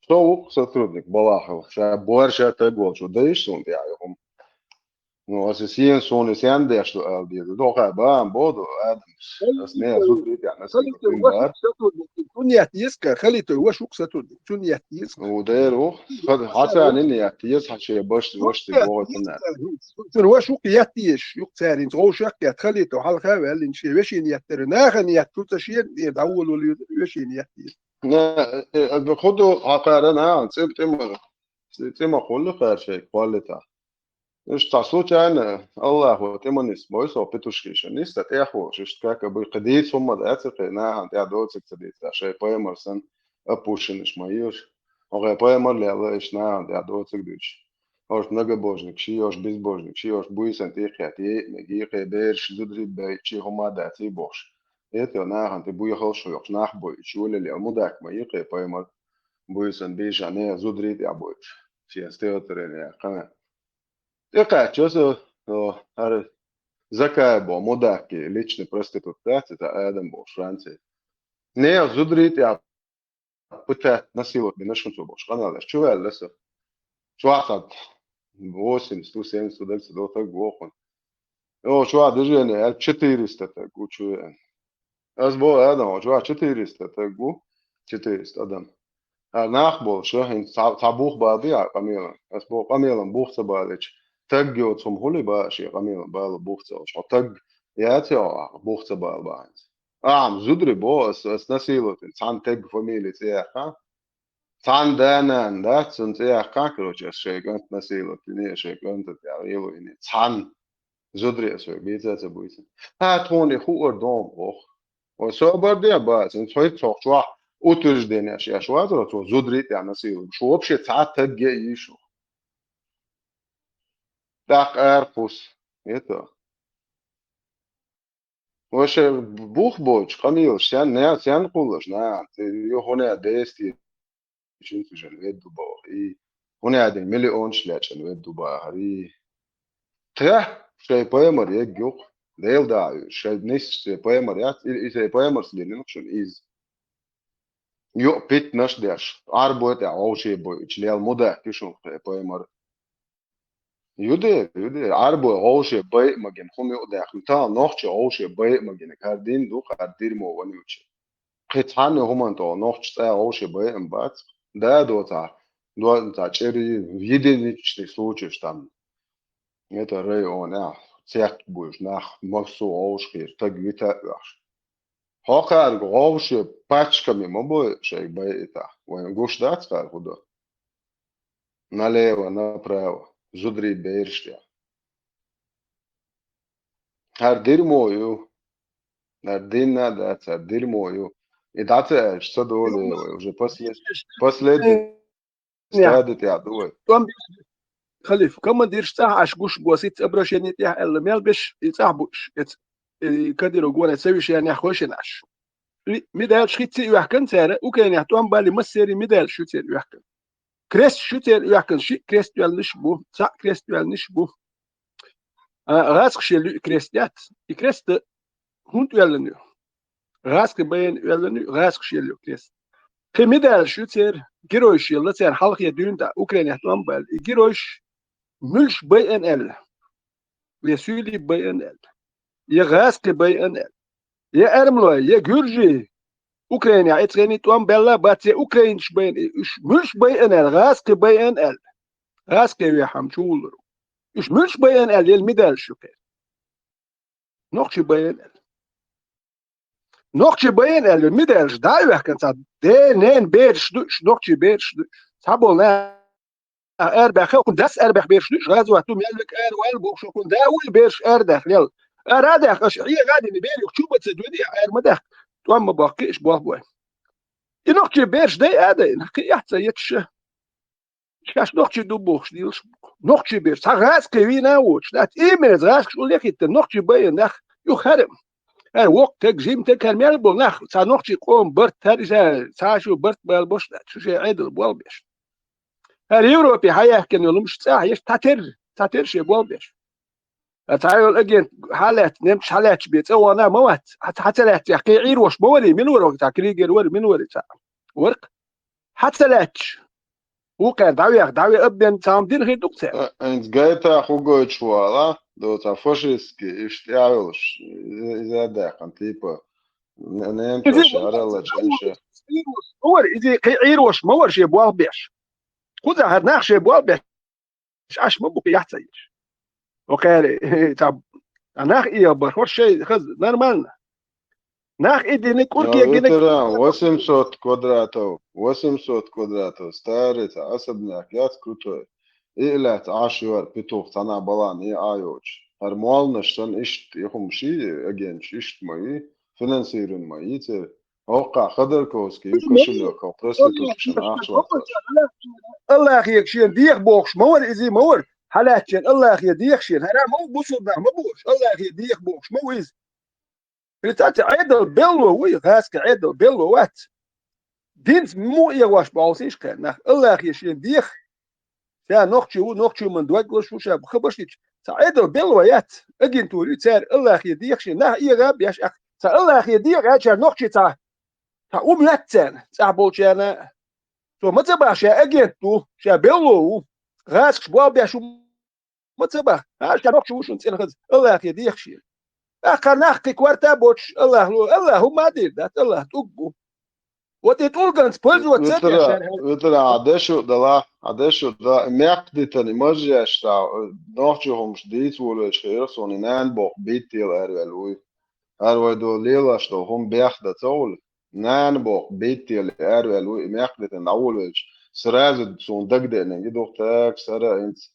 Со ву-кх сотрудник балахь хила. Ша бор ша таг волчу дайш суна тӀехь юхум. Ну, аса сен суна сен деш ду ала деза. Дохай баам боду Адамс. Ас не зуд ритя на сен Халитой ваш баам. Сотрудник. Цуньят езка, Халитой ваш сотрудник. Цуньят езка. Ну, дер ву. Хацани не ят ез хаче баш ваш ти богатна. Цуьнан ваш юкъ еттеш, юкъ царин, гӀовшах ят, Халитов хьалха а ваьллинчу шен вешин еттара, нахана етту ца шен тӀе дӀаволалуьйту вешин еттеш. На, э, э, худу хьакхара нахана цӀим-, цӀима, цӀима хуьлу кхара шайга кхоллита. Уьш цхьа случайно, Аллахо тӀиманис бой со петушкиша, ниста тӀехволуш, иштта как бы кхидийца хӀумма дац, кхе нахана тӀехь доцург ца дийца, шайн пайхамар сан опущенныш ма йош. Хьо хе пайхамар лелла, иштта нахана тӀехь доцург дуьйцуш. Ош многобожник ши, ош безбожник ши, ош буйсан тӀе кхетта, е меги, кхе бераш зударий бай, чи хӀума дац и бохуш. Это нахана тӀе буйхалш хьоькхуш нах бойчу, олале, мудак ма йикхе пайхамар буйсан бийша, не зударий тӀехь бойчу. Шен стелтарен яьккхина. ТӀекхаьчча со, о, хӀара Закаев бо мудак и личный проститутка дац, это Адам бо Франция. Не зударий тӀехь пытать насиловать бина шуна цо бохуш, къамел деш, чу ваьлла со. Чохь цхьа восемьдесят, семьдесят даг ца до таг вохун. Йо, чохь движение аьлла четыреста таг ву чу веана. Ас бо, Адам, чохь четыреста таг ву, четыреста адам. А нах болуш, хӀинца цхьа, цхьа бух бала ду а къамелан. Ас бо, къамелан бух ца балича, таг йоцу хӀума хуьлий баа шен къамелан бала бух ца олуш. Хьо таг яц йо, бух ца бала бахьанца. Ахьа, зударий бо, ас, ас насиловать, цхьана таг фамилия цӀе яьккха. Цхьана да-нана дац, цунна цӀе яьккха, короче, ас шайн кӀант насиловать йиний, шайн кӀанта тӀехь гӀело йиний. Цхьана зударий ас вай бийца ца буьйцина. Хьа, тхуна и хуур догӀу боху. Вай собар де бац, хӀинца хӀоьтту цхьа чохь утверждение еш вацара, цо зударий тӀехь насиловать. Шу вообще цхьа таг а йийшу. ТӀаккха ара кхус. Это. Ваша бух боцу къамелаш, сен, не, сен кхуллаш, на, ю хӀуна дести, чуьнца жен ведду боху, и хӀуна дин миллионаш лечен ведду бахари. Те, шай паймар егг юкъ, Дел да, шай нис шай паймар яц, и, и шай паймар слинин шун из. Ю питнаш деш, арбой тӀе вовше бой, ичлел мудах кишун шай паймар. Юде, юде, Ӏарбой гӀовше байа магина хӀума юкъадаьхна, тахана нохча гӀовше байа магина, хӀара дин ду, хӀара дирмо ван ючи. Кхин цхьанна хӀуманна тӀо нохча цӀа гӀовше байа ма бац. Да, доцахь, доцахь чӀери единичный случаеш там. Это районехь, цехк буьйш, нах массо а гӀовше хир, таг вита а оьхуш. Хьо кхаьрга гӀовше пачкаме ма бой шайга байа и тахь. Вайн гуш дац кхара хӀу ду? Налево, направо, зударий бераш тӀехь. ХӀара дирмо ю. ХӀара динна а дац, хӀара дирмо ю. И дӀа ца аьлча, ца долу вай. Уже послед-, последний стадия тӀехь ду вай. Тхьам беш, халиф, командирш цӀахь Ӏаш гуш бу, сица обращение тӀехь аьлла, мел беш, и цӀахь бууш, эц, и Кадыров гонехь совещанехь хойшина Ӏаш. И, ми даьлча хитца а оьхкан цара, Украинехь тӀом бале массерий ми даьлча шу церан оьхкан. Крест шу церан оьхкан, шиъ крест оьллиш бу, цхьаъ крест оьллиш бу. А, гӀазкхаш елла юй крест яц. И крест хӀунда оьллина ю? ГӀазкхи байна оьллина ю, гӀазкхаш елла ю крест. Кхин медальш ю церан, геройш елла церан хьалхе дуьйна тӀа, Украинехь тӀом баьлла. И геройш муьлш байан аьлла. Я суьйли байан аьлла. Я гӀазкхи байан аьлла. Я эрмалой, я гуьржи. Украинехь эцхени тӀом баьлла бац, я украинцаш байан, уьш муьлш байан аьлла, гӀазкхи байан аьлла. ГӀазкхи вехьам чу вуллур. Уьш муьлш байан аьлла, ел медальш ю кхин. Нохчий байна аьлла. Нохчий байна аьлла, медальш дӀа а оьхкан цхьа, де, нен бераш ду уьш, нохчий бераш ду уьш. Цхьаболу нах арабаьхна, хӀун дас арабаьхна бераш ду уьш, гӀазот ду, мел век ара ваьлла бохуш, хӀун да вуй бераш арадаьхна лел. Ара а даьхна, аша хьегӀадина бер юха чу баца дуьне, ара ма даьхна. ТӀом ма боккхи, иш болх бой. И нохчий бераш дай а дайна, кхин эхь ца ецаш. Шаьш нохчий ду бохуш дийлаш бу. Нохчий берш. Цхьа гӀазкхи вийна а воцуш. Дац, именно гӀазкхаш уллехь хӀиттина, нохчий байна нах. Ю хӀара. ХӀара воккха таг, жима таг, хӀара мел болу нах. Цхьа нохчий къоман барт, хӀара иза, цхьа шу барт бала бош дац. Шу шайн Ӏедал болх беш. ХӀара Европе хьаяьхкина йолу хӀумаш цӀахь еш, цхьатерра, цхьатерра шен болх беш. Ткъа цхьа йолу агент хьалаьцна, немцаш хьалаьцча бен цӀа вахана ма вац. Хьан, хьан ца лаьцна, кхин Ӏийр ваша ма варий, мила вара, цхьа Кригер вара, мила вара цхьа. Варх? Хьан ца лаьцча? Вукхара дӀавеха, дӀаве абден цхьа хӀума дина хир ду-кх цара. Э, хӀинца гайта хӀу гойтуш ву ала, доцахь фашистский, иштта тӀаьхьа йолуш, иза, иза а даьккхина, типа, не-, немцаша, араллачу эша. Ӏийр ваша ма вара, иза кхин Ӏийр ваша ма вара шен болх беш. Кхузахь хӀара нах шен болх беш. Аш ма бу яц ца йиш. Окхаьре, цхьа, а нах эгӀабар, хӀорш шай хаза, нормально. Нах и дина, кӀурке гина. Ветеран, восемьсот квадратов, восемьсот квадратов, старый, цхьа особняк яц крутой. И лаьцна Ӏаш йора, петух, цхьана балан, и Ӏа йоцуш. ХӀара молланаш санна иштта, и хӀума ши, агенташ иштта ма ю, финансирование ма ю церан. ХӀокхахь Ходорковский ю кошелёках проститутка шен ахча латтош. Аллахьега шена деха бохуш ма вара иза, ма вара. Хьалаьцча Аллахье деха шена. ХӀара ма ву бусурба нах ма бохуш, Аллахье деха бохуш ма ву иза. Хьуьца цхьа Ӏедал белло вуй, гӀазкхи Ӏедал белло вац. Динца муха эгӀош бохьулсийша кхаьрнах, Аллахье шена деха. Ша нохчи ву, нохчи ман дог луш ву, ша хабарш дича. Цхьа Ӏедал белло яц, агентура ю, цара Аллахье деха шена, нах эгӀа а беш, ах, цхьа Аллахье деха аьлчара нохчи цхьа, цхьа ум яц царна, цӀахь болчарна. Цо ма ца баха, ша агент ву, ша белло ву. гӀазкхаша болх беш ву ма ца баха. ХӀанз шаьш нохчо ву шуна цӀена хаза, Аллахе деха шена. ТӀаккха нах кхин корта а боцуш, Аллах ло, Аллах хӀумма а дийр дац, Аллах тӀулг ву. Вот и тӀулганца пользоваться а Витара, деш шаьш. Витара, хьан дешо а дала, хьан дешо а дала, и мекх дитина, и мажеш ца, нохчо хӀумаш дийца волавелча хиира суна, и нана боху биттел араваьлла вуй. ХӀара вай долу лелаш долу хӀума бехда ца хуьлу. Нана боху биттел араваьлла вуй, и мекх дитина дӀаволавелча, сразу суна дагадеанарг и ду-кх тӀаккха, сара а хӀинца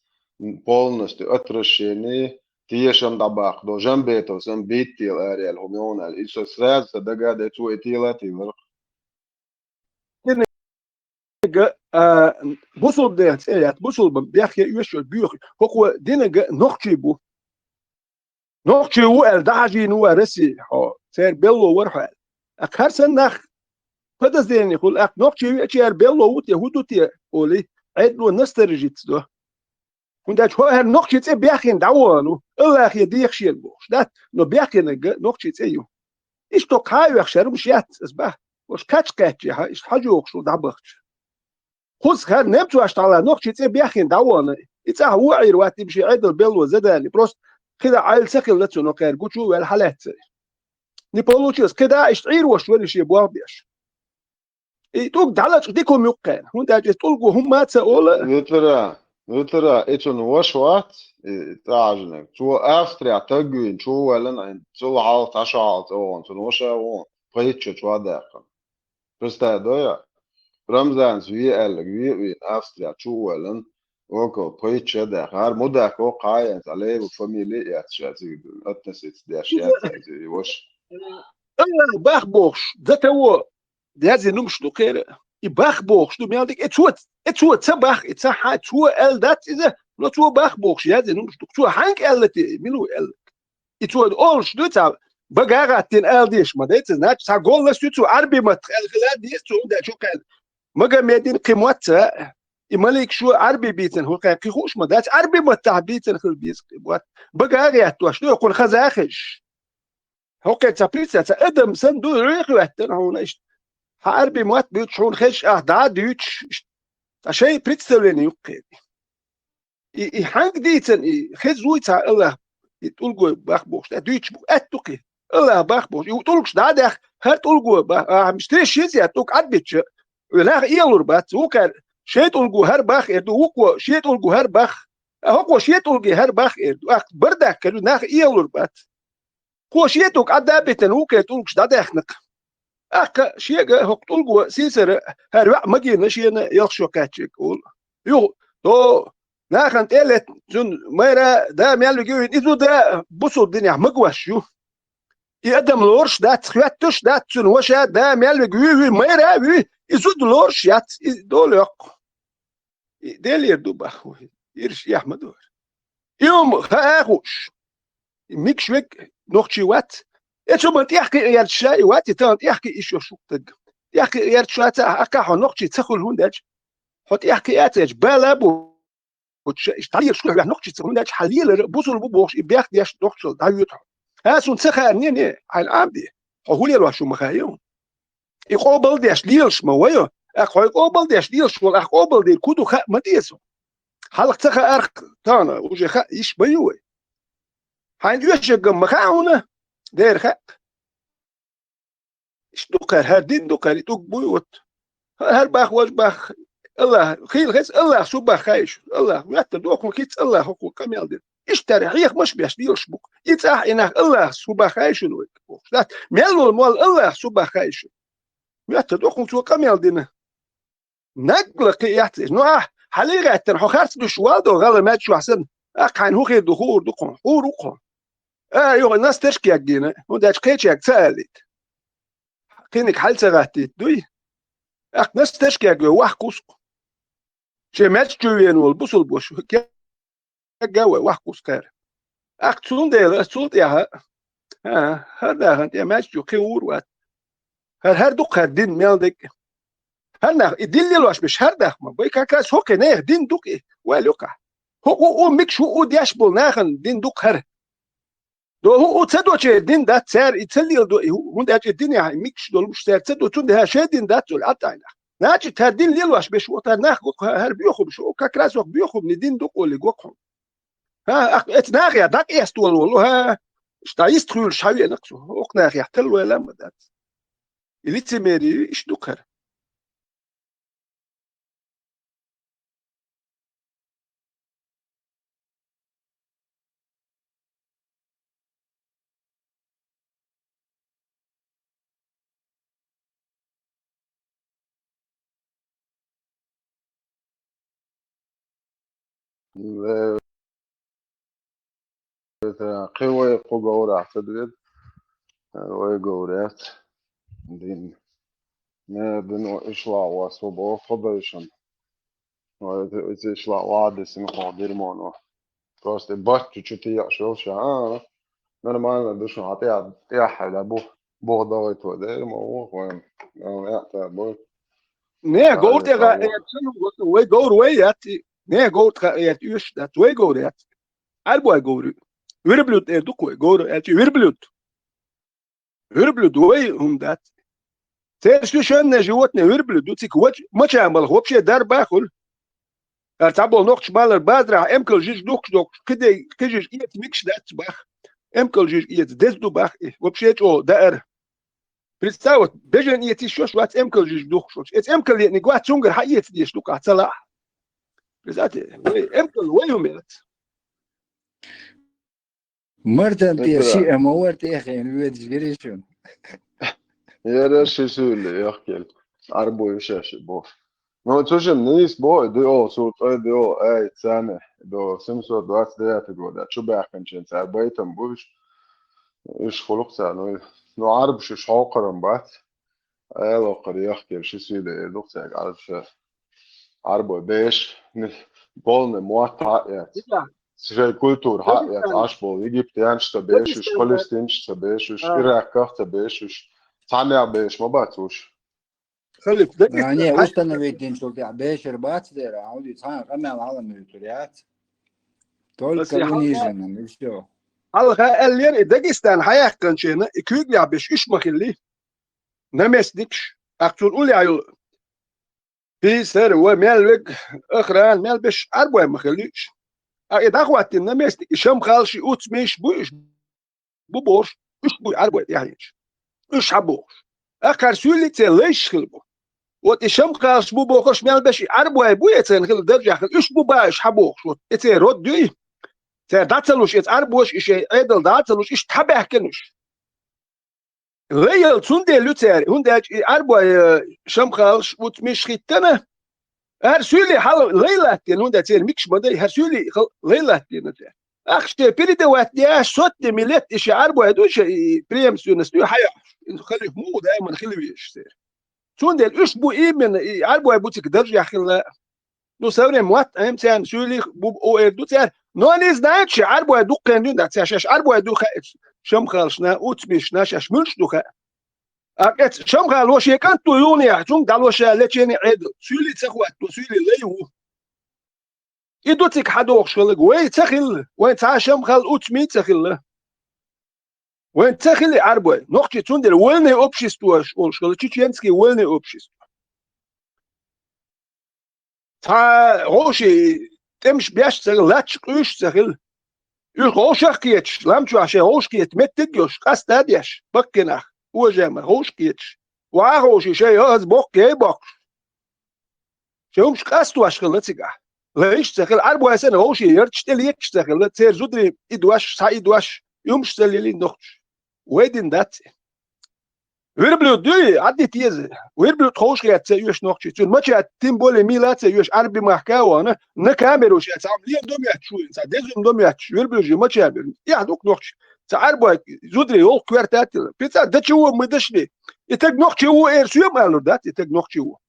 полностью отвращение, тешам дӀабаккха до Жамбетов, сан биттел араелла хӀума йогӀу аьлла. И со сразу сан дага а даьлла, цо и тела а тиллара. Динага, а, бусулба дехьа цӀе яц, бусулба бехке оьшуш боьху. ХӀокхо динага нохчий бу. Нохчий ву аьлла, дӀахьажийна ву Россия, хьо, церан белло вара хьо аьлла. ТӀаккха хӀара санна нах подозрение хуьлу, тӀаккха нохчий веачара белло ву те, хӀун ду те, олий, Ӏедало насторожиться до. ХӀунда аьлча хӀара нохчий цӀе бехкина дӀавахана ву, Аллахе деха шена бохуш дац, но бехкинарг нохчий цӀе ю. Иштта кхаа оьхуш хӀара хӀумаш яц, ас баха. Ваша кхача кхаьччехьа, иштта хьажохуш ву дӀабахча. Кхуза хӀара немцош тӀехьа нохчий цӀе бехкина дӀавахана, и цӀахь вон Ӏийр вац, и шен Ӏедал белло задали, просто кхидӀа Ӏайла ца хилла цунна кхаьра гучу а ваьлла хьалаьццара. Не получилось, кхидӀа иштта Ӏийр ваша вара шен болх беш. И тӀулг дӀалачкъа дика хӀума юккхена. ХӀунда аьлча иза тӀулго хӀумма а ца ола. Витара, Витара, и цунна ваша вац, и тӀаьхьажинарг. Цо Австрия таг вийна, чу ваьллина, цул хьалха, цхьа шо хьалха цӀа вахана, цунна ваша а вон, пхийтта шо чу а даьккхина. Представь, дой а? Рамзанца ве аьлларг, ве а вийна, Австрия чу а ваьллина, около пхийтта шо а даьккхина. ХӀара мудак воккха а яц, Алиева фамилия а яц, ша цига относиться деш яц, и ваша. Аллах бах бохуш, за того, язйина хӀумаш ду кхера. И бах бохуш ду, мел дика, и цо, и цо ца бах, и ца хьа, цо аьлла дац иза, но цо бах бохуш, язйина хӀумаш ду. Цо хьаьнга аьлла те, и мила ву аьлла? И цо олуш ду, цхьа бага а гӀаттийна ала дезаш ма дай, ца, значит, цхьа голлас ю цо, Ӏарби маттах аьлла хила а деза цо, хӀунда аьлча кхел Магомедин кхин мотт ца, и малик шу Ӏарби бийцина хӀу кхел кхин хууш ма дац, Ӏарби маттахь бийцина хила беза кхин мотт. Бага а гӀеттош ду, кхунна хаза а хезаш. ХӀокхе ца прица, ца адам сан ду, рехь веттана хьуна иштта. Хьан Ӏарби мотт буьйцуш хьуна хезаш, ахь дӀа а дуьйцуш, иштта. Ца шайн представление юккхе. И, и хьанга дийцан, и хезуй ца Аллах, и тӀулгой бах бохуш, тӀе дуьйцуш бу, аьтту кхи. Аллах бах бохуш, и тӀулгаш дӀа а дехка, хӀара тӀулгой бах, а, миш теш шиз я тӀулг Ӏадбича, нах иялур бац, вукхар шен тӀулгу хӀара бах эр ду, вукхо шен тӀулгу хӀара бах, а хӀокхо шен тӀулги хӀара бах эр ду, ахь бардак кер, нах иялур бац. Кхо шен тӀулг Ӏадда а битина, вукхе тӀулгаш дӀадаьхнакх. Аккха шега хӀокху тӀулго сийсара хӀара ваьӀ магийна шена ялх шо кхаьччиг олу. Юха, то, нахана тӀе а летта, цуьнан майра да мел вига вуьйна, изу да бусул динехь магош ю. И адам лоруш дац, хӀоьттуш дац цуьнан ваша да мел вига вуьй, вуьй, майра а вуьй, изу да лоруш яц, и дола йоккху. И Делера ду бах ву, ирш эхь ма ду. И хӀума хаа а хууш, и микаш вег нохчий вац. Эцу ма тӀехкхиъ гӀерташ а и вац, и тахана тӀехкхиъ иш йо шух таг. ТӀехкхиъ гӀерташ вац а, аккха хьо нохчий ца хуьлу хӀунда аьлча, хьо тӀехкхиъ а ца гӀерташ, бала а бу, иштта дӀаелаш хьо нохчий ца хуьлу хӀунда аьлча, хьан лелара бусул бу бохуш, и бех деш нохчал дӀавоьду хьо. Аса хӀун ца хаьара, не, не, хьайна Ӏам де, хьо хӀун лелош ву ма хаьа. И къобалдеш лелаш ма вайо, ахь хьой къобалдеш лелаш волу, ахь къобалдийр ку ду хаа ма деза. Хьалха ца хаарх тахана, уже хаа йиш ма ю вай. Хьайна оьшаггам ма хаа хьуна, дера хаьа. Иш ду кхаьр, хӀара дин ду кхаьр, и тӀуг буй вот. ХӀара бах, вож бах, Аллах, хийла хеза, Аллах су бах хаьа шу. Аллах, веттар дохун хиц Аллах хӀокху къамел дина. Иштта хьехамаш беш лелаш бу-кх. И цӀахь и нах Аллах су бах хаьа шуна вай. Дац, мел волу мол Аллах су бах хаьа шуна. Моьттар ду хьуна цо къамел дина. Нагла кхиъ яц иза. Ну, ахь, хьалий гӀаьттина, хьо харц дуьш вал до гӀала маьччохь санна, ахь хьайна хӀун хир ду, хуур ду хьуна, хуур ву хьуна. А, юха настарш кеггийна, хӀунда аьлча кхечаьрга ца алийта. Кхиниг хьал ца гӀаттийта дуй? Ахь настарш кегве вахкусу-кх. Шен маьччу вена волу бусулбош, кегга вай вахкусу кхаьра. Ахь цундела ас цул тӀаьхьа, а, хӀара дахана тӀе маьччу кхин вур вац. ХӀара, хӀара ду-кх хӀара дин мел дерг. ХӀара нах, и дин лелош беш хӀара дахма. Бай как раз хӀокхе нехан дин ду-кх и, ваьлла юкъахь. ХӀокху у микаш хӀу у деш болу нахана дин ду-кх хӀара. До хӀу у ца до чер дин дац цара, и ца лела до, и хӀу, хӀунда аьлча и динехь и микаш долуш цара ца до, цундела шайн дин дац олу Ӏаттайнах. Значит, хӀара дин лелош беш ву, хӀара нах гу-, хӀара боьхамаш, как раз оха боьхамаш, дин ду-кх олий гу-кх хьуна. ХӀа, ах, эца нахе дӀакъаьста волаволу, хӀа, ишта йист хуьлуш хьавеана-кх цо, оха нахехь талла вайла а ма дац. И лицемерие ю, иштта ду-кх хӀара. Э, кхин вай кху говрахь ца дуьйцу, вай говр яц. Дин. Ме дин ишла вас, бо хабайшан. Вай, иза ишла вадисин хо дирмоно. Просто баччу чу тияш волуш, а, нормально ду шуна, хьан тӀе-, тӀехь хьайда бу, бу давай твой дермо, вон, вон, я та бу. Не, говр тӀе га, э, цану, вот, вай говр вай яц, не, говр тӀе га, э, уьш дац, вай говр яц. Арбой говр. Верблюд, э, ду-кх вай говр, э, чи верблюд. Верблюд вай хӀума дац. Церан совершенное животное верблюд ду, цига вач-, мача а малх вообще дарба а хуьлу. ХӀара цхьаболу нохчий балар базарахь эмкал жижиг духкуш дохкуш, кхидей, кхин жижиг эца мегаш дац бах. Эмкал жижиг эца деза ду бах и, вообще чӀогӀа даар. Представь, вот, бежан эца йиш йолуш вац эмкал жижиг духкуш волчу. Эца эмкал еъниг вац, цуьнгара хьан эца дезаш ду-кх ахь, ца лаахь. Представьте, вай эмкал вай хӀума яц. Мартан тӀера шиъ а ма вара тӀехьена, ведаш гири шуна. Яра ши суьйле, яхкелла. Арбой шаьш боху. Ну, цу шимма нийса боху, и дио, цу тӀе дио, ай, царна, до семьсот двадцать девятый года, чу баьхкинчийн цара байтам бу уьш. Уьш хуьлу-кх царна, ну, ну, Ӏарбаш уьш хьокхаран бац. Айлокхара яхкелла ши суьйле эр ду-кх цаьрга Ӏарбаша. Ӏарбой беш, полный мотт хьа а эц. Шайн культура хьа а эц, Ӏаш болу египтянаш ца беш уьш, палестинаш ца беш уьш, иракках ца беш уьш. Цхьаннех беш ма бац уьш. Халиф, Дагестан. А, не, установить динчул тӀехь бешар бац дера, а уьди цхьана къамел хьала муьйтур яц. Только униженным, и всё. Хьалха аьллера, и Дагестан хьаяьккхинчена, и куьйгаллехь беш уьш ма хилли. Наместникаш, ахь цунна уллехь йолу писарь, ва мел вег, охрана, мел беш Ӏарбой ма хилли уьш. А и дӀахӀоттийна наместник, и шамхалш, и уцмиш бу уьш, бу бохуш, уьш бу Ӏарбой тӀаьхьенаш. Уьш хьан бохуш. Акхар суьйли церан лайш хилла бу. Вот и шамхалш бу бохуш мел беш, и Ӏарбой бу и церан хилла даржехь хилла, уьш бу бан уьш хьан бохуш. Вот и церан род дуй. Цара дӀа ца луш, иза Ӏарбоша и шайн Ӏедал дӀа ца луш, иштта хьан баьхкина уьш. Лайъал цундела ю цара, хӀунда аьлча и Ӏарбой, э, шамхалш, уцмиш хӀиттана, хӀара суьйли хьала лай латтийна, хӀунда церан микаш ма дай, хӀара суьйли хала лай латтийна цара. Ахча передавать деш, сотни миллет и ши Ӏарбой ду, ши и преемственность ю хьайохьуш. Иза халиф муха даиман хила везаш церан. Цундела уьш бу именно, и Ӏарбой бу цига даржехь хилла. Ну, со временем мотт Ӏемма царна суьйлих бу оэр ду цара. Но они знают, ши Ӏарбой дуккхен дуьйна дац, цара шаьш Ӏарбой ду хаьа, шамхалшна, уцмишна, шаьш муьлш ду хаьа. А кӀец шамхало шен кӀант ду юханехь, цунга дӀалоша лечение Ӏедал. Суьйли ца хӀотто, суьйли лай ву. И ду цига хьан дохуш хилла, вай ца хилла, вайн цхьа шамхал уцми ца хилла. Вайн ца хили Ӏарбой, нохчий цундела вольное общество олуш хилла, чеченский вольное общество. Цхьа гӀовший тӀемаш беш ца хилла, латташ къуьйсуш ца хилла. Уьш гӀовшах кхеташ, лам чохь шайн гӀовш кхета меттиг а йолуш, къаста а деш, баккхинах, ожамах гӀовш кхеташ. Ваха гӀовший шайн, хӀаза боккха яй боккхуш. Шайн хӀумаш къастош хилла цигахь. Лайш а ца хилла, Ӏарбой санна гӀовший ярташ тӀе леташ а ца хилла, церан зударий и дош, схьа и дош, и хӀумаш ца лелийна нохчаш. Вай дина дац и. Верблюд дуй, Ӏаддита еза. Верблюд ховш хетта ца оьшу нохчий. Цуьнан мача тем более мила ца оьшу, Ӏарби махка а вахана, на камеру ша цхьамма лен дом яьтташ ву, цхьа дезум дом яьтташ, верблюжий мача бер. Эхь ду-кх нохчий. Цхьа Ӏарбой зударий йолу коьрта а тилла. Пица, да чего мы дошли? И таг нохчий ву эр соьма алур дац, и таг нохчий ву.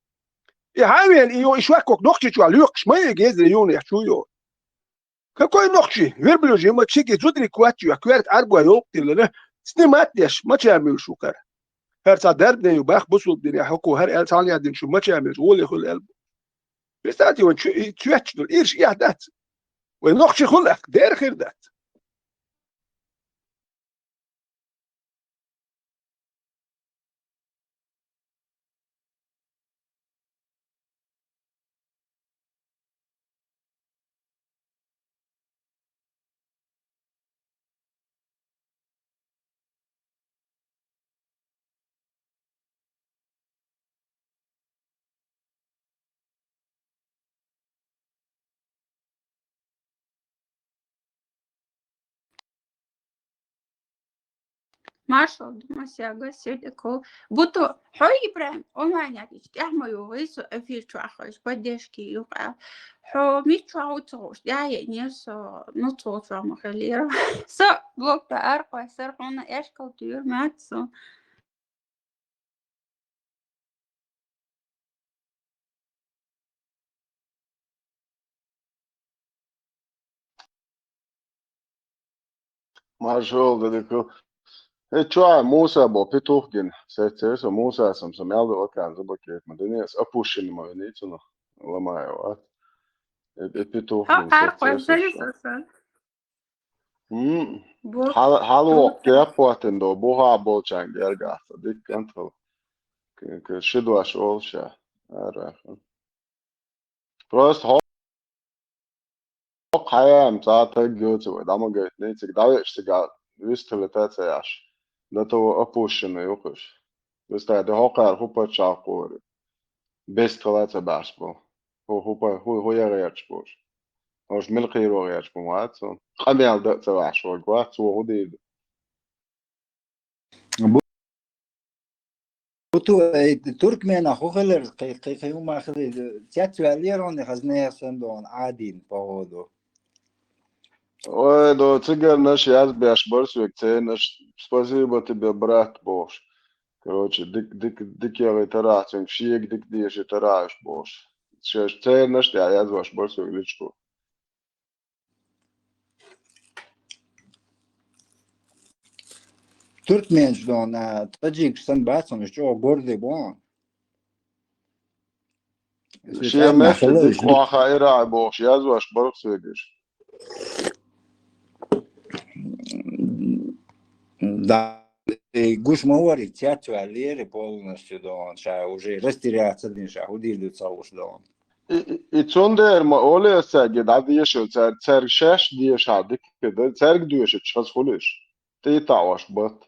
И хьан вен, и йо, и шваккок нохчий чохь лоькхуш ма е гезре юнехь чу йо. Какой нохчий? Верблюжий ма чиги зударий кваччу, коьрта Ӏарбой йолу тиллана. Снимать деш, мача муьлш ву кхара. ХӀара цхьа дарбане ю бах бусулба дине, хӀокхо хӀара аьлла цхьана яздина шу мача муьлш, гӀоле хуьлу аьлла. Представьте, вайн чу-, и цоьтташ долу, ирш эхь дац. Вай нохчий хуьлу ахь, дера хир дац. Маршал ду, масяга, седекол. Буту, хьо ИбрагӀим, онлайн ягич, тӀехь ма югӀи, со эфир чу ахойш, поддержки юкъа. Хьо миччу гӀу ца гӀуш, тӀехь е нер со, ну, цо чу ма хилира. Со блок ба аркъа, сар хьуна эшкал туйр мац со. Маршал да дикал. Э, чуа Муса бо петух гин. Сецер со Муса сам сам ялда окан зуба кет. Ма дэнес опущен ма вини цуна. Ламаева. Э, э, петух Ха, гин, аркъа, сецер со. Сари соса. М. Бо- Хал-, хало, Бо- кеппуатен до, буха болчан гергаца. Дик контрол. К-, к-, шидуаш олша. Араха. Просто хо-, хо-, хаям, ца таг гёцу, дамагайтни, цик давеш цик висталета цаяш. До того опущенный юхуш. Просто да хокар хупа чакури. Без талаца баш бо. Ху-, хупа, ху-, ху я герч бош. Ош милхиро герч бо, мац. Къамел да ца баш бо, гуа, цу худид. Бу-, буту, э, туркмена хухелер, кай, кай, кай, ума хелер, э, цяц валерон, хазне сандон, один, походу. Ой, до цигар наш яз бяш барсвек, це наш, спасибо тебе, брат, бош. Короче, дик, дик, дик я тарацин, шиек дик деши тараш бош. Сейчас це наш я яз ваш барсвек личку. Туркменш дон, а, таджикш сан бацам, чо гордый бон. Шия мешли дик ваха ира бохш, язваш барх свегиш. Да, и гуш мавари цяцу алиери полностью дон, ша уже растеряться дин, ша худир ду цауш дон. И, и, и цундер ма оле саги, да, дешо, цер, цер шеш дешадик, да, церг дешо, час хулиш. Ты таош бат.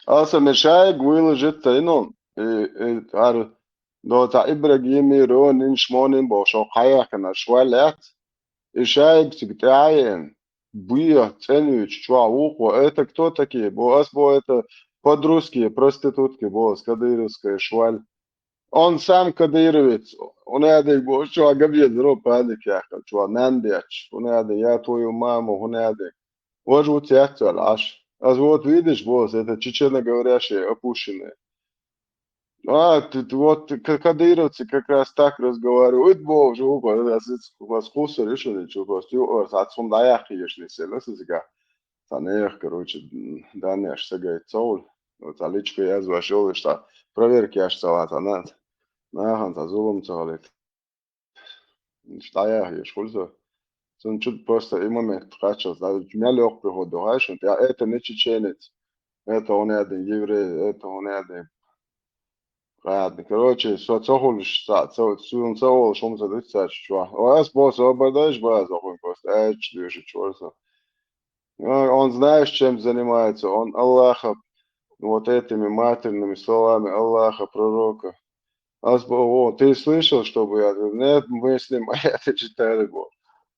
Аса мешай гуйла житта инон. И, и, ар, до та Ибрагими, Ронин, Шмонин, бо, шо каяхна, швалят. И шайг циг тяен. Буя, ценуч, чуа, ухо, это кто такие? Бо, ас, бо, это подростки, проститутки, бо, с кадыровской шваль. Он сам кадыровец. Он ядик, бо, чуа, габье, здоров, падик, яхал, чуа, нандяч. Он ядик, я твою маму, он ядик. Вот, вот, я цел, аш. Ас вот, видишь, босс, это чеченоговорящие, опущенные. А, ты, ты вот, ты, ка-, кадыровцы как раз так разговаривают. Боже, у вас, у вас кусар, ещё ничего, у вас, у вас отцом да я хиеш не сел, это зига. Та нех, короче, м, да не, аж сагай цауль. Вот, а личку я звашил, что проверки аж цала, та на, на, хан, та зулум цалит. Стая еш хулза. Сон чуть просто и момент качал, да, меня лёг приходу, знаешь, вот я, это не чеченец, это он один еврей, это он один. Ладно, короче, со цохулиш, со, со, сон цохул, шум за дуть, са чуа. О, ас босс, обердаешь, босс, охуй, просто, э, чуть выше чуа, со. А, он знаешь, чем занимается? Он Аллаха, вот этими матерными словами Аллаха, пророка. Ас бо-, о, ты слышал, чтобы я говорю? Нет, мы с ним это читали, бо.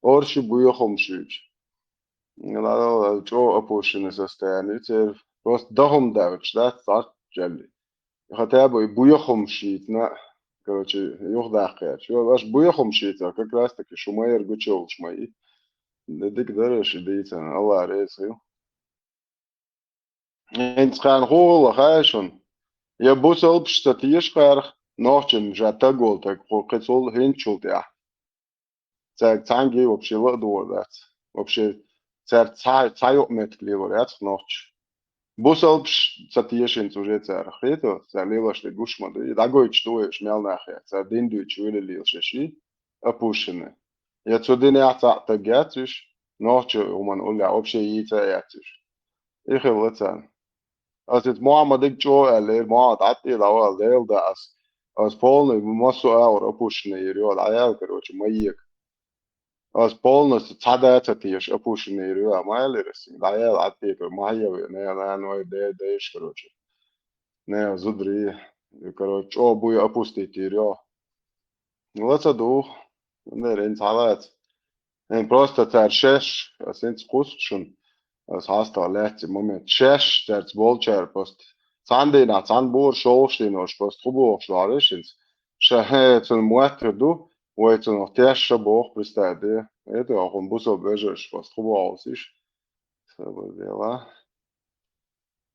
Орши буйохом шуч. Надо, чё опущенное состояние, теперь просто дохом давит, да, старт джали. Хотя бы буйохом шит, на, короче, юх дахкач. Ё, аш буйохом шит, а как раз таки шумайер гучел шмай. Да дик дараш и дийца, Аллах рейс, ё. Инцхан хула хайшун. Я бусалбш та тиеш харх, нохчем жа тагол так хо кецол хинчул тя. Цар цанги вообще ладуо дац. Вообще цар ца-, цайо метк лило яц нохч. Бусалбш ца тиешин уже цар хето, цар лилаш де гушма да. И дагой чтуе шмял нахя, цар дин дуй чуили лил шеши, опущены. Я цу дин я ца тагяциш, нохч уман уля вообще и ца яциш. И хилла цан. Ас ит Мухаммадыг чо аллер, Мухаммад атти давал дел да ас. Ас полный массу аур опущенный ирё, да я, короче, маяк. Ас полностью цада ца тиеш опущенный ирё, а майлер ас. Да я атти, кор маяв, не, не, ну, де, деш, короче. Не, зудри, короче, чо буй опустить ирё. Лаца дух, не, рен цалац. Эн просто цар шеш, а сенц кусчун. Ас хьастагӀа лаьцци момент. Шаьш цаьрца болчара просто. Цхьана дийнахь, цхьана бора шолгӀачу дийнахь просто хӀун бохуш лахьара шинца. Ша, хӀе, цунна моттар ду, вай цунах тешша боху, представь де. Это ахун бусо бежаш просто хӀун боху иш. Сабар дела.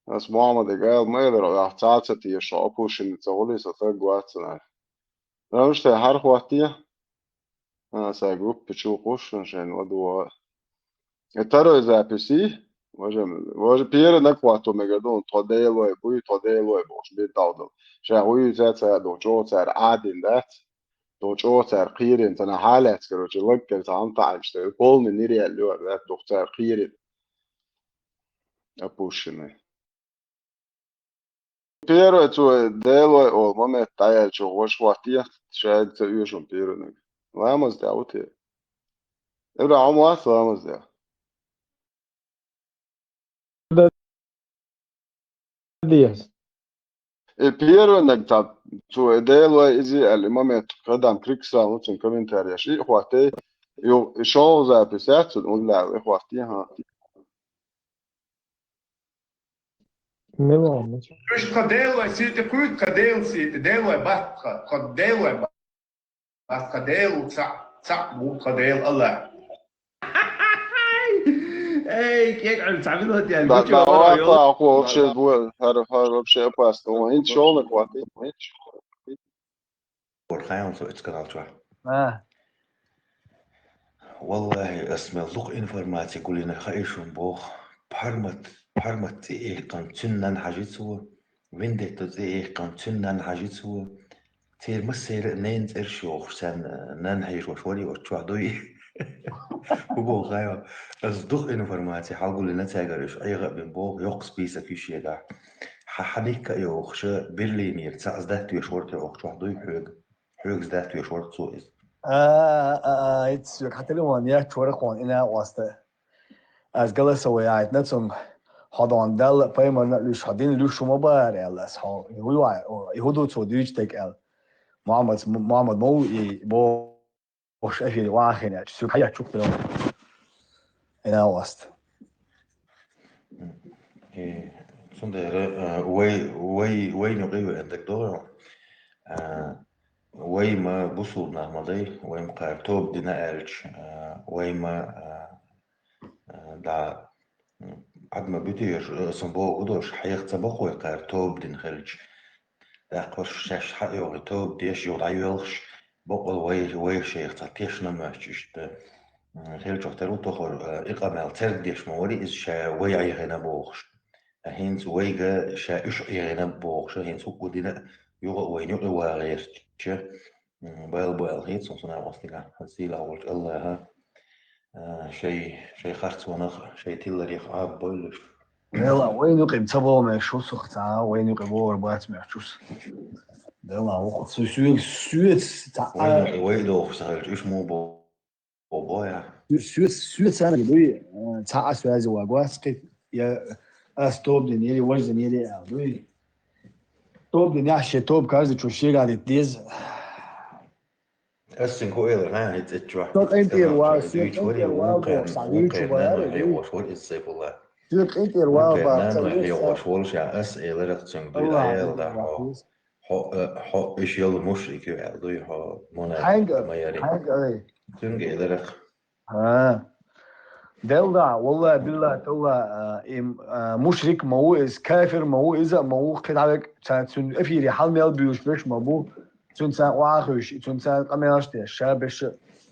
Ас Мухаммадага ала ма элира, ахь цхьа а ца теша, Апушина ца гӀулий со таг ваццанара. Рамштай хьархоттия? А, сай группа чу кхушшун шайн ладугӀа. И второй записи, важа, важа первый накхватто мегар ду, тхо Делой буй, тхо Делой бохуш, бир далдал. Ша хуй ца ца ду, чӀо цара Ӏадин дац, тхо чӀо цара кхийрин, цана хьалац, короче, лаг кер ца хьам таӀанча, полный нереально, да, дух цара кхийрин. Опущенный. Первый цо Делой олу момент дӀаяьлча, ваша хӀоттае, шайга ца оьшун первый наг. Ламаз тӀе а ву те. Ибра, хьо ма вац ламаз тӀе? Да, деза. И первый наг ца, цо и Делой изи аьлла, и момент, когда крик стал, ну, цун комментарияш, и хӀоттае, ю, и шолгӀа запись яц, цун уллаьлла, и хӀоттае, хӀа. Мила ван. Уьш тхан Делой сийти кхуьйту, тхан Делан сийти, Делой бац тхан, тхан Делой бац, тхан Дела ву цхьаъ, цхьаъ ву тхан Дела Аллах. Эй, кекъар, цхьа минот ян, да, гучу да, вара, ва, йо. Та, аху, вообще, бу-, хар, хар, вообще опасно. Вон, хӀинца шолгӀа кхоьллина, хӀинца шолгӀа. Борхайон со эцканал чохь. А. Валлахи, ас мел дукха информаци гулйина хаий шун боху. Пхьармат, Пхьармат цӀе иккхина цуьнан нанна хьажи цо, Вендетто цӀе иккхина цуьнан нанна хьажи цо. Церан массеран а ненан цӀераш йохуш, царна нанна хьийжош вари оцу чохь дуй. ХӀун боху хьайо? Ас дукха информаци хьалгулйина цаьргара, уьш Ӏеха а бина боху, йоккха список ю шегахь. Хьан, хьан дикка а йохуша, Берлинера цхьаъ сдать веш вара те оха чохь дуй хьоьга? Хьоьга сдать веш вара цо иза? А, а, а, а, итс соьга хьан телефон яц вара кхуна, ина а оста. Ас голосовой яйтина цунга, хьо дон Далла а, пайхамарна а луьйш, хьо дин луьйш хӀума бара аьлла ас, хьо, хӀун ю, и хӀун ду цо дуьйцу дерг аьлла. Мухьаммад, Мухьаммад ма ву и бо- Ош эфире вахине, цуьнга хьаяччух тера. Ина васт. Э, цундела, э, вай, вай, вай нукъи веана дагадогӀу. Э, вай ма бусулба нах ма дай, вай ма кхара тоба дина аьлча, э, вай ма, э, э, да, Ӏад ма буьтуьйш, э, сан боху дош, хьеха ца бакъой кхара тоба дина хилча. ТӀаккха уьш шаьш хьа а йогӀий, тоба деш, юха дӀайоьлхуш, бакъволу вай, вай шайх цхьа тешна а моьттуш иштта, м, хилчух тера ву тохара, а, и къамел церг деш ма вари, иза ша вай Ӏехийна бохуш. Ткъа хӀинца вайга ша уьш Ӏехийна бохуша, хӀинца хӀуъа дина а, юха а вайна юкъа вагӀерча, м, байла бу аьлла хета суна, суна гӀостигахь, сийлахь волчу Аллаха. А, шай, шай харцонах, шай тилларех Ӏаббойла уьш. Вела, вайн юкъе ца богӀу меш ву сух цхьа, вайн юкъе богӀур бац меш ву сух. Дела, ву-, су-, су-, соьца цхьа вайн юкъе вай дохуш ца хилча, уьш муха бо-, бо-, бо я? Су-, соьца, соьца царна дуй, а, цхьа а связи ваг вац кхин, я ас тоба дина, или важа дина, или аьлла дуй. Тоба дина, я шен тоба каждый чу шегахь дитта деза. Ас цуьнга хӀу элира, хьан хӀинца эцчохь? Со къинтӀера вала, со къинтӀера вала боху, сан вуьйчу бара, вуьйчу бара. Вукхерна нанной хьехош волу иза Сайфулла. Со къинтӀера вала боху, сан вуьйчу бара. Вукхерна нанной хьехош волуш, ас элира цуьнга дуьйна, Аллах, Ӏела да, Аллах хьо, виз. Хьо, э, хьо иша йолу мушрик ю аьлла дуй, хьо мунафикъ ма яри. Хьаьнга ай? Цуьнга элира. ХӀа. Делла, валла, билла, талла, а, им, а, мушрик ма ву иза, кафир ма ву иза, ма ву кхидӀа век, царна цуьнан эфире хьал мел буьйлуш берш ма бу, цуьнан царна охьахуьйш, цуьнан царна къамелаш деш, ша берш.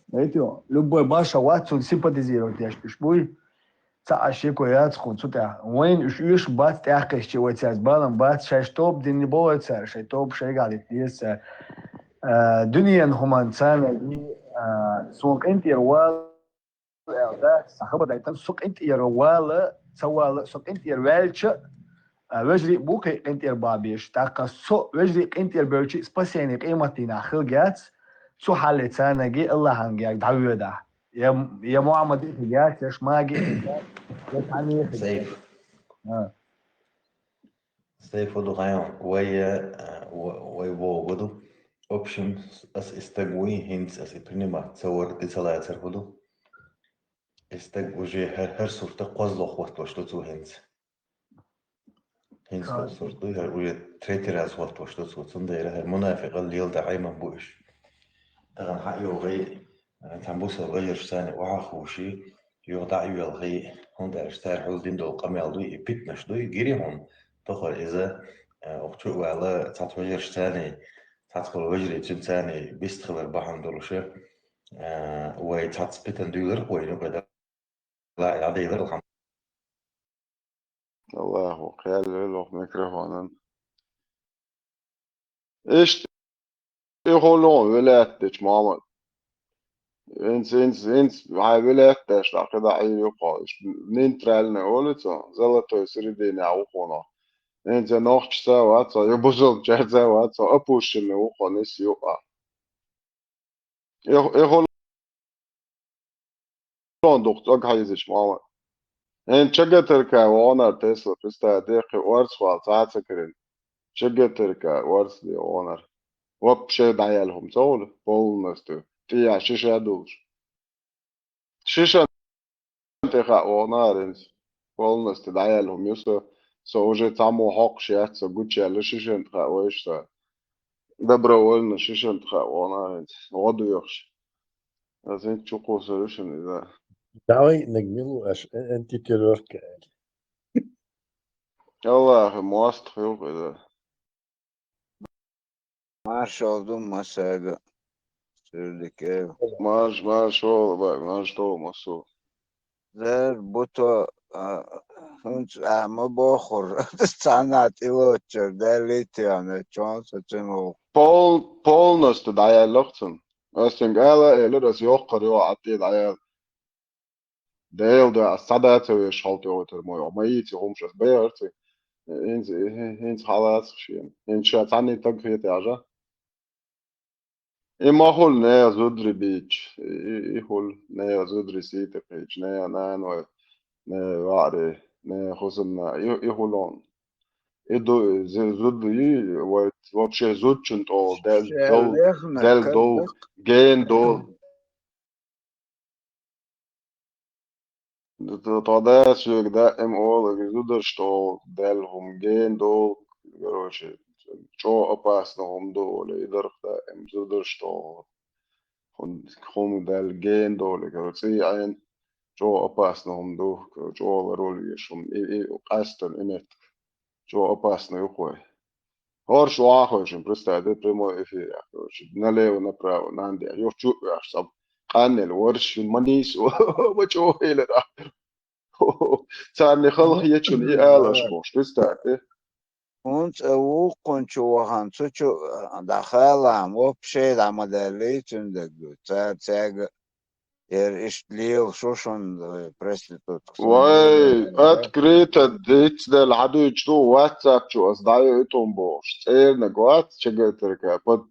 Знаете, любой баша вац, цунна симпатизировать деш берш буй. Цхьа а шеко яц кхуна цу тӀехь. Вайна уьш оьшуш бац тӀаккхийчу, вай цаьрца балам бац, шаьш тоба дина бо вай цара, шайн тоба шайгахь дитта деза цара. А, дуьненан хӀуманна царна, а, суна къинтӀера вала, аьлла, да, сан хабар дайтина, со къинтӀера вала, ца вала, со къинтӀера ваьлча, а, вежарий а бу кхин къинтӀера бан безаш. ТӀаккха со вежарий къинтӀера бевлча, спасение къематдийнахь хилла яц, цу хьале царнаге, Аллахьанге дӀавоьдахь. Я, я Мухьаммад ихига яц, я шмаги ихига яц, я цхьаьна ихига яц. Сайф. А. Сайф, хӀу ду хьайна, вай, а, ва-, вай вогӀу ду. В общем, ас и стаг вуй, хӀинца ас и принимать ца вар, тӀе ца лацар хӀу ду? И стаг уже хӀар-, хӀара сурта кхозлагӀа хӀоттош ду цо хӀинца. ХӀинца хӀара сурта ду, хӀара уже третий раз хӀоттош ду цо. Цундела хӀара мунафикъал леладаь Ӏеман бу уж. Тахан хьайоагӀий, а, цхьан бусалба вежаршца цхьана охьаховший, юха дӀа а йоьлхий, хӀунда аьлча цар хьулдина долу къамел дуй, и питнаш дуй, гирий хьуна, тохара иза, а, охьа чу а ваьлла, цхьацца вежаршца цхьана, цхьацца болу вежарий цуьнца цхьана бистхилар бахьана долуша, а, вай цхьацца питана дуьйларх вайна, вай ла а дӀадийлар алхьам. Аллаху, кхел велох микрофонан. Иштта и хуьлу вилаят дечу, Мохьмад. Инц, инц, инц, хьайн вилаят деш, дӀа кхидӀа Ӏийр ю кхо. Иштта нейтральный олу цо, золотой середине ву кхуно. Инца нохчаца вац, я бусалбачаьрца вац, опущенный ву кхо, нис ю а. Эх-, эхо лон духу цӀог хьийзича, Мохьмад. Эн ЧГТРК вогӀунар Тесла, представь, дехкхи орцахвала цхьа а ца карина. ЧГТРК орца де вогӀунар. Вообще дӀаяьлла хӀума ца хуьлу, полностью. ТӀехьа шиша а долуш. Шишан тӀе хаьа вогӀунар инца. Полностью дӀаяьлла хӀума ю со. Со уже цхьаммо хьокхуш яц, со гучаьлла шишан тӀе хаьа вайша со. Добровольно шишан тӀе хаьа вогӀунар инца. ГӀо доьхуш. Ас хӀинца чу кхуссур ю шуна иза. Давай, наг милу аш, э, антитеррорка аьлла. Аллахи, мостагӀа хилла иза. Маршалла ду массаьрга. Суьрдике. Марш, маршалла, бай, марш ду массо. Зер, буто, а, хӀинца а ма бохура. Цхьанна тӀелоцучара даьллий те, чон со цуьнан ву. Пол-, полностью дӀаяьлларх цунна. Ас цуьнга ала а элира, ас йоккхар йо, Ӏа тӀе дӀаяьлла. Дела да, ас цхьа да ца веш хьал тӀе вайтар мо йо. Ма йийци хӀумаш ас бехар ци. ХӀинца, хӀинца хьалаца шена. ХӀинца ша цхьанний таг хеташ а. И ма хуьлу нехан зударий бийча, и, и, и хуьлу нехан зударий сийта кхийча, нехан наной, нехан ваӀарий, нехан хӀусамна, и, и хуьлу хьуна. И ду, зи-, зударий, вай, вообще зудчун тӀе дел, Шел дол, лехна дел дол, каддак. Ген дол. Тхо да соьга даим олу, и зударш тӀе даьлла хӀума гена долу, короче, чӀогӀа опасно хӀума ду олу, и дарх даим зударш тӀе хӀума, хӀума даьлла гена долу, короче, цӀий Ӏен чӀогӀа опасно хӀума ду, короче, чӀогӀа ларвала везаш хӀума, и, и къаьстина и меттиг. ЧӀогӀа опасно ю кхой. ХӀорш вахой шуна, представь, де прямой эфир, короче, налево-направо, нанде, юха чу а веш, цхьа къаннел варш, ма нийса, ма чӀогӀа хилар. Царна халха ечун и алаш бохуш, представь, де. ХӀунца а вукхун чу вахана, цу чу, а, дӀахалам, вообще дӀа ма даьллий цуьнан дагга. Цара цаьрга Яра иштта лела шу шуна, э, проститутка. Вай, открыто дицделла хьадуьйцуш ду, WhatsApp чу ас дӀайойтун бохуш. ЦӀернаг вац ЧГТРК, под,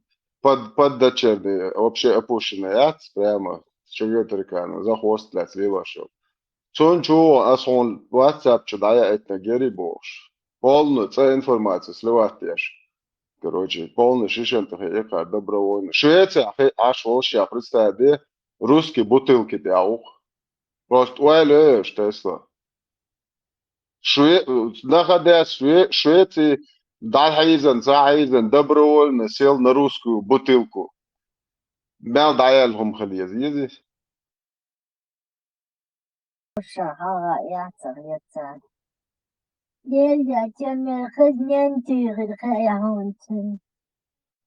под, поддочерный, вообще опущенный яц, прямо ЧГТРК, ну, за хвост лаьцна лелош йолу. Цунна чу ас хьуна WhatsApp чу дӀаяйтинарг яри бохуш. Полно цӀа информация сливать еш. Короче, полный шишен тӀе хи икхар добровольно. Швеция хи Ӏаш волуш я, представь де, русский бутылки тӀе а ву-кх. Просто ойла еш, Тесла. Шве-, находясь Шве-, Швеции, дӀахьийзан, ца хьийзан, добровольно сел на русскую бутылку. Мел дӀаяьлла хӀума хила еза, еза. Ша хьагӀа яцагӀ яцара. Дел да тема хаза нен тӀехира хаьа хьуна цуьнан.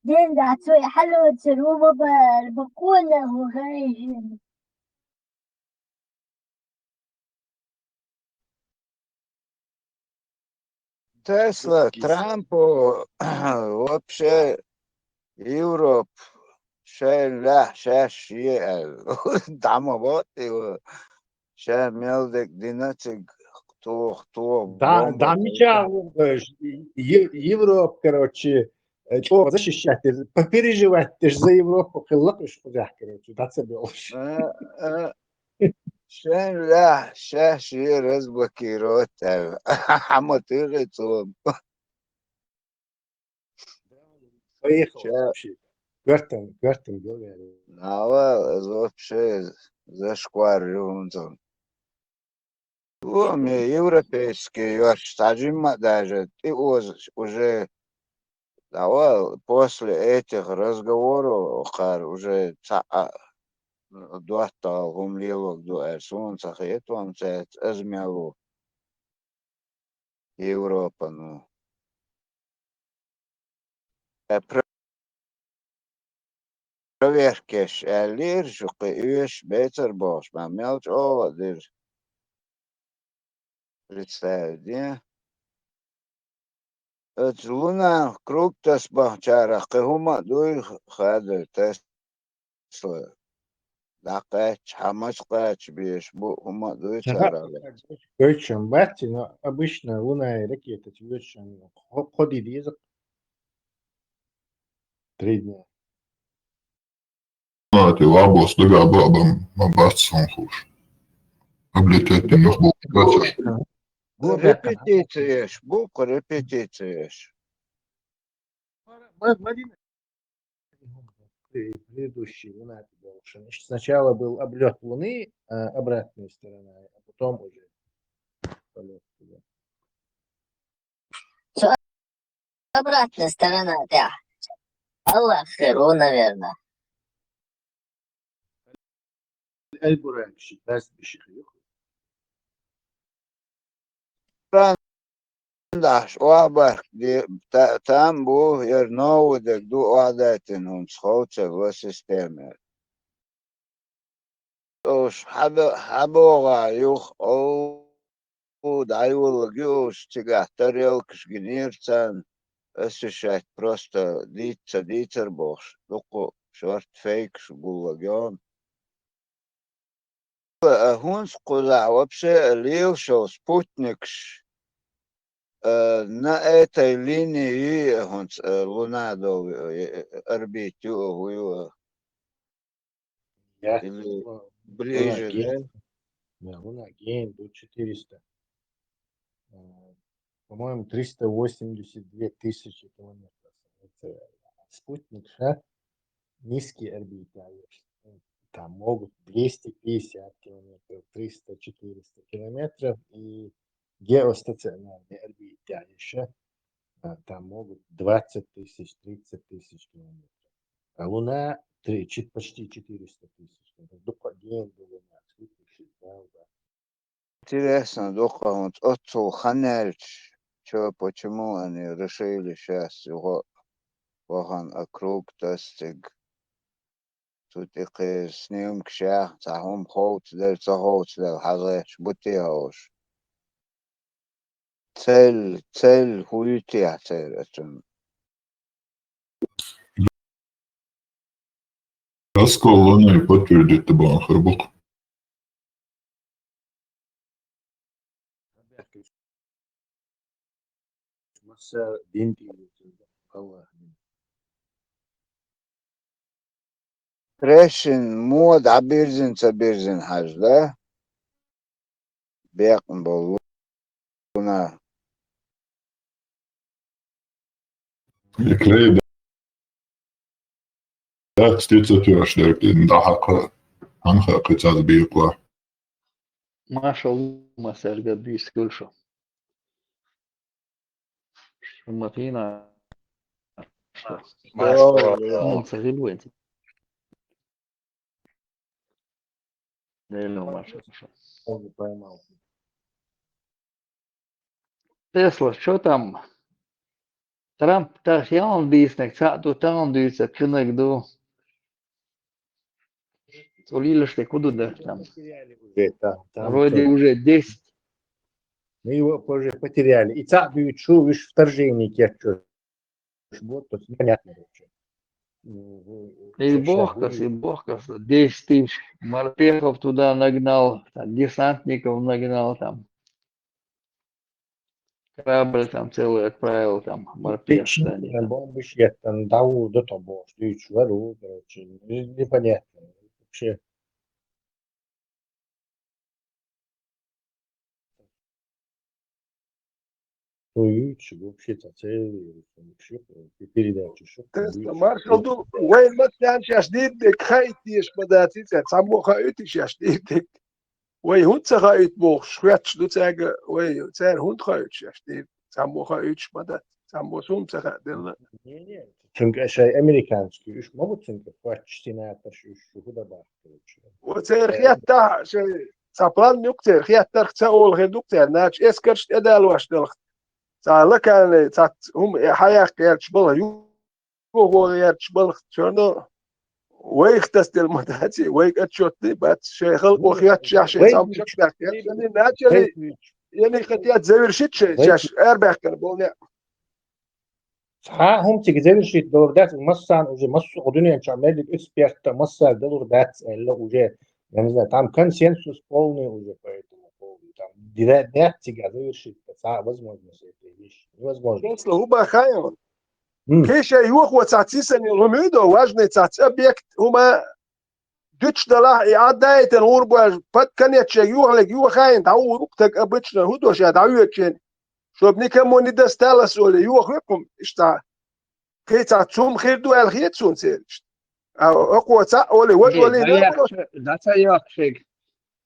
Дел да цо и хьалоцур ву ма бара, бакъонах ву хаьжина. Тесла, Трампо вообще Европа шайн лаьхьа шаьш шен аьлла. ДӀа ма боху и ву. Ша мел дерг дина цига тоха, тоха, Да, бомба да, мича тоха. Европа, короче, э, чӀогӀа защищать деш, попереживать деш за Европу хилла уьш кхузахь, короче, дӀа ца боьлуш. А, а. Шайн лаьхьа шаьш шен разблокировать аьлла. Хьама тыгӀи цо. Поехал Ща- вообще. Гартан, гартан, говорю. Нала, из вообще зашквар ю хӀунца. Ду ме европейский йош сажимма даже тӀе оза уже давал после этих разговоров кхар уже цаӀа доттагӀал хӀума лелог ду аьлла, суна ца хетаван цаьрца аз мел ву Европа, ну. Э, про-, проверкеш аьллера, шу кхы оьшуш бецар бохуш, ма мел чӀогӀа а дира. Представить де. Оцу лунан круг тасбахчарах кхин хӀума а дуй, хадой Тесла дӀакхаьчча, хьан маца кхача безаш бу хӀума а дуй царах лаьцна. Гойтуш бац, но обычно лунан ракетаца воьдуш хо-, кхо ди деза. Три дня. А, те лабос дагахь баъ бан ма бац сон хууш. Облететь нах бу бацаш. Репетиция еш, бу-кх репетиция еш. Ма-, ма-, ма-, дина. Пре-, предыдущий лунатый был. Сначала был облёт Луны, а, обратная сторона, а потом уже полёт туда. Всё, обратная сторона, да. Аллах хир ву, наверное. Аль-Бурак ши, дас биши хир. Пран дахьаш охьабахка де-, та-, там бу, яра новый дерг ду охьадайтина хӀунца ховцар ва система. Уьш хьаба-, хьабогӀа юха, оу, дӀайолалург ю уьш, цигахь тарелкаш гинера царна, аса шаьтта просто дийца ца дийцар бохуш, дуккха шорта фейкаш гуллург йогӀу. А хӀунца кхузахь вообще лелаш йолу спутникаш, а, на этой линии ю а хӀунца, а, луна долу, э, орбита ю а, хӀун ю а? Я, или луна, ближе, луна ген-, да? Да, луна ген ду четыреста. А, по-моему, триста восемьдесят две тысячи километров. Это спутник, ша, низкий орбита, там могут двести пятьдесят километров, триста, четыреста километров, и геостационарный орбита ещё, а, там могут двадцать тысяч, тридцать тысяч километров. А Луна три, чет-, почти четыреста тысяч. Это дукха ген ду Луна, спутник ши, да, да. Интересно, дукха хӀунца оццул хан яьлча, чё, почему они решили щас юха вахана а круг тасциг? Цу тӀе кхин снимкаш яхна, цхьа хӀума ховцаделла, ца ховцаделла хьажа гӀерташ бу те хьовш? Цель, цель хӀун ю техьа церан оцунна? Раскол луны подтвердить бан хир бу-кх. Масса дин тӀе Аллах. Трещин мо дӀабирзина ца бирзина хьажа, да? Бекъна болу луна. Клей, да, стица тюаш дерг, да, хьакха, хьанха кхицаз бийкъла. Машалла, ма сергад бийс куьлшу. Шума тина. Что? Машалла. Ну, ца хил вен. Дела, машалла. Тесла, что там? Трамп тахана ялан дийцинарг цхьаъ ду, тахана дуьйцург кхинарг ду. Цо лелаш дерг хӀун ду дара там? Уже, да, там вроде всё. Уже десять. Мы его уже потеряли. И цхьаъ дуьйцуш ву, уьш вторжение кечйо. Вот, то есть непонятно вообще. М, и сейчас бог-то, будет. И бог-то, десять тысяч морпехов туда нагнал, там, десантников нагнал, там. Корабль там целый отправил, там, морпехов. Тысячи, да, они там. Бомбы шеттан, да, вот это бог, ты чё, короче, не-, непонятно. Вообще. Ой, чё, вообще-то целый, вообще, передача, что. Маршал ду, вайн ма цхьаьна шаьш дийриг дерг хаийта дезаш ма дац иза, цхьаммо хаийта шаьш дийриг дерг. Вай хӀунда ца хаийта бохуш, хоьттуш ду цаьрга, вай цара хӀунда хоуьйтуш аьш дийр? Цхьаммо хоуьйтуш ма дац, цхьаммо суна ца хаьа делла. Не, не, цуьнга шайн американский уьш ма бу цуьнга хоьттуш, сенаторш уьш, шу хӀуда бахка. Ва цара хеттахь, шайн цхьа план юкъ цара, хеттарх ца олу хир ду-кх цара, нача эскарш тӀедалош далх. Цхьа локальный, цхьацца хӀума хьаяккха гӀерташ балха, юхо гӀерташ балха, всё равно вайх тасделла ма дац и, вайга отчётный бац, шайн халкъо хетташ яхь шайн цхьа хӀума чекхбаьхкина, начали, яни хотят завершить шайн, шаьш арабаьхкина болу неӀ. Цхьа а хӀума цига завершить долур дац, массарна уже массо а дуьнен чохь меллиг эксперта массара далур дац аьлла уже, я не знаю, там консенсус полный уже, поэтому там дира-, дац цига завершить, цхьа а возможность это вещь невозможно. Честно, хӀума хаьа. М. Кхин шайн юхо цхьа цисанел хӀума ю до, важный цхьацца объект хӀума дуьтуш далахь, и Ӏаддаийтина гӀур бу аьлла, под конец шайга юхалерг юха хаийна, дӀагӀур ву-кх таг обычно, хӀун до ша дӀавоьдучу, чтоб никому не досталось, олий, юха ву-кх хӀума иштта. Кхин цхьа цхьа хӀума хир ду аьлла хета суна церан иштта. А хӀокхо цхьаъ олий, важа олий, дӀа ца йоккхуш шайга.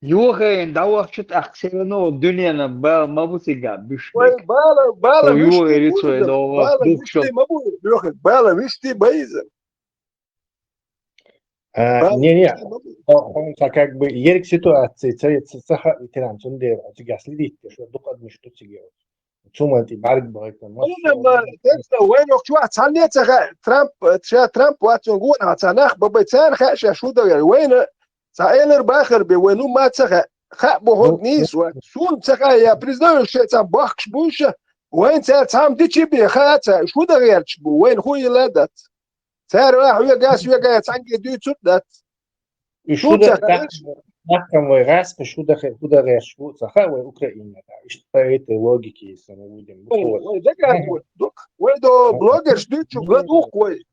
Юха хаийна дӀавахча тӀаккха всё равно дуьненан бала ма бу цига буьйш. Вай бала, бала вуьшти бу иза. Бала вуьшти ма бу, бала вуьшти бу иза. А, не, не. Хьо-, хьо-, хьо-, как бы, ерг ситуация, ца, ца, ца ха-, ветеран, цундела, а цига следить, что дукха адамаш ду цига. Цу ма тӀе бӀарг бахийтина, ма. Вайна ма, тесна, вайна охчу вац, цхьанне а ца хаьа, Трамп, ша Трамп вац, цунна гонахьа цхьа нах бан бай, царна хаьа шаьш хӀун дан вер. Вайна цхьа элар бахар бе, вай ну ма ца хаьа, хаьа бу хӀокху нийса вац. Суна ца хаьа, я признаю, шайн цхьа бохкуш буй ша, вайна цара цхьамма дичи бе, хаьа ца, уьш хӀун дан гӀерташ бу, вайна хӀун йила дац. Цара а хьоьга, ас хьоьга, цхьаьнгге дуьйцур дац. Уьш хӀун дан гӀерташ бу? Нахкам вай гӀаскхаш хӀун дан хе-, хӀун дан гӀерташ бу, ца хаьа вай Украинера. Иштта по этой логике, если мы будем. Вай, вай дагахь вай, дукха, вай до блогерш дуьйцучух ладугӀу вай.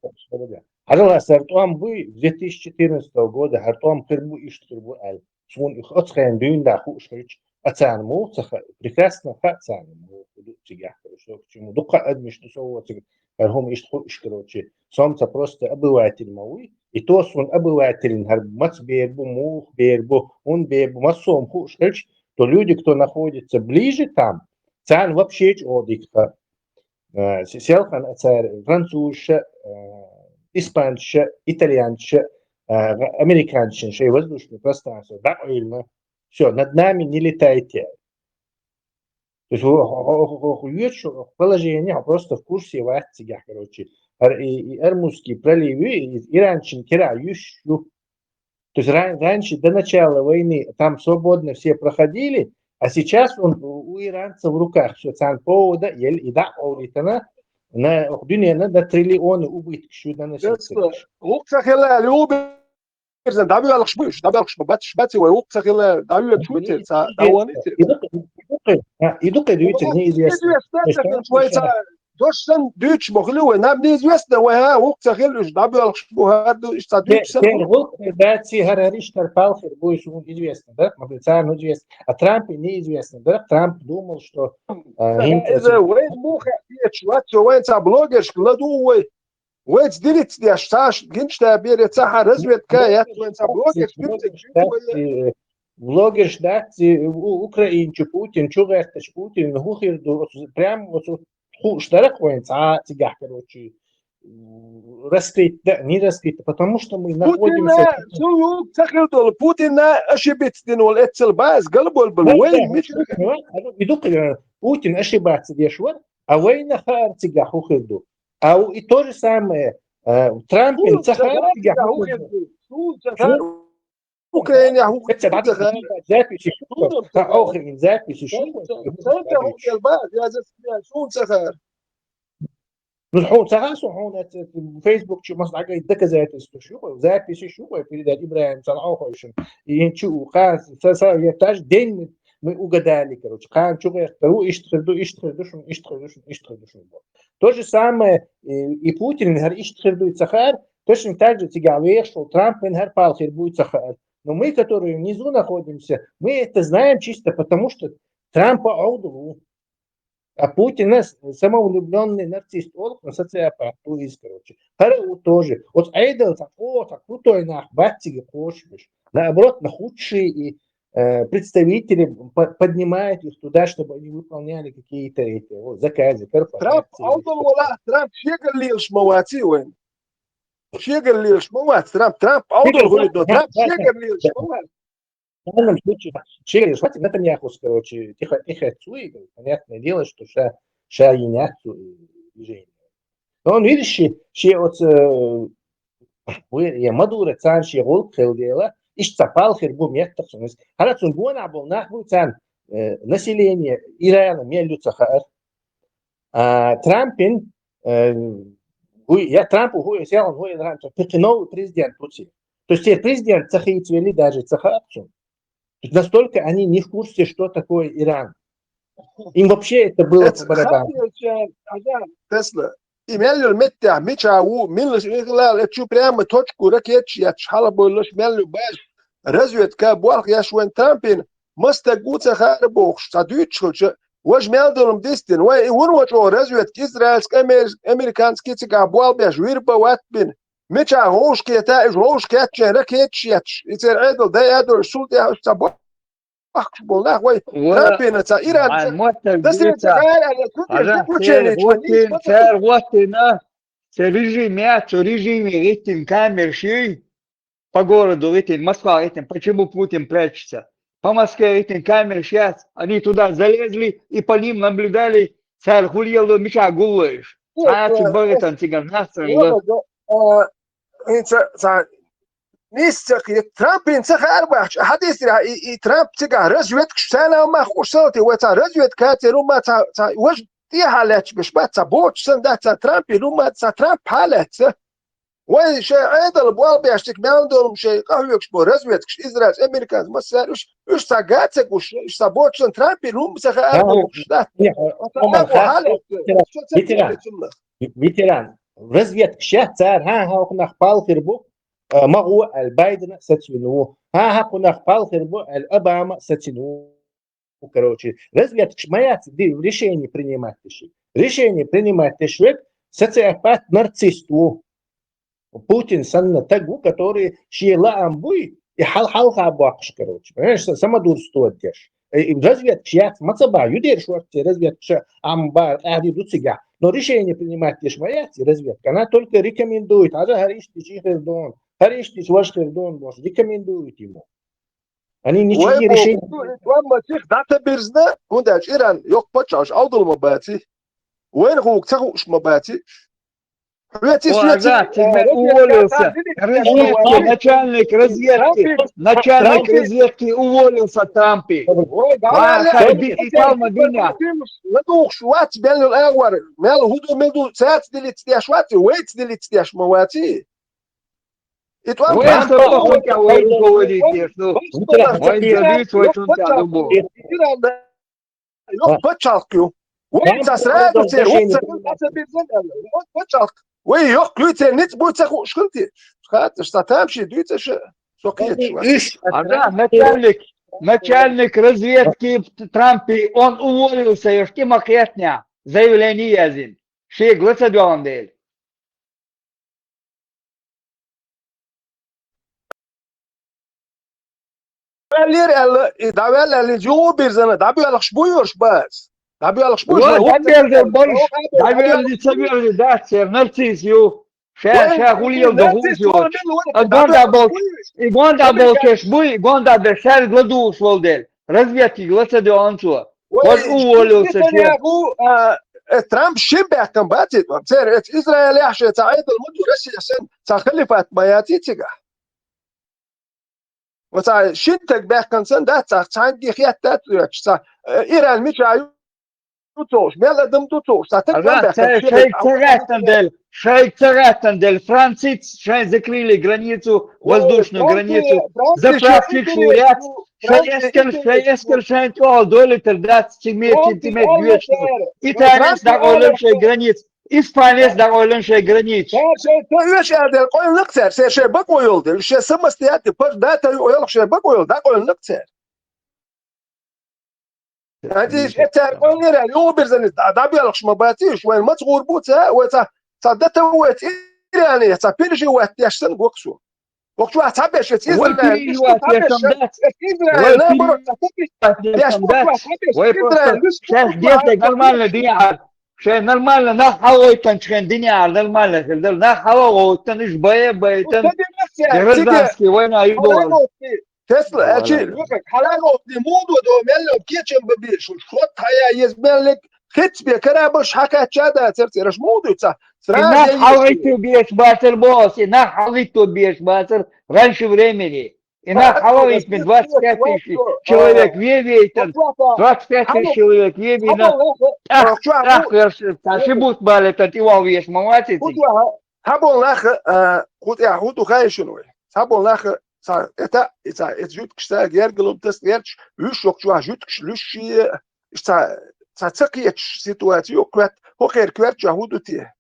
Хьажал, хӀара тӀом буй, две тысячи четырнадцатого года хӀара тӀом хир бу, иштта хир бу аьлла. Суна и оцу хенахь дуьйна да хууш хилча, а царна муха ца хаьа, прекрасно хаьа царна муха ду цигахь, короче, чему дукха адамаш ду со воцург, хӀара хӀума иштта хууш, короче, со-м ца просто обыватель ма вуй, и то суна обывателийн хӀара маца бер бу, муха бер бу, хӀунда бер бу, массо а хӀума хууш хилча, то люди, кто находится ближе там, царна вообще чӀогӀа дика хаьа. Э, се-, селхана а цара французаша, э, испанцаша, итальянцаша, э, американцашна шайн воздушный пространство дӀакъевлина. Всё, над нами не летайте. То есть, хьо, хьо, хьо, хьо, хьо йоьшу, хьо положение, хьо просто в курсе вац цигахь, короче. Ар-, и, и Ормузский пролив, и, и иранцашна кира юьсуш ю. То есть ран-, раньше, до начала войны, там свободно все проходили, а сейчас он у, у иранцев в руках всё, царна повода елла и дӀа а овлийтана, на, дуьненна на триллионы убыткаш ю наноситься. ГӀуллакх ца хилла аьлла, юбирзан дӀабоьлхуш бу уьш, дӀабоьлхуш бу, бац-, баци вай, гӀуллакх ца хилла аьлла, дӀавоьдуш ву церан, цхьа дӀавахана церан. И дукха, и дукха, а, и дукха дуьйцур, неизвестно. Вай цхьа дош санна дуьйцуш бохули вай, нам неизвестно вай, хӀа, гӀуллакх ца хилла уьш, дӀабоьлхуш бу, хӀара ду, иштта цхьа дуьйцуш санна. ГӀуллакх бац, хӀара, хӀара иштта хӀара палхир бу, суна известно, да? Ма бен, царна известно. А Трампе неизвестно, да? Трамп думал, что, а, хӀинца иза вайн муха кхеташ вац, вайн цхьа блогершка ладугӀу вай. Вайца дилица деш, цхьа аш гинчта бере, цхьа хьан разведка яц, вайн цхьа блогерш дилица. Блогерш дац, у-, Украин чу Путин, чу гӀерташ Путин, хӀун хир ду, оцу, прям оцу хууш дарах вайн цхьа цигахь, короче, раскрыть, да, не раскрыть, потому что мы находимся... Путинна, цу юг ца хир долу, Путинна ошибиться дина волу эццал база, галболбала, вай мича... И ду-кх, Путин ошибаться деш вара, а вайна хаьара цигахь хӀун хир ду. А у-, и то же самое, э, Трампин ца хаьара цигахь хӀун хир ду. Украинехь хӀун ца хаьара. Записи шу, охин записи шу. Суна ца хаьара. Ну, хьуна ца хаьа, со хьуна Facebook чу маса дӀагай доказательства шу, записи шу, передать Ибрахим цхьана охойшин. И ин чу у, ха, са, са, я таж день мы, мы угадали, короче. Кхана чу гӀертар ву, иштта хир ду, иштта хир ду шун, иштта хир ду шун, иштта хир ду шун. То же самое, и, и Путин, хӀара иштта хир ду, ца хаьара, точно так же цигахь вехаш волу Трамп, вайн хӀара пал хир буй, ца хаьара. Но мы, которые внизу находимся, мы это знаем чисто потому, что Трампа Ӏовдал ву. А Путина с-, самовлюблённый нарцисс олу, социопат ву иза, короче. ХӀара ву тоже. Оцу Ӏедал цхьа, о, цхьа крутой нах бац цига кхочушбеш. Наоборот, на худшие и, э, представителей, по- поднимает их туда, чтобы они выполняли какие-то эти вот, заказы, Трамп корпорации. Алдал вала, Трамп шегар лелаш ма ваци вайн. Шегар лелаш ма вац, Трамп, Трамп Алдал гулит, но Трамп шегар лелаш ма вац. В данном случае, через вот Нетаньяхус, короче, тихо, тихо цуигал. Понятное дело, что ша, ша и не отцу движение. Но он, видишь, ши, ши вот, э, я Мадура цан ши гулк хел дела, иш цапал хир бу меттах сунис. Харацун гуна бу нах бу цан, э, население Ирана мелю цахар. А Трампин, э, гуй, я Трампу гуй, сял гуй, Иран, то пикинов президент Путин. То есть теперь президент цахи цвели даже цаха акцию. То есть настолько они не в курсе, что такое Иран. Им вообще это было по барабану. Тесла. И меллю метта, мича у, миллиш ихлал, эчу прямо точку ракет, я чхала болош меллю баш. Разведка, буах, я швен Трампин, маста гуца хара бохш, са дючхуча, ваш мелдолум дистин, вай и вун вачо разведка, израильск, амер- американский цика, буал беш, вирба ватбин. Мича гошкета, иш гошкетчен ракет шетш. И цер эдл, да эдл, сул да, са бу- ахш бол, нах, вай, Ва- Трампина ца, Иран Ай, ца. мотор Да сен гица. ца, ай, ай, ай, Ага, заключение, цер гъоттин, цер гъоттина, цер режим, я, цу режиме гъиттин камер ши, по городу гъиттин, Москва гъиттин, почему Путин прячется? По Москве гъиттин камер ши, они туда залезли и по ним наблюдали, цер хулиялу мича гуллуиш. А цу багъитан циган нахсан. Нисцак, Трампин ца харбахч, хадисра, и, и Трамп цига разведка, сана мах ушсалти, ва ца разведка, ца рума, ца, ца, важ ти халач биш, ба ца боч, сан да ца Трампи рума, ца Трамп халач, ца. Вай ше айдал, буал бяштик, мяун долум ше, кахвекш бо, разведка, Израиль, американец, массар, уж, уж ца гацек, уж, уж ца боч, сан Трампи рум, ца харбахч, да. Не, Ва ца Омар, мах халач, ветеран, ветеран. Разведка шех цар, ха, ха, охнах пал хирбу, э, магу аль Байдена сацвину. Ха, ха, кунах пал хирбу аль Обама сацвину. Короче, разведка шмаяц, ди, решение принимать тиши. Решение принимать тишвек, социопат, нарцист ву. Путин санна тагу, который ши лаам буй, и хал хал хабуакш, короче. Понимаешь, са- самодурство деш. Э, и разведка шияц мацаба, юдер шуарте разведка ша амбар, ахди дуцига. Но решение принимать деш маяц, разведка. Она только рекомендует. А хариш тиш хирдон, хариш тиш ваш хирдон, бош, рекомендует ему. Они ничего Вай не бо, решили. Вам масих дата бирзна, кунда Иран, йок пачаш, аудулма баци. Вайн хук ца хуш ма баци. Вети О, а да, ты уволился. Разведки, начальник разведки. Начальник разведки уволился Трампи. Ой, Ва, давай, харби и палма биня. Ладух швац бел агвар. Мел худу мел ду цац дилиц дяш ваци, вейц дилиц дяш ма ваци. И то Ой, вам что он тебя говорит, говорит, что? Ой, да, ты свой, он тебя любовь. Йок пачалкю. Вай ца сразу цер, вот ца, ца бирзен, вот пачалк. Вай йок ключ цер, ниц бу ца хушкунти. Хат, ста там ши, дуй ца ши. Сокет. Иш, А да, начальник, начальник разведки Трампи, он уволился, ешки макетня. Заявление язин. Ши гласа делан дель. Лир эл, и давел эл, жу бирзана, дабиалыш буйуш баз. Дабиалыш буйуш. Вот, дабиалыш буйуш. Дабиалыш, дабиалыш, да, цер нарцисс ю. Ша, ша, хулиел да хулиел. А гонда бол, и гонда бол кеш буй, и гонда да шар гладуш волдель. Разведки гласа де онцу. Вот уволился, че. Нетаньяху, а, э, Трамп шим бяхтан бацит, вам цер, э, Израиль яхше, ца айдал муду Россия сен, ца халифат маяти цига. Вот ца шин так бяхтан сен, да, ца цанги хият да, ца, э, Иран мича ю цош, мел адам ду цош, ца так Ага, бяхтан шай цагатан дель, шай цагатан дель, Франциц, шай закрыли границу, воздушную границу, заправщик шурят, шай эскер, шай эскер, шай тюал доллар, да, сантиметр, сантиметр вечно. Италец да ойлен шай границ, испанец да ойлен шай границ. Ша, ша, ша, ша, ша, ша, ша, бак ойол дел, ша самостоятельный, пар да, та ойол, ша бак ойол, да, ойол, ша. Анти, ша, ша, ойол, ра, ё, бирзани, да, да, биялыш ма бати, ш, вен, мац гурбу, ца, вен, ца, ца, да, та, вен, ирани, ца, переживать, я, ш, сан, гоксу. Вокчу а цхьаберш эца Израиль, вишку цхьаберш эца Израиль, наоборот, цхьаберш. Вай просто сейчас десять нормально динар. Шей нормально нах хьалгӀойтан чхен динар нормально хир дара. Нах хьалгӀойтан иш бая байтан. Гражданский война юдо. Тесла, а чи, хьалагӀотли муду до мелло кечен бабиш, шот хая ез меллик, хецбе карабаш хакача да церцераш муду ца. И нах хьалгӀиту беш бацар бос, и нах хьалгӀиту беш бацар раньше времени. И нах хьалгӀитмин двадцать пять тысяч человек ве вейтан, двадцать пять тысяч человек ве вина. Тах, тах, таши бут балетан тивал веш мамацити. Цхьаболу нах, а, хӀу тӀехь хӀу ду хаьий шуна вай? Цхьаболу нах, ца, эта, и ца, эца жуьткаш ца гергалун тас герчаш, уьш йоккхачохь жуьткаш луьш шен, ца, ца, ца кхеташ ситуаци ю кхетта, хӀокхеран коьртачохь хӀу ду те?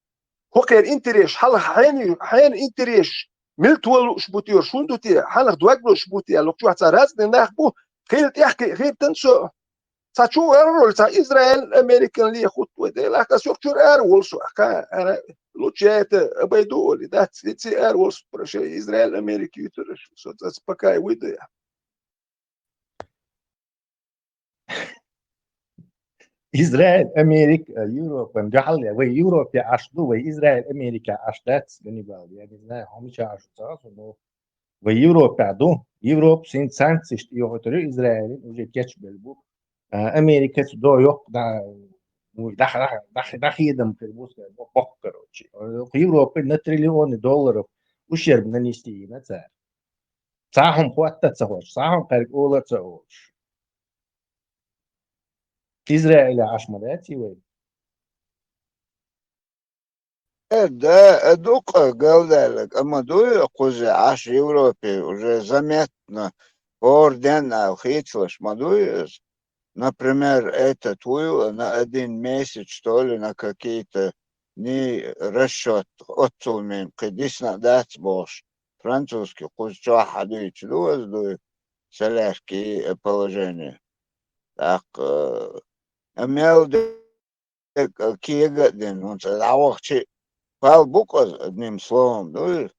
ХӀокхеран интересаш, хьалха хьенан, хьенан интересаш, мила толуш бу те, шун ду те, хьалха дог луш бу те, локхачохь ца разный нах бу, хила тӀехь, хила тан со. Цхьа чу ара волу, цхьа Израиль, Американ лехутту вай, Делахь, ас юха чуьра ара волу со, кхана ара лучу яйта абай ду олий, дац, ци ара волу со, шайн Израиль, Америка юьтура, со цӀаца пакай вуй ду я. Израиль, Америка, Европан дуьхьал, вай Европе Ӏаш ду, вай Израиль, Америка Ӏаш дац, Ганнибал, я не знаю, хьо мича Ӏаш ду ца хаза, но Вай Европехь ду. Европа син санкцеш тӀейохуьйтур ю Израилин, уже кечбелла бу. А, Америкаца до йоккха да, вуй, даха, даха, даха, даха хедам хир бу, бо-, боккха, короче. Европа на триллионы долларов ущерб нанести йина цара. Цхьа хӀума хӀотта а ца хӀоттуш, цхьа хӀума кхаьрга ола а ца олуш. Израиле Ӏаш ма дац и вай? Э, да, э, дукха галдаьлларг, амма дуй, кхузе Ӏаш Европе уже заметно хӀора денна аьлла хийцалаш ма дуй иза. Например, этот вуй, на один месяц, что ли, на какие-то дни расчёт, оццул мин, кхин дисна а дац бохуш, французский кхуза чохь а дуьйцу ду аса дуй, солярки положение. ТӀаккха, э, мел де- кега а дина, хӀунца дӀавахча а, пал бу-кх аса, одним словом, дуй.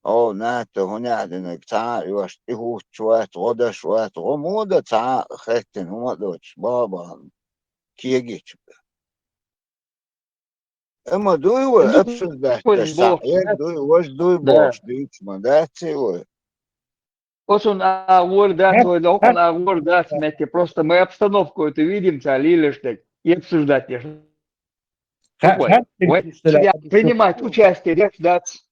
О, ната, хӀунехь динарг цхьа а оьшуш, тӀехӀуттуш вац, гӀо деш вац, гӀо муха дан цхьа а хеттина хӀума а доцуш, баха-бахана кегийча. Амма дуй вай, обсуждать деш схьаэр дуй, важа дуй бохуш дуьйцуш ма дац и вай. Оцунна агӀор дац вай, хӀокхунна агӀор дац метте. Просто мы обстановку эту видим, ца лелаш дерг, и обсуждать деш. Вай принимать участие деш дац.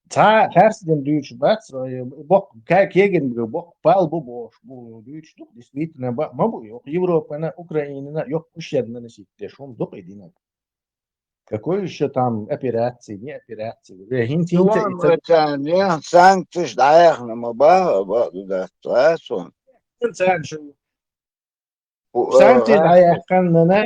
Цхьа харцдина дуьйцуш бац, боккха, ка-, кегина боккха пал бу бохуш, бу дуьйцуш ду, действительно, ба-, ма бу, йоху Европана, Украинана, йоху ущерб наносить деш хӀума ду-кх и динарг. Какой ещё там операции, не операции? Уже хӀинца, хӀинца и ца- Царна санкцеш дӀаяхна ма баха, бакъду дац, ца суна. Царна шу- Санкцеш дӀаяьккхина на, на,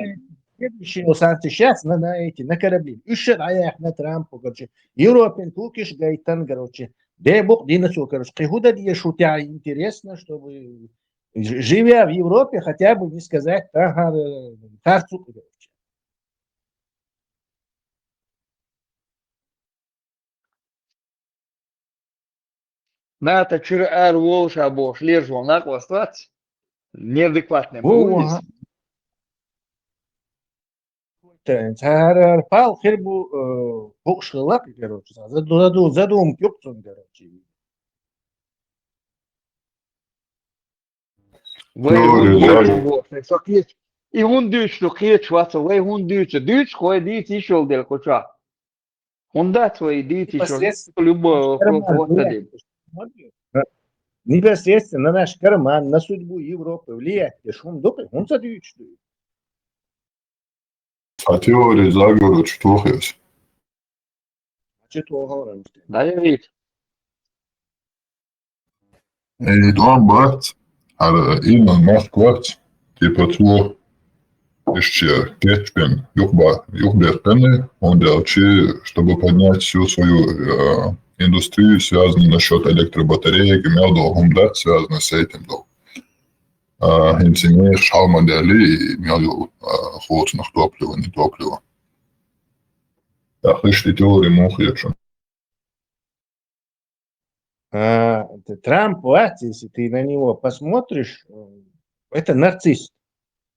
следующие санкции щас на, на эти, на корабли. Уьш ша дӀаяьккхина Трампа, короче. Европин кукиш гайтан, короче. Де букъ дина цо, короче. Кхин хӀу дан деза шу тӀехь, интересно, чтобы ж-, живя в Европе, хотя бы не сказать, ага, э, харцу, короче. НАТОчуьра ара волуш а бохуш лелаш волу накъост вац? Неадекватный ма ву иза. Цара пал хир бу, э, букъ шхилла, короче, заду-, заду-, задумка юкъ цунна, короче. Вай хӀунда дуьйцу боху, со кхечу, и хӀунда дуьйцу, со кхечу вац, вай хӀунда дуьйцу, дуьйцу, хӀой дийца йиш йолу дела кху чохь. ХӀунда дац вай дийца йиш йолу, любой вопрос хӀотта дийца. Непосредственно на наш карман, на судьбу Европы влиять деш хӀума ду-кх, хӀунда ца дуьйцуш ду? А теория заговора чу тохийша? Чу тохийша. Да, я вижу. И дом бац, хӀара Илон Маск вац, типа цо иштта кечбен юхабе-, юхабеттан, хӀунда аьлча, чтобы поднять всю свою, э, индустрию, связанную насчёт электробатареек, мел долу хӀума дац связано с этим долу. А, хӀинца и мехаш хьал ма даьллий, и мел йолу, а, хӀоцунах топливо, не топливо. Ахыш тӀе теория муха ечун. А, т- Трамп, вот, если ты на него посмотришь, м, это нарцисс.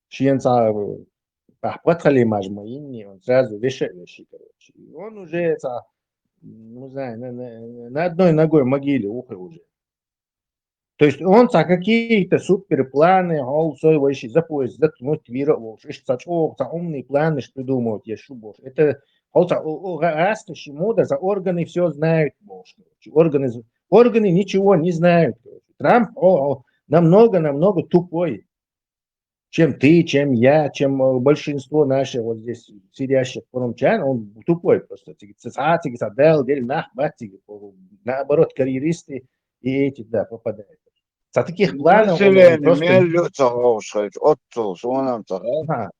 Шен цхьа, э, подхалимаш ма йинни, он сразу вешать веши, короче. И он уже, цхьа, ну, знаю, на, на, на одной ногой в могиле ухы уже. То есть он цхьа какие-то супер планы, хьол сой вайши за поезд затянуть вира волш. Ишта цхьа чӀоагӀа цхьа умный планы придумывать еш шу болш. Это хьол цхьа о- о- га- аста ши мода за органы все знают болш. Короче. Органы, з- органы ничего не знают. Короче. Трамп о- о- намного-намного тупой, чем ты, чем я, чем э, большинство наших вот здесь сидящих форумчан. Он тупой просто. Ци- ци- ци- ци- ци- дал, дель нах, бат, ци- Наоборот, карьеристы и эти, да, попадают. Цхьа таких планов он Население просто мел ца ховшхайч, отцул, сонам ца хай. Ага.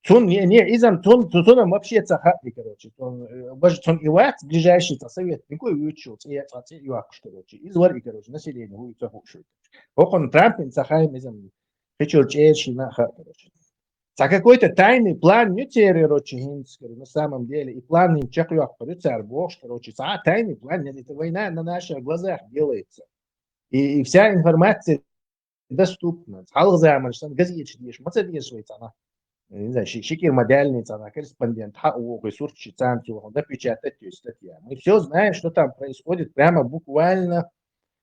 Цун, не, не, изам, цун, цун, цунам вообще ца хапни, короче. Цун, э, баж-, цун и вац, ближайший ца совет, никой вычел, ца, ца, ца, и вакуш, короче. Из вар и, короче, население, хуй ца хушуй. Окон Трампин ца хайм изам, хичур чеши на ха, короче. Ца какой-то тайный план не терророчи хинц, короче, на самом деле. И план им чак юак, короче, цар бохш, короче. Ца тайный план, нет, это война на наших глазах делается. И, и вся информация доступна. Халгзаман, что газетчик ешь, маца ешь, швейцана. Не знаю, ши- шикир модельный цана, корреспондент, ха, о, ресурс, читан, да, печатать, то есть статья. Мы все знаем, что там происходит прямо буквально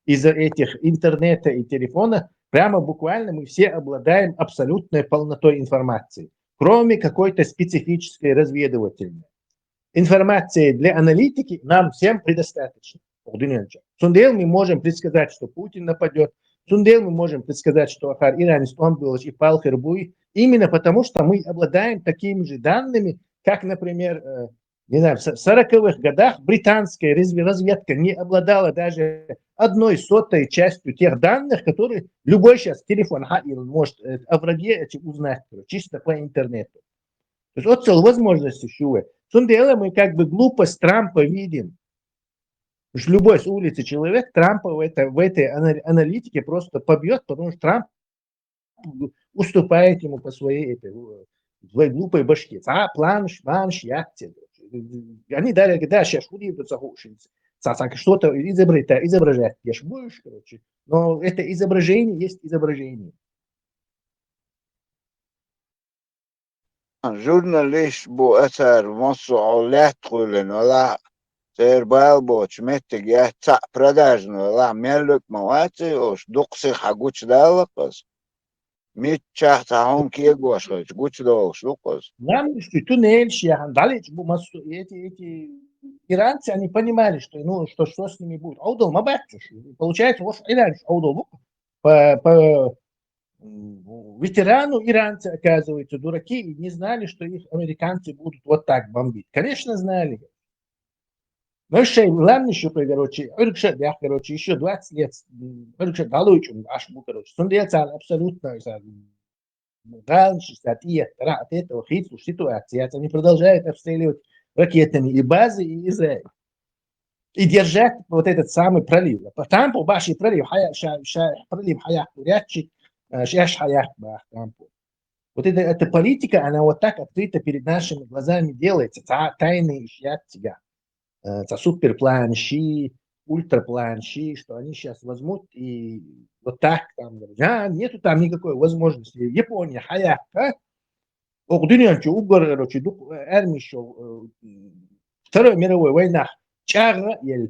из-за этих интернета и телефона. Прямо буквально мы все обладаем абсолютной полнотой информации, кроме какой-то специфической разведывательной. Информации для аналитики нам всем предостаточно. Сундел мы можем предсказать, что Путин нападет. Сундел мы можем предсказать, что Ахар Иран истомбилась и пал Хербуй. Именно потому, что мы обладаем такими же данными, как, например, э, не знаю, в сороковых годах британская разведка не обладала даже одной сотой частью тех данных, которые любой сейчас телефон может э, о враге эти узнать, короче, чисто по интернету. То есть отцел возможности шуэ. Сундела мы как бы глупость Трампа видим. Потому что любой с улицы человек Трампа в, это, в этой аналитике просто побьет, потому что Трамп уступает ему по своей этой, своей глупой башке. А план, план шьяхте. Они дали, да, сейчас худи тут захушинцы. Что-то изображать, изображать, ешь будешь, короче. Но это изображение есть изображение. Журналист бу асар массо лет хуйлен вала. Цер бал боч меттиг я ца продажно вала меллюк маваци ош дукси хагуч далакас. Мит чах та хун киегош хоч гуч долш лукас. Нам что туннель шияхан далеч бу массо эти эти иранцы, они понимали, что ну что что с ними будет. Аудол мабатчуш. Получается, вот иранцы аудол по по ветерану иранцы, оказывается, дураки и не знали, что их американцы будут вот так бомбить. Конечно, знали. Но шей ламни шупе, короче, Иркша, я, короче, еще двадцать лет, Иркша, Галуйчун, аш бу, короче. Сундельцан абсолютно, раньше, кстати, от этого хиту ситуация, они продолжают обстреливать ракетами и базы, и Израиль. И держать вот этот самый пролив. Там по баши пролив, хая, ша, ша, пролив хая, курячий, э, шаш хая, бах, там по. Вот это, эта политика, она вот так открыто перед нашими глазами делается. Та, тайные исчадцы, э, та суперпланши, ультрапланши, что они сейчас возьмут и вот так там говорят, а, нету там никакой возможности. Япония, хая, а? Ох, дунянчу угар, короче, дух, э, армии шел, э, Второй мировой война чага ел,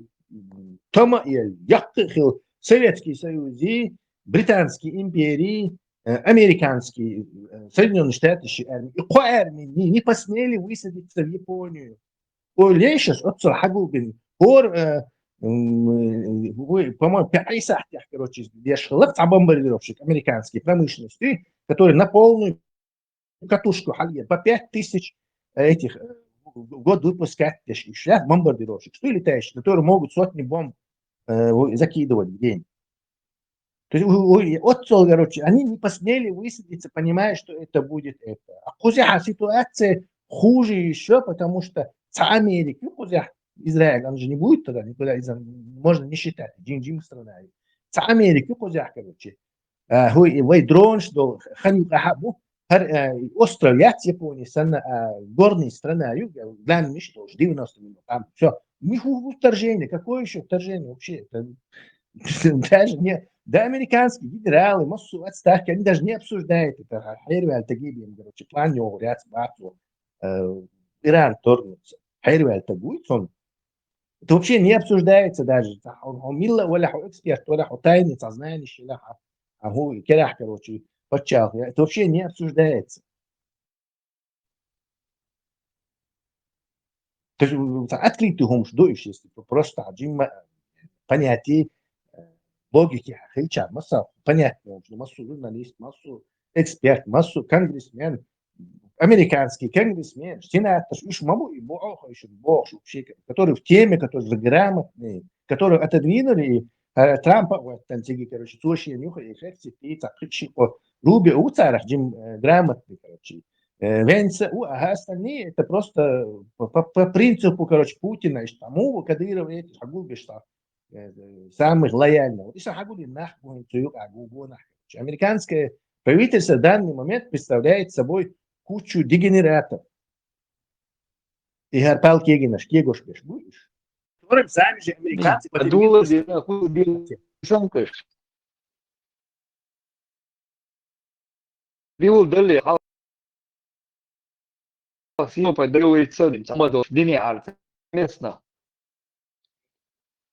тома ел, яккы хил Советский Союз и Британский империи, э, американский, э, Соединенные Штаты ши армии. И ко армии не, не посмели высадиться в Японию. О, лешас, отцо хагубин. Ор, э, м, э, по-моему, пять сахтях, короче, леш хылак, а бомбардировщик американский промышленности, который на полную катушку халье, по пять тысяч этих э, в год выпускать, сейчас бомбардировщик, что летающих, которые могут сотни бомб э, закидывать в день. То есть отцол, короче, они не посмели высадиться, понимая, что это будет это. А кузя ситуация хуже еще, потому что с Америки, ну, кузя Израиль, он же не будет тогда никуда, можно не считать, джинджим страна. С Америки, кузя, короче, хуй и вай дрон, что ханю кахабу, ХӀара, э, остров яц Япони санна, а, горный страна ю, главный миш долуш, девяносто минут там. Всё. Нихуй вторжение. Какое ещё вторжение вообще? Это даже не, да, американские генералы, массу отставки, они даже не обсуждают это. Хьервал тагибим, короче, план йогӀу яц бацо, э, Иран торгнуться. Хьервал тагуй сон. Это вообще не обсуждается даже. Хьо, хьо милла вала, хьо эксперт вала, хьо тайный, цхьа знаниеш йола, хьо, хьо керахь, короче, паччахь. Это вообще не обсуждается. То есть, м, цхьа открытый хӀумаш ду иш, если просто хьа жимма понятие, э, логики хьа хилча, масса понятно, массу журналист, массу эксперт, массу конгрессмен, американский конгрессмен, сенатор, уьш ма бу, и бу охайшин бохуш вообще, который в теме, который грамотный, который отодвинули, и, э, Трампа вот там циги, короче, цо шен юха и херци, и так, ши-, о, Рубио у царах жим, э, грамотный, короче. Э, Венса у, а остальные это просто по, по, по принципу, короче, Путина, и тому, Кадырова, эти, Хагулбиш, э, самых лояльных. Вот, и сахагули нах, гу-, гу-, гу-, нах. Американское правительство в данный момент представляет собой кучу дегенератов. И хӀара палкегинаш кегош беш бу иш. Которым сами же американцы подвергли. Дула дина, ху дина, санкаш. Дила дали, хал-, сино подвергли цадим, самадо дини арт местно.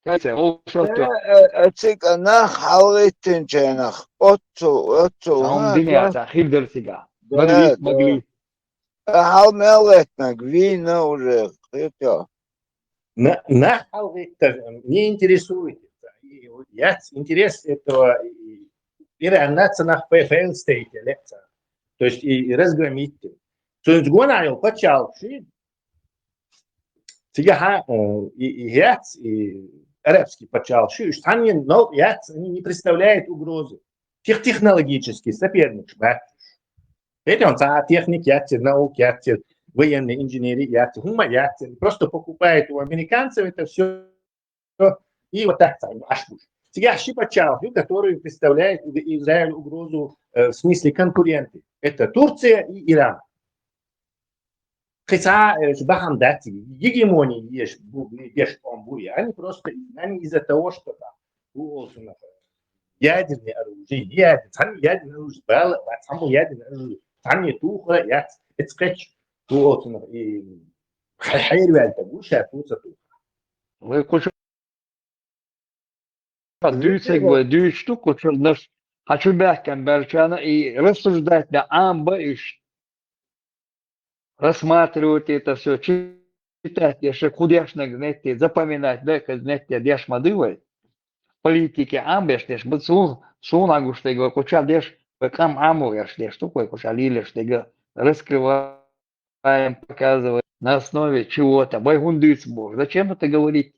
Кайсе, ол шо. Э, э, э, цик а нах хьалгӀиттинчарах, оццул, оццул, Саум ха, дини ха. Арта, хибдер сига. Да, Магли, да. Магли. Э, хьал мел леттнаг, вийна уже, хетё. На, нах хьалгӀиттар не интересует. И, и, яц интерес этого, и, и, Иран нацинах фе-, fail state лекция. То есть и, и разгромить. То есть гона йол пачалши, цига хьа, э, и, и яц, и арабский пачалши, уж цхьанне нал яц, они не представляют угрозы. Тех-, технологический соперник бац. Это он цхьа техник яц, наук яц, военный инженери яц, хӀума яц, просто покупает у американцев это всё. И вот так цхьа аш буш. Цига ши пачалхи, которые представляют Израилю угрозу, э, в смысле конкуренты. Это Турция и Иран. Кхин цхьа, э, бахьана дац, гегемония еш бу, еш къом бу, они просто, они из-за того, что там, у, ядерное оружие, ядер-, цхьанне ядерное оружие бала, ба-, цхьаммо ядерное оружие, цхьанне тухара яц, эцкъеч, у, и хье-, хьерваьлта гу, ша куца тухара. Вай кху Ха, дуьйцург вай дуьйцуш ду, кху чуьра наш, хьан чу баьхкина баьрчарна и рассуждать бе Ӏам ба уьш. Рассматривать это всё, читать деш, кху дешнаг нетте, запоминать да, кху нетте деш ма ду вай. Политике Ӏам беш деш, ба сун, сун гуш дерг вай кху ча деш, вай къам Ӏамо еш деш ду, вай кху ча лелаш дерг раскрываем, показываем на основе чего-то. Вай хӀунда дуьйцу боху? Зачем это говорить?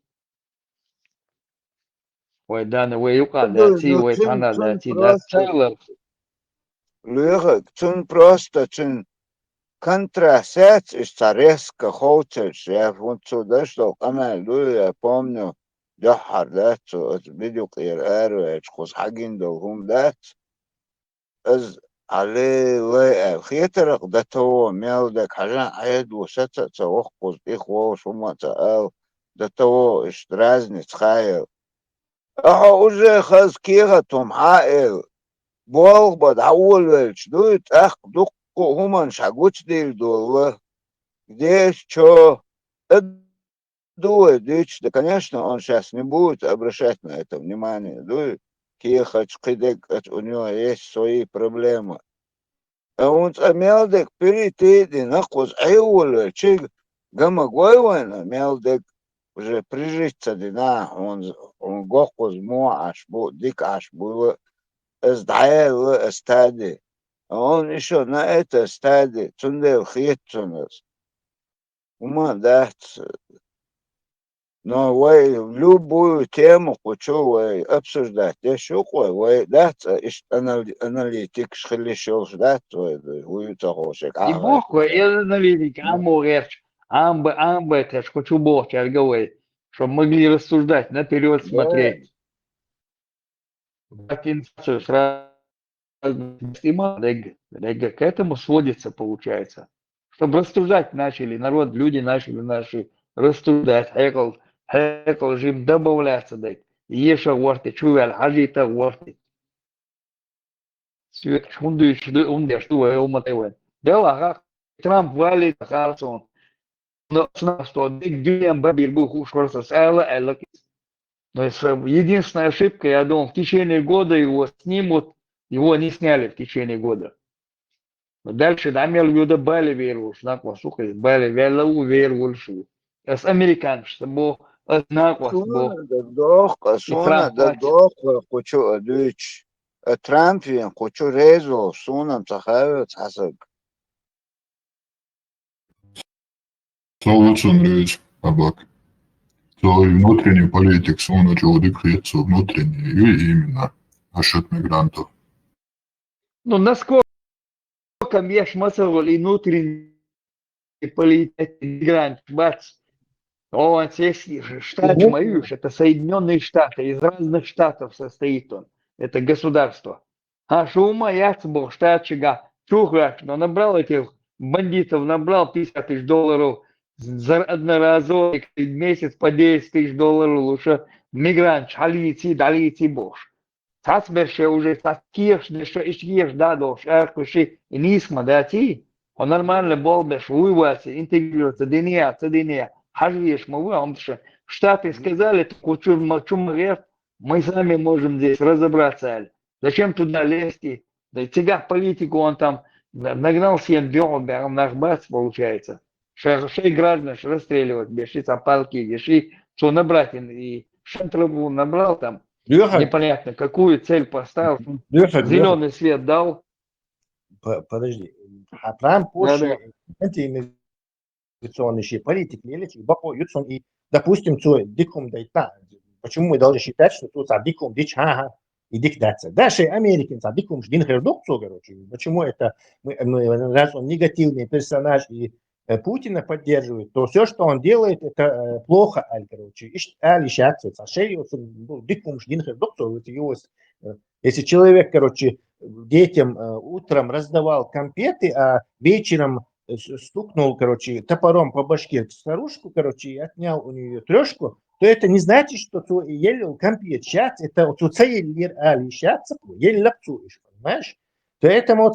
Вай дана, вай юкъа Ну, даций, ну, вай цун, тхьана цун даций, дац просто, цайлар. Лоьхарг, цун просто, цун контраст яц, иштта резко ховцалуш, я хӀунда цо деш долу къамел ду, я помню, дуьххьара дац цо, оцу видео кхера араваьлча, кхуза хьагина долу хӀума дац. Иза Ӏалелай аьлла хетарх, дан таво мел дерг хьажа, Ӏедало саца а ца воккхуза, тӀехволуш хӀума а ца ала, дан таво иштта разница хаийла. Ахьа уже хаза кехат хӀума хьаэла, болх бан дӀаволавелча дуй, тӀаккха дуккха а хӀуманаш хьан гучудийла долла. Где чё? Ду вай дуьйцуш, да, конечно, он щас не будет обращать на это внимание, ду, кехаташ кхидерг, это у него есть свои проблемы. А вон цкъа мел дерг перейти а дина, кхуза Ӏе а волавелча, гама гой вайна, мел дерг уже прижиться дина, хьуна, хьуна го кхуза муха Ӏаш бу, дика Ӏаш буйла, иза дӀаяьлла, иза стадия. А он ещё на этой стадии, цундела хета цунна иза. ХӀума дац. Но вай любую тему кху чу вай обсуждать деш ю-кх вай, вай дац, а иштта анал-, аналитикаш хила йиш йолуш дац вай, вуй ца ховшек. И боху вай, и аналитика Ӏамо гӀерташ, Ӏам бай, Ӏам бай тхаьш кху чу бохучаьрга вай, чтоб могли рассуждать, наперёд смотреть. Бакинцев сразу К этому сводится, получается. Чтобы рассуждать начали, народ, люди начали наши рассуждать, хьекъал, хьекъал жим добавляться дать. Еша гъорти, чувал, хьажита гъорти. Свет, хунду, хунду, хунду, Трамп вали, Харсон. Но с нас то, дик дюйм бабир бу хуш варса сала, а лакис. Но единственная ошибка, я думал, в течение года его снимут, его не сняли в течение года. Но дальше дамел юда бали веруш, на квасу, бали вела у веруш. С американцем, бо, с на квас, бо. Суна да дохка, суна да дохка, кучу адуч. Трампин кучу резо, сунам цахавец хасаг. Со улцун рейс, абак. Со и внутренний политик, со на чего дик хит, со внутренний, и именно насчет мигрантов. Ну, насколько веш масавал и внутренний политик, мигрант, бац. Он здесь штат моюш, это Соединенные Штаты, из разных штатов состоит он, это государство. А шума яц бог штатчига, чухрак, но набрал этих бандитов, набрал пятьдесят тысяч долларов за одноразовый месяц по десять тысяч долларов лучше мигрант, халици, далици бог. Цац берше уже, цац кеш, дешо иш кеш да дош, а куши и нисма дати. Он нормально бол беш, уйваться, интегрироваться, диния, ца диния, хажвеш ма вы, а он что, Штаты сказали, кучу, чумагер, мы сами можем здесь разобраться. Зачем туда лезть? Да и цигах политику он там нагнал всем бегал, бегал, нахбац получается. Шей граждан расстреливать, беши, палки, беши, что набрать, и шантрабу набрал там. Непонятно, какую цель поставил. Зеленый свет дал. Подожди. А Трамп больше антииммиграционный политик, не лечит, бако, юцун и, допустим, цой дикум дайта. Почему мы должны считать, что тут дикум дич, ха-ха, и дик даться? Дальше Америкин дикум ждин хердук, короче. Почему это мы, мы, раз он негативный персонаж и Путина поддерживает, то все, что он делает, это плохо, аль, короче, аль ищаться. Дикум ждин хердук, то вот его, если человек, короче, детям утром раздавал конфеты, а вечером стукнул, короче, топором по башке старушку, короче, и отнял у нее трешку, то это не значит, что то еле конфет сейчас, это вот цаель аль ищаться, еле лапцу, понимаешь? Поэтому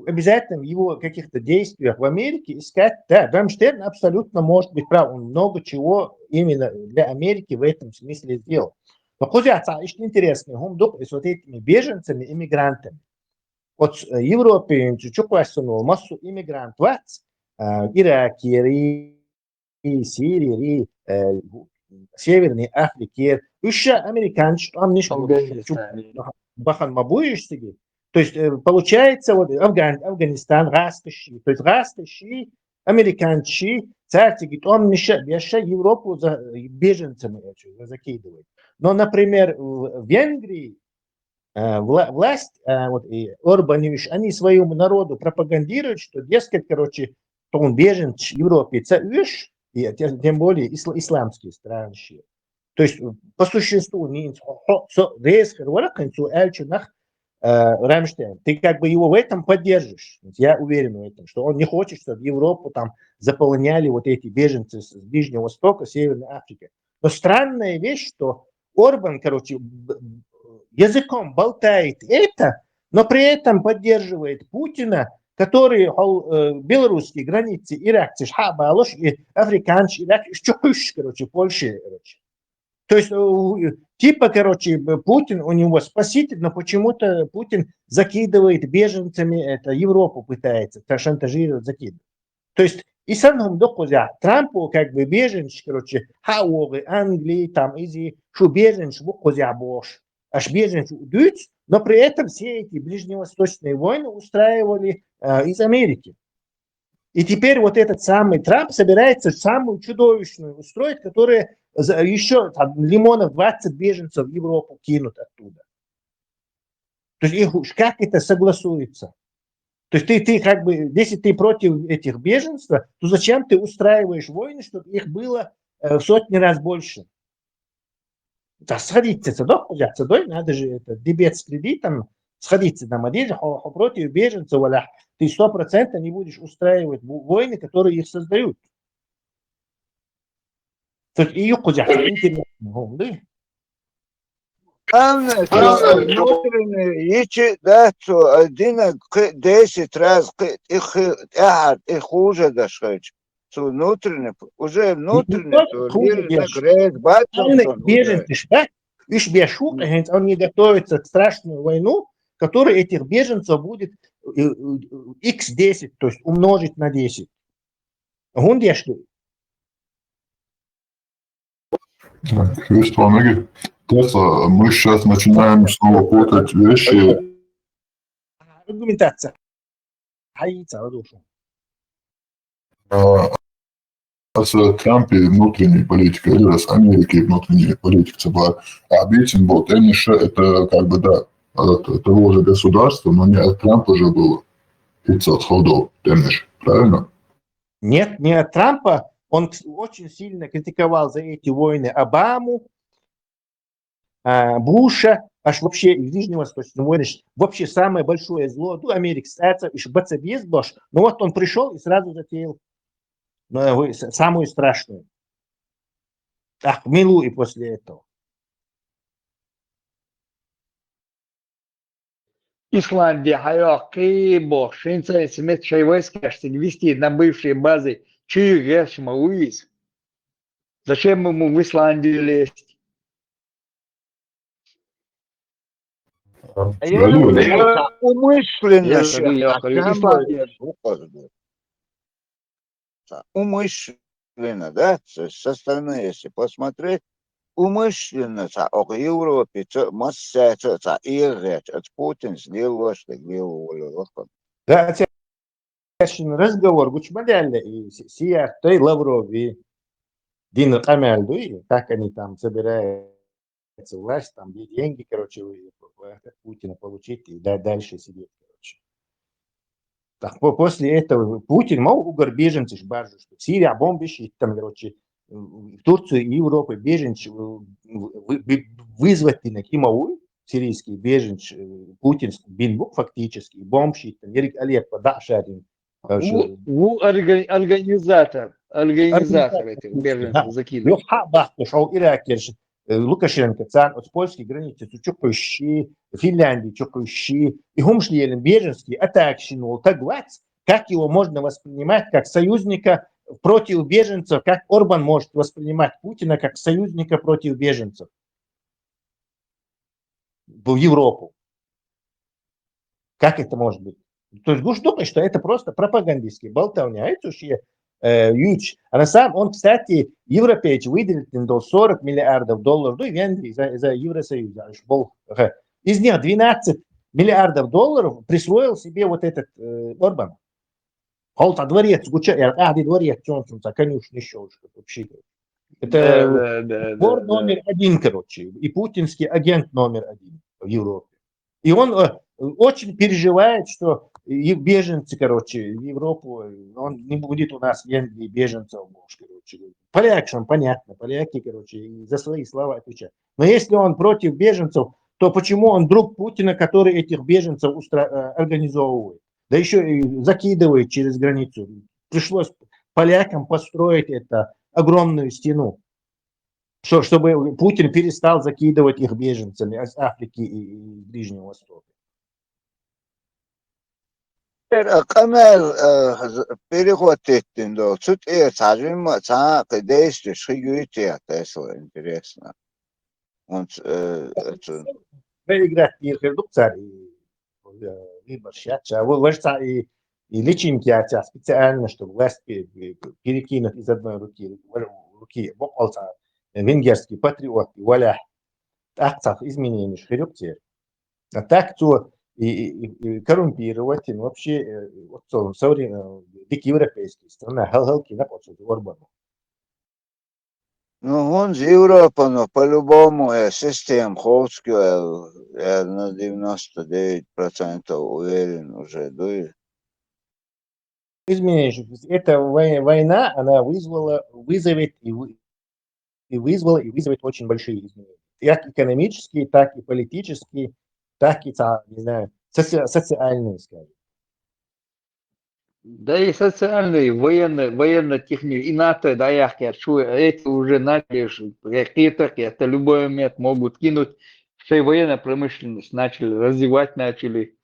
обязательно в его каких-то действиях в Америке искать, да, Рамштейн абсолютно может быть прав, он много чего именно для Америки в этом смысле сделал. Но кузя интересный, он вдруг с вот этими беженцами, иммигрантами. Вот Европе чуквасунул массу иммигрант вац, Иракери, Сирии, Северной Африке, еще американцы, там не бахан мабуишь сиги. То есть получается вот Афган, Афганистан, Гаскаши, то есть Гаскаши, американцы, царьтиги, там не беша Европу за беженцами закидывает. Но, например, в Венгрии власть, вот и Орбан, они своему народу пропагандируют, что, дескать, короче, то он беженец в Европе, это уж, и тем более исламские страны. То есть, по существу, не резко, Рамштейн, ты как бы его в этом поддержишь. Я уверен в этом, что он не хочет, чтобы Европу там заполоняли вот эти беженцы с Ближнего Востока, Северной Африки. Но странная вещь, что Орбан, короче, языком болтает это, но при этом поддерживает Путина, который, мол, белорусские границы, иракцы, шхабалуш и африканцы, ирак, чукуш, короче, Польша, короче. То есть, типа, короче, Путин у него спаситель, но почему-то Путин закидывает беженцами это, Европу пытается шантажировать, закидывать. То есть, и санум докузя, Трампу как бы беженцы, короче, хаугы, Англии, там, изи, шу беженцы букузя бош, аж беженцы дуть, но при этом все эти ближневосточные войны устраивали э, из Америки. И теперь вот этот самый Трамп собирается самую чудовищную устроить, которая еще там, лимонов двадцать беженцев в Европу кинут оттуда. То есть их, как это согласуется? То есть ты, ты как бы, если ты против этих беженцев, то зачем ты устраиваешь войны, чтобы их было э, в сотни раз больше? Да сходите, цедок, цедой, надо же это, дебет с кредитом, Сходиться там, а здесь же хо, хо против беженцев, валя, ты сто процентов не будешь устраивать войны, которые их создают. То есть и юкку интересно, да? Главное, что внутренние ичи, да, что один, десять раз, их, тяхар, их хуже дашхач. Цу внутренне, уже внутренне, то лирна грез баччалцун уже. Беженцы, да? Уж бешук, они готовятся к страшную войну, которая этих беженцев будет икс десять, то есть умножить на десять. Гундешли. Христоныгы. Просто мы сейчас начинаем снова путать вещи. Аргументация. Хайца, радушу. А, с Трампа внутренняя политика, или с Америки внутренняя политика, цаба, а битин вот, это как бы, да, от того же государства, но не от Трампа же было. Пятьсот ходов, правильно? Нет, не от Трампа. Он очень сильно критиковал за эти войны Обаму, а, Буша, аж вообще и Ближневосточный войны, вообще самое большое зло, ну, Америка старается, еще баца без Буш, но вот он пришел и сразу затеял ну, самую страшную. Ах, милу и после этого. Исландия хайохки бо шинца симет шей войскаш вести на бывшие базы. Чугеш ма уиз. Зачем ему в Исландию лезть? Умышленно. Умышленно, да? Со стороны, если посмотреть, умышленно ца ок Европе ца массаца ца иррет от Путин слилош так лило. Да, разговор гучмадяля и сияртай Лаврови дин камяльдуй, как они там собираются власть, там деньги, короче, Путина получить и дальше сидеть, короче. Так, после этого Путин мог угор беженцы баржу, что Сирия бомбишь, и там, короче, в Турцию и Европу беженцы вызвать на кимову, сирийский беженцы, Путин бинбук фактически, бомбишь, там, Ерик Алеппо, да, шарин. Ву организатор, организатор этих беженцев закидывал. Ха бахту шоу Ирак, Лукашенко цан от польской границы цу чукующи, Финляндии чукующи, и хумшлиелен беженский атакшин вол тагвац, как его можно воспринимать как союзника против беженцев, как Орбан может воспринимать Путина как союзника против беженцев в Европу. Как это может быть? То есть Гуш думает, что это просто пропагандистские болтовня. Это уж э, юч. А на самом он, кстати, европейцы выделит до сорок миллиардов долларов, ну и Венгрии за, за Евросоюз, да, был, из них двенадцать миллиардов долларов присвоил себе вот этот э, Орбан. Холта дворец, гуча, я, а, дворец, он там, конюшня еще, что вообще. Это да, да, да, вор да, номер да. один, короче, и путинский агент номер один в Европе. И он э, очень переживает, что и беженцы, короче, в Европу, он не будет у нас Венгрии беженцев, короче. Полякам понятно, поляки, короче, за свои слова отвечают. Но если он против беженцев, то почему он друг Путина, который этих беженцев устра... организовывает? Да еще и закидывает через границу. Пришлось полякам построить это огромную стену, что, чтобы Путин перестал закидывать их беженцами из Африки и, и Ближнего Востока. Къамел перехватить дин дол. Цу тӀе цхьа жимма цхьа кхы действуешь хи гуйти а Тесла, интересно. Он проиграть дир хир дук цар и выбор шат. Вож цар и и личинки а специально, чтобы власть перекинуть из одной руки в руки. Бокъалца венгерский патриот и валя. Ахцах изменения шхирюк тир. А так то и, и, и коррумпировать, и вообще вот со времен дик европейские страны, хал-халки на Орбану. Ну, гунз Европа, но по-любому э, система Холскю э, э, на девяносто девять процентов уверен уже, дуй. Изменение. Эта война, она вызвала, вызовет и, вы, и вызвала, и вызовет очень большие изменения. Как экономические, так и политические. Так и ца, не знаю, соци- социальные, скажем. Да и социальные, военные, военно-технические, и НАТО, да, я хочу, эти уже начали, ш- ракеты, это любой момент могут кинуть. Все военная промышленность начали развивать, начали.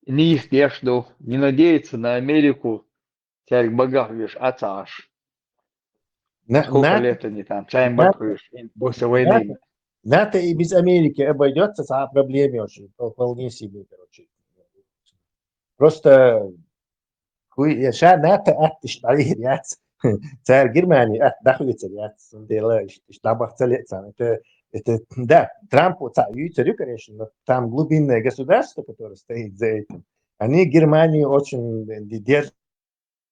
Не есть я что, не надеяться на Америку, царь богов лишь, а цаш. На- Сколько НАТО- лет они там, царь НАТО- богов лишь, после войны. НАТО и без Америки обойдется, а проблемы очень впол- вполне себе, короче. Просто хуй, я ша НАТО аттиш дӀавийр яц. Цар Германия атта дӀахуьйцар яц. Дела иш- иш дӀабахцале цан. Это, это, да, Трампу ца юйцар ю, конечно, но там глубинное государство, которое стоит за этим, они Германию очень д- держат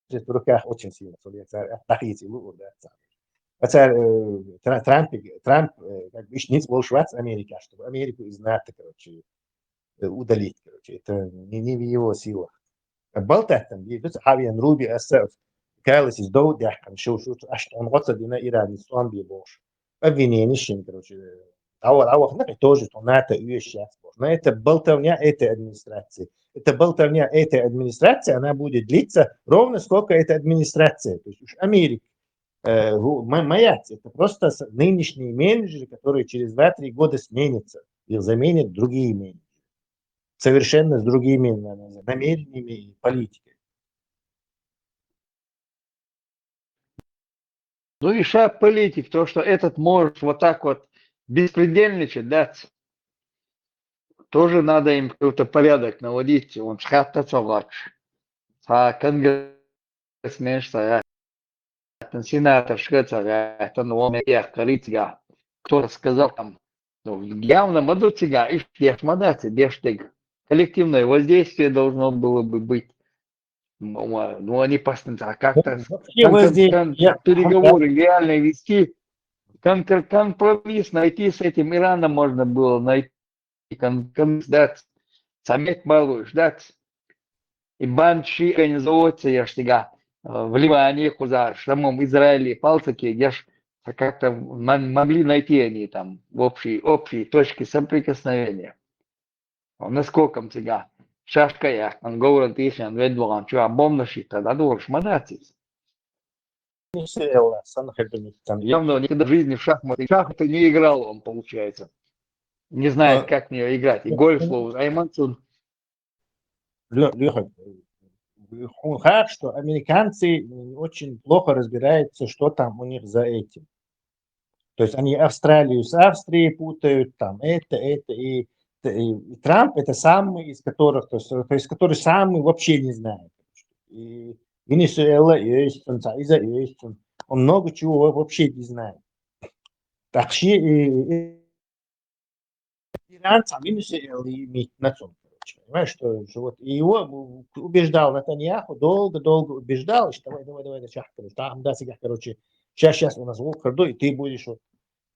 в руках очень сильно. Цо ле цар атта дӀахийцар лу ур да цан. А цар, э, Тра- Трамп, Трамп, э, как бы иш ниц волш вац Америка, чтобы Америку из НАТО, короче, э, удалить, короче. Это не, не в его силах. Балтаттан, би, бис авиан руби аса калис из дов дяхан, шу, шу, аш он гоца дина Иран из он би бош. Обвинение шин, короче. А вот, а вот, ну, тоже то НАТО и сейчас. Но это болтовня этой администрации. Это болтовня этой администрации, она будет длиться ровно сколько эта администрация. То есть уж Америка, э, гу- ма- маяц, это просто с- нынешние менеджеры, которые через два-три года сменятся. Их заменят другие менеджеры. Совершенно с другими на- на- намерениями и политикой. Ну и ша политик, то, что этот может вот так вот беспредельничать, да, тоже надо им какой-то порядок наводить. Он шхатта цогак. А конгрессмен шса, сенатор шхаца, он я корицга. Кто-то сказал там, ну, явно мадуцига, и деш мадаци, деш тег. Коллективное воздействие должно было бы быть. М, ма- Ну, они постоянно как-то Вообще кон- воздействие кон- нет. переговоры реально вести, кон- кон- компромисс найти с этим Ираном можно было найти, кон- компромисс дать, самет малую ждать. И банши организовываться, я ж тіга, э, в Ливане, куза, самом Израиле, палцаки, я ж как-то мон- могли найти они там общие, общие точки соприкосновения. Насколько тіга, шашка я, он говорит, если он ведь он чё, а бомб наши, тогда должен шмадаться. Не все, Элла, сан хердумит там. Явно никогда в жизни в шахматы, в шахматы не играл он, получается. Не знает, А, как в нее играть. И ну, гольф ну, ловит. А Имансун Лё- Лёха, э, хун хак, что американцы очень плохо разбираются, что там у них за этим. То есть они Австралию с Австрией путают, там это, это, и, и, и Трамп это самый из которых, то есть, то есть который самый вообще не знает. И Венесуэла есть, он, Иза есть, он, он много чего вообще не знает. Так что и, и Иран сам Венесуэла имеет на чем, короче, понимаешь, что, что вот и его убеждал Натаньяху, долго-долго убеждал, что давай, давай, давай, давай, короче, там, да, сега, короче, сейчас, сейчас у нас волк и ты будешь вот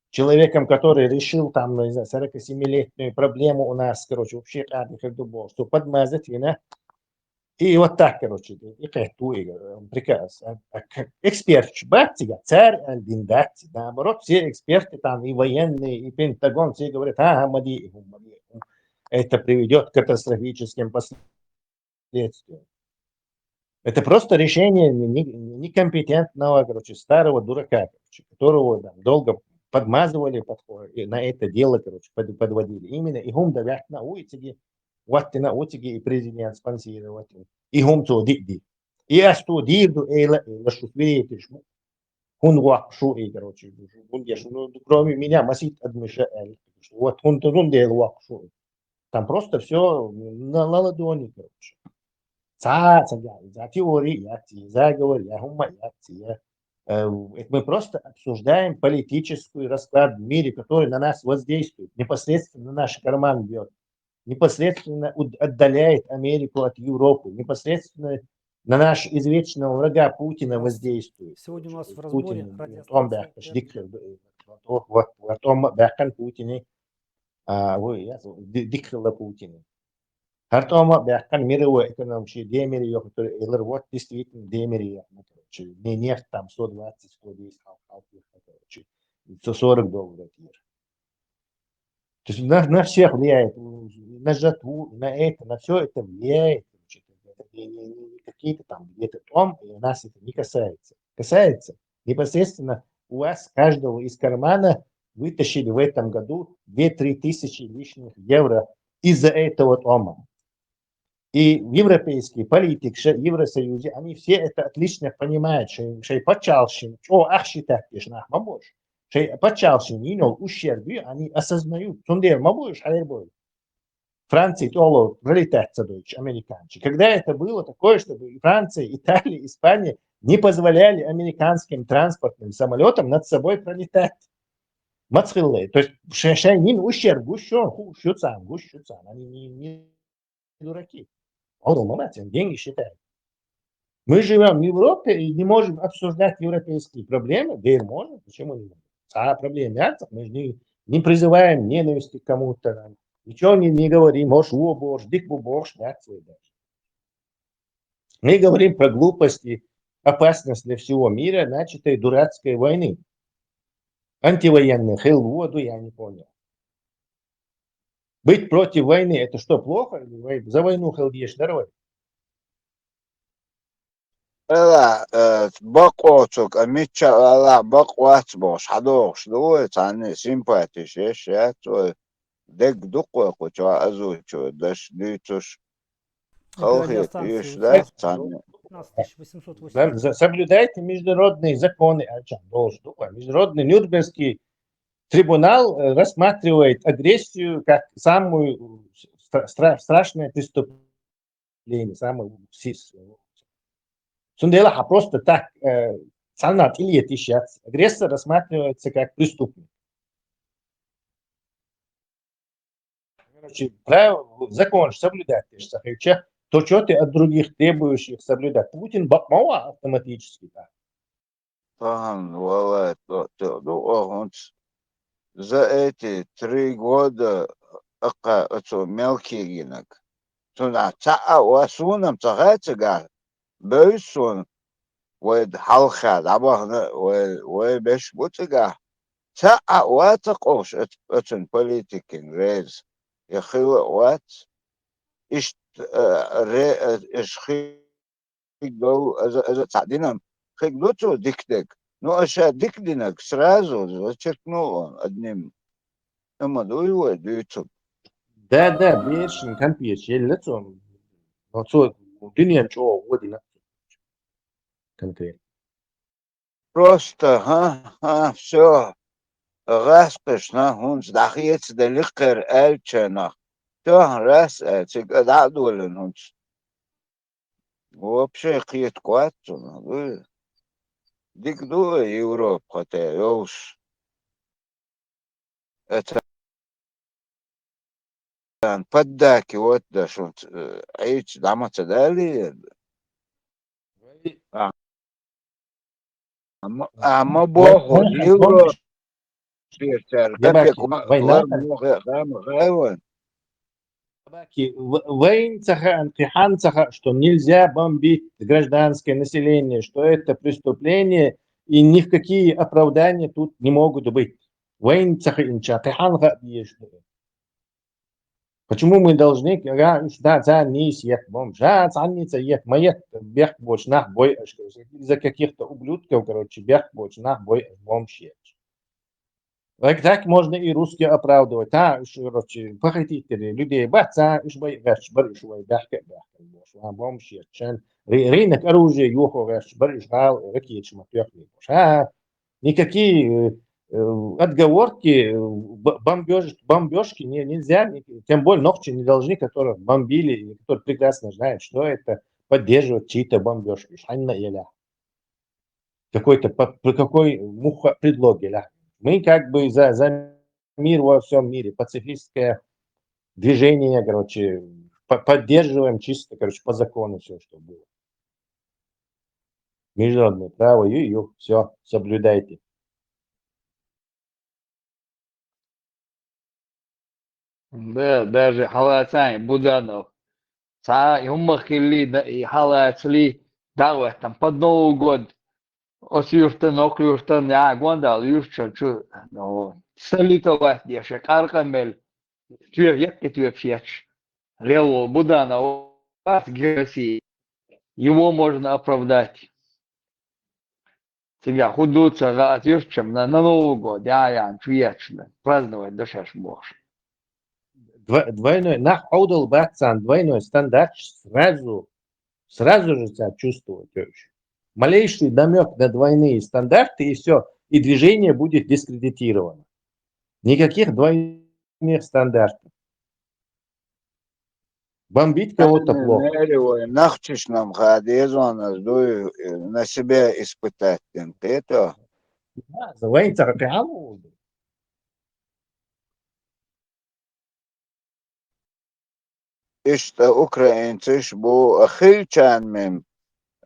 человеком, который решил там, ну, не знаю, сорокасемилетнюю проблему у нас, короче, вообще, что подмазать вина. И вот так, короче, и кхету, и, э, приказ. А, а к- эксперт баци, царь Альдин баци, наоборот, все эксперты там, и военные, и Пентагон, все говорят, ага, мади, мади, это приведет к катастрофическим последствиям. Это просто решение не- не- некомпетентного, короче, старого дурака, короче, которого там долго подмазывали под, и на это дело, короче, под- подводили. Именно и гум давят на улице, вот ты на утиге и президент спонсировать. И гум то ди ди. И ас то дир ду эйла, эйла шу свидетель шу. Хун вак шу и, короче, хун деш, ну, кроме меня, масит адмиша эль. Вот хун то зун дел вак шу. Там просто все на ладони, короче. Ца, ца, за теории, я, за заговор, я, гумма, я, я. Э, это мы просто обсуждаем политический расклад в мире, который на нас воздействует, непосредственно на наш карман бьет, непосредственно уд- отдаляет Америку от Европы, непосредственно на наш извечного врага Путина воздействует. Сегодня у нас в Путин, разборе радиостанция Том Бяхкаш, Эр- Дикфер, вот, вот, вот, Том Бяхкан Путин, а, вы, я, Ди- Дикфер Путин. Хар Том Бяхкан мировой экономический демир, который, вот, действительно демир, короче, не нефть там сто двадцать, сто десять, хал- хал- короче, сто сорок долларов тир. То есть на, на всех влияет. на жатву, на это, на все это влияет. Значит, это не, не- не- не какие-то там где-то там, и нас это не касается. Касается непосредственно у вас, каждого из кармана вытащили в этом году две-три тысячи лишних евро из-за этого тома. И европейский политик, ше- Евросоюзе, они все это отлично понимают, что шей пачалшин, что ахшитак нах мабуш, шей пачалшин, you know, ущербы, они осознают, цундер мабуш, хайрбой. Франции тёло пролетать садович американцы. Когда это было такое, чтобы и Франция, Италия, Испания не позволяли американским транспортным самолетам над собой пролетать? Мацхилле. То есть шайнин ущерб гущон, ху шуцан, гущуцан. Они не, не дураки. Он думал, знаете, деньги считают. Мы живем в Европе и не можем обсуждать европейские проблемы. Да и можно, почему не можем? А проблемы нет, мы же не, не призываем ненависти к кому-то, там, ничего не, не говорим, может, о боже, дик бу боже, да, свой даже. Мы говорим про глупости, опасность для всего мира, значит, и дурацкой войны. Антивоенный хил воду, я не понял. Быть против войны, это что, плохо? Или вой- за войну хил ешь дорогой? Ала, э, бакъо цук, а мичча ала бакъ вац бохуш, хьадохуш ду вай, цхьанне симпати шеш яц вай, дег дукх вай кху чу озвучивать даш дуьйцуш. Халхе Радиостанция тиеш дац цхьанне. восемнадцать тысяч восемьсот Да, восемьдесят. за- Соблюдайте международные законы, а чё, должен, ну, международный Нюрнбергский трибунал э, рассматривает агрессию как самую стра- стра- страшное преступление, самое сис. Цундела ха просто так э, цана тилет сейчас. Агрессор рассматривается как преступник. Короче, правила, закон соблюдать, ты же, то, что ты от других требуешь их соблюдать. Путин бакмова автоматически, да. Тахан валай ду охунц. За эти три года ака ацу мелкий гинаг. Цуна цаа ва сунам цаха цага. Бейсун вай халха дабахна вай вай беш буцага. Цаа ва цакъош ацун политикин рез. Я хила вац. Ишт ре иш хи хиг дол, аза, аза цхьа динам, хиг ду цо дикдег. Ну, аша дикдинаг сразу зачеркнул он одним. Амма дуй вай дуйцу. Да, да, бешин конфет, елле цо. Но цо динем чо водина. Конкретно. Просто, ха, ха, все. Гас кышна хунц дахиец деликер элчена. Все, раз, э, цик да долен хунц. Вообще киет кватцуна, вы. Дик ду Европа те, ёш. Это поддаки вот да шунц, э, эйч дама цадали. А. Ама, ама бохо, Европа. Швейцар, Ебаки, как война гам гайван. Собаки, в- войн цаха, кхихан цаха, что нельзя бомбить гражданское население, что это преступление, и ни в какие оправдания тут не могут быть. Войн цаха инча, кхихан ха биеш. Почему мы должны, га, уж да, за нис ет бомж, а, за нис ет, ма ет, бех боч, нах бой, аш, за каких-то ублюдков, короче, бех боч, нах бой, аш, бомж ет. Так, так можно и русские оправдывать. Та, короче, похитители людей, бац, а, уж бай, вяч, бар, уж бай, бяхка, бяхка, бош, а, бомж, чен. Рынок оружия, юхо, вяч, бар, уж гал, ракет, шма, трёх, бош. А, никакие э, э, отговорки, э, б- бомбёж, бомбёжки не, нельзя, ни- тем более ногти не должны, которые бомбили, и которые прекрасно знают, что это поддерживать чьи-то бомбёжки. Шанна еля. Какой-то, по, по какой муха предлоге, да. Мы как бы за, за мир во всем мире, пацифистское движение, короче, по- поддерживаем чисто, короче, по закону все, что было. Международное право, ю-ю, все, соблюдайте. Да, даже халацай Буданов. Ца юмахили да и халацли давай там под Новый год. Ос юртан, ок юртан, я гондал юрча чу. Ну, салитовать деше каркамел. Тюе ек тюе пьеч. лело Буданов, герой России, его можно оправдать. Цигахь хӀун ду ца гӀа, отвечу на, на Новый год, я, я, чу ечна, праздновать до шаш бохуш. Дво-, двойной, нах Ӏовдал бац царна двойной стандарт, сразу, сразу же царна чувствовать уьш. Малейший намёк на двойные стандарты, и всё, и движение будет дискредитировано. Никаких двойных стандартов. Бомбить кого-то плохо. Мери вай, нахчишнам ха дезоназ дуй, на себя испытать дин, кхета? Да, за вайн цара кхиалу. Иштта украинцаш бу, а хилчан мем.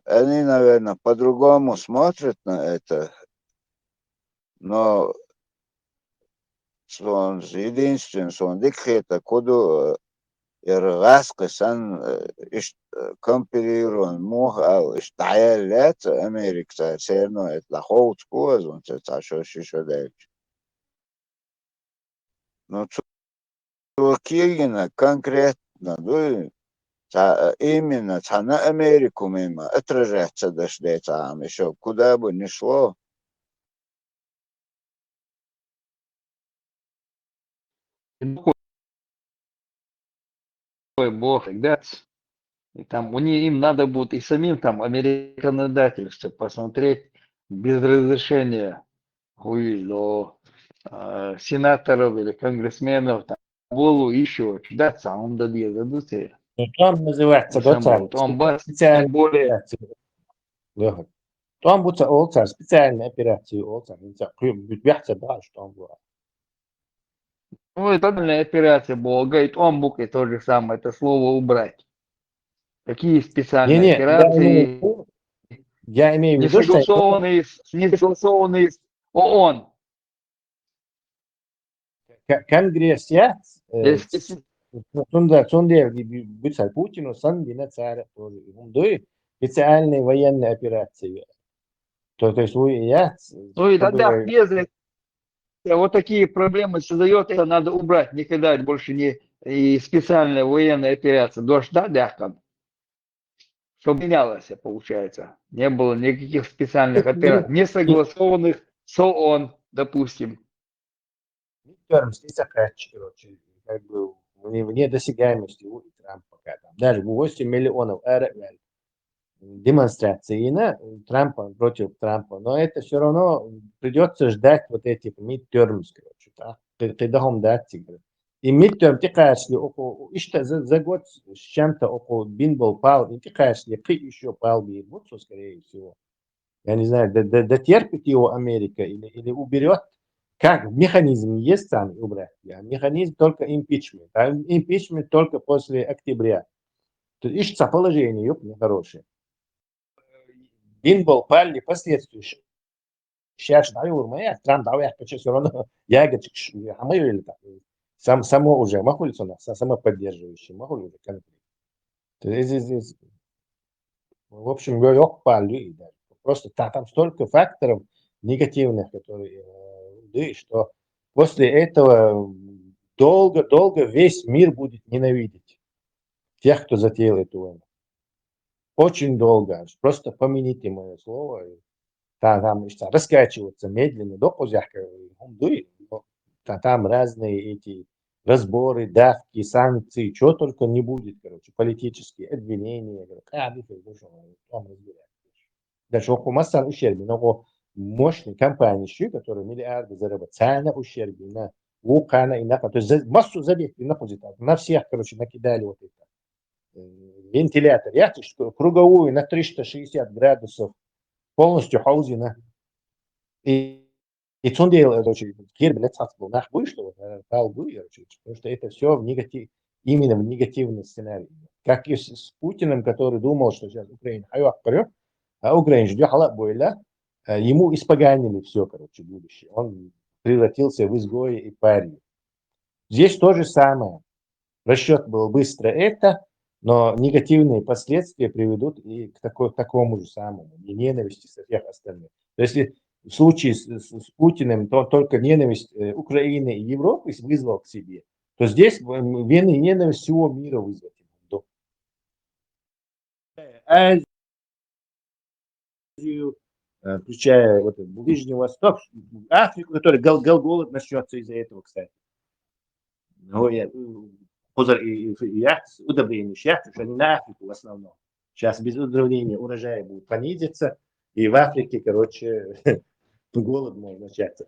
Они, наверное, по-другому смотрят на это. Но сон единственный, сон дика хета, куду, э, яра гӀаскхи сан, э, иш, э, компилирован муха ал, иш дӀаял лаьца Америка цара, все равно это лаховца козун ца, ца шо ши шо дайча. Ну, цо, цо кегина конкретно дуй, ца, э, именно цхьана Америку мема отражать ца даш децахьа, ам ишо куда бы ни шло. Ой, бог, да. И там у них, им надо будет и самим там американодательство посмотреть без разрешения. Хуй до, э, сенаторов или конгрессменов, там, голову ещё, да, сам да дадут. Ну, там называется, да, там, там, специальная операция. Лёха. Там будто олцар, специальная операция олцар. Инца куй бяхца баш там была. Ну, и тотальная операция была, говорит, он букве то же самое, это слово убрать. Какие специальные операции? Не, не, я имею в виду, что не согласованные с, не согласованные с ООН. Конгресс я, э, цунда, цунда, буца Путину сан дина цара тоже. Хум дуй, специальная военная операция. То, то есть, вы, я... Ну, и тогда без, вот такие проблемы создается, надо убрать, никогда больше не и специальная военная операция. Дождь, да, дякон. Что менялось, получается. Не было никаких специальных операций, не согласованных с ООН, допустим. Мидтермс и сакъачи, короче, как бы вне, вне досягаемости у и Трамп пока там. Даже восемь миллионов ара демонстрации на Трампа, против Трампа. Но это все равно придется ждать вот этих мидтермс, короче, да. Ты, ты дохом дать, тигр. И мидтерм ты кажешь, около, ишта за, за год с чем-то около бинбол пал, и ты кажешь, и ты еще пал бирбут, скорее всего. Я не знаю, д-, д-, дотерпит его Америка или, или уберет. Как механизм есть сам убрать? Я, механизм только импичмент. А импичмент только после октября. То есть ишта положение, ёп, нехорошее. Бинбол палли последствия ш-, шаш даюр моя, Трамп давай я хочу все равно ягодчик ш-, я, а мы или так. Сам, само уже, махуль сона, са-, самоподдерживающий, махуль уже конфликт. То есть здесь, здесь, в общем, ё-, ёк палли, да. Просто та-, там столько факторов негативных, которые, э, да, и что после этого долго-долго весь мир будет ненавидеть тех, кто затеял эту войну. Очень долго. Просто помяните моё слово. И та-, там ещё раскачиваться медленно, да, позже, э, хум дуй, но та-, там разные эти разборы, давки, санкции, чё только не будет, короче, политические обвинения, говорю, а, ну, там разбираются. Даже около массан ущербный, но мощный компании, которые миллиарды зарабатывают, цена ущербный на вулкана и на, то есть за-, массу забегли на позитив, на всех, короче, накидали вот это. Э, вентилятор, я, то есть круговую на триста шестьдесят градусов полностью хаузина. И, и цундел, короче, кир билет сахт был, нах, будешь, что вот, э, пал бы, короче, потому что это всё в негатив, именно в негативный сценарий. Как и с, с Путиным, который думал, что сейчас Украина хайвах прёт, а Украина ждёт, хала бойла, э, ему испоганили всё, короче, будущее. Он превратился в изгоя и парию. Здесь то же самое. Расчёт был быстро это, но негативные последствия приведут и к такой, к такому же самому, и ненависти со всех остальных. То есть, если в случае с, с, с Путиным, то он только ненависть, э, Украины и Европы вызвал к себе, то здесь войну и ненависть всего мира вызвать. Азию, э, включая вот этот Ближний Восток, Африку, который гол, гол, голод начнется из-за этого, кстати. Ну, я, э, позор, и, и, и я, удобрение сейчас, потому что они на Африку в основном. Сейчас без удобрения урожай будет понизиться, и в Африке, короче, голод может начаться.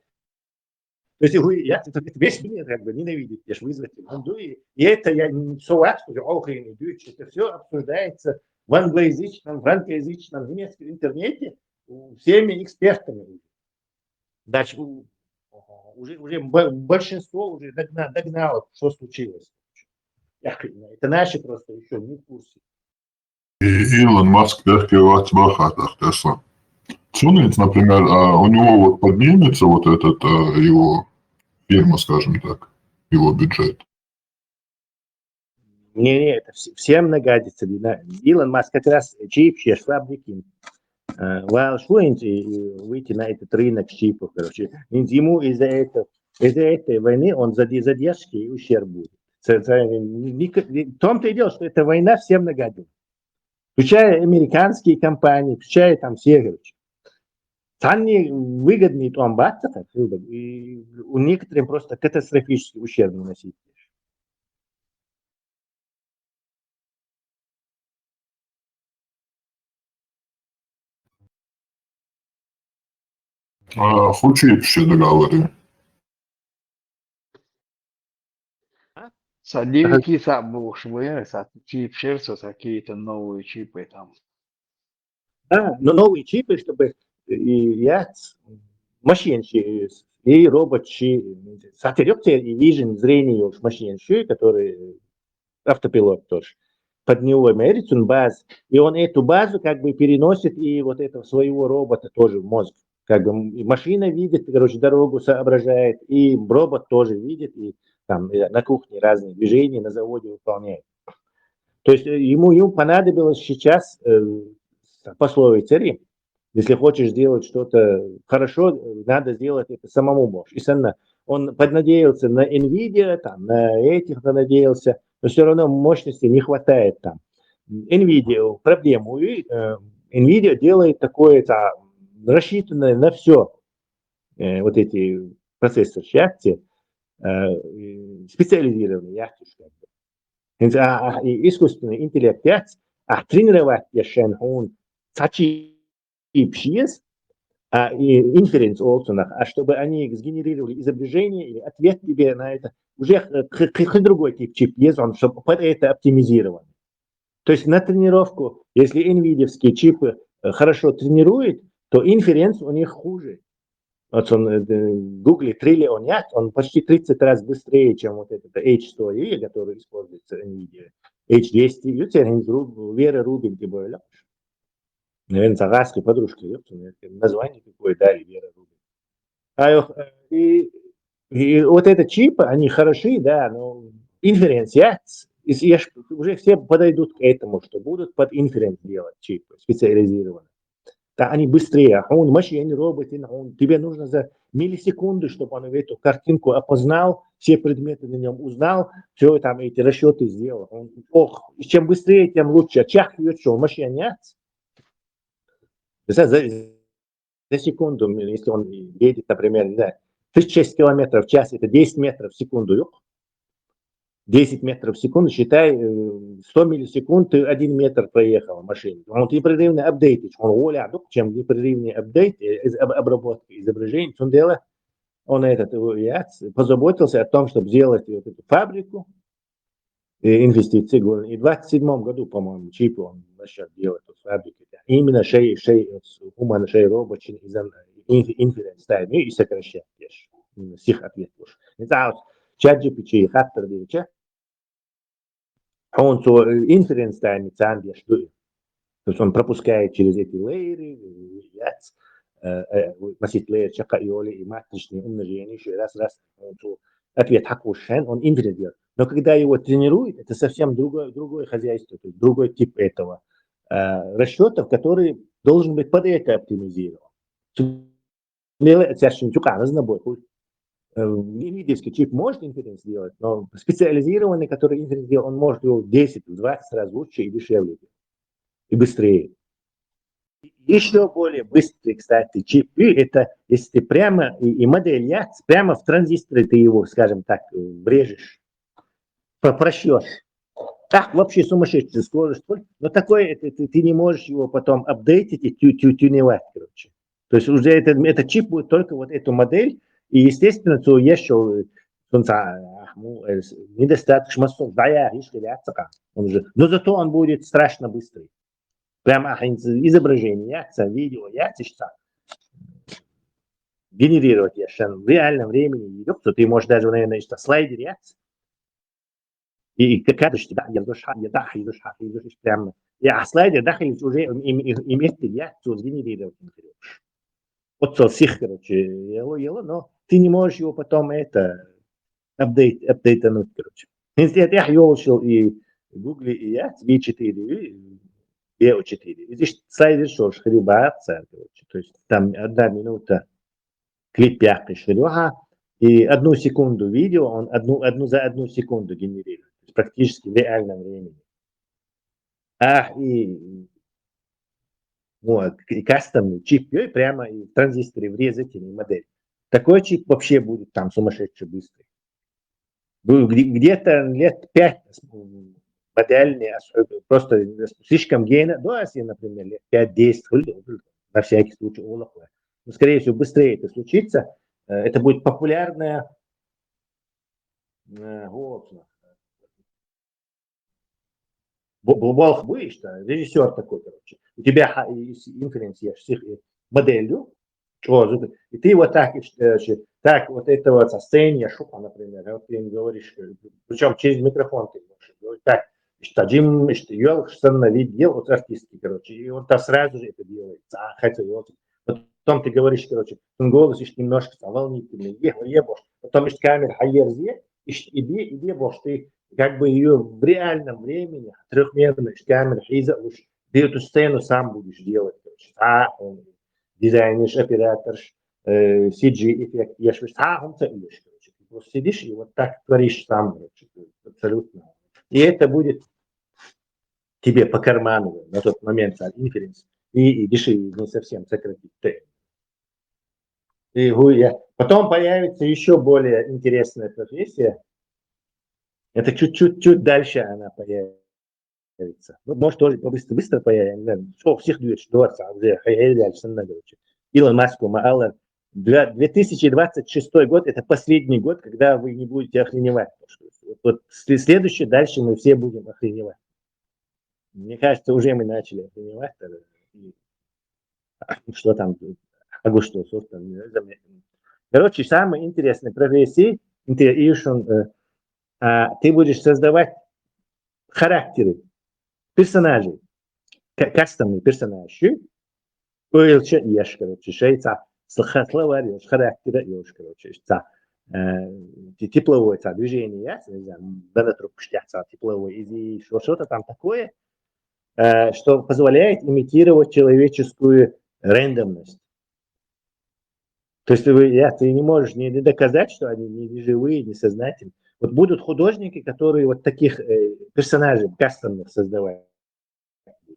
То есть вы, я, это весь мир как бы ненавидит, я ж вызвать. Ну, и, и это я не совраг, что ох, и не дуть, это все обсуждается в англоязычном, франкоязычном, немецком интернете всеми экспертами. Дальше уже, уже большинство уже догнало, что случилось. Это наши просто еще не в курсе. И Илон Маск деркевать бахатах Тесла. Цунец, например, а у него вот поднимется вот этот а, его фирма, скажем так, его бюджет. Не-не, это всем нагадится. Илон Маск как раз чип сейчас фабрики. Вал шуинти выйти на этот рынок чипов, короче. Ему из-за этого, из-за этой войны он задержки и ущерб будет. В том-то и дело, что эта война всем нагадит. Включая американские компании, включая там все, короче. Цанни выгодный там баттер, и у некоторым просто катастрофический ущерб наносить. А, хочешь еще договоры? Садили киса бушвы, садили чип шерсо, какие-то новые чипы там. Да, но новые чипы, чтобы и я машинщи, и робот, и сатирёкте, и вижен зрение уж машинщи, который автопилот тоже. Под него мерится он баз, и он эту базу как бы переносит и вот этого своего робота тоже в мозг. Как бы машина видит, короче, дорогу соображает, и робот тоже видит, и там на кухне разные движения на заводе выполняет. То есть ему, ему понадобилось сейчас э, пословица Рим. Если хочешь сделать что-то хорошо, надо сделать это самому можешь. И санна, он поднадеялся на Nvidia, там, на этих надеялся, но все равно мощности не хватает там. Nvidia проблему. И э, Nvidia делает такое, это, рассчитанное на все э, вот эти процессоры, яхте, э, специализированные, яхте, как бы. А, а, искусственный интеллект, яхте, а тренировать я шен он, цачи и пшиес, а и инференс олсунах, а чтобы они сгенерировали изображение или ответ тебе на это, уже к- к- к- другой тип чип есть, он чтобы под это оптимизирован. То есть на тренировку, если нвидиевские чипы э, хорошо тренирует, то инференс у них хуже. Вот он, э, Google Trillion, он почти тридцать раз быстрее, чем вот этот H сто и, который используется Nvidia. H двести, и у тебя Вера Рубин, ты более. Наверное, цагаски подружка, ёпта, название какое дали, Вера Рубин. А, э, и, и вот эти чипы, они хороши, да, но инференс, я, я, уже все подойдут к этому, что будут под инференс делать чипы специализированные. Да, они быстрее. Он машины, роботы, он, тебе нужно за миллисекунды, чтобы он эту картинку опознал, все предметы на нем узнал, все там эти расчеты сделал. Он, ох, чем быстрее, тем лучше. Чах что машина нет. За, за, за секунду, если он едет, например, не знаю, тридцать шесть километров в час, это десять метров в секунду, ёх? десять метров в секунду, считай, э, сто миллисекунд, ты один метр проехал машина. Он непрерывный апдейт, он воля, чем непрерывный апдейт, э, из- об- обработка изображений, он дело, он этот, э, я ц- позаботился о том, чтобы сделать вот эту фабрику, э, инвестиции, говорю, и в двадцать седьмом году, по-моему, чипы он начал делать, вот фабрики. Именно шей, шей, с- human шей робочий из инференс тайм и сокращать, еш, м, сих ответ уж. Не знаю, чат G P T, хаттер дирча, он то инференс тайм цан еш дуй. То есть он пропускает через эти лейеры, э, яц, э, э, носить лейер чака и оли и матричные умножения, еще раз, раз, он то ответ хакушен, он инференс делает. Но когда его тренируют, это совсем другое, другое хозяйство, то есть другой тип этого э, расчетов, который должен быть под это оптимизирован. Лела это сейчас не тюкана, знабой хуй. Э, NVIDIA-вский чип может inference делать, но специализированный, который inference делает, он может его в десять, в двадцать раз лучше и дешевле делать, и быстрее. Еще более быстрый, кстати, чип, и это если ты прямо, и, и модель яц, прямо в транзисторе ты его, скажем так, врежешь, попрощешь. Так вообще сумасшедшая скорость, но такое это, ты, ты не можешь его потом апдейтить и тю, тю, тюневать, короче. То есть уже этот, этот чип будет только вот эту модель, и, естественно, то еще недостаточно массов, да, я решили, он же, но зато он будет страшно быстрый. Прямо изображение яца, видео яца, генерировать яца в реальном времени, что ты можешь даже, наверное, что слайдер яца, и, и как да, я душа, я да, я душа, я душа, прямо. Я слайдер, да, уже имеет я, то сгенерировать. Вот со сих, короче, ело, ело, но ты не можешь его потом это апдейт, апдейтануть, короче. Если это я елшил и Google и я, V четыре, и V четыре. И здесь слайдер, что ж, хребаться, короче. То есть там одна минута клип яхи шрёха, и одну секунду видео, он одну, одну за одну секунду генерирует. То есть практически в реальном времени. А, и, ну, и кастомный чип, и прямо и в транзисторе врезать или модель. Такой чип вообще будет там сумасшедший быстрый. Где-то лет пять модельный, просто слишком гейна, да, если, например, лет пять-десять, на всякий случай, олохлая. Но, скорее всего, быстрее это случится. Это будет популярная э, болх будешь, да, режиссер такой, короче. У тебя инференция с их моделью, что, и ты вот так, так, вот это вот состояние шока, например, вот ты им говоришь, причем через микрофон ты можешь говорить, так, что Джим, что Йолк, что на видео, вот артистки, короче, и он там сразу же это делает, а, хотя и вот потом ты говоришь, короче, он голос еще немножко там волнительный, ебошь, потом еще камера хайерзе, и, и, и ебошь, ты как бы ее в реальном времени, трехмерный камера, хиза уж, ты эту сцену сам будешь делать, короче, а, дизайнерш, операторш, э, си джи эффект, я же а, он короче, ты просто сидишь и вот так творишь сам, короче, абсолютно. И это будет тебе по карману на тот момент, инференс, и, и дыши, не совсем сократить. И я. Потом появится еще более интересная профессия. Это чуть-чуть дальше она появится. Ну, может, тоже быстро, быстро появится. Что всех дверь, что дворца, уже дальше, короче. Илон Маск, Мааллар. Две тысячи двадцать шестой год — это последний год, когда вы не будете охреневать. Вот следующее, дальше мы все будем охреневать. Мне кажется, уже мы начали охреневать. Что там? Могу что, что там? Короче, самый интересный профессии, интересный, э, а, ты будешь создавать характеры персонажей, кастомный персонажи, Уилча еш, короче, шейца, словарь еш, характера еш, короче, ца, э, тепловой ца движение, я не знаю, да, на трубку ца тепловой, и что-то там такое, э, что позволяет имитировать человеческую рандомность. То есть вы, я, ты не можешь не доказать, что они не живые, не сознательные. Вот будут художники, которые вот таких э, персонажей кастомных создавать.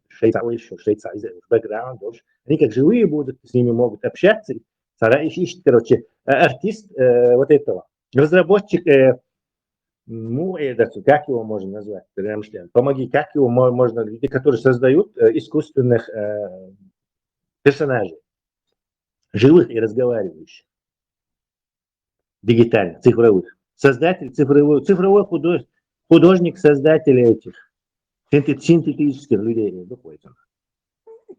Шейца, ой, еще шейца, бэкграунд, они как живые будут, с ними могут общаться. Сара ищет, короче, э, артист э, вот этого, разработчик, э, ну, э, как его можно назвать, помоги, как его можно, люди, которые создают э, искусственных э, персонажей, живых и разговаривающих, дигитальных, цифровых. Создатель цифровой, цифровой худож, художник, создатель этих синтетических людей.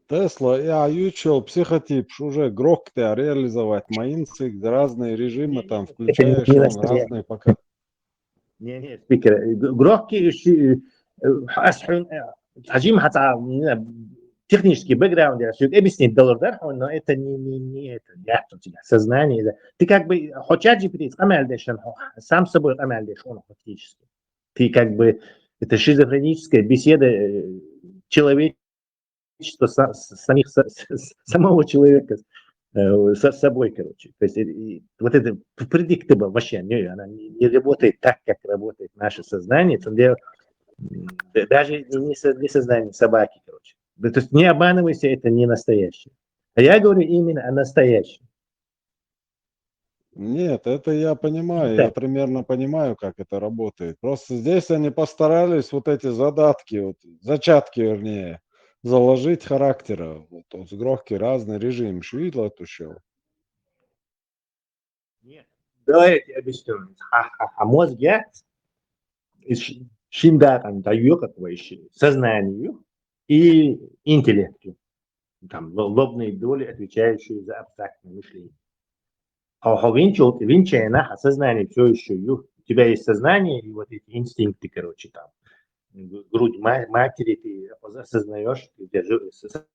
Тесла, я ючил психотип, уже грохты реализовать, маинцы, разные режимы там, включаешь разные пока. Не, не, спикер. Грохки, э, э, Хаджим Хата, технический бэкграунд, я все объяснить доллар, да, но это не, не, не это, я тут тебя, сознание, да. Ты как бы хочешь же перейти, сам собой, фактически. Ты как бы, это шизофреническая беседа э, человечества, самих, самого человека. э, со собой, короче. То есть э, и вот это п- предиктable вообще, не, она не, не работает так, как работает наше сознание. Там дело, м, да- даже не, со- не сознание собаки, короче. Да, то есть не обманывайся, это не настоящее. А я говорю именно о настоящем. Нет, это я понимаю, я примерно понимаю, как это работает. Просто здесь они постарались вот эти задатки, вот, зачатки, вернее, заложить характера. Вот, вот с грохки разный режим швидла тушил. Нет, давайте объясню. А, а- а мозг я шин да там даю как бы сознанию и интеллекту. Там ло- лобные доли, отвечающие за абстрактное мышление. А у винчу, винчена, а сознание все еще ю. У тебя есть сознание и вот эти инстинкты, короче, там грудь ма- матери, ты осознаешь, ты держишь с- с-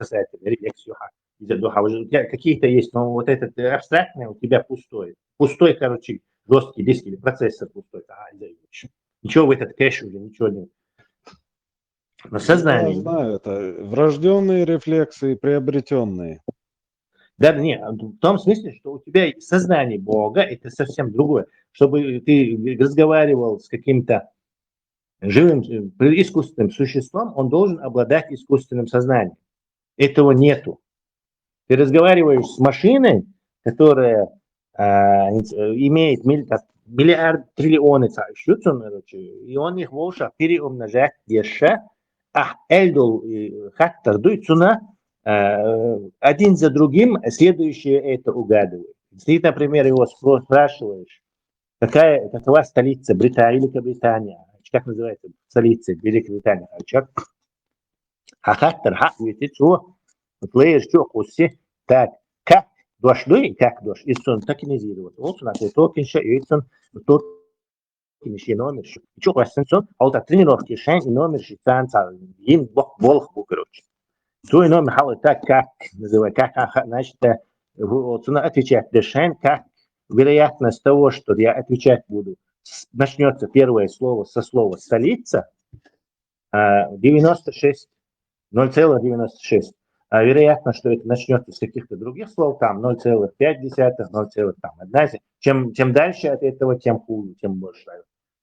с этим, рефлексию, ха, из-за духа. Уже у тебя какие-то есть, но вот этот э, абстрактный у тебя пустой. Пустой, короче, жесткий диск или процессор пустой. А, из-за чего? Ничего в этот кэш уже, ничего нет. Но Я сознание. Знаю, это врожденные рефлексы и приобретенные. Да, нет, в том смысле, что у тебя сознание Бога, это совсем другое. Чтобы ты разговаривал с каким-то живым, э, искусственным существом, он должен обладать искусственным сознанием. Этого нету. Ты разговариваешь с машиной, которая а, ин- э, имеет миль- так, миллиард, триллионы ца- щуцун, короче, и он их волша переумножать дальше, а эльдул хаттар дуйцуна, э, один за другим следующее это угадывает. Если ты, например, его спро- спрашиваешь, какая, какова столица Британии, Великобритания, как называется столица Великобритании, а чё? Хахаттар, ха, витицу, плеер, чё, куси, так, как дошло и как дош, и сон токенизировать. Вот у нас и токен ещё, и сон токениш и номер ещё. И чё, класс сон, а вот от тренировки шайн и номер ещё цан цан, им бок болх бу, короче. Свой номер халы так, как, называй, как, а, ха- значит, э, в- вот сюда отвечать, да шайн, как вероятность того, что я отвечать буду, начнется первое слово со слова столица, а, девяносто шесть, ноль целых девяносто шесть. А вероятно, что это начнется с каких-то других слов, там ноль целых пять десятых, ноль целых там одна. Чем, чем дальше от этого, тем хуже, тем больше.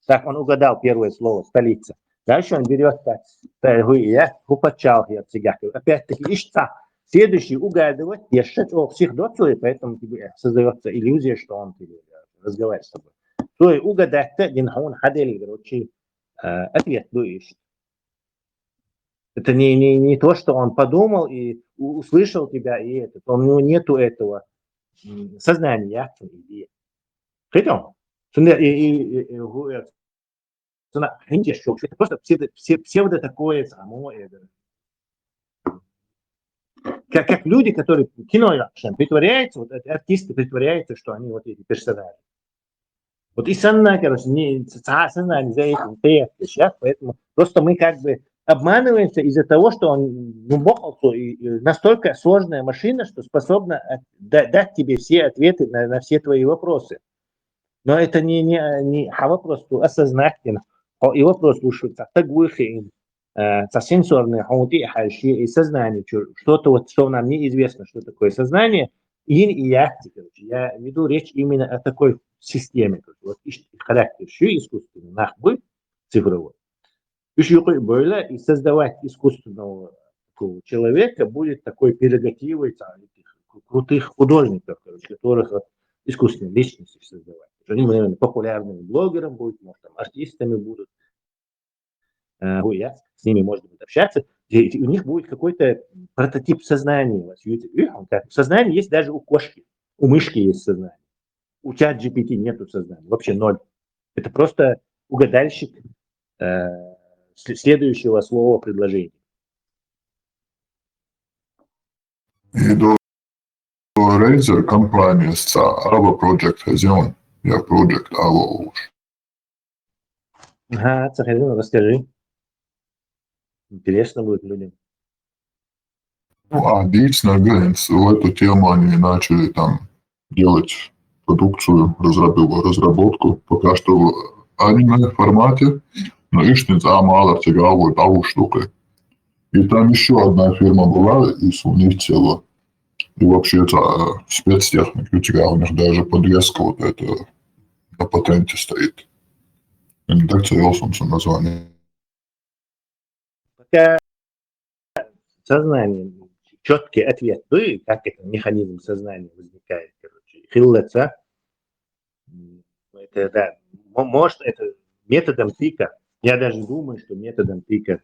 Так он угадал первое слово столица. Дальше он берет так, э, гу- я, гу пачал, я всегда говорю. Опять-таки, ишца. Следующий угадывать, я шесть ох сих доцу, и поэтому тебе создается иллюзия, что он тебе разговаривает с тобой. То есть угадать-то, дин хаун хадель, короче, э, ответ дуешь. Это не, не, не то, что он подумал и у- услышал тебя, и этот. Он, у него нету этого м, сознания, идеи. Поэтому, сунда- и, и, и, и, гу- э, сунда- хинди шо, это просто псевдо, псе- псевдо такое само это. Как, как люди, которые кино акшен притворяются, вот эти артисты притворяются, что они вот эти персонажи. Вот и санна, короче, не, ца- санна не за этим стоят сейчас, поэтому просто мы как бы обманываемся из-за того, что он ну, бокалцу, и, и настолько сложная машина, что способна от- да- дать тебе все ответы на, на все твои вопросы. Но это не, не, не а вопрос осознать, и вопрос слушать, так выхи, э, ца сенсорные хонти хальши и сознание, чё- что-то вот, что нам неизвестно, что такое сознание, и, и я, короче, я веду речь именно о такой системе, короче, вот иш- характер, что искусственный, нах бы цифровой. Ещё и создавать искусственного такого человека будет такой прерогативой там, этих кру- крутых художников, короче, которых вот искусственные личности создавать. Они, наверное, популярными блогером будут, может, там, артистами будут. Э, ну, я с ними, может быть, общаться. И у них будет какой-то прототип сознания. Вот, видите, и он как, сознание есть даже у кошки, у мышки есть сознание. У чат G P T нету сознания, вообще ноль. Это просто угадальщик э, с- следующего слова предложения. Идо Razer компания с Ava Project Hazion. Я Project Ava уж. Ага, Цахарин, расскажи. Интересно будет людям. Ну, а Beats на Games, в эту тему они начали там делать продукцию, разрабил- разработку, пока что в аниме формате, но ишниц а малар тяга вот а штука. И там еще одна фирма была из Уницела. И вообще это, э, спецтехника, у тебя у них даже подвеска вот эта на патенте стоит. Они так целился название. Пока сознание, четкий ответ, ну и как это механизм сознания возникает, короче, хиллаца. Это, да, может, это методом тыка. Я даже думаю, что методом тыка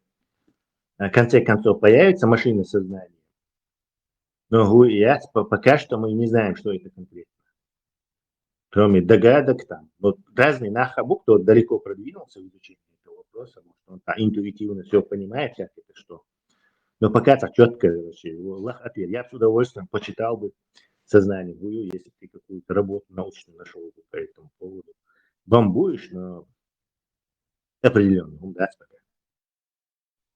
в конце концов появится машина сознания. Но я, пока что мы не знаем, что это конкретно. Кроме догадок там. Вот разный нахабук, кто далеко продвинулся в изучении этого вопроса, может, он там интуитивно все понимает, как это что. Но пока так четко, короче, лах ответ. Я бы с удовольствием почитал бы сознание Гую, если бы ты какую-то работу научную нашел бы по этому поводу. Бомбуешь, но определенно, он даст пока.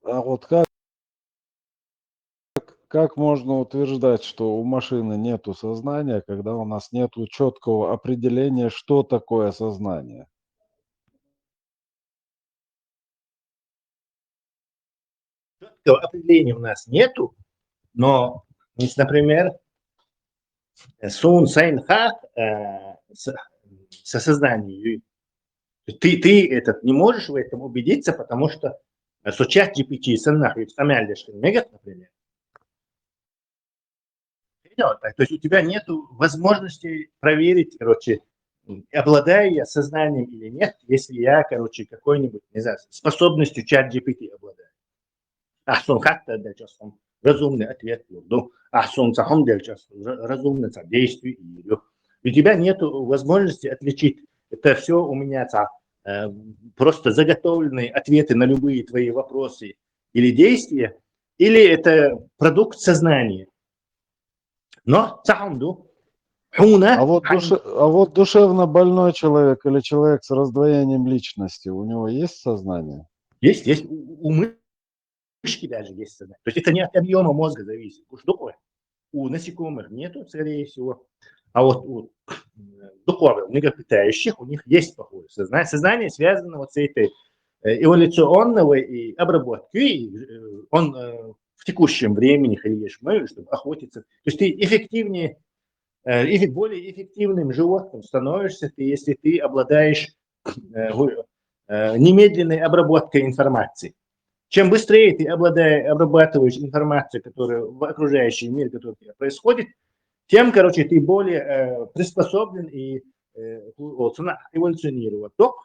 А вот как, как можно утверждать, что у машины нету сознания, когда у нас нету четкого определения, что такое сознание? Четкого определения у нас нету, но, например, сун сайн ха э, со, со сознанием. Ты, ты этот, не можешь в этом убедиться, потому что со чат G P T саннах ведь амялдешкин мегат, например. То есть у тебя нет возможности проверить, короче, обладаю я сознанием или нет, если я, короче, какой-нибудь, не знаю, способностью чат G P T обладаю. Ахсун хатта дальчасон разумный ответ. Ну, ахсун сахом дальчасон разумный действие. У тебя нет возможности отличить. Это все у меня так, э, просто заготовленные ответы на любые твои вопросы или действия, или это продукт сознания. Но сахом ду. А вот, душе, а вот душевно больной человек или человек с раздвоением личности, у него есть сознание? Есть, есть. У, у мышки даже есть сознание. То есть это не от объема мозга зависит. Уж такое. У насекомых нету, скорее всего. А вот у духовных млекопитающих у них есть похожее сознание. Сознание связано вот с этой э, эволюционного и обработки. И, э, он э, в текущем времени ходишь, чтобы охотиться. То есть ты эффективнее, э, более эффективным животным становишься, ты, если ты обладаешь э, немедленной обработкой информации. Чем быстрее ты обладаешь, обрабатываешь информацию, которая в окружающий мир, который происходит, тем, короче, ты более э, приспособлен и э, эволюционировать. Только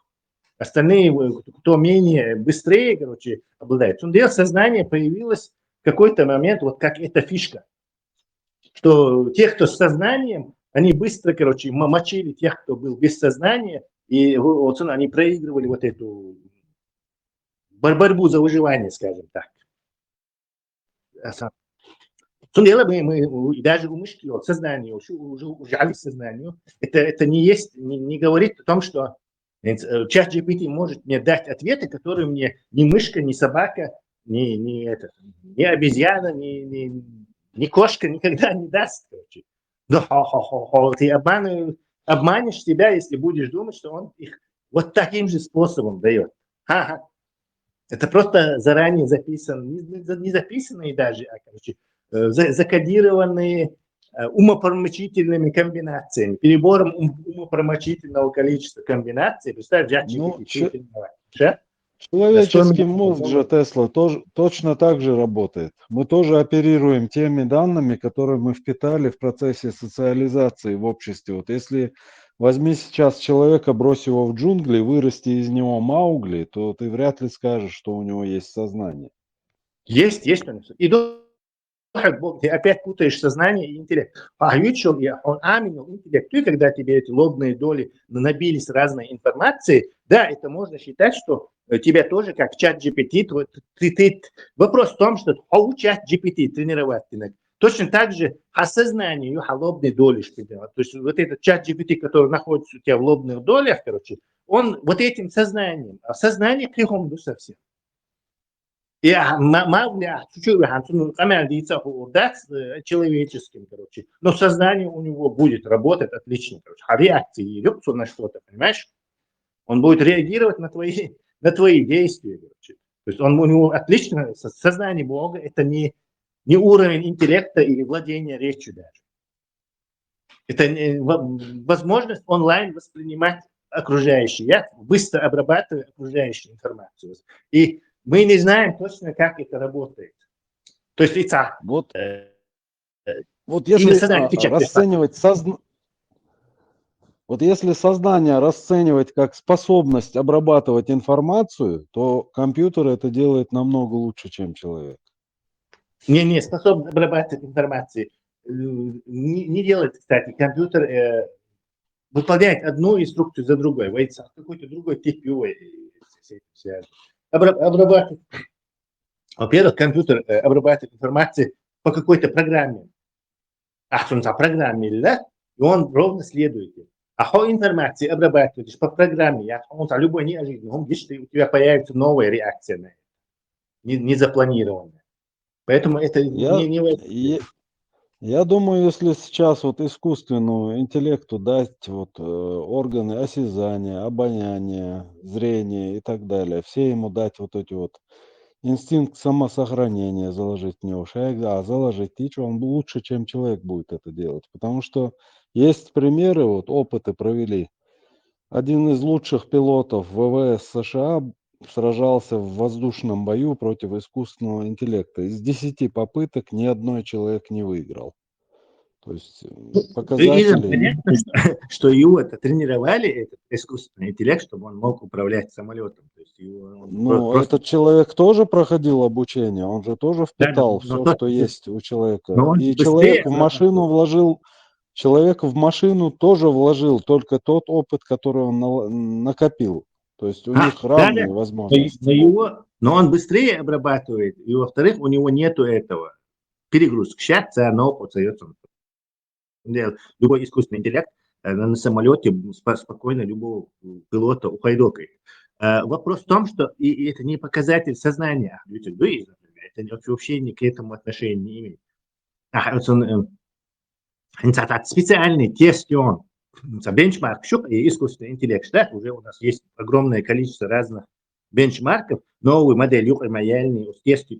остальные, кто менее быстрее, короче, обладает. Сознание появилось в какой-то момент, вот как эта фишка, что те, кто с сознанием, они быстро, короче, мочили тех, кто был без сознания, и вот они проигрывали вот эту борьбу за выживание, скажем так. Сунела мы, мы даже у мышки, вот сознание, уже, уже, уже сознанию, это, это не есть, не, не говорит о том, что э, чат G P T может мне дать ответы, которые мне ни мышка, ни собака, ни, ни, это, ни обезьяна, ни, ни, ни кошка никогда не даст, короче. Но хо, хо, хо, хо, ты обманываешь, обманешь себя, если будешь думать, что он их вот таким же способом дает. Ха-ха. Это просто заранее записан, не, не записанные даже, а, короче, э, закодированные э, умопромочительными комбинациями, перебором ум, умопромочительного количества комбинаций. Представь, взять ну, ч... Человеческий мозг же, Тесла, тоже, точно так же работает. Мы тоже оперируем теми данными, которые мы впитали в процессе социализации в обществе. Вот если возьми сейчас человека, брось его в джунгли, вырасти из него Маугли, то ты вряд ли скажешь, что у него есть сознание. Есть, есть, конечно. И до ты опять путаешь сознание и интеллект. А он аминил интеллект. И когда тебе эти лобные доли набились разной информации, да, это можно считать, что э, тебя тоже как чат G P T, твой, ты, ты, вопрос в том, что а у чат G P T тренировать ты точно так же осознание ее лобной доли. То есть вот этот чат G P T, который находится у тебя в лобных долях, короче, он вот этим сознанием, а сознание крихом совсем. И Маугли чуть-чуть хантун камер дийца урдат человеческим, короче. Но сознание у него будет работать отлично, короче. А реакции идет на что-то, понимаешь? Он будет реагировать на твои, на твои действия, короче. То есть он, у него отлично, сознание Бога, это не не уровень интеллекта или владения речью даже. Это возможность онлайн воспринимать окружающее. Я быстро обрабатываю окружающую информацию. И мы не знаем точно, как это работает. То есть и так. Вот, э, вот если а, расценивать созна... Вот если сознание расценивать как способность обрабатывать информацию, то компьютер это делает намного лучше, чем человек. Не, не способность обрабатывать информацию. Э, не, не делает, кстати, компьютер э, выполняет одну инструкцию за другой. Какой-то другой тип его. Обрабатывает. Во-первых, компьютер э, обрабатывает информацию по какой-то программе. Ахсунца программе, да? И он ровно следует им. А хо информации обрабатываешь по программе, я он любой неожиданно, он видишь, у тебя появится новая реакция на это, не, не запланированная. Поэтому это я, не, не я, я думаю, если сейчас вот искусственному интеллекту дать вот э, органы осязания, обоняния, зрения и так далее, все ему дать вот эти вот инстинкт самосохранения заложить в него, человек, да, заложить, и что он лучше, чем человек будет это делать. Потому что есть примеры, вот опыты провели. Один из лучших пилотов ВВС США сражался в воздушном бою против искусственного интеллекта. Из десяти попыток ни одной человек не выиграл. То есть показатели... Понятно, что, что его это тренировали, этот искусственный интеллект, чтобы он мог управлять самолетом. То есть его, ну, просто... этот человек тоже проходил обучение, он же тоже впитал да, да, все, тот... что есть у человека. И человек в машину вложил, человек в машину тоже вложил только тот опыт, который он накопил. То есть у а, них равные да, да. возможности. Но, его, но он быстрее обрабатывает, и во-вторых, у него нету этого перегрузки. Сейчас цена опыта. Любой искусственный интеллект э, на самолете спокойно любого пилота ухайдокает. Э, вопрос в том, что и, и это не показатель сознания. Это вообще ни к этому отношения не имеет. А, вот он, э, специальный тест, он бенчмарк, щук и искусственный интеллект. Да? Уже у нас есть огромное количество разных бенчмарков, новую модель юкъ маяльный, тесты,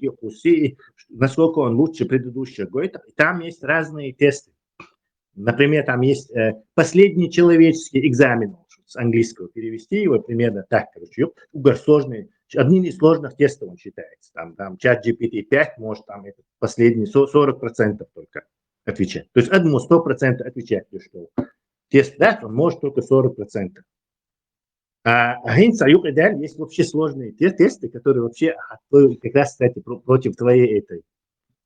насколько он лучше предыдущего года. И там есть разные тесты. Например, там есть э, последний человеческий экзамен, с английского перевести его примерно так, короче, угар сложный, одним из сложных тестов он считается. Там, там чат G P T пять может там это последний сорок процентов только отвечать. То есть одному сто процентов отвечать, что тест даст, он может только сорок процентов. А, а есть вообще сложные тесты, которые вообще как раз, кстати, против твоей этой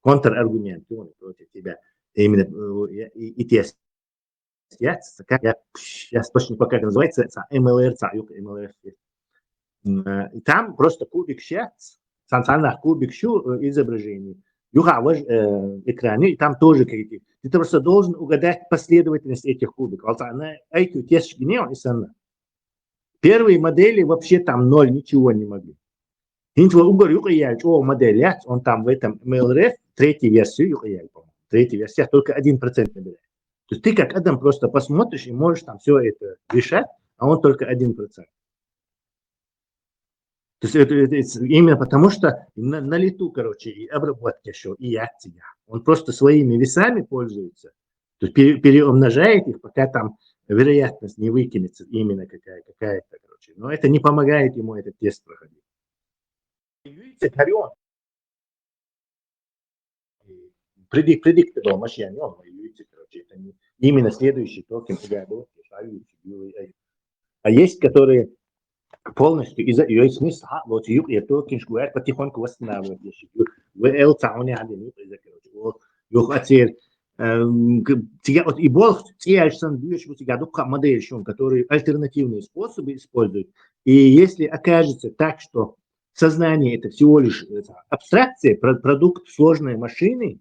контраргумент, против тебя. Именно э, и, и тест. Я, я, я точно пока это называется, M L R, цаъ юкъ M L R. Э, и там просто кубик щец, цаъ, цаъ кубик щу э, изображений. Юха вож э, экраны, и там тоже какие-то. Ты просто должен угадать последовательность этих кубиков. Цаъ на I Q тест гинео и санна. Первые модели вообще там ноль, ничего не могли. Хинтва угар юкъ я чё модель, он там в этом M L R F, третьей версии юкъ я, по-моему. Третья версия только один процент набирает. То есть ты как адам просто посмотришь и можешь там все это решать, а он только один процент. То есть это, это, это именно потому, что на, на лету, короче, и обработка еще, и акция. Он просто своими весами пользуется. То есть пере, переумножает их, пока там вероятность не выкинется именно какая, какая-то, короче. Но это не помогает ему этот тест проходить. Predict, predictable машина, короче, это не, именно следующий токен. А есть, которые полностью из-за ее смысла, вот юкъ я токен шкуэр потихоньку восстанавливать. В L цауни один юкъ из-за, короче, юкъ ацир. Тига вот и болх цияш сан бьешь вот тига дукха модель шон, которые альтернативные способы используют. И если окажется так, что сознание это всего лишь абстракция, продукт сложной машины,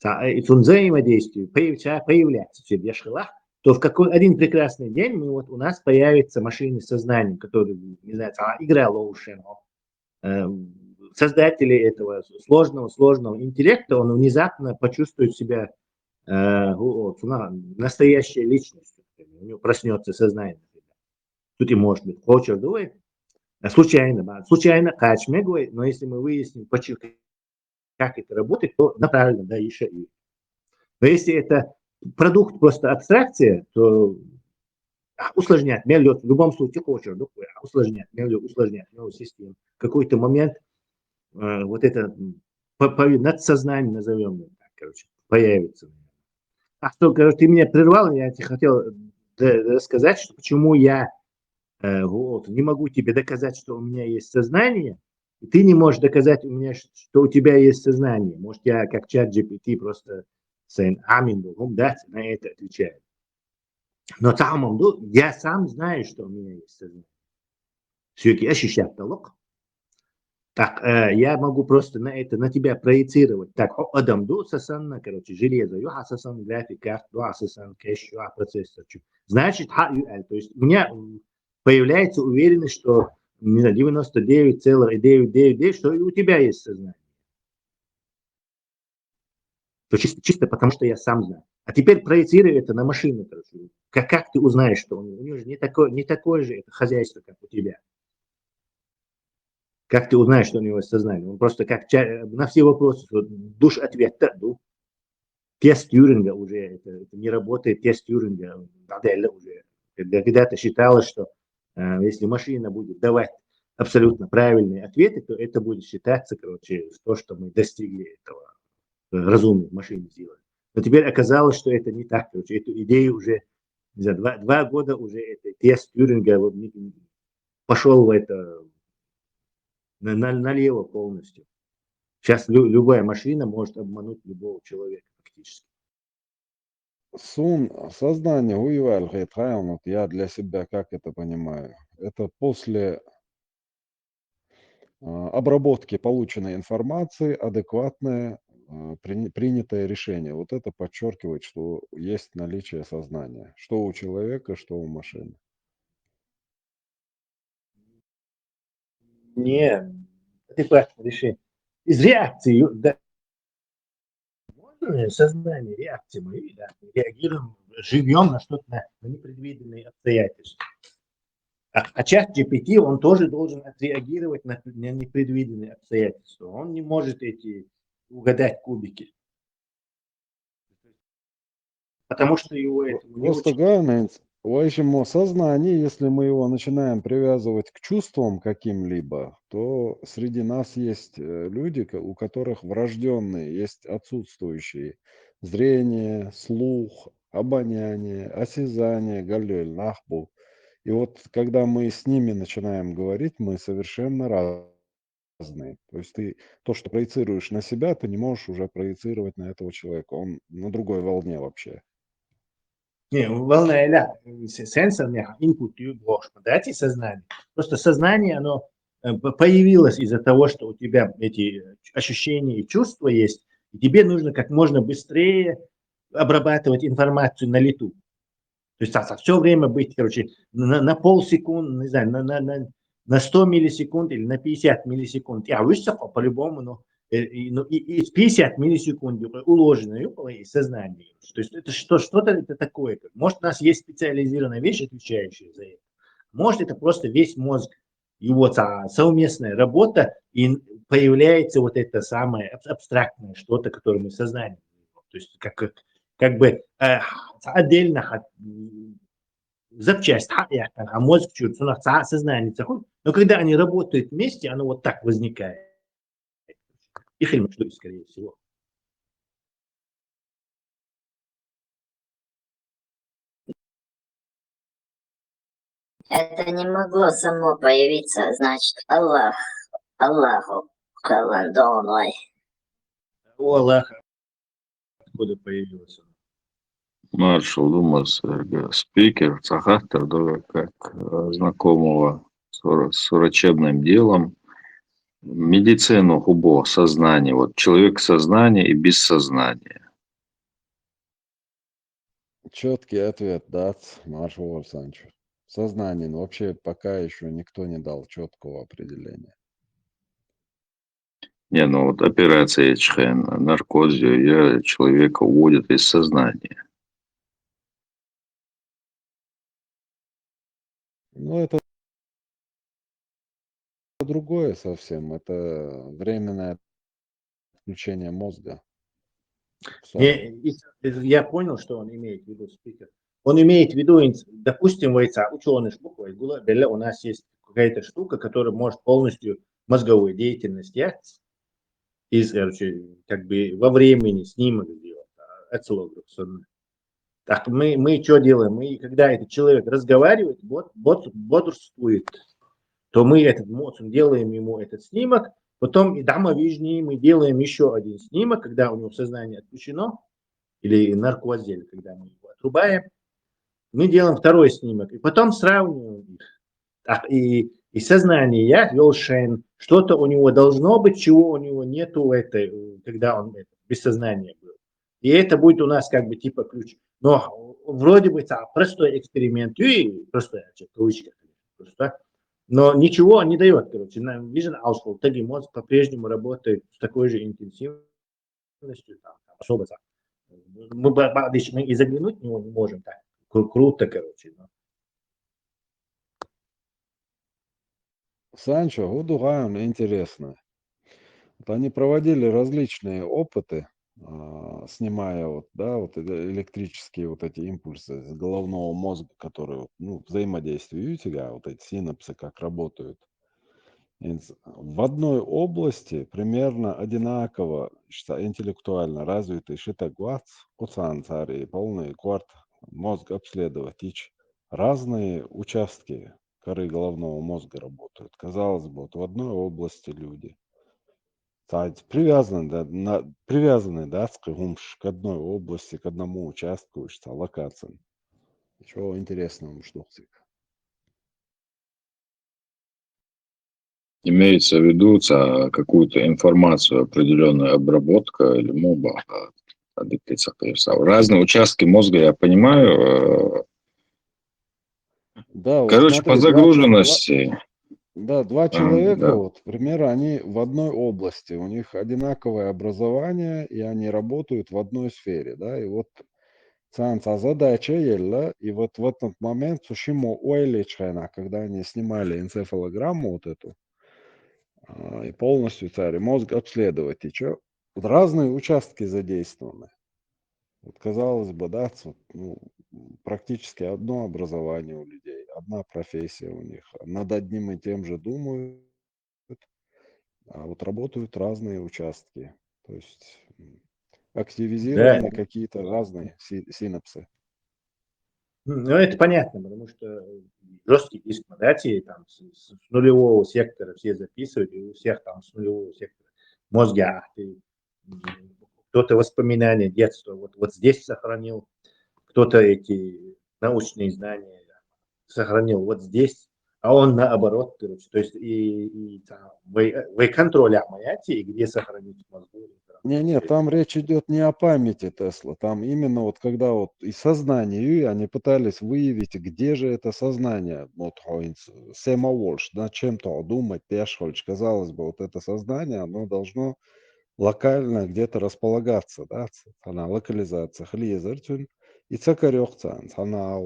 и взаимодействие появляется все в яшхилах, то в какой один прекрасный день мы вот у нас появятся машины с сознанием, которые, не знаю, игра лоушен, создатели этого сложного, сложного интеллекта, он внезапно почувствует себя э, настоящей личностью. У него проснется сознание. Тут и может быть хочешь, давай. Случайно, случайно качмегой, но если мы выясним, почему как это работает, то направлено, да, еще и. Но если это продукт просто абстракция, то усложнять мелё, в любом случае хочешь, да, усложнять мелё, усложнять мелё систему. В какой-то момент э, вот это м, по- по- надсознание, назовем его так, короче, появится. А что, короче, ты меня прервал, я тебе хотел э, рассказать, что почему я э, вот, не могу тебе доказать, что у меня есть сознание, и ты не можешь доказать у меня, что у тебя есть сознание. Может, я как чат G P T просто сэн амин да, на это отвечаю. Но самом деле, я сам знаю, что у меня есть сознание. Все-таки ощущать толк. Так, э, я могу просто на это, на тебя проецировать. Так, о, адам ду сасан, короче, железо, ю сасан, график карт, ду сасан, кэш, ю процессор. Чу. Значит, ха, ю, э, то есть у меня м, появляется уверенность, что, не знаю, девяносто девять целых девять девять девять, что и у тебя есть сознание. То чисто, чисто потому, что я сам знаю. А теперь проецируй это на машину, короче. Как, как ты узнаешь, что у него, у него же не такое, не такое же это хозяйство, как у тебя. Как ты узнаешь, что у него есть сознание? Он просто как ча- на все вопросы вот, душ ответ да, ду. Тест Тьюринга уже это, это не работает, тест Тьюринга надоело уже. Когда- Когда-то считалось, что э, если машина будет давать абсолютно правильные ответы, то это будет считаться, короче, то, что мы достигли этого э, разумной машины сделали. Но теперь оказалось, что это не так. Короче, эту идею уже, не знаю, два, два года уже это тест Тьюринга вот, не- пошел в это на- на- налево полностью. Сейчас лю- любая машина может обмануть любого человека фактически. Сун сознание уйвал хет хайонут, я для себя как это понимаю. Это после а, обработки полученной информации адекватное а, прини- принятое решение. Вот это подчеркивает, что есть наличие сознания. Что у человека, что у машины. Не, это классное решение. Из реакции, да. Можно сознание, реакции мы да, реагируем, живем на что-то, на, на непредвиденные обстоятельства. А, а чат G P T, он тоже должен отреагировать на, на непредвиденные обстоятельства. Он не может эти угадать кубики. Потому что его это не Просто учат. Главное, в общем, сознание, если мы его начинаем привязывать к чувствам каким-либо, то среди нас есть э, люди, ко- у которых врожденные, есть отсутствующие зрение, слух, обоняние, осязание, галюэль, нахбу. И вот когда мы с ними начинаем говорить, мы совершенно разные. То есть ты то, что проецируешь на себя, ты не можешь уже проецировать на этого человека. Он на другой волне вообще. Не, волна эля, сенсорный input ю ложь, да, эти сознание. Просто сознание, оно э, п- появилось из-за того, что у тебя эти ощущения и чувства есть, и тебе нужно как можно быстрее обрабатывать информацию на лету. То есть все время быть, короче, на, на полсекунд, не знаю, на, на, на, на сто миллисекунд или на пятьдесят миллисекунд. Я высоко по-любому, но, э, и, ну, и, и пятьдесят миллисекунд уложено и сознание. То есть это что, что-то это такое. Может, у нас есть специализированная вещь, отвечающая за это. Может, это просто весь мозг. И вот а, совместная работа, и появляется вот это самое аб- абстрактное что-то, которое мы сознанием. То есть как, как бы э, отдельно от запчасть, а мозг чуть, сознание, но когда они работают вместе, оно вот так возникает. И хельмет, скорее всего. Это не могло само появиться, значит, Аллах, Аллаху, Аллах, да, он, ой. У Аллаха откуда появилось оно? Маршал Думас, э, спикер, Сахатер, да, как э, знакомого с вра- с врачебным делом, медицину хубо сознание, вот человек сознание и без сознания. Четкий ответ, да, Маршал Александрович. Сознание, но вообще пока еще никто не дал четкого определения. Не, ну вот операция Эчхен, наркоз, я человека уводят из сознания. Ну, это другое совсем. Это временное включение мозга. Не, и- я понял, что он имеет в виду, спикер. Он имеет в виду, инс- допустим, вайца ученый шмук, вайгула, беля, у нас есть какая-то штука, которая может полностью мозговую деятельность, я, из, короче, как бы во времени снимок сделать, а, осциллограф. Так мы, мы что делаем? Мы, когда этот человек разговаривает, бод, бод, бодрствует, то мы этот моцун делаем ему этот снимок, потом и дама вижни, мы делаем еще один снимок, когда у него сознание отключено, или наркоз, или когда мы его отрубаем, мы делаем второй снимок, и потом сравниваем их. Так, и, и сознание, я, Йолшейн, что-то у него должно быть, чего у него нету в этой, э, когда он это, без сознания был. И это будет у нас как бы типа ключ. Но вроде бы это простой эксперимент, и простой, а, кавычка, просто, но ничего не дает, короче. Нам вижен алшол, таги мозг по-прежнему работает с такой же интенсивностью, там, там, особо там. Мы, ба- ба- здесь мы и заглянуть в него не можем так кру- круто, короче. Но Санчо, гуду гайм интересно. Вот они проводили различные опыты, а, снимая вот, да, вот э- электрические вот эти импульсы с головного мозга, которые вот, ну, взаимодействуют, а, вот эти синапсы как работают. Инс- В одной области примерно одинаково что интеллектуально развитый шитагвац, куцан цари, полный кварт мозг обследовать, ич разные участки коры головного мозга работают. Казалось бы, вот в одной области люди. Цац привязаны, да, на, привязаны, да, цкы гумш к одной области, к одному участку, что локациям. Ничего интересного, что Имеется в виду ца- какую-то информацию, определенную обработка или моба. А, а, дык ты ца- ты сам. Разные участки мозга, я понимаю. э, Да, вот Короче, по смотри, два, два, загруженности. да, два А, человека, да. Вот, к примеру, они в одной области, у них одинаковое образование, и они работают в одной сфере, да, и вот цац задача елла, и вот в этот момент сушимо ойлечхайна, когда они снимали энцефалограмму вот эту, а, и полностью цари мозг обследовать, и чё? Вот разные участки задействованы. Вот казалось бы, да, ц- вот, ну, практически одно образование у людей, одна профессия у них, над одним и тем же думают, а вот работают разные участки. То есть м, активизированы Да. Какие-то разные си- синапсы. М, Ну, это понятно, потому что жесткий диск, да, те там с, с- с нулевого сектора все записывают, и у всех там с нулевого сектора мозга, ты, м, кто-то воспоминания детства вот, вот здесь сохранил, кто-то эти научные знания сохранил вот здесь, а он наоборот, короче, то есть и, и там, вы, вы контроль, а, моя те, и где сохранить в мозгу. Не, не, там речь идет не о памяти Тесла, там именно вот когда вот и сознание, и они пытались выявить, где же это сознание, вот хойнс, сема волш, над чем-то думать, пешхольч, казалось бы, вот это сознание, оно должно локально где-то располагаться, да, ц- она локализация, хлизертюн, и цакарёхцан, она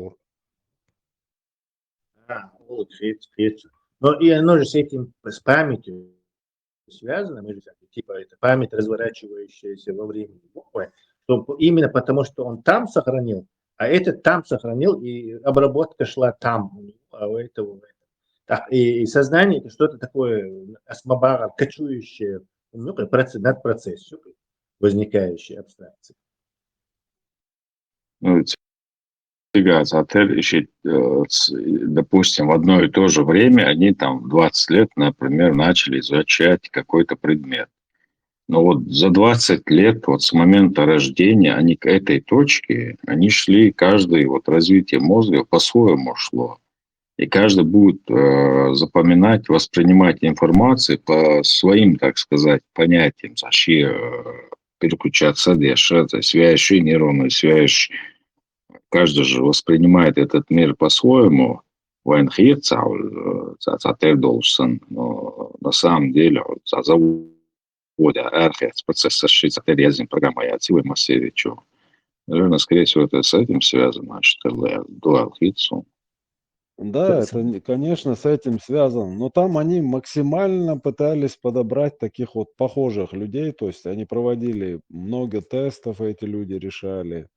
А, вот, фит, фит. Но и оно же с этим, с памятью связано, мы же как бы, типа, это память, разворачивающаяся во времени буквы, что п- именно потому, что он там сохранил, а этот там сохранил, и обработка шла там, у него, а у этого в этом. Так, и, и сознание это что-то такое осмобара, кочующее, ну, как процесс, над процессом возникающей абстракции. Ну, ведь фига, отель ищет, э, с- допустим, в одно и то же время они там в двадцать лет, например, начали изучать какой-то предмет. Но вот за двадцать лет, вот с момента рождения, они к этой точке, они шли, каждый вот развитие мозга по-своему шло. И каждый будет э, запоминать, воспринимать информацию по своим, так сказать, понятиям. Саши э, переключаться, дальше, то есть связь, нейронные связь. Каждый же воспринимает этот мир по-своему. Вайн хиет цаул, э, ца- ца отель должен, но на самом деле, ца- заводя архиц процесс саши, ца отель язын программа я цивы массовичу. Наверное, скорее всего, это с этим связано, что ли, дуал хитсу. Да, это, конечно, с этим связано, но там они максимально пытались подобрать таких вот похожих людей, то есть они проводили много тестов, эти люди решали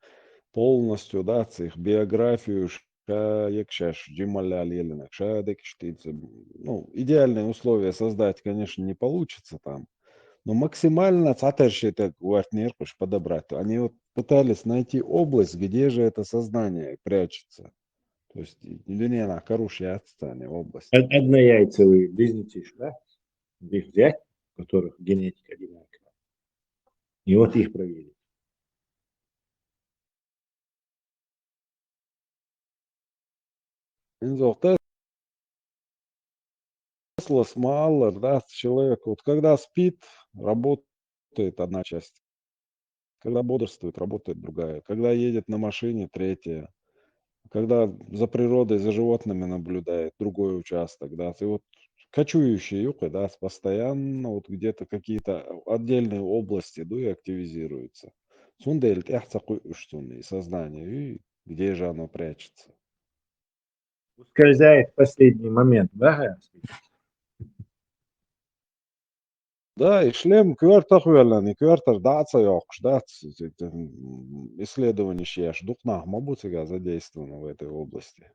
полностью, да, их биографию, ша якшаш, джималя лелина, ша декштица. Ну, идеальные условия создать, конечно, не получится там, но максимально цатарши так подобрать. Они вот пытались найти область, где же это сознание прячется. То есть дунена корушья отстань область. Од- Однояйцевые близнецы, да? Их взять, у которых генетика одинаковая. И вот их проверить. Инзохтес лос маллар, да, человек, вот когда спит, работает одна часть. Когда бодрствует, работает другая. Когда едет на машине, третья. Когда за природой, за животными наблюдает, другой участок, да. Ты вот кочующий юкы, да, постоянно вот где-то какие-то отдельные области, да, и активизируются. Цундел тяхца и сознание, и где же оно прячется? Ускользает в последний момент, да? Да, и шлем квертах велани, квертар даца йокш, да, ц- ц- ц- м, исследование шеш, духнах мабуцига задействовано в этой области.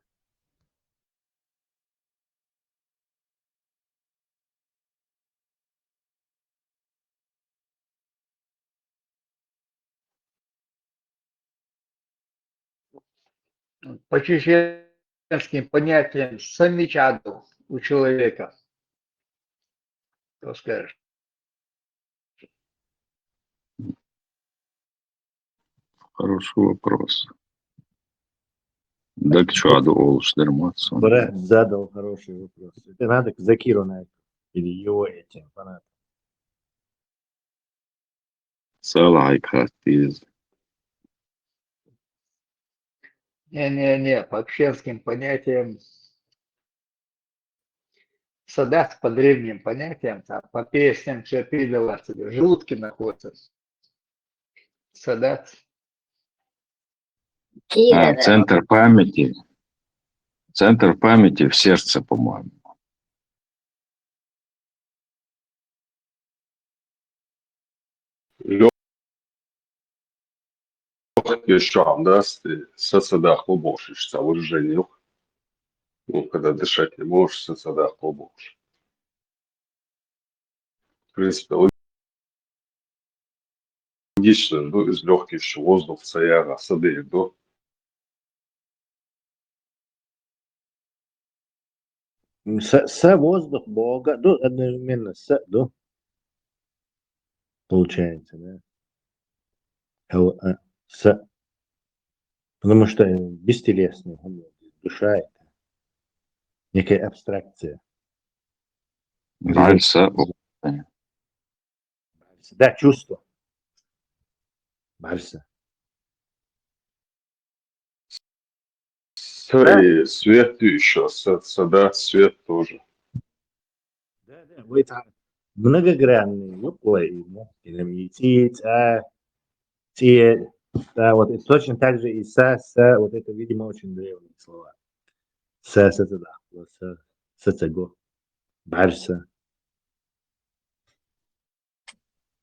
По чеченским понятиям самичаду у человека. Что скажешь? Хороший вопрос. Так что, аду олуш дерматсон. Брат задал хороший вопрос. Это надо к Закиру найти. Или его этим фанатам. Салай катиз. Не-не-не, по чеченским понятиям садат, по древним понятиям, там, по песням, все передаваться, желудки находятся. Садат. А, центр памяти. Центр памяти в сердце, по-моему. Лёгкие шуам, да, с- сацадах лобошишь, ца выражение. Ну, когда дышать не можешь, сацадах лобошишь. В принципе, логично, ну, из лёгких воздух цаяга садеду. М, Са, са воздух Бога, ну, одновременно са, ну, получается, да? Хау- а, са. Потому что бестелесный, он, душа это некая абстракция. Дальше. Да, чувство. Барса. Свет, свет еще, сада, свет тоже. Да, да, вот это многогранный, ну, ой, ну, или и ци, ца, ци, да, вот и точно так же и са, са, вот это, видимо, очень древние слова. Са, са, са, да, вот са, са, са, го, барса.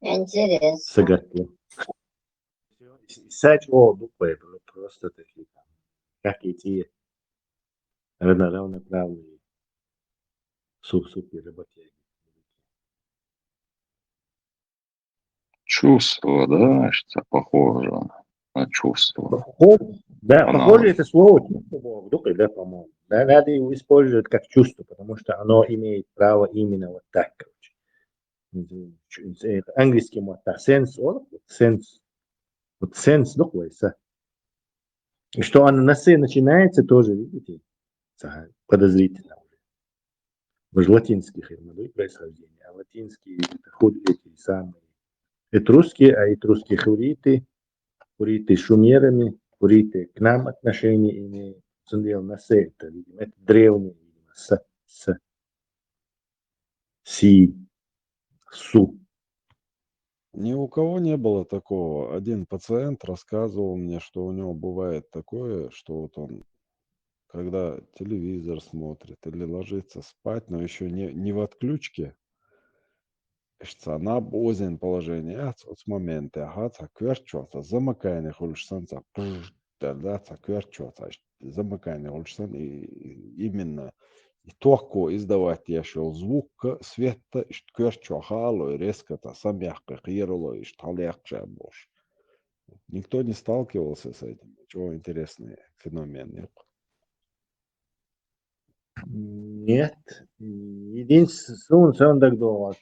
Интересно. Сагатлы. Сач, о, буквы, просто такие там, как и те равноправные су-, супер работяги. Чувство, да, что похоже на чувство. Похоже, да, Оно- похоже это слово чувство было в духе, да, по-моему. Да, надо его использовать как чувство, потому что оно имеет право именно вот так, короче. Это английский вот так, сенс, он, сенс. Вот сенс, ну, квайса. И что оно на се начинается, тоже, видите, подозрительно уже. Мы же латинских, я говорю, происхождения, а латинские это худ эти самые этрусские, а этрусские хуриты, хуриты с шумерами, хуриты к нам отношение имеют. Смотрел на се, это, видимо, это древние, видимо, с, с, си, су. Ни у кого не было такого. Один пациент рассказывал мне, что у него бывает такое, что вот он когда телевизор смотрит или ложится спать, но еще не, не в отключке, ишта ца наб озен положение, ца, ца моменте, ха, ца коьртачу, ца замыкание хуьлуш санна, ца пжж, да, да, ца коьртачу, ца ишта замыкание хуьлуш санна, и, и именно и ток издавать еш йолу звук, свет, ишта коьртачу хаало, и резко ца самаяккха кхерало, ишта хьалаяккха ша бохуш. Никто не сталкивался с этим. Чего интересный феномен, нет? Нет. Единственное, суна сан дагадогӀу,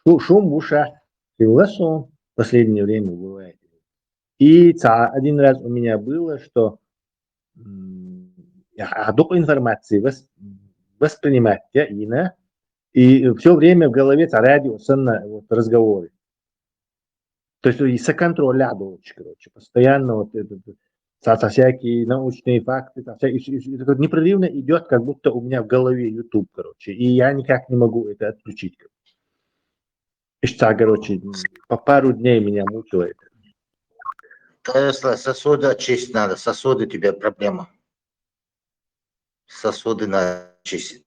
шу, шум ву ша хилла суна, последнее время бывает. И ца один раз у меня было, что, м, я, а, дукха информации вос-, воспринимать я, и на, и всё время в голове ца радио санна вот разговоры. То есть и ца контроль а долуш, короче, постоянно вот это, ца, ца всякие научные факты, ца вся-, и, и, и это вот непрерывно идёт, как будто у меня в голове YouTube, короче, и я никак не могу это отключить, короче. Ишта, короче, по пару дней меня мучило это. Тесла, сосуды очистить надо, сосуды тебе проблема. Сосуды надо очистить.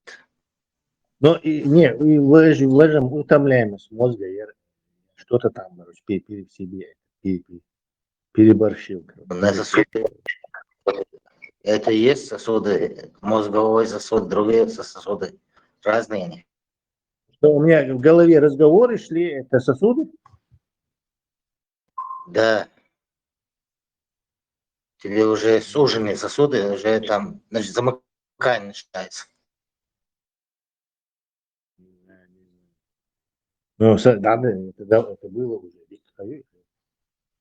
Но и, не, и выражем, выражем утомляемость мозга, я что-то там, короче, пере-, пере-, себе, пере-, пере-, переборщил, короче. На сосуды. Это и есть сосуды, мозговой сосуд, другие со-, сосуды. Разные они. Что у меня в голове разговоры шли, это сосуды? Да. Тебе уже суженные сосуды, уже там, значит, замыкание начинается. Ну, с-, да, да, это, да, это было уже.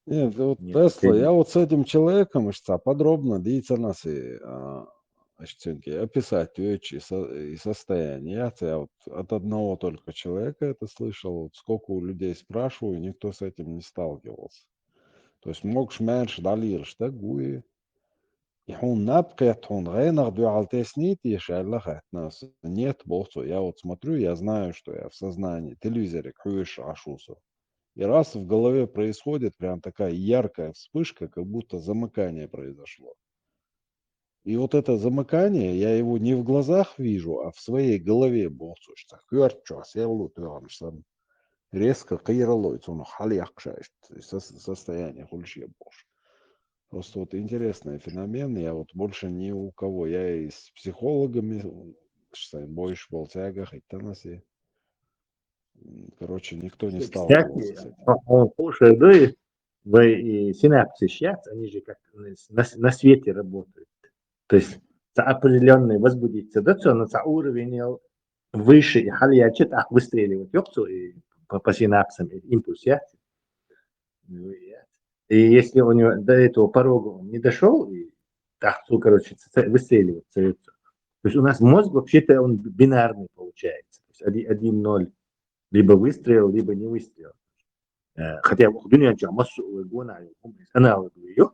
Нет, вот Нет, Тесла, это я вот с этим человеком, ишта ца, подробно дийцинарг ас, а, ишта цуьнга описать йоцуш и со-, и состояние. Я ца, я вот от одного только человека это слышал, вот сколько у людей спрашиваю, никто с этим не сталкивался. То есть могуш маьрша дӀалелаш стаг ву и, и хьуна наб кхетта, хьуна гӀенах дуьхьал тесни теша аьлла хаьттина ас. Нет, боху цо, я вот смотрю, я знаю, что я в сознании, телевизоре хьоьжуш Ӏаш ву со. И раз в голове происходит прям такая яркая вспышка, как будто замыкание произошло. И вот это замыкание, я его не в глазах вижу, а в своей голове, боху цо, ишта ца коьртачу серло тоьхна санна. Резко кхерало, и цунах хьалаяккха ша, ишта со-, состояние хуьлуш я бохуш. Просто вот интересный феномен, я вот больше ни у кого, я и с психологами, ш-, сайн бойуш болу цаьрга хӀиттина ас и, м, короче, никто не сталкивался с этим. Кстати, он слушает, да, и, да, и синапсы щас, они же как на, на, на свете работают. То есть ца определённый возбудиться, да, цо, но ца уровень выше и хьалаяча, так выстреливать, йоцу и по, по синапсам и импульс, я. Ну, и, и если у него до этого порога он не дошёл, и так, ну, короче, ц-, ц-, выстреливать, ц-, то есть у нас мозг вообще-то он бинарный получается. То есть один, один ноль, либо выстрел, либо не выстрел. Э, хотя вот дуьнен чохь массо а вай гонахь йолу хӀума аналоговый ю,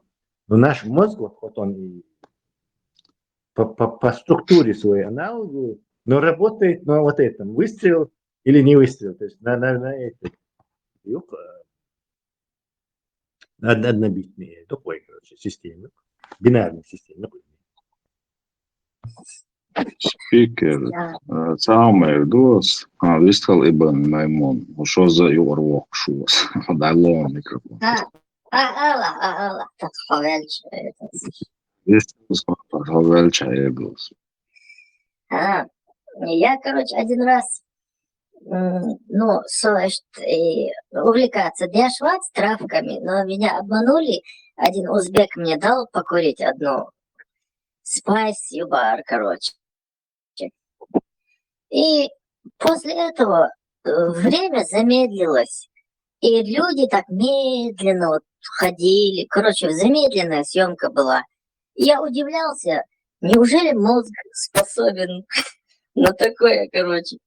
но наш мозг, вот, вот он и по, по, по структуре своей аналоговый, но работает на вот этом выстрел или не выстрел. То есть на, на, на это. Юк, э, од-, однобитный такой, короче, система. Бинарный система. Спикер, э, цхьа хӀума эр ду ас, а, вистхила Ибн Маймун, шозза юкъара воккхуш ву ас. ДӀалон микрофон. А, а, ала, а, ала, так хьо ваьлча, это. Вистхила хьо ваьлча эр ду ас. А, я, короче, один раз, м, ну, со, ишта, и увлекаться деш вац травками, но меня обманули. Один узбек мне дал покурить одну Спайс Юбар, короче. И после этого, э, время замедлилось. И люди так медленно вот ходили. Короче, замедленная съёмка была. Я удивлялся, неужели мозг способен на такое, короче.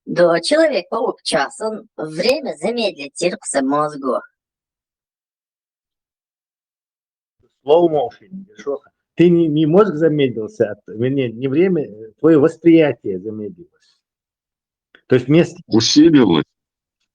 Да, Человек-паук час, он время замедлить тиркса мозгу. Slow motion, хорошо. Ты не, не мозг замедлился, а, вернее, не время, э, твоё восприятие замедлилось. То есть вместо Усилилось.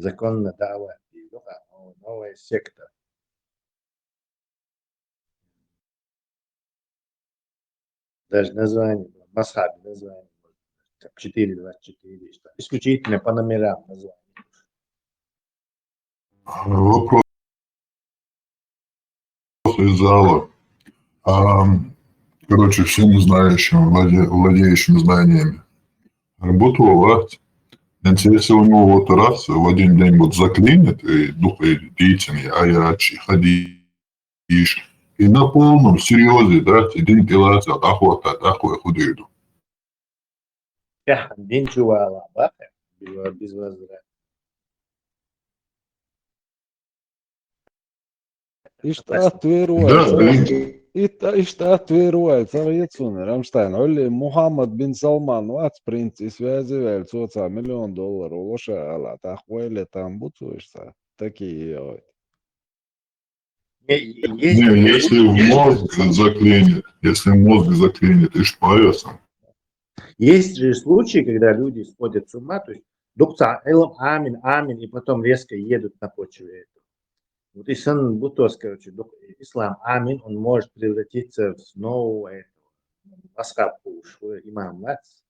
Законно даъват дийла, а, новая секта. Даже название было, мазхаб название было. Там четыре двадцать четыре, что исключительно по номерам название. Вопрос из зала. А, короче, всем знающим, владе- владеющим знаниями. Работал вахт. Интересно, у него вот раз в один день вот заклинит, и дух и деятельный, а я хадиш. И на полном серьезе, да, и день делается, а хватает, а хватает. Тяххан дин чу вала баха, без, без возврата. Иштта атта вер вай. Да, блин. Итта иштта атта вер вай, ца вецунар, Рамштайн. Олли Мухаммад бин Салман вац принц, и связи ваьлла, цо ца миллион доллар, лоша ала, тахвайле там буцуш ца. Такие йой. Не, есть, Не, если в мозг заклинит, если в мозг заклинит, и что, есть же случаи, когда люди сходят с ума, то есть дукца илм амин, амин, и потом резко едут на почве этого. Вот и сан бутос, короче, дук- ислам амин, он может превратиться в нового этого, аскаб имам вац.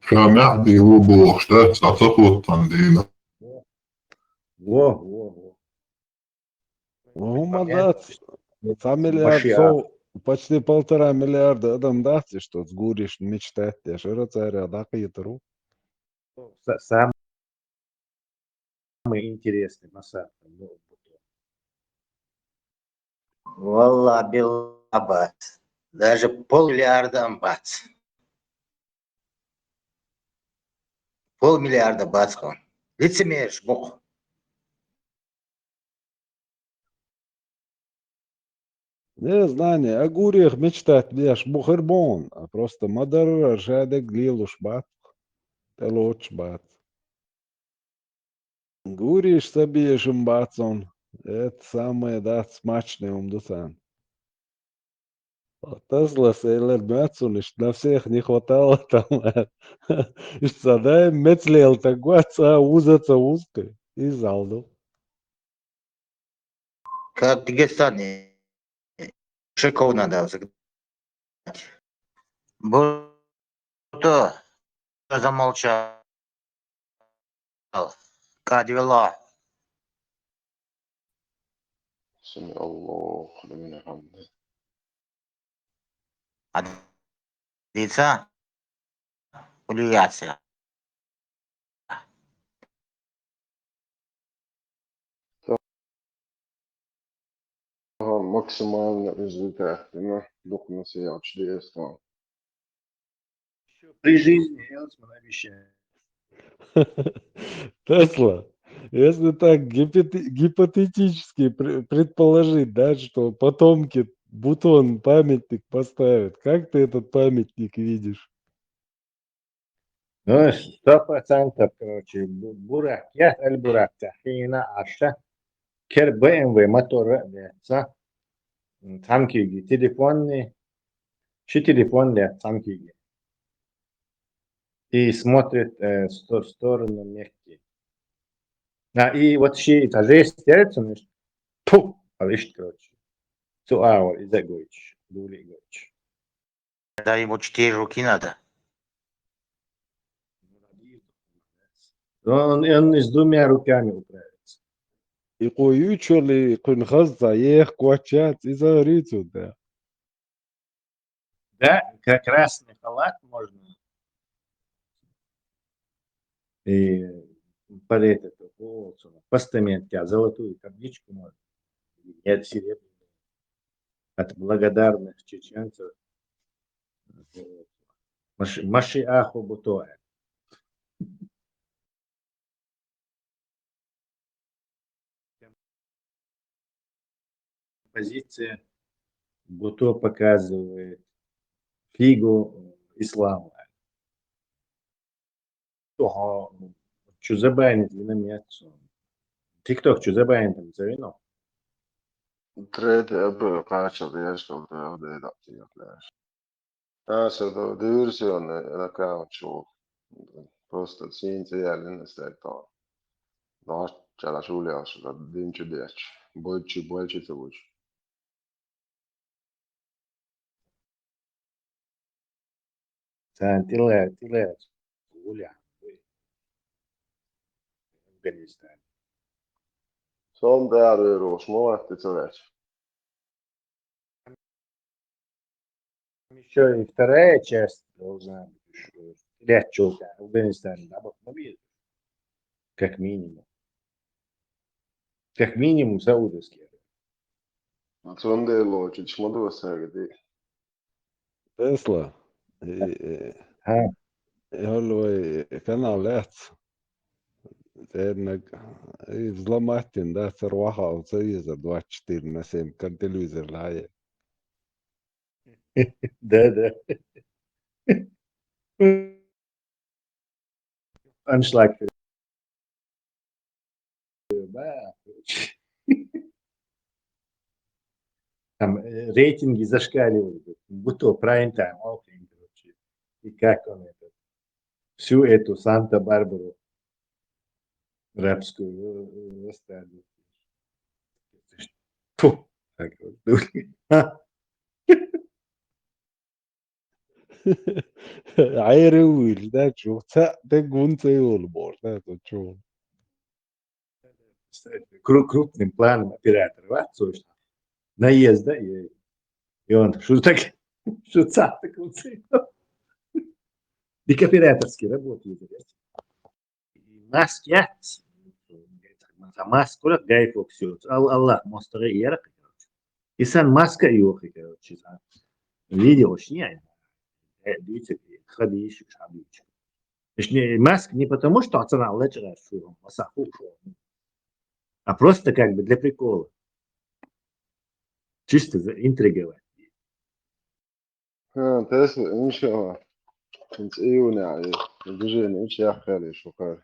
Хамяхь дийла бохуш, да, цхьацца хӀоттан дийла. Во, во, во. ХӀума дац, цхьа миллиард Машиа. сов, почти полтора миллиарда адам дац, и что гуриш мечтать деш, ара царя дакъитару. Са- Самый интересный масса. Валла, билла бац. Даже полмиллиарда бац. Полмиллиарда бац хьуна. Лицемерш бу-кх. Не знание, а гурех мечтать беш бу хир бон, а просто мадарра шадег лелуш бац, тӀелоч бац. Гуриш ца бешим бац он, это самое дац мачне ум дусан. Таслас эйлер мацуниш, на всех не хватало там. Ишца дай мецлел так гуаца, узаца узкой. И залду. Как Дагестане. Шиков надо загнать. Буто замолчал. Кадвела. سمع الله لمن حمده. Адица. Улияция. Максимально излетать, да, духовно сиял чудесно. При жизни Элсман обещает. Тесла, если так гипоте- гипотетически пре- предположить, да, что потомки Бутон памятник поставят, как ты этот памятник видишь? Ну, сто процентов, короче, бу- бурак, я аль бурак, тахина, аша. Кер Б М В мотора, да, ца. Там киги, телефонный, ши телефон, да, там киги. И смотрит э, в сто- сторону Мекки. А, и вот ши этажей стерется, знаешь, пу, а лишь, короче. Цу аур, и загойч, дули гойч. Да ему четыре руки надо. Он, он и с двумя руками управится. И кхо ючули кхуьн хазца ех кочац, иза рицу да. Да, как красный халат можно. И под этот, о, постамент, а золотую табличку можно. Нет, серебряную. От благодарных чеченцев. Вот. Маши, Машиаху Бутуэ. Позиция Бутуэ показывает фигу ислама. Чу забанит ли на меня? Тикток чу забанит там завино? Трейд я бы качал, я что-то, я бы, да, я бы. Аса да дүүрсүн, на каучу. Просто сийна цӀи яьллина стаг тхо. Дош чара шулеш, динчу дечу, бойчу, бойчу ца вучу. Царна тӀелаьцна, тӀелаьцна гулян вуй Афганистане. Сон дара вер волуш ма вац те ца ваьча. Там ещё и вторая часть должна быть, что стрелять чё-то Афганистане, да, вот, ну, видишь, как минимум. Как минимум Саудовский Аравия. Цундела лочуьйтуш ма ду аса хьоьга, ди. Тесла. И, и, ХӀа. И хӀолла вай канал лаьцна. ЦӀернаг. И взломать дина, да, цара вахал ца везар двадцать четыре на семь, кан телевизор лае. Да, да. Аншлаг. Ба, короче. Там, э, рейтинги зашкаливают. Будто прайм-тайм, окей, короче. И как он это? Всю эту Санта-Барбару рабскую, э, э, оставил. Фу. Так вот. Ха. Ӏер а вуьйлуш, да, чу? Цхьаъ дерг вуно ца йолу бохуш, да, цо чу? Кру-, крупным планом оператор вац цо, наезд, да, и, и он, что так, что цхьаъ дерг вуно ца йолу. Дика операторский работа еза. И маска яц. Ца маска курах гайфокс йоцу. Ал-, Аллах мостагӀа яра, короче. И сан маска а йохи, короче, сан. Видео шни ай. Э, дуьйцу, хадийш, хадийш. Значит, не, маска не потому, что ацана лечера шу, маса ху шу. А просто как бы для прикола. Чисто заинтриговать. ХӀа, Тесла, иншалла. ХӀинца июнехь и, и движение чу яххале шу кхара.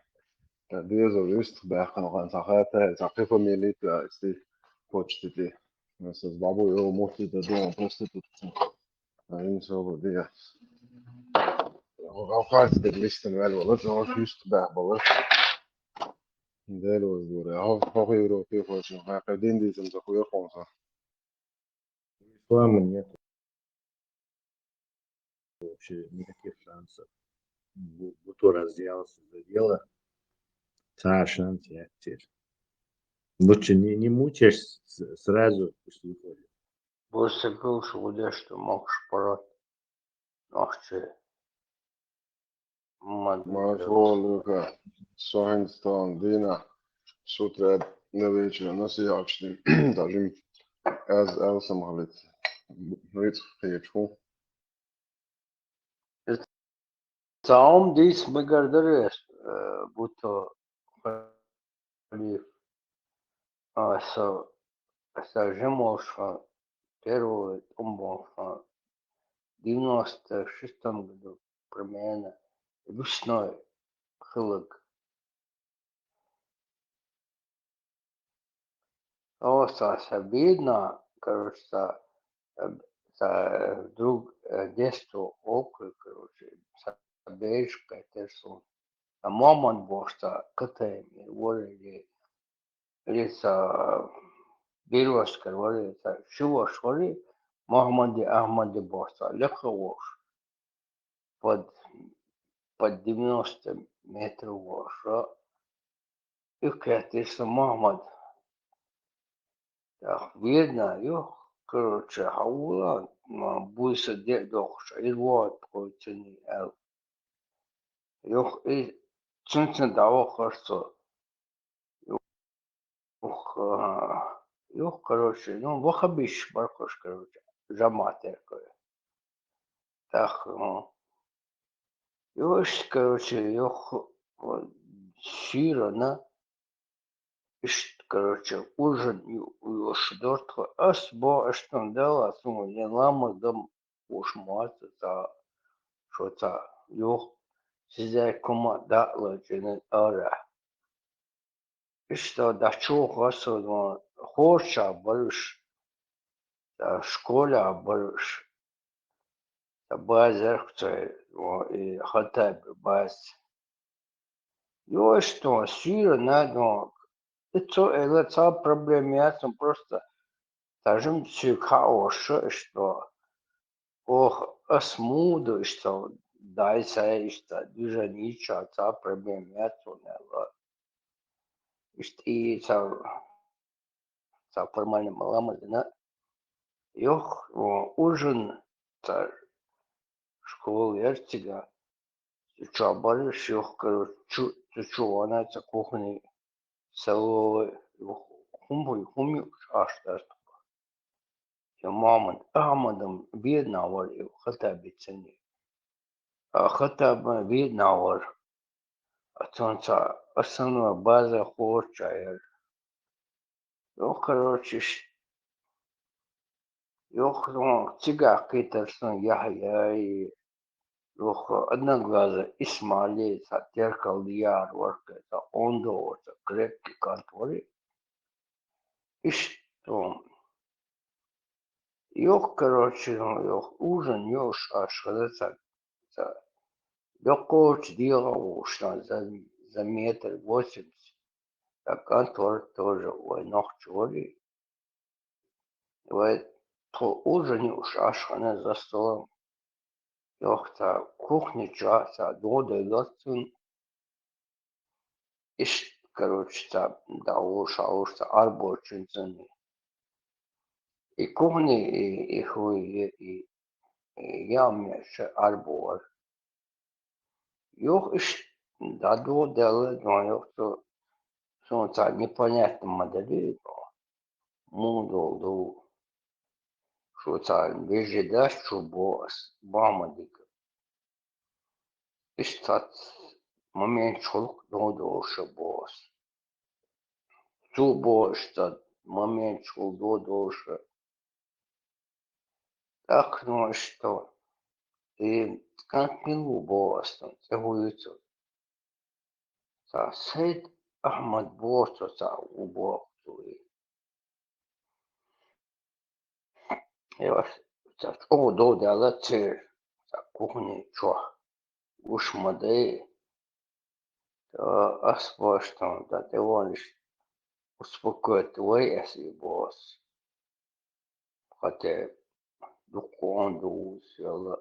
Ткъа деза вистхьа баьккхина хан ца хатта, ца кхин фамилия а, исти почти ти. Аса дӀабу йо мухти да дон проститутка. А иншалла дия. Гавхарц дерг листан ваьлла вала, зон вистхьа баьхбала. Дела ваза дура. Хо-, хо Европе хочешь, хьан кхин дин дийцам ца хуьйра хьуна сан. Ислама нет вообще никаких шансов. Бу-, Буту раздевался за дело. Цхьа шанс яц церан. Лучше не, не мучаешь с-, сразу, пусть выходит. Бо стаг ву шу гӀо деш ду мохуш паргӀат нохчий. Ма Маршо Лука, со хӀинца тахана дийнахь, с утра до вечера насихьаташ дина, даже аз алсам хилица, рицкъ кхечу хӀун. Цхьа хӀума дийца мегар дара ас, э, Буту халифа. А, со, со жимолшха, первый тӀом болшха, девяносто шестом году примерно, весной хиларг. О, сан, сан бедна, короче, сан, э, сан, э, друг, э, детства оккхуьйту, короче, сан бежка кхетира суна. Сан Мохьмад бохуш сан Катайме вара или, или сан Бирвашкара вара, или сан ши ваша вара, Мохьмади, Ахьмади бохуш сан лекха а волуш. Под, под девяносто метров волуш. И кхеттира сан Мохьмад. ТӀаккха бедна юха, короче, хьан вула, ма буй сан де а дохуш, Ӏир вогӀу тхуна цуьнан аьлла. Юха и цуьнца дӀавахара со. Юха, юха, короче, ну, вахабиш бара кхуш, короче, жамаӀатехь кхуьу. ТӀаккха, ну, юха иштта, короче, юха шийрана, иштта, короче, ужин ю-, юуш дара тхо. Ас боху, аш тун Далла, суна, я ламаз дан вуш ма вац ца, шо ца, юха, сиза кума даа лачкъина ара. Иштта дӀачухура со, хорша бара уьш, ца, школа бара уьш. Цхьа базарх цо, о, и Хаттаба баз. Йо, что, сийра на, но, и цо элла цхьа проблема яц, но просто тажам цуьк хаоша, что, ох, ас муду, что, дай сай, что, движение ча, цхьа проблема яц, он элла. Ишта и цхьа цхьа формальный ма-, ламаз дина. Йох, о, ужин, цхьа школа яр цига. Цу чу бараш, йох, короче, цу чу вана цхьа кухне. Сало, йох, хӀума, хӀума юкъаш аш дар. Я Мухьаммад, Ахьмадам бедна вар, йох, Хаттаба цӀени. А Хаттаба бедна вар. А цунца основной база хӀорча яр. Йох, короче, ш-, йох, ну, цигахь кхетар сан Яхьъяй, йох, Одноглазый Исмаилей, цхьа теркал дияр варка, цхьа ондо, цхьа крепкий кӀант вари. Ишта, ну, йох, короче, ну, йох, ужин йош аш хаза ца, ца, йоккхочу дегӀа вуш, сан за, за метр восемьдесят. Так, кӀант вара тоже вай нохчо вари. Вай тхо ужин йош аш хана за столом. Йох, цхьа кухне чу, цхьа додой лоцун. Ишта, короче, цхьа дӀавуш, хьалуш, цхьа арбочун цӀени. И кухне, и, и хуй, и, и, и ямеш арбор. Йох, ишта дӀадодаьлла, но йох, цо, цунца непонятно ма дарий, но муха долу ду. Шу царна вежарий дац чу бо ас, Мухьаммадига. Иштта цхьацца моменташ хуьлу додоша бо ас. Цо бо иштта моменташ хуьлу додоша. ТӀаккха, ну, иштта, и кӀант мила ву бо ас, цӀе хӀун ю цо? Цхьа Сайд Ахьмад боху цо, цхьа ву боху цо и. Эваш, цхьа чӀогӀа додаьлла церан, цхьа кухни чохь, гуш ма дай. Ца ас боху, тӀе вон успокоить вай ас и боху. Хотя дукха он ду ву села.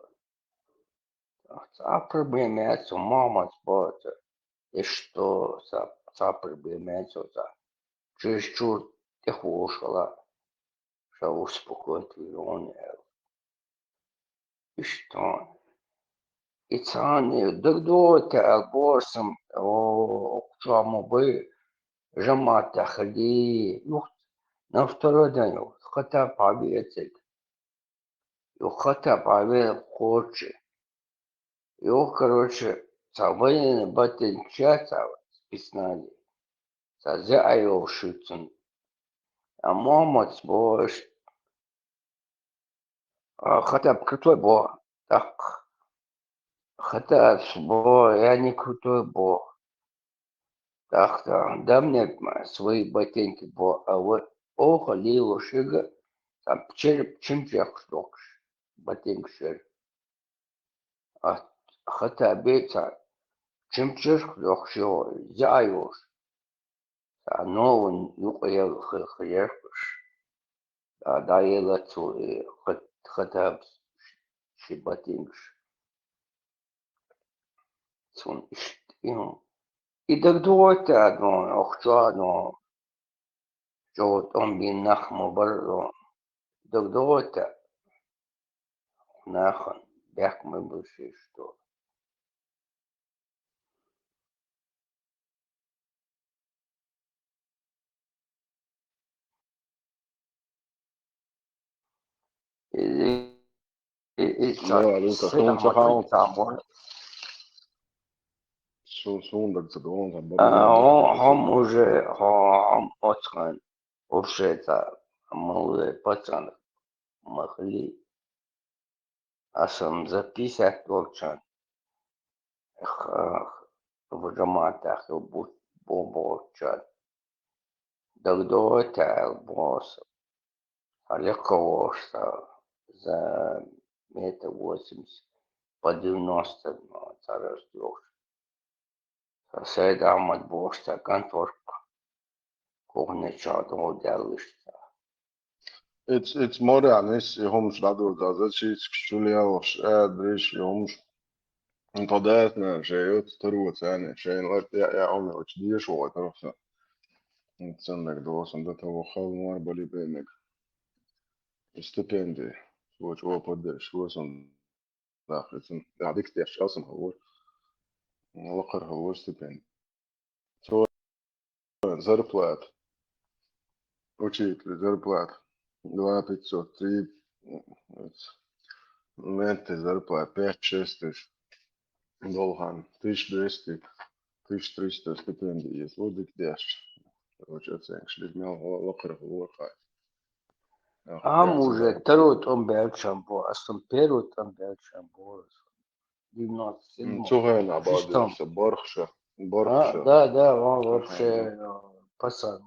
Цхьа проблема яц, Мухьаммад боху, и что, цхьа, цхьа проблема яц, цхьа. Чуьш чур тӀехволуш хила, ша успокоить вирон аьлла. Иштта. И цхьаьна дагадогӀуьйту аьлла боху сан, о, окху чохь ма бай, жамаӀатехь хили, юхт, на второй день юхт, Хаттаб хьан веа цига. Юха Хаттаб хьан веа кхочу. Юха, короче, цхьа военный ботинкаш яц цхьа спецназий. Цхьа зеа йолуш ю цунна. А Мухьаммадс боху, а, Хаттаб крутой боху. ТӀаккха Хаттабс боху, я не крутой боху. ТӀаккха да мне свои ботинки боху, а вот оха лелош ига, там чер-, чимчех доккхуш, ботинкаш яра. А Хаттаби цхьа чимчех доккхуш йо, зеа йолуш. Цхьа нован юкъа яла хи-, хи-, ярхуш. ДӀа-, дӀаелла цо и Хат-, Хаттаб ши ботинкаш. Цунна иштта и хӀума. И дагадогӀуьйту аьлла, ну, охьа чохь, ну, чӀогӀа тӀом бина нах ма бара, ну, дагадогӀуьйту нахана бехк ма бу шиш до. И, и, и, Алло, Алёша, суна ца хаьа? Суна, суна даг ца догӀу, ца бара. А, хьо-, хьо-, хьо-, уже, хьо-, хьо-, оцхайн, вообще, ца, малый пацан, ма хили. Аса за пятьдесят волчан, ха-, ха-, жамаӀатехь бу-, бу-, болчан. ДагадогӀуьйту аьлла боху аса. Хьан лекха волуш ца за метр восемьдесят по девяносто, цараш йохуш. Сайд Ахьмад бохуш цхьа конторка. Кухнеча догӀу даьллаш цхьа. Эц, эц морян, эс и хӀумаш дӀадодаза, чийцкаш чула яллаш, адриш, и хӀумаш. Тхо дацна, шея йоцу таро царна, шайна лар тӀе а хӀума йоцу деша вогӀу тарахса. Цаннаг досан да таво хал мар бали беннаг. Стипенди, сочу опа деш, сосан дахицын. А, дикдеш, чалсан хавур. Лакхар хавур стипенди. Цо зарплата. Учитель зарплата. Два пятьсот, три. Менты зарплата, пять шесть тысяч. Долхан, тысяча двести, тысяча триста стипендия есть. Вот дикдеш. Короче, оценка. Шлик мел лакхар хавур хай. Ам уже таро тӀом баьлчам бо, асан перо тӀом баьлчам бо. Девяносто седьмом. Цугана абадерса, бархша, А, бархша. да, да, он вообще э, пацан.